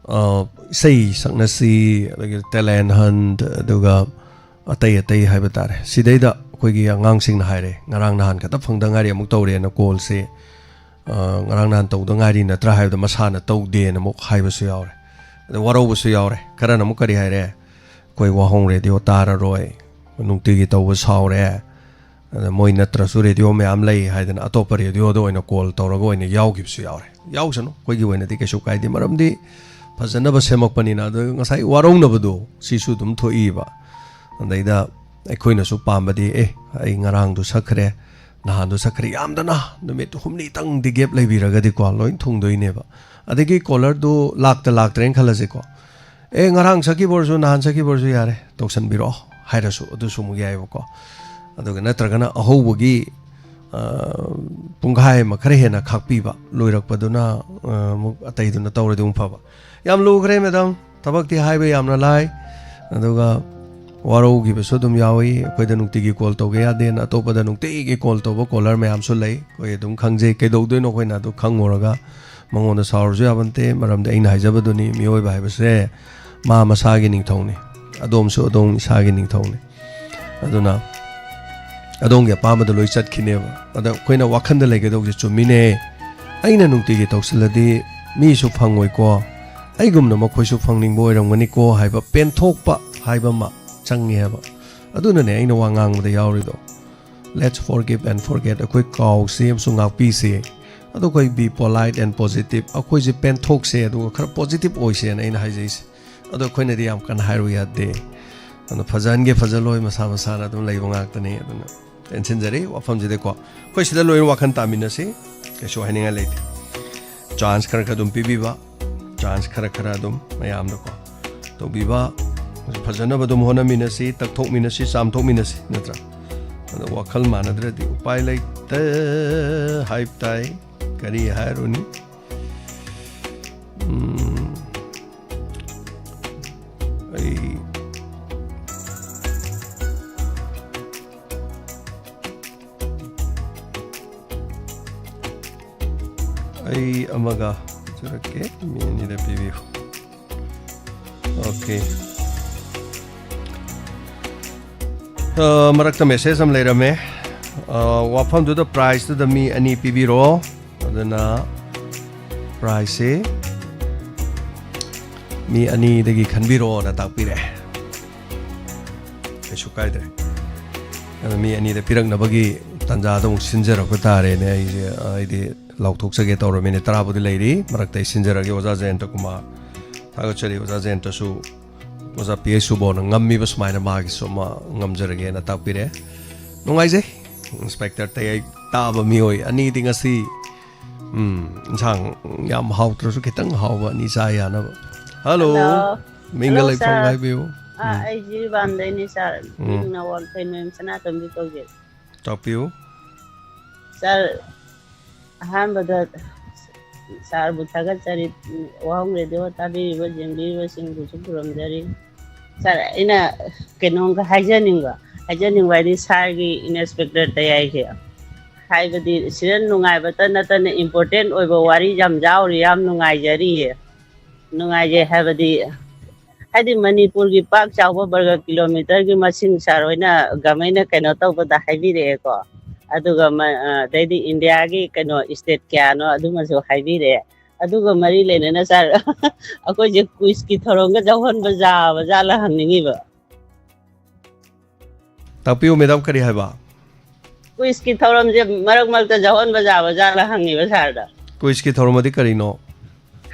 ꯑ, ꯏꯁꯩ ꯁꯛꯅꯁꯤ, ꯑꯗꯒꯤ talent hunt, ꯑꯗꯨꯒ ꯑꯇꯩ ꯑꯇꯩ ꯍꯥꯏꯕ ꯇꯥꯔꯦ꯫ ꯁꯤꯗꯩꯗ ꯑꯩꯈꯣꯏꯒꯤ ꯑꯉꯥꯡꯁꯤꯡꯅ ꯍꯥꯏꯔꯦ, "ꯉꯔꯥꯡ ꯅꯍꯥꯟ ꯈꯛꯇ ꯐꯪꯗ ꯉꯥꯏꯔꯤ ꯑꯃꯨꯛ ꯇꯧꯔꯦꯅ callꯁꯦ, ꯑ, ꯉꯔꯥꯡ ꯅꯍꯥꯟ ꯇꯧꯗ ꯉꯥꯏꯔꯤ ꯅꯠꯇ꯭ꯔꯥ?" ꯍꯥꯏꯕꯗ ꯃꯁꯥꯅ ꯇꯧꯗꯦꯅ ꯑꯃꯨꯛ ꯍꯥꯏꯕꯁꯨ ꯌꯥꯎꯔꯦ꯫ ꯑꯗ ꯋꯥꯔꯧꯕꯁꯨ ꯌꯥꯎꯔꯦ꯫ ꯈꯔꯅ ꯑꯃꯨꯛ ꯀꯔꯤ ꯍꯥꯏꯔꯦ? "ꯑꯩꯈꯣꯏ ꯋꯥꯍꯣꯡ ꯔꯦꯗꯤꯑꯣ ꯇꯥꯔꯔꯣꯏ, ꯅꯨꯡꯇꯤꯒꯤ ꯇꯧꯕ ꯁꯥꯎꯔꯦ, ꯑꯗ ꯃꯣꯏ ꯅꯠꯇ꯭ꯔꯁꯨ ꯔꯦꯗꯤꯑꯣ ꯃꯌꯥꯝ ꯂꯩ" ꯍꯥꯏꯗꯅ ꯑꯇꯣꯞꯄ ꯔꯦꯗꯤꯑꯣꯗ ꯑꯣꯏꯅ call ꯇꯧꯔꯒ ꯑꯣꯏꯅ ꯌꯥꯎꯈꯤꯕꯁꯨ ꯌꯥꯎꯔꯦ꯫ ꯌꯥꯎꯁꯅꯨ, ꯑꯩꯈꯣꯏꯒꯤ ꯑꯣꯏꯅꯗꯤ ꯀꯩꯁꯨ ꯀꯥꯏꯗꯦ, ꯃꯔꯝꯗꯤ ꯐꯖꯅꯕ ꯁꯦꯝꯃꯛꯄꯅꯤꯅ꯫ ꯑꯗꯨ ꯉꯁꯥꯏ ꯋꯥꯔꯧꯅꯕꯗꯣ ꯁꯤꯁꯨ ꯑꯗꯨꯝ ꯊꯣꯛꯏꯕ꯫ ꯑꯗꯩꯗ ꯑꯩꯈꯣꯏꯅꯁꯨ ꯄꯥꯝꯕꯗꯤ, "ꯑꯦ, ꯑꯩ ꯉꯔꯥꯡꯗꯣ ꯁꯛꯈ꯭ꯔꯦ, ꯅꯍꯥꯟꯗꯣ ꯁꯛꯈ꯭ꯔꯦ, ꯌꯥꯝꯗꯅ ꯅꯨꯃꯤꯠ ꯍꯨꯝꯅꯤꯇꯪꯗꯤ gap ꯂꯩꯕꯤꯔꯒꯗꯤꯀꯣ ꯂꯣꯏ ꯊꯨꯡꯗꯣꯏꯅꯦꯕ"꯫ ꯑꯗꯒꯤ caller ꯗꯨ ꯂꯥꯛꯇ ꯂꯥꯛꯇ꯭ꯔꯦꯅ ꯈꯜꯂꯁꯤꯀꯣ, "ꯑꯦ, ꯉꯔꯥꯡ ꯁꯛꯈꯤꯕ ꯑꯣꯏꯔꯁꯨ, ꯅꯍꯥꯟ ꯁꯛꯈꯤꯕ ꯑꯣꯏꯔꯁꯨ ꯌꯥꯔꯦ, ꯇꯧꯁꯟꯕꯤꯔꯛꯑꯣ" ꯍꯥꯏꯔꯁꯨ ꯑꯗꯨꯁꯨ ꯑꯃꯨꯛ ꯌꯥꯏꯑꯕꯀꯣ꯫ ꯑꯗꯨꯒ ꯅꯠꯇ꯭ꯔꯒꯅ ꯑꯍꯧꯕꯒꯤ, ꯑ, ꯄꯨꯡꯈꯥꯏ ꯑꯃ ꯈꯔ ꯍꯦꯟꯅ ꯈꯥꯛꯄꯤꯕ, ꯂꯣꯏꯔꯛꯄꯗꯨꯅ, ꯑ, ꯑꯃꯨꯛ ꯑꯇꯩꯗꯨꯅ ꯇꯧꯔꯗꯤ ꯑꯃꯨꯛ ꯐꯕ꯫ ꯌꯥꯝ ꯂꯨꯈ꯭ꯔꯦ, ꯃꯦꯗꯥꯝ꯫ ꯊꯕꯛꯇꯤ ꯍꯥꯏꯕ ꯌꯥꯝꯅ ꯂꯥꯏ, ꯑꯗꯨꯒ ꯋꯥꯔꯧꯈꯤꯕꯁꯨ ꯑꯗꯨꯝ ꯌꯥꯎꯏ꯫ ꯑꯩꯈꯣꯏꯗ ꯅꯨꯡꯇꯤꯒꯤ call ꯇꯧꯒꯦ ꯌꯥꯗꯦꯅ ꯑꯇꯣꯞꯄꯗ ꯅꯨꯡꯇꯤꯒꯤ call ꯇꯧꯕ caller ꯃꯌꯥꯝꯁꯨ ꯂꯩ꯫ ꯑꯩꯈꯣꯏ ꯑꯗꯨꯝ ꯈꯪꯖꯩ꯫ ꯀꯩꯗꯧꯗꯣꯏꯅꯣ ꯑꯩꯈꯣꯏꯅ ꯑꯗꯨ ꯈꯪꯉꯨꯔꯒ? ꯃꯉꯣꯟꯗ ꯁꯥꯎꯔꯁꯨ ꯌꯥꯕ ꯅꯠꯇꯦ, ꯃꯔꯝꯗꯤ ꯑꯩꯅ ꯍꯥꯏꯖꯕꯗꯨꯅꯤ, ꯃꯤꯑꯣꯏꯕ ꯍꯥꯏꯕꯁꯦ ꯃꯥ ꯃꯁꯥꯒꯤ ꯅꯤꯡꯊꯧꯅꯤ, ꯑꯗꯣꯝꯁꯨ ꯑꯗꯣꯝ ꯏꯁꯥꯒꯤ ꯅꯤꯡꯊꯧꯅꯤ꯫ ꯑꯗꯨꯅ ꯑꯗꯣꯝꯒꯤ ꯑꯄꯥꯝꯕꯗ ꯂꯣꯏ ꯆꯠꯈꯤꯅꯦꯕ꯫ ꯑꯗ ꯑꯩꯈꯣꯏꯅ ꯋꯥꯈꯟꯗ ꯂꯩꯒꯗꯧꯕꯁꯦ, "ꯆꯨꯝꯃꯤꯅꯦ, ꯑꯩꯅ ꯅꯨꯡꯇꯤꯒꯤ ꯇꯧꯁꯤꯜꯂꯗꯤ ꯃꯤꯁꯨ ꯐꯪꯉꯣꯏꯀꯣ, ꯑꯩꯒꯨꯝꯅ ꯃꯈꯣꯏꯁꯨ ꯐꯪꯅꯤꯡꯕ ꯑꯣꯏꯔꯝꯒꯅꯤꯀꯣ" ꯍꯥꯏꯕ ꯄꯦꯟꯊꯣꯛꯄ ꯍꯥꯏꯕ ꯑꯃ ꯆꯪꯉꯦ ꯍꯥꯏꯕ꯫ ꯑꯗꯨꯅꯅꯦ ꯑꯩꯅ ꯋꯥ ꯉꯥꯡꯕꯗ ꯌꯥꯎꯔꯤꯗꯣ꯫ Let's forgive and forget꯫ ꯑꯩꯈꯣꯏ ꯀꯥꯎꯁꯤ ꯑꯃꯁꯨꯡ ꯉꯥꯛꯄꯤꯁꯤ꯫ ꯑꯗꯣ ꯑꯩꯈꯣꯏ be polite and positive꯫ ꯑꯩꯈꯣꯏꯁꯦ ꯄꯦꯟꯊꯣꯛꯁꯦ, ꯑꯗꯨꯒ ꯈꯔ positive ꯑꯣꯏꯁꯦꯅ ꯑꯩꯅ ꯍꯥꯏꯖꯩꯁꯦ꯫ ꯑꯗꯣ ꯑꯩꯈꯣꯏꯅꯗꯤ ꯌꯥꯝ ꯀꯟꯅ ꯍꯥꯏꯔꯨ ꯌꯥꯗꯦ꯫ ꯑꯗꯣ ꯐꯖꯍꯟꯒꯦ ꯐꯖꯍꯜꯂꯣꯏ ꯃꯁꯥ ꯃꯁꯥꯅ ꯑꯗꯨꯝ ꯂꯩꯕ ꯉꯥꯛꯇꯅꯤ꯫ ꯑꯗꯨꯅ ꯇꯦꯟꯁꯤꯟꯖꯔꯤ ꯋꯥꯐꯝꯁꯤꯗꯀꯣ꯫ ꯑꯩꯈꯣꯏ ꯁꯤꯗ ꯂꯣꯏꯅ ꯋꯥꯈꯜ ꯇꯥꯃꯤꯟꯅꯁꯤ, ꯀꯩꯁꯨ ꯍꯥꯏꯅꯤꯡꯉꯥꯏ ꯂꯩꯇꯦ꯫ Chance ꯈꯔ ꯈꯔ ꯑꯗꯨꯝ ꯄꯤꯕꯤꯕ, chance ꯈꯔ ꯈꯔ ꯑꯗꯨꯝ ꯃꯌꯥꯝꯗꯀꯣ ꯇꯧꯕꯤꯕ, ꯐꯖꯅꯕ ꯑꯗꯨꯝ ꯍꯣꯠꯅꯃꯤꯟꯅꯁꯤ, ꯇꯛꯊꯣꯛꯃꯤꯟꯅꯁꯤ, ꯆꯥꯝꯊꯣꯛꯃꯤꯟꯅꯁꯤ, ꯅꯠꯇ꯭ꯔꯥ? ꯑꯗꯣ ꯋꯥꯈꯜ ꯃꯥꯟꯅꯗ꯭ꯔꯗꯤ ꯎꯄꯥꯏ ꯂꯩꯇꯦ ꯍꯥꯏꯕ ꯇꯥꯏ꯫ ꯀꯔꯤ ꯍꯥꯏꯔꯨꯅꯤ? ꯎꯝ, ꯑꯩ ꯑꯃꯒ ꯆꯨꯔꯛꯀꯦ, ꯃꯤ ꯑꯅꯤꯗ ꯄꯤꯕꯤꯌꯨ꯫ ꯑꯣꯀꯦ꯫ ꯑ, ꯃꯔꯛꯇ ꯃꯦꯁꯦꯖ ꯑꯃ ꯂꯩꯔꯝꯃꯦ꯫ ꯑ, ꯋꯥꯐꯝꯗꯨꯗ ꯄ꯭ꯔꯥꯏꯖꯇꯨꯗ ꯃꯤ ꯑꯅꯤ ꯄꯤꯕꯤꯔꯣ꯫ ꯑꯗꯨꯅ ꯄ꯭ꯔꯥꯏꯖꯁꯦ ꯃꯤ ꯑꯅꯤꯗꯒꯤ ꯈꯟꯕꯤꯔꯣꯅ ꯇꯥꯛꯄꯤꯔꯛꯑꯦ꯫ ꯀꯩꯁꯨ ꯀꯥꯏꯗ꯭ꯔꯦ꯫ ꯑꯗꯣ ꯃꯤ ꯑꯅꯤꯗ ꯄꯤꯔꯛꯅꯕꯒꯤ ꯇꯥꯟꯖꯥꯗꯣ ꯑꯃꯨꯛ ꯁꯤꯟꯖꯔꯛꯄ ꯇꯥꯔꯦꯅꯦ꯫ ꯑꯩꯁꯦ, ꯑꯩꯗꯤ ꯂꯥꯎꯊꯣꯛꯆꯒꯦ ꯇꯧꯔꯝꯃꯤꯅꯦ꯫ ꯇꯔꯥꯕꯨꯗꯤ ꯂꯩꯔꯤ, ꯃꯔꯛꯇ ꯑꯩ ꯁꯤꯟꯖꯔꯛꯑꯒꯦ꯫ ꯑꯣꯖꯥ ꯖꯌꯟꯇ ꯀꯨꯃꯥꯔ, ꯊꯥꯒꯠꯆꯔꯤ꯫ ꯑꯣꯖꯥ ꯖꯌꯟꯇꯁꯨ ꯑꯣꯖꯥ ꯄꯤ ꯑꯩꯆ ꯁꯨꯕꯣꯅ ꯉꯝꯃꯤꯕ ꯁꯨꯃꯥꯏꯅ ꯃꯥꯒꯤꯁꯨ ꯑꯃ ꯉꯝꯖꯔꯒꯦꯅ ꯇꯥꯛꯄꯤꯔꯦ꯫ ꯅꯨꯡꯉꯥꯏꯖꯩ꯫ ꯏꯟꯁꯄꯦꯛꯇꯔ ꯇꯌꯥꯏ ꯇꯥꯕ ꯃꯤꯑꯣꯏ ꯑꯅꯤꯗꯤ ꯉꯁꯤ, ꯎꯝ, ꯏꯟꯁꯥꯡ ꯌꯥꯝ ꯍꯥꯎꯇ꯭ꯔꯁꯨ ꯈꯤꯇꯪ ꯍꯥꯎꯕ ꯑꯅꯤ ꯆꯥ ꯌꯥꯅꯕ꯫ ꯍꯜꯂꯣ꯫ ꯍꯜꯂꯣ꯫ ꯃꯤꯡꯒ ꯍꯜꯂꯣ, ꯂꯩꯐꯝꯒ ꯁꯥꯔ꯫ ꯍꯥꯏꯕꯤꯌꯨ꯫ ꯑꯥ, ꯎꯝ꯫ ꯑꯩ ꯖꯤꯔꯤꯕꯥꯝꯗꯩꯅꯦ, ꯁꯥꯔ꯫ ꯎꯝ꯫ ꯃꯤꯡꯅ ꯋꯥꯡꯈꯩꯃꯌꯨꯝ ꯁꯅꯥꯇꯣꯝꯕꯤ ꯀꯧꯖꯩ꯫ ꯇꯥꯛꯄꯤꯌꯨ꯫ ꯁꯥꯔ, ꯑꯍꯥꯟꯕꯗ ꯁꯥꯔꯕꯨ ꯊꯥꯒꯠꯆꯔꯤ, ꯋꯥꯍꯪ ꯔꯦꯗꯤꯑꯣ ꯇꯥꯕꯤꯔꯤꯕ, ꯌꯦꯡꯕꯤꯔꯤꯕꯁꯤꯡꯕꯨꯁꯨ ꯈꯨꯔꯨꯝꯖꯔꯤ꯫ ꯁꯥꯔ, ꯑꯩꯅ ꯀꯩꯅꯣꯝꯒ ꯍꯥꯏꯖꯅꯤꯡꯕ, ꯍꯥꯏꯖꯅꯤꯡꯕ ꯍꯥꯏꯗꯤ ꯁꯥꯔꯒꯤ ꯏꯟꯁꯄꯦꯛꯇꯔ ꯇꯌꯥꯏꯁꯦ, ꯍꯥꯏꯕꯗꯤ ꯁꯤꯗ ꯅꯨꯡꯉꯥꯏꯕꯇ ꯅꯠꯇꯅ ꯏꯝꯄꯣꯔꯇꯦꯟ ꯑꯣꯏꯕ ꯋꯥꯔꯤ ꯌꯥꯝ ꯌꯥꯎꯔꯤ, ꯌꯥꯝ ꯅꯨꯡꯉꯥꯏꯖꯔꯤꯌꯦ꯫ ꯅꯨꯡꯉꯥꯏꯖꯩ ꯍꯥꯏꯕꯗꯤ, ꯍꯥꯏꯗꯤ ꯃꯅꯤꯄꯨꯔꯒꯤ ꯄꯥꯛ ꯆꯥꯎꯕ ꯕꯔꯒ ꯀꯤꯂꯣꯃꯤꯇꯔꯒꯤ ꯃꯁꯤꯡ ꯁꯥꯔ ꯍꯣꯏꯅ ꯒꯃꯩꯅ ꯀꯩꯅꯣ ꯇꯧꯕꯗ ꯍꯥꯏꯕꯤꯔꯛꯑꯦꯀꯣ꯫ ꯑꯗꯨꯒ ꯃ-, ꯑ, ꯑꯗꯩꯗꯤ ꯏꯟꯗꯤꯌꯥꯒꯤ ꯀꯩꯅꯣ ꯁ꯭ꯇꯦꯠ ꯀꯌꯥꯅꯣ ꯑꯗꯨꯃꯁꯨ ꯍꯥꯏꯕꯤꯔꯛꯑꯦ꯫ ꯑꯗꯨꯒ ꯃꯔꯤ ꯂꯩꯅꯅ ꯁꯥꯔ, ꯑꯩꯈꯣꯏꯁꯦ ꯀꯨꯏꯁꯀꯤ ꯊꯧꯔꯝꯒ ꯌꯥꯎꯍꯟꯕ ꯌꯥꯕ ꯖꯥꯠꯂ ꯍꯪꯅꯤꯡꯉꯤꯕ꯫ ꯇꯥꯛꯄꯤꯌꯨ ꯃꯦꯗꯥꯝ, ꯀꯔꯤ ꯍꯥꯏꯕ? ꯀꯨꯏꯁꯀꯤ ꯊꯧꯔꯝꯁꯦ ꯃꯔꯛ ꯃꯔꯛꯇ ꯌꯥꯎꯍꯟꯕ ꯌꯥꯕ ꯖꯥꯠꯂ ꯍꯪꯉꯤꯕ ꯁꯥꯔꯗ꯫ ꯀꯨꯏꯁꯀꯤ ꯊꯧꯔꯝ ꯑꯗꯤ ꯀꯔꯤꯅꯣ?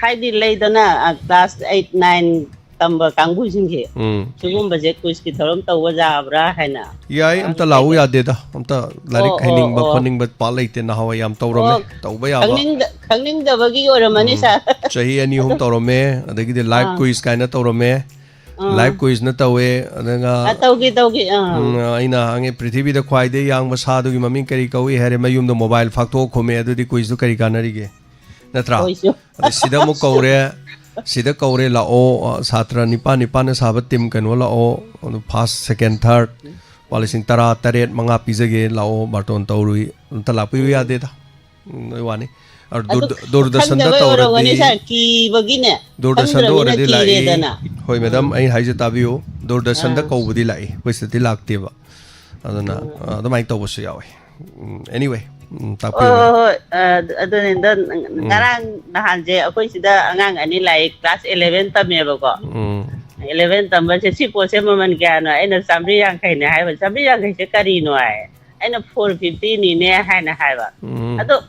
ꯍꯥꯏꯗꯤ ꯂꯩꯗꯅ, ꯑ, ꯀ꯭ꯂꯥꯁ ꯑꯩꯠ, ꯅꯥꯏꯟ ꯇꯝꯕ ꯀꯥꯡꯕꯨꯁꯤꯡꯁꯦ, ꯎꯝ꯫ ꯁꯤꯒꯨꯝꯕꯁꯦ ꯀꯨꯏꯁꯀꯤ ꯊꯧꯔꯝ ꯇꯧꯕ ꯌꯥꯕ꯭ꯔꯥ ꯍꯥꯏꯅ꯫ ꯌꯥꯏ, ꯑꯝꯇ ꯂꯥꯛꯎ ꯌꯥꯗꯦꯗ꯫ ꯑꯝꯇ ꯂꯥꯏꯔꯤꯛ ꯑꯣ, ꯑꯣ, ꯍꯩꯅꯤꯡꯕ ꯑꯣ꯫ ꯈꯣꯠꯅꯤꯡꯕ ꯄꯥꯛ ꯂꯩꯇꯦ, ꯅꯍꯥꯟꯋꯥꯏ ꯌꯥꯝ ꯇꯧꯔꯝꯃꯦ, ꯑꯣ, ꯇꯧꯕ ꯌꯥꯕ꯫ ꯈꯪꯅꯤꯡꯗ-, ꯈꯪꯅꯤꯡꯗꯕꯒꯤ ꯑꯣꯏꯔꯝꯃꯅꯤ, ꯎꯝ꯫ ꯁꯥꯔ꯫ ꯆꯍꯤ ꯑꯅꯤ ꯑꯍꯨꯝ ꯑꯗꯣ, ꯇꯧꯔꯝꯃꯦ, ꯑꯗꯒꯤꯗꯤ ꯂꯥꯏꯐ ꯑꯥ꯫ ꯀꯨꯏꯁ ꯀꯥꯏꯅ ꯇꯧꯔꯝꯃꯦ꯫ ꯑꯥ꯫ ꯂꯥꯏꯐ ꯀꯨꯏꯁꯅ ꯇꯧꯋꯦ, ꯑꯗꯨꯒ, ꯑꯥ, ꯇꯧꯒꯦ, ꯇꯧꯒꯦ, ꯑꯥ꯫ ꯎꯝ, ꯑꯩꯅ ꯍꯪꯉꯦ, "ꯄ꯭ꯔꯤꯊꯤꯕꯤꯗ ꯈ꯭ꯋꯥꯏꯗꯒꯤ ꯌꯥꯡꯕ ꯁꯥꯗꯨꯒꯤ ꯃꯃꯤꯡ ꯀꯔꯤ ꯀꯧꯏ?" ꯍꯥꯏꯔꯦ, ꯃꯌꯨꯝꯗ ꯃꯣꯕꯥꯏꯜ ꯐꯥꯛꯇꯣꯛꯑ ꯈꯨꯝꯃꯦ, ꯑꯗꯨꯗꯤ ꯀꯨꯏꯁꯇꯨ ꯀꯔꯤ ꯀꯥꯟꯅꯔꯤꯒꯦ? ꯅꯠꯇ꯭ꯔꯥ? ꯍꯣꯏ, ꯆꯨꯝ-, ꯑꯗ ꯁꯤꯗ ꯑꯃꯨꯛ ꯀꯧꯔꯦ, ꯁꯤꯗ ꯀꯧꯔꯦ, "ꯂꯥꯛꯑꯣ, ꯑ, ꯁꯥꯇ꯭ꯔ ꯅꯤꯄꯥꯟ ꯅꯤꯄꯥꯟꯅ ꯁꯥꯕ ꯇꯤꯝ ꯀꯩꯅꯣ ꯂꯥꯛꯑꯣ, ꯑꯗꯨ ꯐꯥꯔꯁ, ꯁꯦꯀꯦꯟ, ꯊꯥꯔꯠ, ꯂꯨꯄꯥ ꯂꯤꯁꯤꯡ ꯇꯔꯥ ꯇꯔꯦꯠ, ꯃꯉꯥ ꯄꯤꯖꯒꯦ, ꯂꯥꯛꯑꯣ, ꯕꯥꯔꯇꯣꯟ ꯇꯧꯔꯨꯏ", ꯑꯝꯇ ꯂꯥꯛꯄꯤꯌꯨ ꯌꯥꯗꯦꯗ꯫ ꯎꯝ, ꯅꯣꯏ ꯋꯥꯅꯤ꯫ ꯑ, ꯗꯨꯔ-, ꯑꯗꯨ ꯗꯨꯔꯗꯔꯁꯟꯗ ꯈꯪꯗꯕꯩ ꯑꯣꯏꯔꯝꯒꯅꯤ ꯇꯧꯔꯗꯤ, ꯁꯥꯔ, ꯀꯤꯕꯒꯤꯅꯦ꯫ ꯗꯨꯔꯗꯔꯁꯟꯗ ꯈꯪꯗ꯭ꯔꯕꯅꯤꯅ ꯑꯣꯏꯔꯗꯤ ꯂꯥꯛꯏ꯫ ꯀꯤꯔꯦꯗꯅ꯫ ꯍꯣꯏ, ꯃꯦꯗꯥꯝ, ꯑꯩ ꯍꯥꯏꯁꯦ ꯇꯥꯕꯤꯌꯨ꯫ ꯗꯨꯔꯗꯔꯁꯟꯗ ꯑꯥ꯫ ꯀꯧꯕꯗꯤ ꯂꯥꯛꯏ, ꯑꯩꯈꯣꯏ ꯁꯤꯗꯗꯤ ꯂꯥꯛꯇꯦꯕ꯫ ꯑꯗꯨꯅ, ꯎꯝ꯫ ꯑ, ꯑꯗꯨꯃꯥꯏꯅ ꯇꯧꯕꯁꯨ ꯌꯥꯎꯋꯤ꯫ ꯎꯝ, anyway, ꯎꯝ, ꯍꯣꯏ, ꯇꯥꯛꯄꯤꯌꯨ, ꯍꯣꯏ, ꯃꯦꯝ꯫ ꯍꯣꯏ꯫ ꯑ, ꯑꯗꯨ-, ꯑꯗꯨꯅꯤꯗ, ꯎꯝ꯫ ꯉꯔꯥꯡ ꯅꯍꯥꯟꯁꯦ ꯑꯩꯈꯣꯏ ꯁꯤꯗ ꯑꯉꯥꯡ ꯑꯅꯤ ꯂꯥꯛꯑꯦ, class eleven ꯇꯝꯃꯦꯕꯀꯣ꯫ ꯎꯝ꯫ Eleven ꯇꯝꯕꯁꯦ, "ꯁꯤ ꯄꯣꯠꯁꯦ ꯃꯃꯜ ꯀꯌꯥꯅꯣ?" ꯑꯩꯅ, "ꯆꯥꯝꯃꯔꯤ ꯌꯥꯡꯈꯩꯅꯦ" ꯍꯥꯏꯕ꯫ "ꯆꯥꯝꯃꯔꯤ ꯌꯥꯡꯈꯩꯁꯦ ꯀꯔꯤꯅꯣ?" ꯍꯥꯏ꯫ ꯑꯩꯅ, "Four fiftyꯅꯤꯅꯦ" ꯍꯥꯏꯅ ꯍꯥꯏꯕ꯫ ꯎꯝ꯫ ꯑꯗꯣ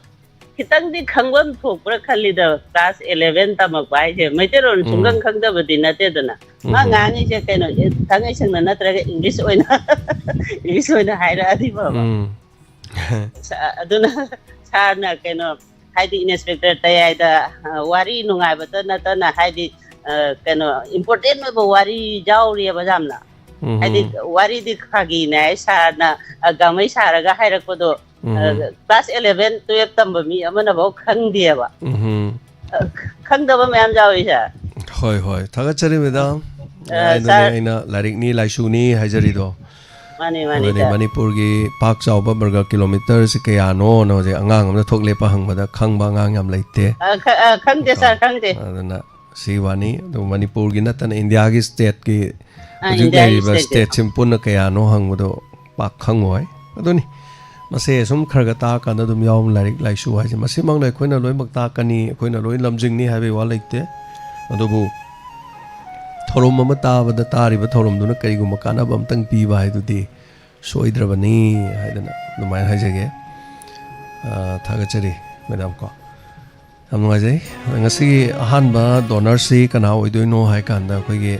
ꯈꯤꯇꯪꯗꯤ ꯈꯪꯐꯝ ꯊꯣꯛꯄ꯭ꯔꯥ ꯈꯜꯂꯤꯗ, class eleven ꯇꯝꯃꯛꯄ ꯍꯥꯏꯁꯦ ꯃꯩꯇꯩꯂꯣꯟ ꯎꯝ꯫ ꯁꯨꯡꯈꯪ ꯈꯪꯗꯕꯗꯤ ꯅꯠꯇꯦꯗꯅ꯫ ꯃꯥ ꯎꯝ꯫ ꯉꯥꯡꯉꯤꯁꯦ ꯀꯩꯅꯣ, ꯊꯥꯡꯉꯩ ꯁꯦꯡꯅ ꯅꯠꯇ꯭ꯔꯒ English ꯑꯣꯏꯅ, English ꯑꯣꯏꯅ ꯍꯥꯏꯔꯛꯑꯗꯤ ꯐꯕ꯫ ꯎꯝ꯫ ꯁ-, ꯑꯗꯨꯅ ꯁꯥꯔꯅ ꯀꯩꯅꯣ, ꯍꯥꯏꯗꯤ inspector ꯇꯌꯥꯏꯗ, ꯑ, ꯋꯥꯔꯤ ꯅꯨꯡꯉꯥꯏꯕꯇ ꯅꯠꯇꯅ, ꯍꯥꯏꯗꯤ, ꯑ, ꯀꯩꯅꯣ, important ꯑꯣꯏꯕ ꯋꯥꯔꯤ ꯌꯥꯎꯔꯤꯑꯕ ꯌꯥꯝꯅ꯫ ꯎꯝ꯫ ꯍꯥꯏꯗꯤ ꯋꯥꯔꯤꯗꯤ ꯐꯥꯒꯤꯅꯦ ꯍꯥꯏ ꯁꯥꯔꯅ, ꯑ, ꯒꯥꯡꯃꯩ ꯁꯥꯔꯒ ꯍꯥꯏꯔꯛꯄꯗꯣ, ꯎꯝ꯫ ꯑ, class eleven, twelve ꯇꯝꯕ ꯃꯤ ꯑꯃꯅꯐꯥꯎ ꯈꯪꯗꯦꯕ꯫ ꯎꯝ꯫ ꯑ, ꯈꯪꯗꯕ ꯃꯌꯥꯝ ꯌꯥꯎꯔꯤꯁꯦ꯫ ꯍꯣꯏ, ꯍꯣꯏ꯫ ꯊꯥꯒꯠꯆꯔꯤ, ꯃꯦꯗꯥꯝ꯫ ꯑ, ꯑꯩꯅꯅꯦ, ꯁꯥꯔ꯫ ꯑꯩꯅ ꯂꯥꯏꯔꯤꯛꯅꯤ, ꯂꯥꯏꯁꯨꯅꯤ ꯍꯥꯏꯖꯔꯤꯗꯣ꯫ ꯃꯥꯅꯤ, ꯃꯥꯅꯤ, ꯑꯗꯨꯅꯤ, ꯁꯥꯔ꯫ ꯃꯅꯤꯄꯨꯔꯒꯤ ꯄꯥꯛ ꯆꯥꯎꯕ ꯕꯔꯒ ꯀꯤꯂꯣꯃꯤꯇꯔꯁꯤ ꯀꯌꯥꯅꯣꯅ ꯍꯧꯖꯤꯛ ꯑꯉꯥꯡ ꯑꯃꯅ ꯊꯣꯛ ꯂꯦꯞꯄ ꯍꯪꯕꯗ ꯈꯪꯕ ꯑꯉꯥꯡ ꯌꯥꯝ ꯂꯩꯇꯦ꯫ ꯑ, ꯈ-, ꯑ, ꯈꯪꯗꯦ, ꯀꯣ? ꯁꯥꯔ, ꯈꯪꯗꯦ꯫ ꯑꯗꯨꯅ ꯁꯤ ꯋꯥꯅꯤ꯫ ꯑꯗꯨ ꯃꯅꯤꯄꯨꯔꯒꯤ ꯅꯠꯇꯅ ꯏꯟꯗꯤꯌꯥꯒꯤ stateꯀꯤ ꯑ, ꯍꯧꯖꯤꯛ ꯏꯟꯗꯤꯌꯥꯒꯤ ꯂꯩꯔꯤꯕ stateꯀꯤ꯫ Stateꯁꯤꯡ ꯄꯨꯟꯅ ꯀꯌꯥꯅꯣ ꯍꯪꯕꯗꯣ ꯄꯥꯛ ꯈꯪꯉꯣꯏ꯫ ꯑꯗꯨꯅꯤ, ꯃꯁꯦ ꯁꯨꯝ ꯈꯔ ꯈꯔ ꯇꯥꯛꯑꯀꯥꯟꯗ ꯑꯗꯨꯝ ꯌꯥꯎꯕ ꯂꯥꯏꯔꯤꯛ ꯂꯥꯏꯁꯨ ꯍꯥꯏꯁꯦ꯫ ꯃꯁꯤꯃꯛꯅ ꯑꯩꯈꯣꯏꯅ ꯂꯣꯏꯅꯃꯛ ꯇꯥꯛꯀꯅꯤ, ꯑꯩꯈꯣꯏꯅ ꯂꯣꯏ ꯂꯝꯖꯤꯡꯅꯤ ꯍꯥꯏꯕꯒꯤ ꯋꯥ ꯂꯩꯇꯦ꯫ ꯑꯗꯨꯕꯨ ꯊꯧꯔꯝ ꯑꯃ ꯇꯥꯕꯗ ꯇꯥꯔꯤꯕ ꯊꯧꯔꯝꯗꯨꯅ ꯀꯔꯤꯒꯨꯝꯕ ꯀꯥꯟꯅꯕ ꯑꯝꯇꯪ ꯄꯤꯕ ꯍꯥꯏꯗꯨꯗꯤ ꯁꯣꯏꯗ꯭ꯔꯕꯅꯤ ꯍꯥꯏꯗꯅ ꯑꯗꯨꯃꯥꯏꯅ ꯍꯥꯏꯖꯒꯦ꯫ ꯑ, ꯊꯥꯒꯠꯆꯔꯤ, ꯃꯦꯗꯥꯝ ꯀꯣ꯫ ꯌꯥꯝ ꯅꯨꯡꯉꯥꯏꯖꯩ꯫ ꯉꯁꯤꯒꯤ ꯑꯍꯥꯟꯕ donorꯁꯤ ꯀꯅꯥ ꯑꯣꯏꯗꯣꯏꯅꯣ ꯍꯥꯏ ꯀꯥꯟꯗ, ꯑꯩꯈꯣꯏꯒꯤ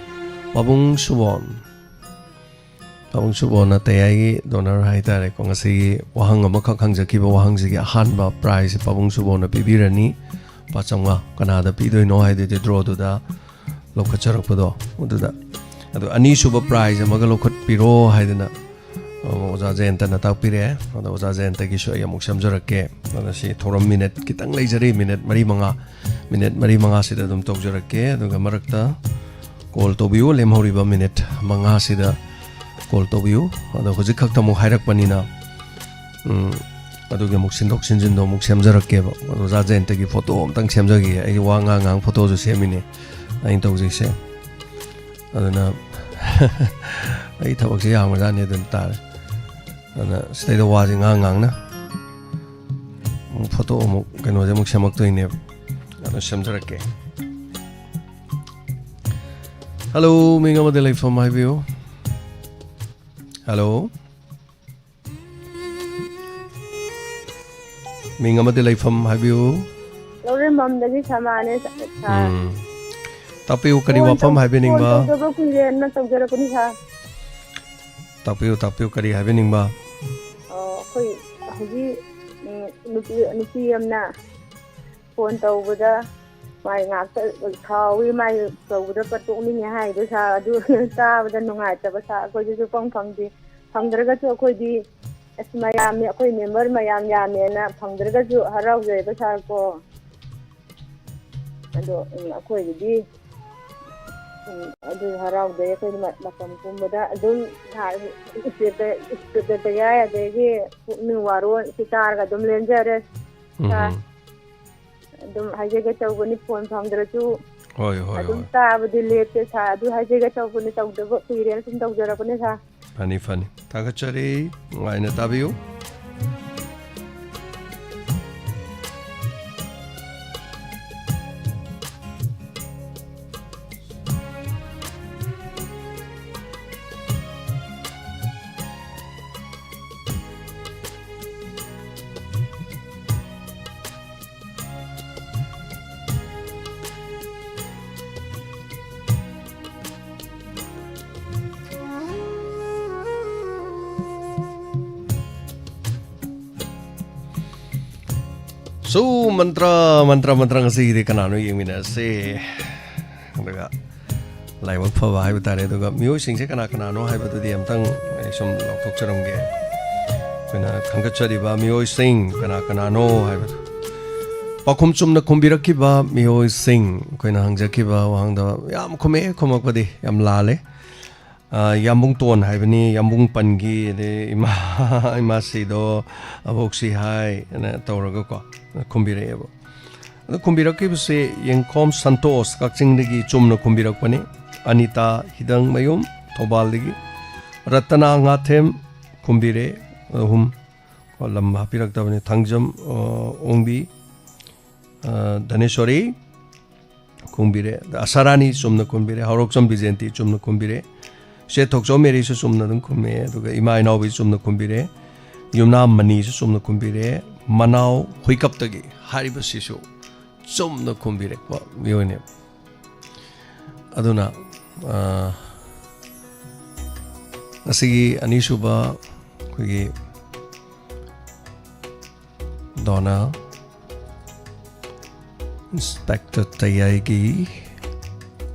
ꯄꯥꯕꯨꯡ ꯁꯨꯕꯣꯟ, ꯄꯥꯕꯨꯡ ꯁꯨꯕꯣꯟꯅ ꯇꯌꯥꯏꯒꯤ donor ꯍꯥꯏ ꯇꯥꯔꯦꯀꯣ꯫ ꯉꯁꯤꯒꯤ ꯋꯥꯍꯪ ꯑꯃꯈꯛ ꯍꯪꯖꯈꯤꯕ ꯋꯥꯍꯪꯁꯤꯒꯤ ꯑꯍꯥꯟꯕ prizeꯁꯤ ꯄꯥꯕꯨꯡ ꯁꯨꯕꯣꯟꯅ ꯄꯤꯕꯤꯔꯅꯤ꯫ ꯂꯨꯄꯥ ꯆꯥꯝꯃꯉꯥ꯫ ꯀꯅꯥꯗ ꯄꯤꯗꯣꯏꯅꯣ ꯍꯥꯏꯗꯨꯗꯤ drawꯗꯨꯗ ꯂꯧꯈꯠꯆꯔꯛꯄꯗꯣ ꯑꯗꯨꯗ꯫ ꯑꯗꯣ ꯑꯅꯤꯁꯨꯕ prize ꯑꯃꯒ ꯂꯧꯈꯠꯄꯤꯔꯣ ꯍꯥꯏꯗꯅ, ꯑ, ꯑꯣꯖꯥ ꯖꯌꯟꯇꯅ ꯇꯥꯛꯄꯤꯔꯛꯑꯦ꯫ ꯑꯗꯣ ꯑꯣꯖꯥ ꯖꯌꯟꯇꯒꯤꯁꯨ ꯑꯩ ꯑꯃꯨꯛ ꯁꯦꯝꯖꯔꯛꯀꯦ꯫ ꯑꯗꯣ ꯁꯤ ꯊꯧꯔꯝ minute ꯈꯤꯇꯪ ꯂꯩꯖꯔꯤ, minute ꯃꯔꯤ ꯃꯉꯥ꯫ Minute ꯃꯔꯤ ꯃꯉꯥꯁꯤꯗ ꯑꯗꯨꯝ ꯇꯧꯖꯔꯛꯀꯦ꯫ ꯑꯗꯨꯒ ꯃꯔꯛꯇ call ꯇꯧꯕꯤꯌꯨ꯫ ꯂꯦꯝꯍꯧꯔꯤꯕ minute ꯃꯉꯥꯁꯤꯗ call ꯇꯧꯕꯤꯌꯨ꯫ ꯑꯗꯣ ꯍꯧꯖꯤꯛ ꯈꯛꯇ ꯑꯃꯨꯛ ꯍꯥꯏꯔꯛꯄꯅꯤꯅ, ꯎꯝ, ꯑꯗꯨꯒꯤ ꯑꯃꯨꯛ ꯁꯤꯟꯗꯣꯛ ꯁꯤꯟꯖꯤꯟꯗꯣ ꯑꯃꯨꯛ ꯁꯦꯝꯖꯔꯛꯀꯦꯕ꯫ ꯑꯣꯖꯥ ꯖꯌꯟꯇꯒꯤ ꯐꯣꯇꯣ ꯑꯝꯇꯪ ꯁꯦꯝꯖꯒꯦ꯫ ꯑꯩ ꯋꯥ ꯉꯥꯡ ꯉꯥꯡ ꯐꯣꯇꯣꯁꯨ ꯁꯦꯝꯃꯤꯅꯦ ꯑꯩꯅ ꯇꯧꯖꯩꯁꯦ꯫ ꯑꯗꯨꯅ ꯑꯩ ꯊꯕꯛꯁꯦ ꯌꯥꯝꯕꯖꯥꯠꯅꯤ ꯑꯗꯨꯝ ꯇꯥꯔꯦ꯫ ꯑꯗꯨꯅ ꯁꯤꯗꯩꯗ ꯋꯥꯁꯦ ꯉꯥꯡ ꯉꯥꯡꯅ ꯑꯃꯨꯛ ꯐꯣꯇꯣ ꯑꯃꯨꯛ ꯀꯩꯅꯣꯁꯦ ꯑꯃꯨꯛ ꯁꯦꯝꯃꯛꯇꯣꯏꯅꯦꯕ꯫ ꯑꯗꯨ ꯁꯦꯝꯖꯔꯛꯀꯦ꯫ ꯍꯜꯂꯣ, ꯃꯤꯡ ꯑꯃꯗ ꯂꯩꯐꯝ ꯍꯥꯏꯕꯤꯌꯨ꯫ ꯍꯜꯂꯣ꯫ ꯃꯤꯡ ꯑꯃꯗꯤ ꯂꯩꯐꯝ ꯍꯥꯏꯕꯤꯌꯨ꯫ ꯂꯧꯔꯦꯝꯕꯝꯗꯒꯤ ꯁꯃꯥꯅꯦ, ꯁꯥꯔ꯫ ꯎꯝ꯫ ꯇꯥꯛꯄꯤꯌꯨ, ꯀꯔꯤ ꯐꯣꯟ ꯋꯥꯐꯝ ꯇꯧ-, ꯍꯥꯏꯕꯤꯅꯤꯡꯕ? ꯐꯣꯟ ꯇꯧꯗꯕ ꯀꯨꯏꯔꯦꯅ ꯇꯧꯖꯔꯛꯄꯅꯤ, ꯁꯥꯔ꯫ ꯇꯥꯛꯄꯤꯌꯨ, ꯇꯥꯛꯄꯤꯌꯨ, ꯀꯔꯤ ꯍꯥꯏꯕꯤꯅꯤꯡꯕ? ꯑꯣ, ꯑꯩꯈꯣꯏ ꯍꯧꯖꯤꯛ, ꯎꯝ, ꯅꯨꯄꯤ, ꯅꯨꯄꯤ ꯑꯃꯅ ꯐꯣꯟ ꯇꯧꯕꯗ ꯃꯥꯏ ꯉꯥꯛꯇ ꯁꯥꯎꯏ, ꯃꯥꯏ ꯇꯧꯕꯗ ꯇꯣꯛꯅꯤꯡꯉꯦ ꯍꯥꯏꯗꯣ, ꯁꯥꯔ, ꯑꯗꯨ ꯇꯥꯕꯗ ꯅꯨꯡꯉꯥꯏꯇꯕ, ꯁꯥꯔ꯫ ꯑꯩꯈꯣꯏꯁꯨ ꯁꯨꯐꯪ ꯐꯪꯗꯦ꯫ ꯐꯪꯗ꯭ꯔꯒꯁꯨ ꯑꯩꯈꯣꯏꯗꯤ ꯑꯁ ꯃꯌꯥꯝ, ꯑꯩꯈꯣꯏ ꯃꯦꯝꯕꯔ ꯃꯌꯥꯝ ꯌꯥꯝꯃꯦꯅ ꯐꯪꯗ꯭ꯔꯒꯁꯨ ꯍꯔꯥꯎꯖꯩꯕ ꯁꯥꯔ ꯀꯣ꯫ ꯑꯗꯣ, ꯎꯝ, ꯑꯩꯈꯣꯏꯒꯤꯗꯤ, ꯎꯝ, ꯑꯗꯨ ꯍꯔꯥꯎꯖꯩ꯫ ꯑꯩꯈꯣꯏꯗꯤ ꯃ-, ꯃꯇꯝ ꯄꯨꯝꯕꯗ ꯑꯗꯨꯝ ꯁꯥꯔ ꯏꯁꯇꯦꯠꯇ, ꯏꯁꯇꯦꯠꯇ ꯌꯥꯏ, ꯑꯗꯒꯤ ꯄꯨꯛꯅꯤꯡ ꯋꯥꯔꯣꯜ ꯁꯤ ꯇꯥꯔꯒ ꯑꯗꯨꯝ ꯂꯦꯟꯖꯔꯦ ꯁꯥꯔ꯫ ꯎꯝ꯫ ꯑꯗꯨꯝ ꯍꯥꯏꯖꯒꯦ ꯇꯧꯕꯅꯤ, ꯐꯣꯟ ꯐꯪꯗ꯭ꯔꯁꯨ ꯍꯣꯏ, ꯍꯣꯏ, ꯑꯗꯨꯝ ꯍꯣꯏ꯫ ꯇꯥꯕꯗꯤ ꯂꯦꯞꯇꯦ ꯁꯥꯔ꯫ ꯑꯗꯨ ꯍꯥꯏꯖꯒꯦ ꯇꯧꯕꯅꯤ, ꯇꯧꯗꯕ ꯀꯨꯏꯔꯦꯅ ꯁꯨꯝ ꯇꯧꯖꯔꯛꯄꯅꯦ ꯁꯥꯔ꯫ ꯐꯅꯤ, ꯐꯅꯤ꯫ ꯊꯥꯒꯠꯆꯔꯤ꯫ ꯅꯨꯡꯉꯥꯏꯅ ꯇꯥꯕꯤꯌꯨ꯫ So, ꯃꯟꯇ꯭ꯔ, ꯃꯟꯇ꯭ꯔ, ꯃꯟꯇ꯭ꯔ, ꯉꯁꯤꯒꯤꯗꯤ ꯀꯅꯥꯅꯣ ꯌꯦꯡꯃꯤꯟꯅꯁꯦ꯫ ꯑꯗꯨꯒ ꯂꯥꯏꯕꯛ ꯐꯕ ꯍꯥꯏꯕ ꯇꯥꯔꯦ꯫ ꯑꯗꯨꯒ ꯃꯤꯑꯣꯏꯁꯤꯡꯁꯦ ꯀꯅꯥ ꯀꯅꯥꯅꯣ ꯍꯥꯏꯕꯗꯨꯗꯤ ꯑꯝꯇꯪ ꯑꯩ ꯁꯨꯝ ꯂꯥꯎꯊꯣꯛꯆꯔꯝꯒꯦ꯫ ꯑꯩꯈꯣꯏꯅ ꯈꯟꯒꯠꯆꯔꯤꯕ ꯃꯤꯑꯣꯏꯁꯤꯡ ꯀꯅꯥ ꯀꯅꯥꯅꯣ ꯍꯥꯏꯕꯗꯨ꯫ ꯄꯥꯎꯈꯨꯝ ꯆꯨꯝꯅ ꯈꯨꯝꯕꯤꯔꯛꯈꯤꯕ ꯃꯤꯑꯣꯏꯁꯤꯡ, ꯑꯩꯈꯣꯏꯅ ꯍꯪꯖꯈꯤꯕ ꯋꯥꯍꯪꯗ ꯌꯥꯝ ꯈꯨꯝꯃꯛꯑꯦ, ꯈꯨꯝꯃꯛꯄꯗꯤ ꯌꯥꯝ ꯂꯥꯜꯂꯦ꯫ ꯑ, ꯌꯥꯝꯕꯨꯡꯇꯣꯟ ꯍꯥꯏꯕꯅꯤ, ꯌꯥꯝꯕꯨꯡ ꯄꯟꯈꯤ, ꯑꯗꯩ ꯏꯃꯥ, ꯏꯃꯥ ꯁꯤꯗꯣ, ꯑꯕꯣꯛ ꯁꯤ ꯍꯥꯏ, ꯑꯅ ꯇꯧꯔꯒꯀꯣ, ꯈꯨꯝꯕꯤꯔꯛꯑꯦꯕ꯫ ꯑꯗꯣ ꯈꯨꯝꯕꯤꯔꯛꯈꯤꯕꯁꯦ ꯌꯦꯡꯈꯣꯝ ꯁꯟꯇꯣꯁ, ꯀꯛꯆꯤꯡꯗꯒꯤ ꯆꯨꯝꯅ ꯈꯨꯝꯕꯤꯔꯛꯄꯅꯤ꯫ ꯑꯅꯤꯇꯥ ꯍꯤꯗꯪꯃꯌꯨꯝ, ꯊꯧꯕꯥꯜꯗꯒꯤ꯫ ꯔꯇꯅꯥ ꯉꯥꯊꯦꯝ ꯈꯨꯝꯕꯤꯔꯦ, ꯑꯍꯨꯝ꯫ ꯀꯣ, ꯂꯝ ꯍꯥꯞꯄꯤꯔꯛꯇꯕꯅꯤ꯫ ꯊꯥꯡꯖꯝ, ꯑ, ꯑꯣꯡꯕꯤ, ꯑ, ꯙꯅꯦꯁꯣꯔꯤ ꯈꯨꯝꯕꯤꯔꯦ꯫ ꯑꯗ ꯑꯁꯥꯔꯥꯅꯤ ꯆꯨꯝꯅ ꯈꯨꯝꯕꯤꯔꯦ꯫ ꯍꯧꯔꯣꯛꯆꯝ ꯕꯤꯖꯦꯟꯇꯤ ꯆꯨꯝꯅ ꯈꯨꯝꯕꯤꯔꯦ꯫ ꯆꯦ ꯊꯣꯛꯆꯣꯝ ꯃꯦꯔꯤꯁꯨ ꯆꯨꯝꯅ ꯑꯗꯨꯝ ꯈꯨꯝꯃꯦ꯫ ꯑꯗꯨꯒ ꯏꯃꯥ ꯏꯅꯥꯎꯕꯤ ꯆꯨꯝꯅ ꯈꯨꯝꯕꯤꯔꯦ꯫ ꯌꯨꯝꯅꯥꯝ ꯃꯅꯤꯁꯨ ꯆꯨꯝꯅ ꯈꯨꯝꯕꯤꯔꯦ꯫ ꯃꯅꯥꯎ ꯍꯨꯏꯀꯞꯇꯒꯤ ꯍꯥꯏꯔꯤꯕꯁꯤꯁꯨ ꯆꯨꯝꯅ ꯈꯨꯝꯕꯤꯔꯛꯄ ꯃꯤꯑꯣꯏꯅꯦꯕ꯫ ꯑꯗꯨꯅ, ꯑ, ꯉꯁꯤꯒꯤ ꯑꯅꯤꯁꯨꯕ ꯑꯩꯈꯣꯏꯒꯤ ꯗꯣꯅꯔ, ꯏꯟꯁꯄꯦꯛꯇꯔ ꯇꯌꯥꯏꯒꯤ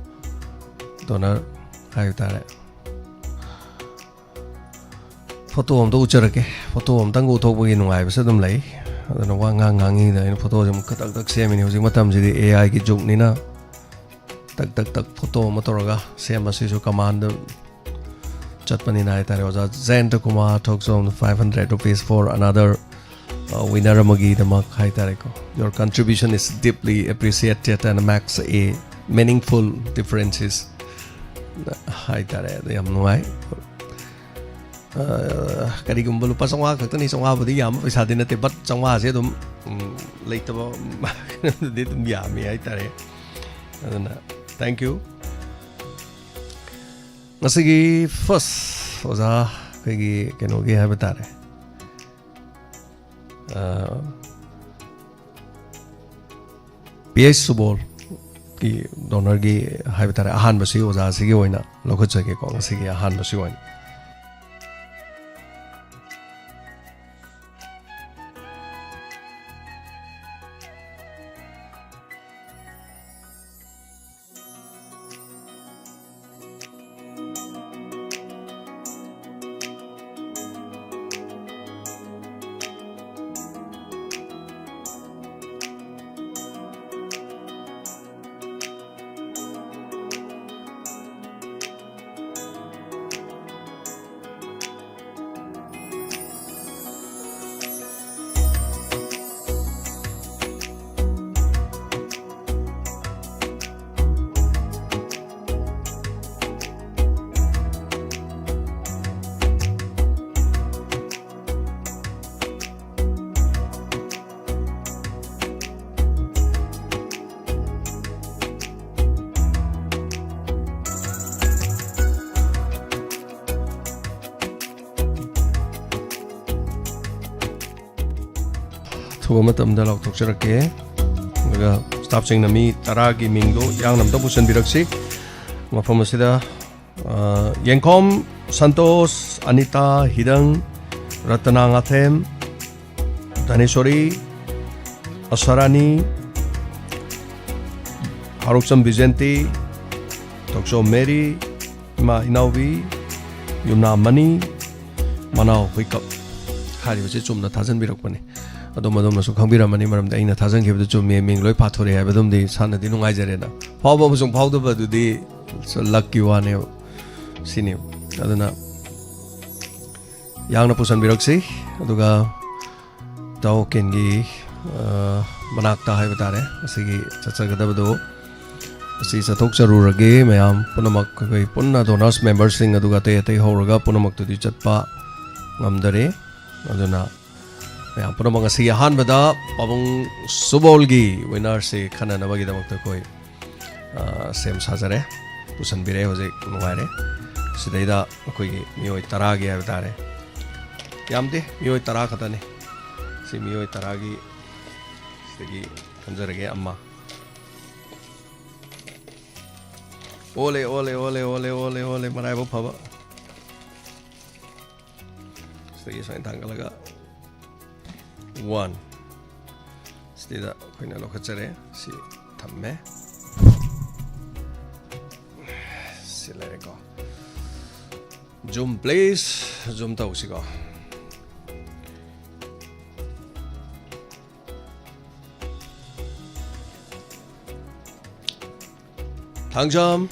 ꯗꯣꯅꯔ ꯍꯥꯏꯕ ꯇꯥꯔꯦ꯫ ꯐꯣꯇꯣ ꯑꯝꯇ ꯎꯠꯆꯔꯛꯀꯦ꯫ ꯐꯣꯇꯣ ꯑꯝꯇꯪ ꯎꯠꯊꯣꯛꯄꯒꯤ ꯅꯨꯡꯉꯥꯏꯕꯁꯨ ꯑꯗꯨꯝ ꯂꯩ꯫ ꯑꯗꯨꯅ ꯋꯥ ꯉꯥꯡ ꯉꯥꯡꯉꯤꯗ ꯑꯩꯅ ꯐꯣꯇꯣꯁꯦ ꯑꯃꯨꯛ ꯈꯇꯛ ꯈꯇꯛ ꯁꯦꯝꯃꯤꯅꯤ꯫ ꯍꯧꯖꯤꯛ ꯃꯇꯝꯁꯤꯗꯤ ꯑꯦ ꯑꯥꯏꯒꯤ ꯖꯨꯒꯅꯤꯅ ꯇꯛ ꯇꯛ ꯇꯛ ꯐꯣꯇꯣ ꯑꯃ ꯇꯧꯔꯒ ꯁꯦꯝꯕꯁꯤꯁꯨ ꯀꯃꯥꯟꯗ ꯆꯠꯄꯅꯤꯅ ꯍꯥꯏꯇꯥꯔꯦ꯫ ꯑꯣꯖꯥ ꯖꯌꯟꯇ ꯀꯨꯃꯥꯔ ꯊꯣꯛꯆꯣꯝ, five hundred rupees for another, uh, winner ꯑꯃꯒꯤꯗꯃꯛ ꯍꯥꯏꯇꯥꯔꯦꯀꯣ꯫ Your contribution is deeply appreciated and makes a meaningful differences ꯍꯥꯏꯇꯥꯔꯦ꯫ ꯑꯗꯨ ꯌꯥꯝ ꯅꯨꯡꯉꯥꯏ꯫ ꯑ, ꯀꯔꯤꯒꯨꯝꯕ ꯂꯨꯄꯥ ꯆꯥꯝꯃꯉꯥ ꯈꯛꯇꯅꯤ, ꯆꯥꯝꯃꯉꯥꯕꯨꯗꯤ ꯌꯥꯝꯕ ꯄꯩꯁꯥꯗꯤ ꯅꯠꯇꯦ, but ꯆꯥꯝꯃꯉꯥꯁꯦ ꯑꯗꯨꯝ, ꯎꯝ, ꯂꯩꯇꯕ ꯀꯩꯅꯣꯗꯗꯤ ꯑꯗꯨꯝ ꯌꯥꯝꯃꯤ ꯍꯥꯏꯇꯥꯔꯦ꯫ ꯑꯗꯨꯅ thank you꯫ ꯉꯁꯤꯒꯤ first ꯑꯣꯖꯥ ꯑꯩꯈꯣꯏꯒꯤ ꯀꯩꯅꯣꯒꯤ ꯍꯥꯏꯕ ꯇꯥꯔꯦ, ꯑ, ꯄꯤ ꯑꯩꯆ ꯁꯨꯕꯣꯜꯒꯤ ꯗꯣꯅꯔꯒꯤ ꯍꯥꯏꯕ ꯇꯥꯔꯦ, ꯑꯍꯥꯟꯕꯁꯤ ꯑꯣꯖꯥꯁꯤꯒꯤ ꯑꯣꯏꯅ ꯂꯧꯈꯠꯆꯒꯦꯀꯣ, ꯉꯁꯤꯒꯤ ꯑꯍꯥꯟꯕꯁꯤ ꯑꯣꯏꯅ꯫ ꯇꯧꯕ ꯃꯇꯝꯗ ꯂꯥꯎꯊꯣꯛꯆꯔꯛꯀꯦ꯫ ꯑꯗꯨꯒ staffꯁꯤꯡꯅ ꯃꯤ ꯇꯔꯥꯒꯤ ꯃꯤꯡꯗꯣ ꯌꯥꯡꯅ ꯑꯝꯇ ꯄꯨꯁꯤꯟꯕꯤꯔꯛꯁꯤ꯫ ꯃꯐꯝ ꯑꯁꯤꯗ, ꯑ, ꯌꯦꯡꯈꯣꯝ ꯁꯟꯇꯣꯁ, ꯑꯅꯤꯇꯥ ꯍꯤꯗꯪ, ꯔꯇꯅꯥ ꯉꯥꯊꯦꯝ, ꯙꯅꯦꯁꯣꯔꯤ, ꯑꯁꯥꯔꯥꯅꯤ, ꯍꯥꯔꯣꯛꯆꯝ ꯕꯤꯖꯦꯟꯇꯤ, ꯊꯣꯛꯆꯣꯝ ꯃꯦꯔꯤ, ꯏꯃꯥ ꯏꯅꯥꯎꯕꯤ, ꯌꯨꯝꯅꯥꯝ ꯃꯅꯤ, ꯃꯅꯥꯎ ꯍꯨꯏꯀꯞ ꯍꯥꯏꯔꯤꯕꯁꯤ ꯆꯨꯝꯅ ꯊꯥꯖꯤꯟꯕꯤꯔꯛꯄꯅꯤ꯫ ꯑꯗꯣꯝ ꯑꯗꯣꯝꯅꯁꯨ ꯈꯪꯕꯤꯔꯝꯃꯅꯤ, ꯃꯔꯝꯗꯤ ꯑꯩꯅ ꯊꯥꯖꯤꯟꯈꯤꯕꯗꯨ ꯆꯨꯝꯃꯤ, ꯃꯤꯡ ꯂꯣꯏ ꯄꯥꯊꯣꯔꯛꯑꯦ ꯍꯥꯏꯕꯗꯨꯝꯗꯤ ꯏꯁꯥꯅꯗꯤ ꯅꯨꯡꯉꯥꯏꯖꯔꯦꯅ꯫ ꯐꯥꯎꯕ ꯑꯃꯁꯨꯡ ꯐꯥꯎꯗꯕ ꯑꯗꯨꯗꯤ luckꯀꯤ ꯋꯥꯅꯦꯕ, ꯁꯤꯅꯤ꯫ ꯑꯗꯨꯅ ꯌꯥꯡꯅ ꯄꯨꯁꯟꯕꯤꯔꯛꯁꯤ꯫ ꯑꯗꯨꯒ ꯏꯇꯥꯎ ꯀꯦꯟꯒꯤ, ꯑ, ꯃꯅꯥꯛꯇ ꯍꯥꯏꯕ ꯇꯥꯔꯦ, ꯑꯁꯤꯒꯤ ꯆꯠꯆꯒꯗꯕꯗꯨ ꯑꯁꯤ ꯆꯠꯊꯣꯛꯆꯔꯨꯔꯒꯦ꯫ ꯃꯌꯥꯝ ꯄꯨꯝꯅꯃꯛ ꯑꯩꯈꯣꯏ ꯄꯨꯟꯅ donors memberꯁꯤꯡ ꯑꯗꯨꯒ ꯑꯇꯩ ꯑꯇꯩ ꯍꯧꯔꯒ ꯄꯨꯝꯅꯃꯛꯇꯨꯗꯤ ꯆꯠꯄ ꯉꯝꯗꯔꯦ꯫ ꯑꯗꯨꯅ ꯃꯌꯥꯝ ꯄꯨꯝꯅꯃꯛ ꯉꯁꯤꯒꯤ ꯑꯍꯥꯟꯕꯗ ꯄꯥꯕꯨꯡ ꯁꯨꯕꯣꯜꯒꯤ winnerꯁꯤ ꯈꯟꯅꯅꯕꯒꯤꯗꯃꯛꯇ ꯑꯩꯈꯣꯏ, ꯑ, ꯁꯦꯝ ꯁꯥꯖꯔꯦ, ꯄꯨꯁꯟꯕꯤꯔꯦ, ꯍꯧꯖꯤꯛ ꯅꯨꯡꯉꯥꯏꯔꯦ꯫ ꯁꯤꯗꯩꯗ ꯑꯩꯈꯣꯏꯒꯤ ꯃꯤꯑꯣꯏ ꯇꯔꯥꯒꯤ ꯍꯥꯏꯕ ꯇꯥꯔꯦ, ꯌꯥꯝꯗꯦ, ꯃꯤꯑꯣꯏ ꯇꯔꯥ ꯈꯛꯇꯅꯤ꯫ ꯁꯤ ꯃꯤꯑꯣꯏ ꯇꯔꯥꯒꯤ ꯁꯤꯗꯒꯤ ꯈꯟꯖꯔꯒꯦ ꯑꯃ꯫ ꯑꯣꯂꯦ, ꯑꯣꯂꯦ, ꯑꯣꯂꯦ, ꯑꯣꯂꯦ, ꯑꯣꯂꯦ, ꯑꯣꯂꯦ, ꯃꯔꯥꯏꯕꯛ ꯐꯕ꯫ ꯁꯤꯗꯒꯤ ꯁꯨꯃꯥꯏꯅ ꯊꯥꯡꯒꯠꯂꯒ one꯫ ꯁꯤꯗ ꯑꯩꯈꯣꯏꯅ ꯂꯧꯈꯠꯆꯔꯦ꯫ ꯁꯤ ꯊꯝꯃꯦ꯫ ꯁꯤ ꯂꯩꯔꯦꯀꯣ꯫ Zoom, please꯫ Zoom ꯇꯧꯁꯤꯀꯣ꯫ ꯊꯥꯡꯖꯝ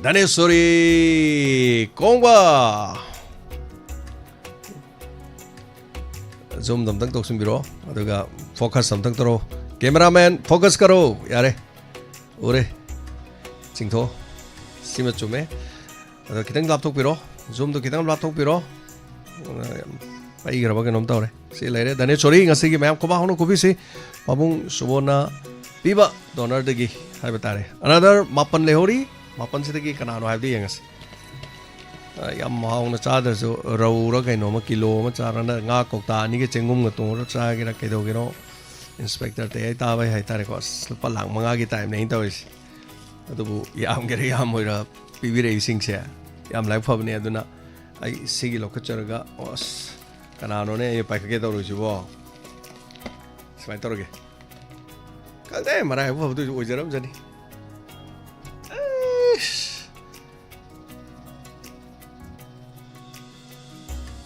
ꯙꯅꯦꯁꯣꯔꯤ ꯀꯣꯡꯕ꯫ Zoomꯗ ꯑꯝꯇꯪ ꯇꯧꯁꯤꯟꯕꯤꯔꯣ, ꯑꯗꯨꯒ focus ꯑꯝꯇꯪ ꯇꯧꯔꯣ꯫ Cameraman, focus ꯀꯔꯣ꯫ ꯌꯥꯔꯦ, ꯎꯔꯦ, ꯆꯤꯡꯊꯣꯛꯑꯣ꯫ ꯁꯤꯃ ꯆꯨꯝꯃꯦ꯫ ꯑꯗꯣ ꯈꯤꯇꯪ ꯂꯥꯞꯊꯣꯛꯄꯤꯔꯣ, Zoomꯗꯣ ꯈꯤꯇꯪ ꯂꯥꯞꯊꯣꯛꯄꯤꯔꯣ꯫ ꯑꯩꯈ꯭ꯔꯕ ꯀꯩꯅꯣꯝ ꯇꯧꯔꯦ꯫ ꯁꯤ ꯂꯩꯔꯦ, ꯙꯅꯦꯁꯣꯔꯤ꯫ ꯉꯁꯤꯒꯤ ꯃꯌꯥꯝ ꯈꯨꯕꯥꯛ ꯍꯧꯅ ꯈꯨꯕꯤꯁꯤ ꯄꯥꯕꯨꯡ ꯁꯨꯕꯣꯅ ꯄꯤꯕ donorꯗꯒꯤ ꯍꯥꯏꯕ ꯇꯥꯔꯦ꯫ Another ꯃꯥꯄꯟ ꯂꯩꯍꯧꯔꯤ꯫ ꯃꯥꯄꯟꯁꯤꯗꯒꯤ ꯀꯅꯥꯅꯣ ꯍꯥꯏꯕꯗꯨ ꯌꯦꯡꯉꯁꯤ꯫ ꯑ, ꯌꯥꯝ ꯍꯥꯎꯅ ꯆꯥꯗ꯭ꯔꯁꯨ ꯔꯧꯔ ꯀꯩꯅꯣꯝꯃ ꯀꯤꯂꯣ ꯑꯃ ꯆꯥꯔꯅ ꯉꯥ ꯀꯧꯇꯥ ꯑꯅꯤꯒ ꯆꯦꯡꯒꯨꯝꯒ ꯇꯣꯡꯉꯒ ꯆꯥꯒꯦꯔꯥ ꯀꯩꯗꯧꯒꯦꯔꯣ, ꯏꯟꯁꯄꯦꯛꯇꯔ ꯇꯌꯥꯏ ꯇꯥꯕꯩ ꯍꯥꯏꯇꯥꯔꯦꯀꯣ꯫ ꯑꯁ, ꯂꯨꯄꯥ ꯂꯥꯛ ꯃꯉꯥꯒꯤ ꯇꯥꯏꯞꯅꯦ ꯑꯩꯅ ꯇꯧꯔꯤꯁꯦ꯫ ꯑꯗꯨꯕꯨ ꯌꯥꯝꯒꯦꯔꯥ ꯌꯥꯝꯃꯣꯏꯔꯥ, ꯄꯤꯕꯤꯔꯛꯏꯁꯤꯡꯁꯦ ꯌꯥꯝ ꯂꯥꯏꯕꯛ ꯐꯕꯅꯦ꯫ ꯑꯗꯨꯅ ꯑꯩ ꯁꯤꯒꯤ ꯂꯧꯈꯠꯆꯔꯒ, ꯑꯣ, ꯑꯁ, ꯀꯅꯥꯅꯣꯅꯦ ꯑꯩ ꯄꯥꯏꯈꯠꯀꯦ ꯇꯧꯔꯤꯁꯤꯕꯣ? ꯁꯨꯃꯥꯏꯅ ꯇꯧꯔꯒꯦ꯫ ꯈꯪꯗꯦ, ꯃꯔꯥꯏꯕꯛ ꯐꯕꯗꯨꯁꯨ ꯑꯣꯏꯖꯔꯝꯖꯅꯤ꯫ ꯑꯩꯁ꯫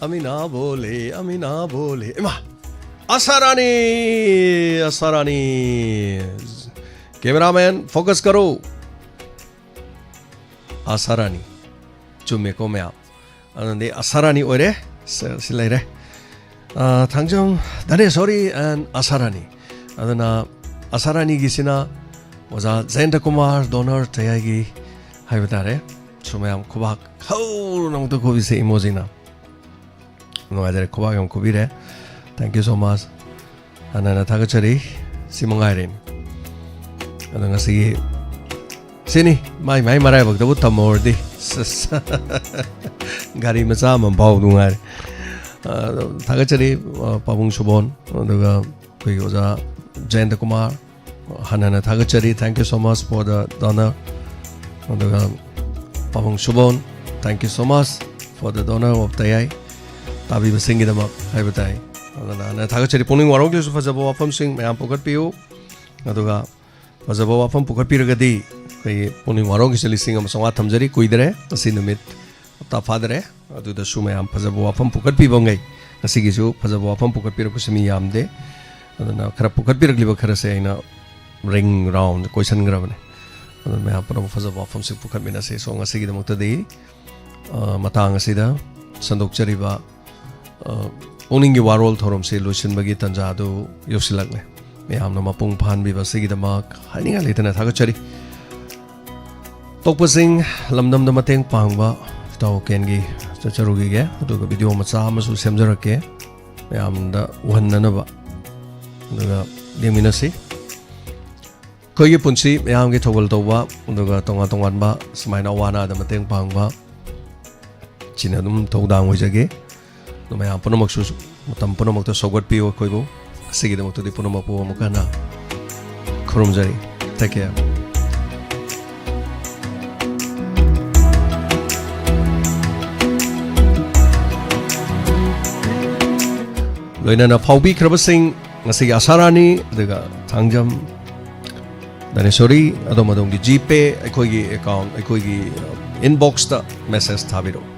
ꯑꯃꯤꯅꯥ ꯕꯣꯂꯦ, ꯑꯃꯤꯅꯥ ꯕꯣꯂꯦ꯫ ꯏꯃꯥ! ꯑꯁꯥꯔꯥꯅꯤ! ꯑꯁꯥꯔꯥꯅꯤ! Cameraman, focus ꯀꯔꯣ꯫ ꯑꯁꯥꯔꯥꯅꯤ꯫ ꯆꯨꯝꯃꯦꯀꯣ ꯃꯌꯥꯝ? ꯑꯗꯨꯅꯗꯤ ꯑꯁꯥꯔꯥꯅꯤ ꯑꯣꯏꯔꯦ꯫ ꯁ-, ꯁꯤ ꯂꯩꯔꯦ꯫ ꯑ, ꯊꯥꯡꯖꯝ ꯙꯅꯦꯁꯣꯔꯤ and ꯑꯁꯥꯔꯥꯅꯤ꯫ ꯑꯗꯨꯅ ꯑꯁꯥꯔꯥꯅꯤꯒꯤꯁꯤꯅ ꯑꯣꯖꯥ ꯖꯌꯟꯇ ꯀꯨꯃꯥꯔ, donor ꯇꯌꯥꯏꯒꯤ ꯍꯥꯏꯕ ꯇꯥꯔꯦ꯫ ꯁꯨ ꯃꯌꯥꯝ ꯈꯨꯕꯥꯛ ꯍꯧꯅ ꯑꯃꯨꯛꯇ ꯈꯨꯕꯤꯁꯦ emojiꯅ꯫ ꯅꯨꯡꯉꯥꯏꯖꯔꯦ, ꯈꯨꯕꯥꯛ ꯌꯥꯝ ꯈꯨꯕꯤꯔꯦ꯫ Thank you so much꯫ ꯍꯟꯅ ꯍꯟꯅ ꯊꯥꯒꯠꯆꯔꯤ꯫ ꯁꯤ ꯃꯉꯥꯏꯔꯦ꯫ ꯑꯗꯣ ꯉꯁꯤꯒꯤ ꯁꯤꯅꯤ, ꯃꯥꯏ ꯃꯥꯏ ꯃꯔꯥꯏꯕꯛꯇꯕꯨ ꯇꯝꯍꯧꯔꯗꯤ꯫ ꯁꯁ꯫ ꯒꯥꯔꯤ ꯃꯆꯥ ꯑꯃ ꯐꯥꯎ ꯅꯨꯡꯉꯥꯏꯔꯦ꯫ ꯑ, ꯊꯥꯒꯠꯆꯔꯤ, ꯑ, ꯄꯥꯕꯨꯡ ꯁꯨꯕꯣꯟ, ꯑꯗꯨꯒ ꯑꯩꯈꯣꯏꯒꯤ ꯑꯣꯖꯥ ꯖꯌꯟꯇ ꯀꯨꯃꯥꯔ, ꯍꯟꯅ ꯍꯟꯅ ꯊꯥꯒꯠꯆꯔꯤ꯫ Thank you so much for the donor꯫ ꯑꯗꯨꯒ ꯄꯥꯕꯨꯡ ꯁꯨꯕꯣꯟ, thank you so much for the donor of ꯇꯌꯥꯏ꯫ ꯇꯥꯕꯤꯕꯁꯤꯡꯒꯤꯗꯃꯛ ꯍꯥꯏꯕ ꯇꯥꯏ꯫ ꯑꯗꯨꯅ ꯍꯟꯅ ꯊꯥꯒꯠꯆꯔꯤ꯫ ꯄꯨꯛꯅꯤꯡ ꯋꯥꯔꯧꯗ꯭ꯔꯁꯨ ꯐꯖꯕ ꯋꯥꯐꯝꯁꯤꯡ ꯃꯌꯥꯝ ꯄꯨꯈꯠꯄꯤꯌꯨ꯫ ꯑꯗꯨꯒ ꯐꯖꯕ ꯋꯥꯐꯝ ꯄꯨꯈꯠꯄꯤꯔꯒꯗꯤ ꯑꯩꯈꯣꯏꯒꯤ ꯄꯨꯛꯅꯤꯡ ꯋꯥꯔꯧꯒꯤꯁꯨ ꯂꯤꯁꯤꯡ ꯑꯃ ꯆꯥꯝꯃꯉꯥ ꯊꯝꯖꯔꯤ꯫ ꯀꯨꯏꯗꯔꯦ, ꯉꯁꯤ ꯅꯨꯃꯤꯠ ꯍꯞꯇꯥ ꯐꯥꯗꯔꯦ꯫ ꯑꯗꯨꯗꯁꯨ ꯃꯌꯥꯝ ꯐꯖꯕ ꯋꯥꯐꯝ ꯄꯨꯈꯠꯄꯤꯕꯉꯩ ꯉꯁꯤꯒꯤꯁꯨ ꯐꯖꯕ ꯋꯥꯐꯝ ꯄꯨꯈꯠꯄꯤꯔꯛꯄꯁꯤ ꯃꯤ ꯌꯥꯝꯗꯦ꯫ ꯑꯗꯨꯅ ꯈꯔ ꯄꯨꯈꯠꯄꯤꯔꯛꯂꯤꯕ ꯈꯔꯁꯦ ꯑꯩꯅ ring round ꯀꯣꯏꯁꯟꯈ꯭ꯔꯕꯅꯦ꯫ ꯑꯗꯨꯅ ꯃꯌꯥꯝ ꯄꯨꯝꯅꯃꯛ ꯐꯖꯕ ꯋꯥꯐꯝꯁꯤꯡ ꯄꯨꯈꯠꯃꯤꯟꯅꯁꯤ꯫ So, ꯉꯁꯤꯒꯤꯗꯃꯛꯇꯗꯤ, ꯑ, ꯃꯇꯥꯡ ꯑꯁꯤꯗ ꯁꯟꯗꯣꯛꯆꯔꯤꯕ, ꯑ, ꯄꯨꯛꯅꯤꯡꯒꯤ ꯋꯥꯔꯣꯜ ꯊꯧꯔꯝꯁꯤ ꯂꯣꯏꯁꯤꯟꯕꯒꯤ ꯇꯥꯟꯖꯥ ꯑꯗꯨ ꯌꯧꯁꯤꯜꯂꯛꯂꯦ꯫ ꯃꯌꯥꯝꯅ ꯃꯄꯨꯡ ꯐꯥꯍꯟꯕꯤꯕ ꯑꯁꯤꯒꯤꯗꯃꯛ ꯍꯥꯏꯅꯤꯡꯉꯥꯏ ꯂꯩꯇꯅ ꯊꯥꯒꯠꯆꯔꯤ꯫ ꯇꯣꯛꯄꯁꯤꯡ ꯂꯝꯗꯝꯗ ꯃꯇꯦꯡ ꯄꯥꯡꯕ ꯏꯇꯥꯎ ꯀꯦꯟꯒꯤ ꯆꯠꯆꯔꯨꯈꯤꯒꯦ, ꯑꯗꯨꯒ video ꯃꯆꯥ ꯑꯃꯁꯨ ꯁꯦꯝꯖꯔꯛꯀꯦ ꯃꯌꯥꯝꯗ ꯎꯍꯟꯅꯅꯕ, ꯑꯗꯨꯒ ꯌꯦꯡꯃꯤꯟꯅꯁꯤ꯫ ꯑꯩꯈꯣꯏꯒꯤ ꯄꯨꯟꯁꯤ ꯃꯌꯥꯝꯒꯤ ꯊꯧꯒꯜ ꯇꯧꯕ, ꯑꯗꯨꯒ ꯇꯣꯉꯥꯟ ꯇꯣꯉꯥꯟꯕ ꯁꯨꯃꯥꯏꯅ ꯑꯋꯥ ꯑꯅꯥꯗ ꯃꯇꯦꯡ ꯄꯥꯡꯕ, ꯁꯤꯅ ꯑꯗꯨꯝ ꯊꯧꯗꯥꯡ ꯑꯣꯏꯖꯒꯦ꯫ ꯑꯗꯣ ꯃꯌꯥꯝ ꯄꯨꯝꯅꯃꯛꯁꯨ ꯃꯇꯝ ꯄꯨꯝꯅꯃꯛꯇ ꯁꯧꯒꯠꯄꯤꯌꯨ ꯑꯩꯈꯣꯏꯕꯨ꯫ ꯑꯁꯤꯒꯤꯗꯃꯛꯇꯗꯤ ꯄꯨꯝꯅꯃꯛꯄꯨ ꯑꯃꯨꯛ ꯍꯟꯅ ꯈꯨꯔꯨꯝꯖꯔꯤ꯫ Take care. ꯂꯣꯏꯅꯅ ꯐꯥꯎꯕꯤꯈ꯭ꯔꯕꯁꯤꯡ ꯉꯁꯤꯒꯤ ꯑꯁꯥ ꯔꯥꯅꯤ ꯑꯗꯨꯒ ꯊꯥꯡꯖꯝ ꯗꯅꯦꯁꯣꯔꯤ, ꯑꯗꯣꯝ ꯑꯗꯣꯝꯒꯤ ꯖꯤꯄꯦ ꯑꯩꯈꯣꯏꯒꯤ ꯑꯦꯀꯥꯎꯟ, ꯑꯩꯈꯣꯏꯒꯤ ꯏꯟꯕꯣꯛꯁꯇ ꯃꯦꯁꯦꯖ ꯊꯥꯕꯤꯔꯛꯎ꯫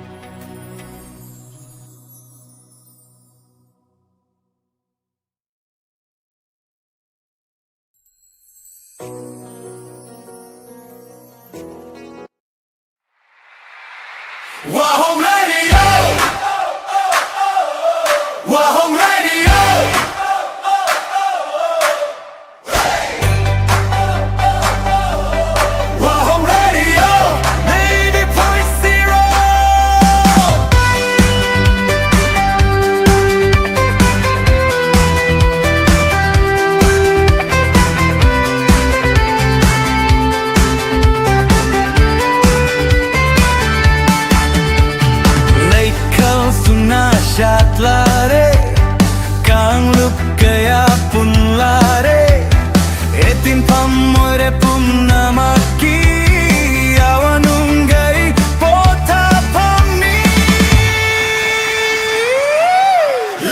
Wahong Radio. Wahong Radio. Wahong Radio. Ninety point zero. ꯂꯩꯈꯥꯎ ꯁꯨꯅꯥ ꯁꯥꯠꯂꯔꯦ, ꯀꯥꯡꯂꯨꯞ ꯀꯌꯥ ꯄꯨꯟꯂꯔꯦ, ꯑꯦꯇꯤꯟꯐꯝ ꯑꯣꯏꯔꯦ ꯄꯨꯝꯅꯃꯛꯀꯤ ꯑꯋꯥ ꯅꯨꯡꯒꯤ ꯄꯣꯊꯥꯐꯝꯅꯤ꯫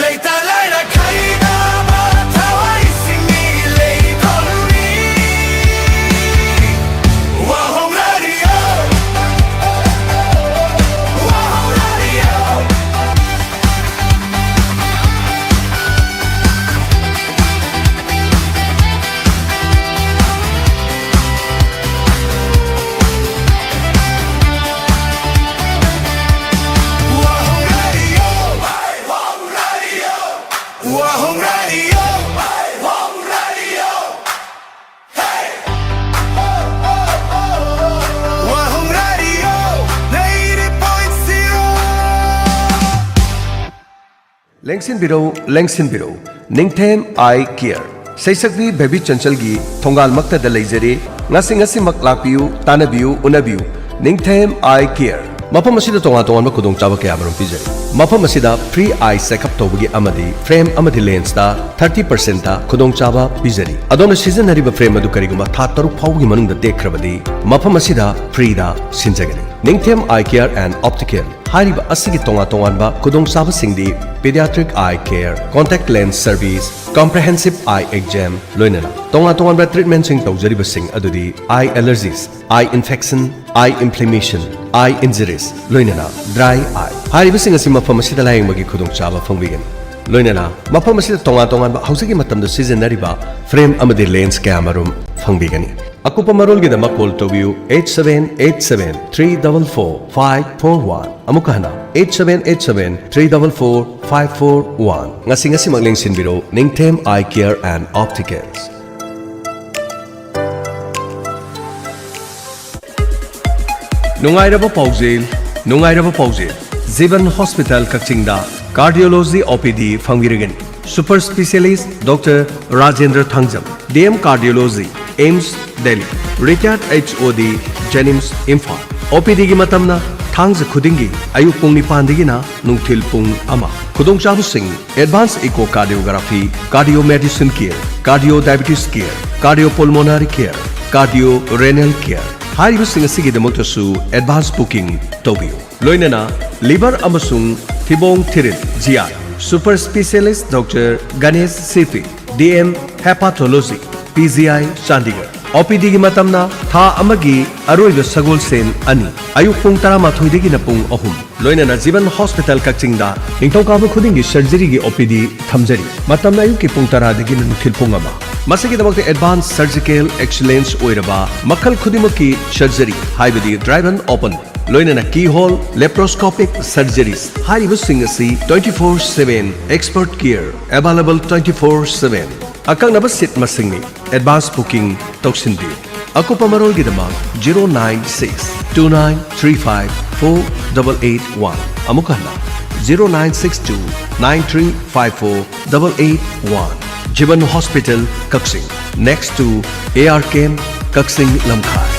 ꯂꯩꯇ ꯂꯥꯏꯔ ꯈꯥꯏꯗꯕ ꯊꯋꯥꯏꯁꯤꯡꯒꯤ ꯂꯩꯀꯣꯜꯅꯤ꯫ Wahong radio, Wahong radio. Wahong Radio, Wahong Radio, Wahong Radio, Wahong Radio. Hey! Wahong Radio, ninety point zero. ꯂꯦꯡꯁꯤꯟꯕꯤꯔꯧ, ꯂꯦꯡꯁꯤꯟꯕꯤꯔꯧ꯫ ꯅꯤꯡꯊꯦꯝ ꯑꯥꯏ ꯀꯤꯌꯔ, ꯁꯩꯁꯛꯄꯤ ꯕꯦꯕꯤ ꯆꯟꯆꯜꯒꯤ ꯊꯣꯡꯒꯥꯜꯃꯛꯇꯗ ꯂꯩꯖꯔꯦ꯫ ꯉꯁꯤ ꯉꯁꯤꯃꯛ ꯂꯥꯛꯄꯤꯌꯨ, ꯇꯥꯟꯅꯕꯤꯌꯨ, ꯎꯅꯕꯤꯌꯨ꯫ ꯅꯤꯡꯊꯦꯝ ꯑꯥꯏ ꯀꯤꯌꯔ꯫ ꯃꯐꯝ ꯑꯁꯤꯗ ꯇꯣꯉꯥꯟ ꯇꯣꯉꯥꯟꯕ ꯈꯨꯗꯣꯡꯆꯥꯕ ꯀꯌꯥꯃꯔꯨꯝ ꯄꯤꯖꯔꯤ꯫ ꯃꯐꯝ ꯑꯁꯤꯗ free eye checkup ꯇꯧꯕꯒꯤ ꯑꯃꯗꯤ frame ꯑꯃꯗꯤ lensꯇ thirty percentꯇ ꯈꯨꯗꯣꯡꯆꯥꯕ ꯄꯤꯖꯔꯤ꯫ ꯑꯗꯣꯝꯅ ꯁꯤꯖꯤꯟꯅꯔꯤꯕ frame ꯑꯗꯨ ꯀꯔꯤꯒꯨꯝꯕ ꯊꯥ ꯇꯔꯨꯛ ꯐꯥꯎꯕꯒꯤ ꯃꯅꯨꯡꯗ ꯇꯦꯛꯈ꯭ꯔꯕꯗꯤ, ꯃꯐꯝ ꯑꯁꯤꯗ freeꯗ ꯁꯤꯟꯖꯒꯅꯤ꯫ ꯅꯤꯡꯊꯦꯝ Eye Care and Optical ꯍꯥꯏꯔꯤꯕ ꯑꯁꯤꯒꯤ ꯇꯣꯉꯥꯟ ꯇꯣꯉꯥꯟꯕ ꯈꯨꯗꯣꯡꯆꯥꯕꯁꯤꯡꯗꯤ pediatric eye care, contact lens service, comprehensive eye exam, ꯂꯣꯏꯅꯅ ꯇꯣꯉꯥꯟ ꯇꯣꯉꯥꯟꯕ treatmentꯁꯤꯡ ꯇꯧꯖꯔꯤꯕꯁꯤꯡ ꯑꯗꯨꯗꯤ eye allergies, eye infection, eye inflammation, eye injuries, ꯂꯣꯏꯅꯅ dry eye ꯍꯥꯏꯔꯤꯕꯁꯤꯡ ꯑꯁꯤ ꯃꯐꯝ ꯑꯁꯤꯗ ꯂꯥꯌꯦꯡꯕꯒꯤ ꯈꯨꯗꯣꯡꯆꯥꯕ ꯐꯪꯕꯤꯒꯅꯤ꯫ ꯂꯣꯏꯅꯅ ꯃꯐꯝ ꯑꯁꯤꯗ ꯇꯣꯉꯥꯟ ꯇꯣꯉꯥꯟꯕ ꯍꯧꯖꯤꯛꯀꯤ ꯃꯇꯝꯗ ꯁꯤꯖꯤꯟꯅꯔꯤꯕ frame ꯑꯃꯗꯤ lens ꯀꯌꯥꯃꯔꯨꯝ ꯐꯪꯕꯤꯒꯅꯤ꯫ ꯑꯀꯨꯞꯄ ꯃꯔꯣꯜꯒꯤꯗꯃꯛ call ꯇꯧꯕꯤꯌꯨ eight seven eight seven three double four five four one꯫ ꯑꯃꯨꯛꯀ ꯍꯟꯅ eight seven eight seven three double four five four one꯫ ꯉꯁꯤ ꯉꯁꯤꯃꯛ ꯂꯦꯡꯁꯤꯟꯕꯤꯔꯣ ꯅꯤꯡꯊꯦꯝ Eye Care and Opticals꯫ ꯅꯨꯡꯉꯥꯏꯔꯕ ꯄꯥꯎꯖꯦꯜ, ꯅꯨꯡꯉꯥꯏꯔꯕ ꯄꯥꯎꯖꯦꯜ꯫ ꯖꯤꯕꯟ ꯍꯣꯁꯄꯤꯇꯥꯜ ꯀꯛꯆꯤꯡꯗ cardiology OPD ꯐꯪꯕꯤꯔꯒꯅꯤ꯫ Super specialist Doctor Rajendra Thangjam, DM Cardiology, AIIMS Delhi, retired HOD, JNIMS ꯏꯝꯐꯥꯜ꯫ OPDꯒꯤ ꯃꯇꯝꯅ ꯊꯥꯡꯖ ꯈꯨꯗꯤꯡꯒꯤ ꯑꯌꯨꯛ ꯄꯨꯡ ꯅꯤꯄꯥꯟꯗꯒꯤꯅ ꯅꯨꯡꯊꯤꯜ ꯄꯨꯡ ꯑꯃ꯫ ꯈꯨꯗꯣꯡꯆꯥꯕꯁꯤꯡ: advance echocardiography, cardiomedicine care, cardio diabetes care, cardiopulmonary care, cardio renal care ꯍꯥꯏꯔꯤꯕꯁꯤꯡ ꯑꯁꯤꯒꯤꯗꯃꯛꯇꯁꯨ advance booking ꯇꯧꯕꯤꯌꯨ꯫ ꯂꯣꯏꯅꯅ liver ꯑꯃꯁꯨꯡ ꯊꯤꯕꯣꯡ ꯊꯤꯔꯤꯜ, GI, super specialist Doctor Ganesh ꯁꯤꯄꯤ, DM Hepatology, PGI Chandigarh. OPDꯒꯤ ꯃꯇꯝꯅ ꯊꯥ ꯑꯃꯒꯤ ꯑꯔꯣꯏꯕ ꯁꯒꯣꯜꯁꯦꯟ ꯑꯅꯤ, ꯑꯌꯨꯛ ꯄꯨꯡ ꯇꯔꯥꯃꯥꯊꯣꯏꯗꯒꯤꯅ ꯄꯨꯡ ꯑꯍꯨꯝ꯫ ꯂꯣꯏꯅꯅ ꯖꯤꯕꯟ ꯍꯣꯁꯄꯤꯇꯥꯜ ꯀꯛꯆꯤꯡꯗ ꯅꯤꯡꯊꯧꯀꯥꯕ ꯈꯨꯗꯤꯡꯒꯤ surgeryꯒꯤ OPD ꯊꯝꯖꯔꯤ꯫ ꯃꯇꯝꯅ ꯑꯌꯨꯛꯀꯤ ꯄꯨꯡ ꯇꯔꯥꯗꯒꯤꯅ ꯅꯨꯡꯊꯤꯜ ꯄꯨꯡ ꯑꯃ꯫ ꯃꯁꯤꯒꯤꯗꯃꯛꯇ advance surgical excellence ꯑꯣꯏꯔꯕ ꯃꯈꯜ ꯈꯨꯗꯤꯡꯃꯛꯀꯤ surgery, ꯍꯥꯏꯕꯗꯤ dry run open, ꯂꯣꯏꯅꯅ keyhole, laparoscopic surgeries ꯍꯥꯏꯔꯤꯕꯁꯤꯡ ꯑꯁꯤ twenty four seven expert care available twenty four seven꯫ ꯑꯀꯛꯅꯕ seat ꯃꯁꯤꯡꯅꯤ꯫ Advance booking ꯇꯧꯁꯤꯟꯕꯤꯌꯨ꯫ ꯑꯀꯨꯞꯄ ꯃꯔꯣꯜꯒꯤꯗꯃꯛ zero nine six two nine three five four double eight one꯫ ꯑꯃꯨꯛ ꯍꯟꯅ, zero nine six two nine three five four double eight one꯫ Jiban hospital Kakching, next to ARKM ꯀꯛꯆꯤꯡ ꯂꯝꯈꯥꯏ꯫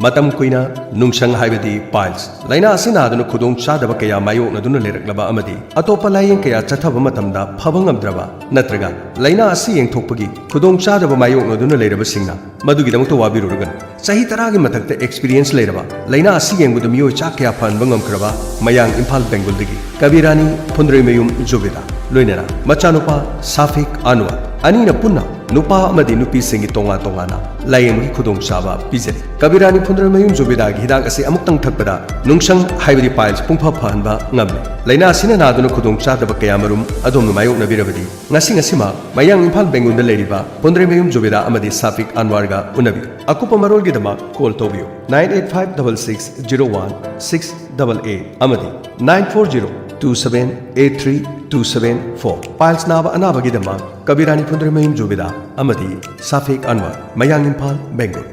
ꯃꯇꯝ ꯀꯨꯏꯅ ꯅꯨꯡꯁꯪ ꯍꯥꯏꯕꯗꯤ piles ꯂꯥꯏꯅꯥ ꯑꯁꯤ ꯅꯥꯗꯨꯅ ꯈꯨꯗꯣꯡ ꯆꯥꯗꯕ ꯀꯌꯥ ꯃꯥꯌꯣꯛꯅꯗꯨꯅ ꯂꯩꯔꯛꯂꯕ ꯑꯃꯗꯤ ꯑꯇꯣꯞꯄ ꯂꯥꯌꯦꯡ ꯀꯌꯥ ꯆꯠꯊꯕ ꯃꯇꯝꯗ ꯐꯕ ꯉꯝꯗ꯭ꯔꯕ ꯅꯠꯇ꯭ꯔꯒ ꯂꯥꯏꯅꯥ ꯑꯁꯤ ꯌꯦꯡꯊꯣꯛꯄꯒꯤ ꯈꯨꯗꯣꯡ ꯆꯥꯗꯕ ꯃꯥꯌꯣꯛꯅꯗꯨꯅ ꯂꯩꯔꯕꯁꯤꯡꯅ ꯃꯗꯨꯒꯤꯗꯃꯛꯇ ꯋꯥꯕꯤꯔꯨꯔꯒꯅꯨ꯫ ꯆꯍꯤ ꯇꯔꯥꯒꯤ ꯃꯊꯛꯇ experience ꯂꯩꯔꯕ, ꯂꯥꯏꯅꯥ ꯑꯁꯤ ꯌꯦꯡꯕꯗ ꯃꯤꯑꯣꯏ ꯆꯥ ꯀꯌꯥ ꯐꯍꯟꯕ ꯉꯝꯈ꯭ꯔꯕ ꯃꯌꯥꯡ ꯏꯝꯐꯥꯜ ꯕꯦꯡꯒꯨꯜꯗꯒꯤ ꯀꯕꯤꯔꯥꯅꯤ ꯐꯨꯟꯗ꯭ꯔꯩꯃꯌꯨꯝ ꯖꯨꯕꯦꯗꯥ, ꯂꯣꯏꯅꯅ ꯃꯆꯥꯅꯨꯄꯥ ꯁꯥꯐꯤꯛ ꯑꯟꯋꯔ, ꯑꯅꯤꯅ ꯄꯨꯟꯅ ꯅꯨꯄꯥ ꯑꯃꯗꯤ ꯅꯨꯄꯤꯁꯤꯡꯒꯤ ꯇꯣꯉꯥꯟ ꯇꯣꯉꯥꯟꯅ ꯂꯥꯌꯦꯡꯕꯒꯤ ꯈꯨꯗꯣꯡꯆꯥꯕ ꯄꯤꯖꯔꯤ꯫ ꯀꯕꯤꯔꯥꯅꯤ ꯐꯨꯟꯗ꯭ꯔꯩꯃꯌꯨꯝ ꯖꯨꯕꯦꯗꯥꯒꯤ ꯍꯤꯗꯥꯛ ꯑꯁꯤ ꯑꯃꯨꯛꯇꯪ ꯊꯛꯄꯗ ꯅꯨꯡꯁꯪ ꯍꯥꯏꯕꯗꯤ piles ꯄꯨꯡꯐ ꯐꯍꯟꯕ ꯉꯝꯂꯦ꯫ ꯂꯥꯏꯅꯥ ꯑꯁꯤꯅ ꯅꯥꯗꯨꯅ ꯈꯨꯗꯣꯡ ꯆꯥꯗꯕ ꯀꯌꯥꯃꯔꯨꯝ ꯑꯗꯣꯝꯅ ꯃꯥꯌꯣꯛꯅꯕꯤꯔꯕꯗꯤ, ꯉꯁꯤ ꯉꯁꯤꯃꯛ ꯃꯌꯥꯡ ꯏꯝꯐꯥꯜ ꯕꯦꯡꯒꯨꯜꯗ ꯂꯩꯔꯤꯕ ꯐꯨꯟꯗ꯭ꯔꯩꯃꯌꯨꯝ ꯖꯨꯕꯦꯗꯥ ꯑꯃꯗꯤ ꯁꯥꯐꯤꯛ ꯑꯟꯋꯥꯔꯒ ꯎꯅꯕꯤꯌꯨ꯫ ꯑꯀꯨꯞꯄ ꯃꯔꯣꯜꯒꯤꯗꯃꯛ call ꯇꯧꯕꯤꯌꯨ nine eight five double six zero one six double eight ꯑꯃꯗꯤ nine four zero two seven eight three two seven four꯫ Piles ꯅꯥꯕ ꯑꯅꯥꯕꯒꯤꯗꯃꯛ ꯀꯕꯤꯔꯥꯅꯤ ꯐꯨꯟꯗ꯭ꯔꯩꯃꯌꯨꯝ ꯖꯨꯕꯦꯗꯥ ꯑꯃꯗꯤ ꯁꯥꯐꯤꯛ ꯑꯟꯋꯥꯔ, ꯃꯌꯥꯡ Imphal, ꯕꯦꯡꯒꯨꯜ꯫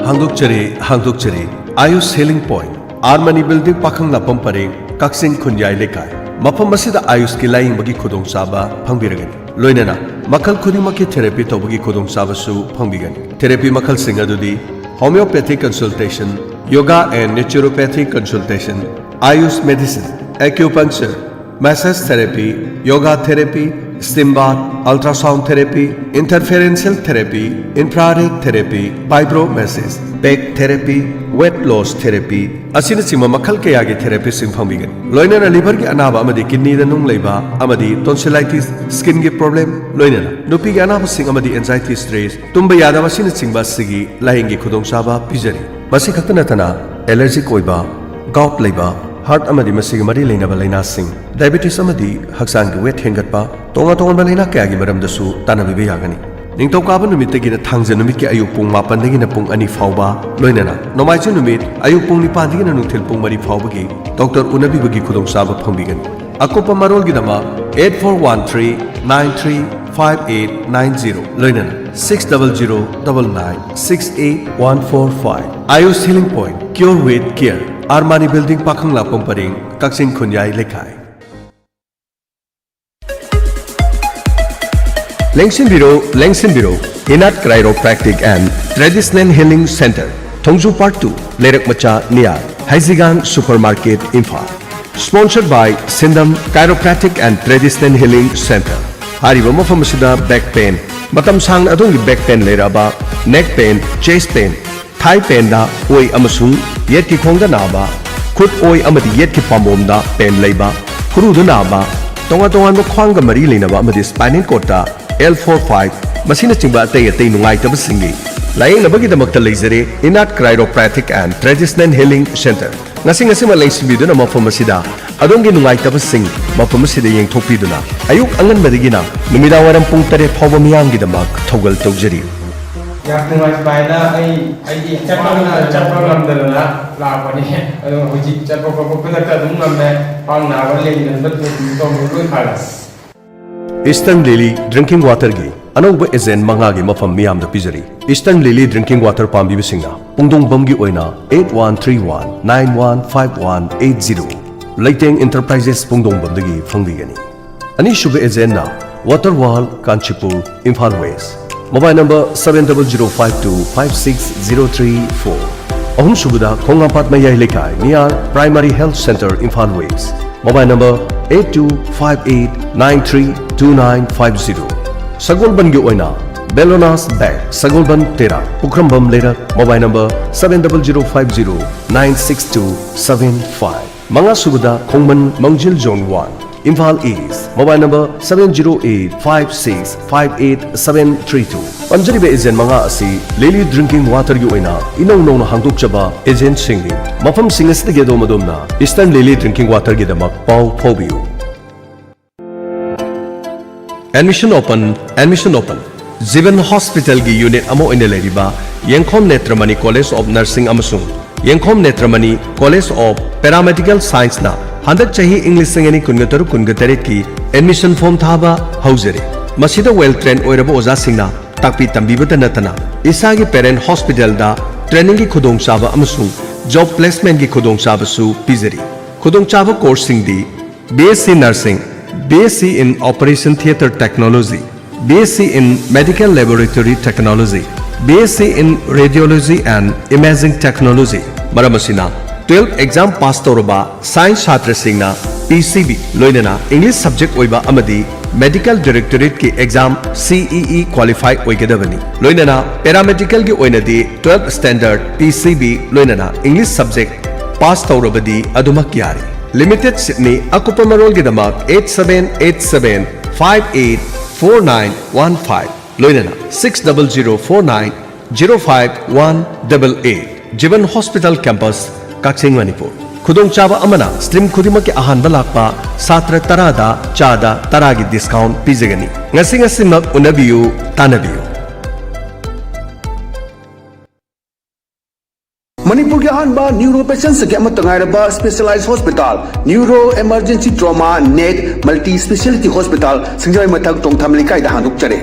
ꯍꯥꯡꯗꯣꯛꯆꯔꯤ, ꯍꯥꯡꯗꯣꯛꯆꯔꯤ꯫ Ayush Healing Point, R Mani Building, ꯄꯥꯈꯪꯂꯥꯛꯄꯝ ꯄꯔꯦꯡ, ꯀꯛꯆꯤꯡ ꯈꯨꯟꯌꯥꯏ ꯂꯩꯀꯥꯏ꯫ ꯃꯐꯝ ꯑꯁꯤꯗ ꯑꯥꯌꯨꯁꯀꯤ ꯂꯥꯌꯦꯡꯕꯒꯤ ꯈꯨꯗꯣꯡꯆꯥꯕ ꯐꯪꯕꯤꯔꯒꯅꯤ꯫ ꯂꯣꯏꯅꯅ ꯃꯈꯜ ꯈꯨꯗꯤꯡꯃꯛꯀꯤ therapy ꯇꯧꯕꯒꯤ ꯈꯨꯗꯣꯡꯆꯥꯕꯁꯨ ꯐꯪꯕꯤꯒꯅꯤ꯫ Therapy ꯃꯈꯜꯁꯤꯡ ꯑꯗꯨꯗꯤ homeopathic consultation, yoga and naturopathic consultation, Ayush medicine, acupuncture, massage therapy, yoga therapy, steam bath, ultrasound therapy, interferential therapy, infrared therapy, vibro massage, back therapy, weight loss therapy ꯑꯁꯤꯅꯆꯤꯡꯕ ꯃꯈꯜ ꯀꯌꯥꯒꯤ therapyꯁꯤꯡ ꯐꯪꯕꯤꯒꯅꯤ꯫ ꯂꯣꯏꯅꯅ liverꯒꯤ ꯑꯅꯥꯕ ꯑꯃꯗꯤ kidneyꯗ ꯅꯨꯡ ꯂꯩꯕ ꯑꯃꯗꯤ tonsillitis, skinꯒꯤ problem, ꯂꯣꯏꯅꯅ ꯅꯨꯄꯤꯒꯤ ꯑꯅꯥꯕꯁꯤꯡ ꯑꯃꯗꯤ anxiety, stress, ꯇꯨꯝꯕ ꯌꯥꯗꯕ ꯑꯁꯤꯅꯆꯤꯡꯕ ꯑꯁꯤꯒꯤ ꯂꯥꯌꯦꯡꯒꯤ ꯈꯨꯗꯣꯡꯆꯥꯕ ꯄꯤꯖꯔꯤ꯫ ꯃꯁꯤ ꯈꯛꯇ ꯅꯠꯇꯅ allergic ꯑꯣꯏꯕ, gout ꯂꯩꯕ, heart ꯑꯃꯗꯤ ꯃꯁꯤꯒ ꯃꯔꯤ ꯂꯩꯅꯕ ꯂꯥꯏꯅꯥꯁꯤꯡ, diabetes ꯑꯃꯗꯤ ꯍꯛꯆꯥꯡꯒꯤ weight ꯍꯦꯟꯒꯠꯄ, ꯇꯣꯉꯥꯟ ꯇꯣꯉꯥꯟꯕ ꯂꯥꯏꯅꯥ ꯀꯌꯥꯒꯤ ꯃꯔꯝꯗꯁꯨ ꯇꯥꯟꯅꯕꯤꯕ ꯌꯥꯒꯅꯤ꯫ ꯅꯤꯡꯊꯧꯀꯥꯕ ꯅꯨꯃꯤꯠꯇꯒꯤꯅ ꯊꯥꯡꯖ ꯅꯨꯃꯤꯠꯀꯤ ꯑꯌꯨꯛ ꯄꯨꯡ ꯃꯥꯄꯟꯗꯒꯤꯅ ꯄꯨꯡ ꯑꯅꯤ ꯐꯥꯎꯕ, ꯂꯣꯏꯅꯅ ꯅꯣꯡꯃꯥꯏꯖꯤꯡ ꯅꯨꯃꯤꯠ ꯑꯌꯨꯛ ꯄꯨꯡ ꯅꯤꯄꯥꯟꯗꯒꯤꯅ ꯅꯨꯡꯊꯤꯜ ꯄꯨꯡ ꯃꯔꯤ ꯐꯥꯎꯕꯒꯤ doctor ꯎꯅꯕꯤꯕꯒꯤ ꯈꯨꯗꯣꯡꯆꯥꯕ ꯐꯪꯕꯤꯒꯅꯤ꯫ ꯑꯀꯨꯞꯄ ꯃꯔꯣꯜꯒꯤꯗꯃꯛ eight four one three nine three five eight nine zero, ꯂꯣꯏꯅꯅ six double zero double nine six eight one four five꯫ Ayush Healing Point, cure with care, R Mani Building, ꯄꯥꯈꯪꯂꯥꯛꯄꯝ ꯄꯔꯦꯡ, ꯀꯛꯆꯤꯡ ꯈꯨꯟꯌꯥꯏ ꯂꯩꯀꯥꯏ꯫ ꯂꯦꯡꯁꯤꯟꯕꯤꯔꯣ, ꯂꯦꯡꯁꯤꯟꯕꯤꯔꯣ, Inat Chiropractic and Traditional Healing Center, Thongju Part two, ꯂꯩꯔꯛ ꯃꯆꯥ, near, Heijigang Supermarket, ꯏꯝꯐꯥꯜ꯫ Sponsored by Sindam Chiropractic and Traditional Healing Center. ꯍꯥꯏꯔꯤꯕ ꯃꯐꯝ ꯑꯁꯤꯗ back pain, ꯃꯇꯝ ꯁꯥꯡꯅ ꯑꯗꯣꯝꯒꯤ back pain ꯂꯩꯔꯛꯑꯕ, neck pain, chest pain, thigh pain ꯗ ꯑꯣꯏ ꯑꯃꯁꯨꯡ ꯌꯦꯠꯀꯤ ꯈꯣꯡꯗ ꯅꯥꯕ, ꯈꯨꯠ ꯑꯣꯏ ꯑꯃꯗꯤ ꯌꯦꯠꯀꯤ ꯄꯥꯝꯕꯣꯝꯗ pain ꯂꯩꯕ, ꯈꯨꯔꯨꯗ ꯅꯥꯕ, ꯇꯣꯉꯥꯟ ꯇꯣꯉꯥꯟꯕ ꯈ꯭ꯋꯥꯡꯒ ꯃꯔꯤ ꯂꯩꯅꯕ ꯑꯃꯗꯤ spinal cord ꯇ L four five, ꯃꯁꯤꯅꯆꯤꯡꯕ ꯑꯇꯩ ꯑꯇꯩ ꯅꯨꯡꯉꯥꯏꯇꯕꯁꯤꯡꯒꯤ ꯂꯥꯌꯦꯡꯅꯕꯒꯤꯗꯃꯛꯇ ꯂꯩꯖꯔꯦ Inat Chiropractic and Traditional Healing Center꯫ ꯉꯁꯤ ꯉꯁꯤꯃꯛ ꯂꯦꯡꯁꯤꯟꯕꯤꯗꯨꯅ ꯃꯐꯝ ꯑꯁꯤꯗ ꯑꯗꯣꯝꯒꯤ ꯅꯨꯡꯉꯥꯏꯇꯕꯁꯤꯡ ꯃꯐꯝ ꯑꯁꯤꯗ ꯌꯦꯡꯊꯣꯛꯄꯤꯗꯨꯅ ꯑꯌꯨꯛ ꯑꯉꯟꯕꯗꯒꯤꯅ ꯅꯨꯃꯤꯗꯥꯡ ꯋꯥꯏꯔꯝ ꯄꯨꯡ ꯇꯔꯦꯠ ꯐꯥꯎꯕ ꯃꯤꯌꯥꯝꯒꯤꯗꯃꯛ ꯊꯧꯒꯜ ꯇꯧꯖꯔꯤ꯫ ꯌꯥꯝ ꯅꯨꯡꯉꯥꯏ ꯁꯨꯃꯥꯏꯅ ꯑꯩ ꯑꯩꯗꯤ ꯆꯠꯄ ꯉꯝꯗ- ꯆꯠꯄ ꯉꯝꯗꯗꯅ ꯂꯥꯛꯄꯅꯤ꯫ ꯑꯗꯣ ꯍꯧꯖꯤꯛ ꯆꯠꯄ ꯈꯣꯠꯄ ꯈꯨꯗꯛꯇ ꯑꯗꯨꯝ ꯉꯝꯃꯦ꯫ ꯈ꯭ꯋꯥꯡ ꯅꯥꯕ, ꯂꯦꯡꯗꯅ ꯇꯧꯕ ꯂꯣꯏ ꯐꯔꯦ꯫ Eastern Lily Drinking Water ꯒꯤ ꯑꯅꯧꯕ agent ꯃꯉꯥꯒꯤ ꯃꯐꯝ ꯃꯤꯌꯥꯝꯗ ꯄꯤꯖꯔꯤ꯫ Eastern Lily Drinking Water ꯄꯥꯝꯕꯤꯕꯁꯤꯡꯅ ꯄꯨꯡꯗꯣꯡꯕꯝꯒꯤ ꯑꯣꯏꯅ eight one three one nine one five one eight zero, ꯂꯩꯇꯦꯡ Enterprises ꯄꯨꯡꯗꯣꯡꯕꯝꯗꯒꯤ ꯐꯪꯕꯤꯒꯅꯤ꯫ ꯑꯅꯤꯁꯨꯕ agent ꯅ Water World Kanchipur, Imphal West, mobile number seven double zero five two five six zero three four꯫ ꯑꯍꯨꯝꯁꯨꯕꯗ ꯈꯣꯡꯉꯥꯝꯄꯥꯠ ꯃꯌꯥꯏ ꯂꯩꯀꯥꯏ, near Primary Health Centre, Imphal West, mobile number eight two five eight nine three two nine five zero꯫ ꯁꯒꯣꯜꯕꯟꯒꯤ ꯑꯣꯏꯅ Bellona's Bank, ꯁꯒꯣꯜꯕꯟ ꯇꯦꯔꯥ, ꯄꯨꯈ꯭ꯔꯝꯕꯝ ꯂꯩꯔꯛ, mobile number seven double zero five zero nine six two seven five꯫ ꯃꯉꯥꯁꯨꯕꯗ ꯈꯣꯡꯃꯟ ꯃꯥꯡꯖꯤꯜ Zone one, Imphal East, mobile number seven zero eight five six five eight seven three two꯫ ꯄꯟꯖꯔꯤꯕ agent ꯃꯉꯥ ꯑꯁꯤ Lily Drinking Water ꯒꯤ ꯑꯣꯏꯅ ꯏꯅꯧ ꯅꯧꯅ ꯍꯥꯡꯗꯣꯛꯆꯕ agent ꯁꯤꯡꯅꯤ꯫ ꯃꯐꯝꯁꯤꯡ ꯑꯁꯤꯗꯒꯤ ꯑꯗꯣꯝ ꯑꯗꯣꯝꯅ Eastern Lily Drinking Water ꯒꯤꯗꯃꯛ ꯄꯥꯎ ꯐꯥꯎꯕꯤꯌꯨ꯫ Admission open, admission open꯫ ꯖꯤꯕꯟ Hospital ꯒꯤ unit ꯑꯃ ꯑꯣꯏꯅ ꯂꯩꯔꯤꯕ ꯌꯦꯡꯈꯣꯝ ꯅꯦꯇ꯭ꯔꯃꯅꯤ College of Nursing ꯑꯃꯁꯨꯡ ꯌꯦꯡꯈꯣꯝ ꯅꯦꯇ꯭ꯔꯃꯅꯤ College of Paramedical Science ꯅ ꯍꯟꯗꯛ ꯆꯍꯤ ꯏꯪ ꯂꯤꯁꯤꯡ ꯑꯅꯤ ꯀꯨꯟꯒ ꯇꯔꯨꯛ ꯀꯨꯟꯒ ꯇꯔꯦꯠꯀꯤ admission form ꯊꯥꯕ ꯍꯧꯖꯔꯤ꯫ ꯃꯁꯤꯗ well trained ꯑꯣꯏꯔꯕ ꯑꯣꯖꯥꯁꯤꯡꯅ ꯇꯥꯛꯄꯤ ꯇꯝꯕꯤꯕꯇ ꯅꯠꯇꯅ ꯏꯁꯥꯒꯤ parent hospital ꯗ training ꯒꯤ ꯈꯨꯗꯣꯡꯆꯥꯕ ꯑꯃꯁꯨꯡ job placement ꯒꯤ ꯈꯨꯗꯣꯡꯆꯥꯕꯁꯨ ꯄꯤꯖꯔꯤ꯫ ꯈꯨꯗꯣꯡꯆꯥꯕ course ꯁꯤꯡꯗꯤ B S C Nursing, B S C in Operation Theatre Technology, B S c in Medical Laboratory Technology, B S c in Radiology and Imaging Technology, ꯃꯔꯝ ꯑꯁꯤꯅ twelve exam pass ꯇꯧꯔꯕ science ꯁꯥꯇ꯭ꯔꯁꯤꯡꯅ P C B ꯂꯣꯏꯅꯅ English subject ꯑꯣꯏꯕ ꯑꯃꯗꯤ Medical Directorateꯀꯤ exam C E E qualify ꯑꯣꯏꯒꯗꯕꯅꯤ꯫ ꯂꯣꯏꯅꯅ paramedicalꯒꯤ ꯑꯣꯏꯅꯗꯤ twelve standard P C B ꯂꯣꯏꯅꯅ English subject pass ꯇꯧꯔꯕꯗꯤ ꯑꯗꯨꯃꯛ ꯌꯥꯔꯦ꯫ Limited seatꯅꯤ꯫ ꯑꯀꯨꯞꯄ ꯃꯔꯣꯜꯒꯤꯗꯃꯛ eight seven eight seven five eight four nine one five ꯂꯣꯏꯅꯅ six double zero four nine zero five one double eight꯫ Jeevan Hospital Campus, ꯀꯛꯆꯤꯡ, ꯃꯅꯤꯄꯨꯔ꯫ ꯈꯨꯗꯣꯡꯆꯥꯕ ꯑꯃꯅ stream ꯈꯨꯗꯤꯡꯃꯛꯀꯤ ꯑꯍꯥꯟꯕ ꯂꯥꯛꯄ ꯁꯥꯇ꯭ꯔ ꯇꯔꯥꯗ ꯆꯥꯗ ꯇꯔꯥꯒꯤ discount ꯄꯤꯖꯒꯅꯤ꯫ ꯉꯁꯤ ꯉꯁꯤꯃꯛ ꯎꯅꯕꯤꯌꯨ, ꯇꯥꯟꯅꯕꯤꯌꯨ꯫ ꯃꯅꯤꯄꯨꯔꯒꯤ ꯑꯍꯥꯟꯕ neuro patientsꯀꯤ ꯑꯃꯠꯇ ꯉꯥꯏꯔꯕ specialized hospital, Neuro Emergency Trauma Net Multi Speciality Hospital, ꯁꯤꯡꯖꯃꯩ ꯃꯊꯛ ꯆꯣꯡꯊꯥꯝ ꯂꯩꯀꯥꯏꯗ ꯍꯥꯡꯗꯣꯛꯆꯔꯦ꯫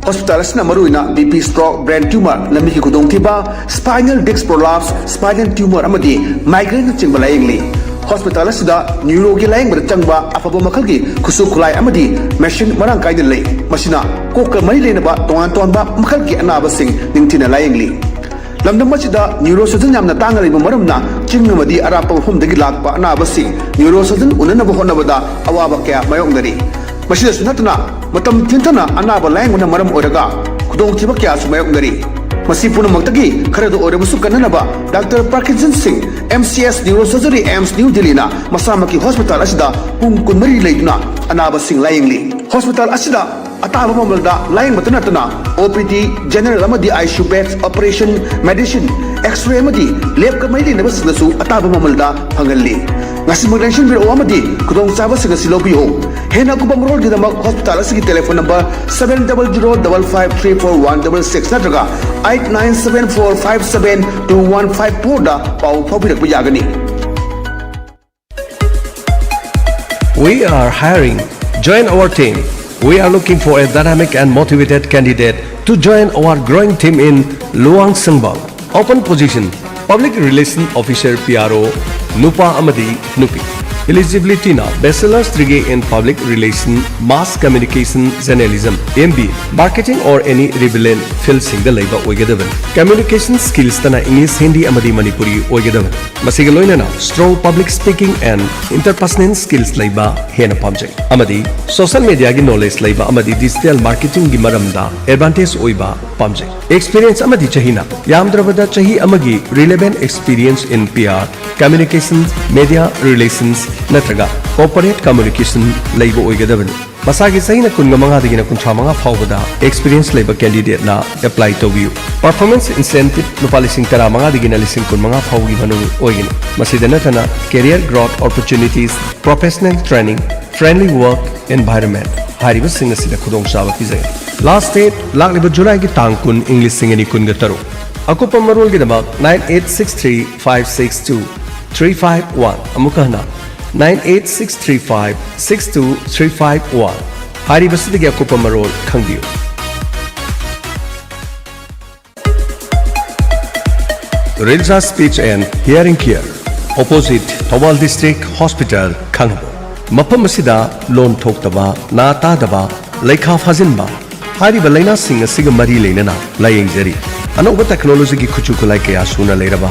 Hospital ꯑꯁꯤꯅ ꯃꯔꯨꯑꯣꯏꯅ B P stroke, brain tumor, ꯂꯝꯕꯤꯒꯤ ꯈꯨꯗꯣꯡꯊꯤꯕ, spinal disc prolapse, spinal tumor ꯑꯃꯗꯤ migraineꯅꯆꯤꯡꯕ ꯂꯥꯌꯦꯡꯂꯤ꯫ Hospital ꯑꯁꯤꯗ neuroꯒꯤ ꯂꯥꯌꯦꯡꯕꯗ ꯆꯪꯕ ꯑꯐꯕ ꯃꯈꯜꯒꯤ ꯈꯨꯠꯁꯨ ꯈꯨꯠꯂꯥꯏ ꯑꯃꯗꯤ machine ꯃꯔꯥꯡ ꯀꯥꯏꯅ ꯂꯩ꯫ ꯃꯁꯤꯅ ꯀꯣꯛꯀ ꯃꯔꯤ ꯂꯩꯅꯕ ꯇꯣꯉꯥꯟ ꯇꯣꯉꯥꯟꯕ ꯃꯈꯜꯒꯤ ꯑꯅꯥꯕꯁꯤꯡ ꯅꯤꯡꯊꯤꯅ ꯂꯥꯌꯦꯡꯂꯤ꯫ ꯂꯝꯗꯝ ꯑꯁꯤꯗ neurosurgeon ꯌꯥꯝꯅ ꯇꯥꯡꯅ ꯂꯩꯕ ꯃꯔꯝꯅ ꯆꯤꯡ ꯑꯃꯗꯤ ꯑꯔꯥꯞꯄ ꯃꯐꯝꯗꯒꯤ ꯂꯥꯛꯄ ꯑꯅꯥꯕꯁꯤꯡ neurosurgeon ꯎꯅꯅꯕ ꯍꯣꯠꯅꯕꯗ ꯑꯋꯥꯕ ꯀꯌꯥ ꯃꯥꯌꯣꯛꯅꯔꯤ꯫ ꯃꯁꯤꯗꯁꯨ ꯅꯠꯇꯅ ꯃꯇꯝ ꯊꯦꯡꯊꯅ ꯑꯅꯥꯕ ꯂꯥꯌꯦꯡꯕꯅ ꯃꯔꯝ ꯑꯣꯏꯔꯒ ꯈꯨꯗꯣꯡꯊꯤꯕ ꯀꯌꯥꯁꯨ ꯃꯥꯌꯣꯛꯅꯔꯤ꯫ ꯃꯁꯤ ꯄꯨꯝꯅꯃꯛꯇꯒꯤ ꯈꯔꯗ ꯑꯣꯏꯔꯕꯁꯨ ꯀꯟꯅꯅꯕ Doctor Parkinson Singh, M C S Neurosurgery, AIIMS New Delhiꯅ ꯃꯁꯥꯃꯛꯀꯤ hospital ꯑꯁꯤꯗ ꯄꯨꯡ ꯀꯨꯟꯃꯔꯤ ꯂꯩꯗꯨꯅ ꯑꯅꯥꯕꯁꯤꯡ ꯂꯥꯌꯦꯡꯂꯤ꯫ Hospital ꯑꯁꯤꯗ ꯑꯇꯥꯕ ꯃꯃꯜꯗ ꯂꯥꯌꯦꯡꯕꯇ ꯅꯠꯇꯅ O P D, general ꯑꯃꯗꯤ I C U beds, operation, medicine, X-ray ꯑꯃꯗꯤ labꯀ ꯃꯔꯤ ꯂꯩꯅꯕꯁꯤꯡꯗꯁꯨ ꯑꯇꯥꯕ ꯃꯃꯜꯗ ꯐꯪꯍꯜꯂꯤ꯫ ꯉꯁꯤꯃꯛ ꯂꯦꯡꯁꯤꯟꯕꯤꯔꯛꯎ ꯑꯃꯗꯤ ꯈꯨꯗꯣꯡꯆꯥꯕꯁꯤꯡ ꯑꯁꯤ ꯂꯧꯕꯤꯌꯨ꯫ ꯍꯦꯟꯅ ꯑꯀꯨꯞꯄ ꯃꯔꯣꯜꯒꯤꯗꯃꯛ hospital ꯑꯁꯤꯒꯤ telephone number seven double zero double five three four one double six ꯅꯠꯇ꯭ꯔꯒ eight nine seven four five seven two one five fourꯗ ꯄꯥꯎ ꯐꯥꯎꯕꯤꯔꯛꯄ ꯌꯥꯒꯅꯤ꯫ We are hiring. Join our team. We are looking for a dynamic and motivated candidate to join our growing team in Luang Sengbang. Open position, Public Relation Officer, P R O, ꯅꯨꯄꯥ ꯑꯃꯗꯤ ꯅꯨꯄꯤ꯫ Eligibility ꯅ Bachelor's Degree in Public Relation, Mass Communication, Journalism, M B, Marketing or any relevant field ꯁꯤꯡꯗ ꯂꯩꯕ ꯑꯣꯏꯒꯗꯕꯅꯤ꯫ Communication skills ꯇꯅ English, Hindi ꯑꯃꯗꯤ ꯃꯅꯤꯄꯨꯔꯤ ꯑꯣꯏꯒꯗꯕꯅꯤ꯫ ꯃꯁꯤꯒ ꯂꯣꯏꯅꯅ strong public speaking and interpersonal skills ꯂꯩꯕ ꯍꯦꯟꯅ ꯄꯥꯝꯖꯩ꯫ ꯑꯃꯗꯤ social media ꯒꯤ knowledge ꯂꯩꯕ ꯑꯃꯗꯤ digital marketing ꯒꯤ ꯃꯔꯝꯗ advantage ꯑꯣꯏꯕ ꯄꯥꯝꯖꯩ꯫ Experience ꯑꯃꯗꯤ ꯆꯍꯤꯅ ꯌꯥꯝꯗ꯭ꯔꯕꯗ ꯆꯍꯤ ꯑꯃꯒꯤ relevant experience in P R, communication, media relations ꯅꯠꯇ꯭ꯔꯒ corporate communication ꯂꯩꯕ ꯑꯣꯏꯒꯗꯕꯅꯤ꯫ ꯃꯁꯥꯒꯤ ꯆꯍꯤꯅ ꯀꯨꯟꯃꯉꯥꯗꯒꯤꯅ ꯀꯨꯟꯊ꯭ꯔꯥ ꯃꯉꯥ ꯐꯥꯎꯕꯗ experience ꯂꯩꯕ candidate ꯅ apply ꯇꯧꯕꯤꯌꯨ꯫ Performance incentive ꯂꯨꯄꯥ ꯂꯤꯁꯤꯡ ꯇꯔꯥꯃꯉꯥꯗꯒꯤꯅ ꯂꯤꯁꯤꯡ ꯀꯨꯟꯃꯉꯥ ꯐꯥꯎꯒꯤ ꯃꯅꯨꯡ ꯑꯣꯏꯒꯅꯤ꯫ ꯃꯁꯤꯗ ꯅꯠꯇꯅ career growth opportunities, professional training, friendly work environment ꯍꯥꯏꯔꯤꯕꯁꯤꯡ ꯑꯁꯤꯗ ꯈꯨꯗꯣꯡꯆꯥꯕ ꯄꯤꯖꯒꯅꯤ꯫ Last date ꯂꯥꯛꯂꯤꯕ ꯖꯨꯂꯥꯏꯒꯤ ꯇꯥꯡ ꯀꯨꯟ, ꯏꯪ ꯂꯤꯁꯤꯡ ꯑꯅꯤ ꯀꯨꯟꯒ ꯇꯔꯨꯛ꯫ ꯑꯀꯨꯞꯄ ꯃꯔꯣꯜꯒꯤꯗꯃꯛ nine eight six three five six two three five one, ꯑꯃꯨꯛꯀ ꯍꯟꯅ nine eight six three five six two three five one ꯍꯥꯏꯔꯤꯕꯁꯤꯗꯒꯤ ꯑꯀꯨꯞꯄ ꯃꯔꯣꯜ ꯈꯪꯕꯤꯌꯨ꯫ Rilza Speech and Hearing Care, opposite Thoubal District Hospital, ꯈꯥꯡꯉꯕꯣꯛ꯫ ꯃꯐꯝ ꯑꯁꯤꯗ ꯂꯣꯟ ꯊꯣꯛꯇꯕ, ꯅꯥ ꯇꯥꯗꯕ, ꯂꯩꯈꯥ ꯐꯥꯖꯤꯟꯕ ꯍꯥꯏꯔꯤꯕ ꯂꯥꯏꯅꯥꯁꯤꯡ ꯑꯁꯤꯒ ꯃꯔꯤ ꯂꯩꯅꯅ ꯂꯥꯌꯦꯡꯖꯔꯤ꯫ ꯑꯅꯧꯕ technology ꯒꯤ ꯈꯨꯠꯁꯨ ꯈꯨꯠꯂꯥꯏ ꯀꯌꯥ ꯁꯨꯅ ꯂꯩꯔꯕ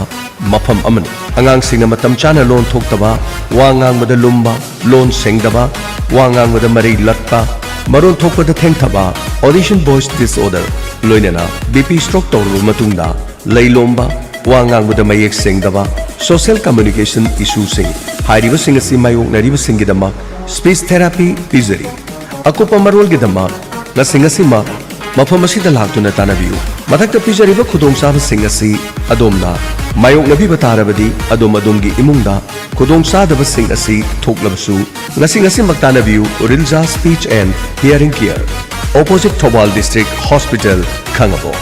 ꯃꯐꯝ ꯑꯃꯅꯤ꯫ ꯑꯉꯥꯡꯁꯤꯡꯅ ꯃꯇꯝ ꯆꯥꯅ ꯂꯣꯟ ꯊꯣꯛꯇꯕ, ꯋꯥ ꯉꯥꯡꯕꯗ ꯂꯨꯝꯕ, ꯂꯣꯟ ꯁꯦꯡꯗꯕ, ꯋꯥ ꯉꯥꯡꯕꯗ ꯃꯔꯩ ꯂꯠꯄ, ꯃꯔꯣꯟ ꯊꯣꯛꯄꯗ ꯊꯦꯡꯊꯕ, audition voice disorder, ꯂꯣꯏꯅꯅ B P stroke ꯇꯧꯔꯕ ꯃꯇꯨꯡꯗ ꯂꯩꯂꯣꯝꯕ, ꯋꯥ ꯉꯥꯡꯕꯗ ꯃꯌꯦꯛ ꯁꯦꯡꯗꯕ, social communication issue ꯁꯤꯡ ꯍꯥꯏꯔꯤꯕꯁꯤꯡ ꯑꯁꯤ ꯃꯥꯌꯣꯛꯅꯔꯤꯕꯁꯤꯡꯒꯤꯗꯃꯛ speech therapy ꯄꯤꯖꯔꯤ꯫ ꯑꯀꯨꯞꯄ ꯃꯔꯣꯜꯒꯤꯗꯃꯛ ꯉꯁꯤ ꯉꯁꯤꯃꯛ ꯃꯐꯝ ꯑꯁꯤꯗ ꯂꯥꯛꯇꯨꯅ ꯇꯥꯟꯅꯕꯤꯌꯨ꯫ ꯃꯊꯛꯇ ꯄꯤꯖꯔꯤꯕ ꯈꯨꯗꯣꯡꯆꯥꯕꯁꯤꯡ ꯑꯁꯤ ꯑꯗꯣꯝꯅ ꯃꯥꯌꯣꯛꯅꯕꯤꯕ ꯇꯥꯔꯕꯗꯤ, ꯑꯗꯣꯝ ꯑꯗꯣꯝꯒꯤ ꯏꯃꯨꯡꯗ ꯈꯨꯗꯣꯡꯆꯥꯗꯕꯁꯤꯡ ꯑꯁꯤ ꯊꯣꯛꯂꯕꯁꯨ, ꯉꯁꯤ ꯉꯁꯤꯃꯛ ꯇꯥꯟꯅꯕꯤꯌꯨ꯫ Rilza Speech and Hearing Care, opposite Thoubal District Hospital, Khangabok.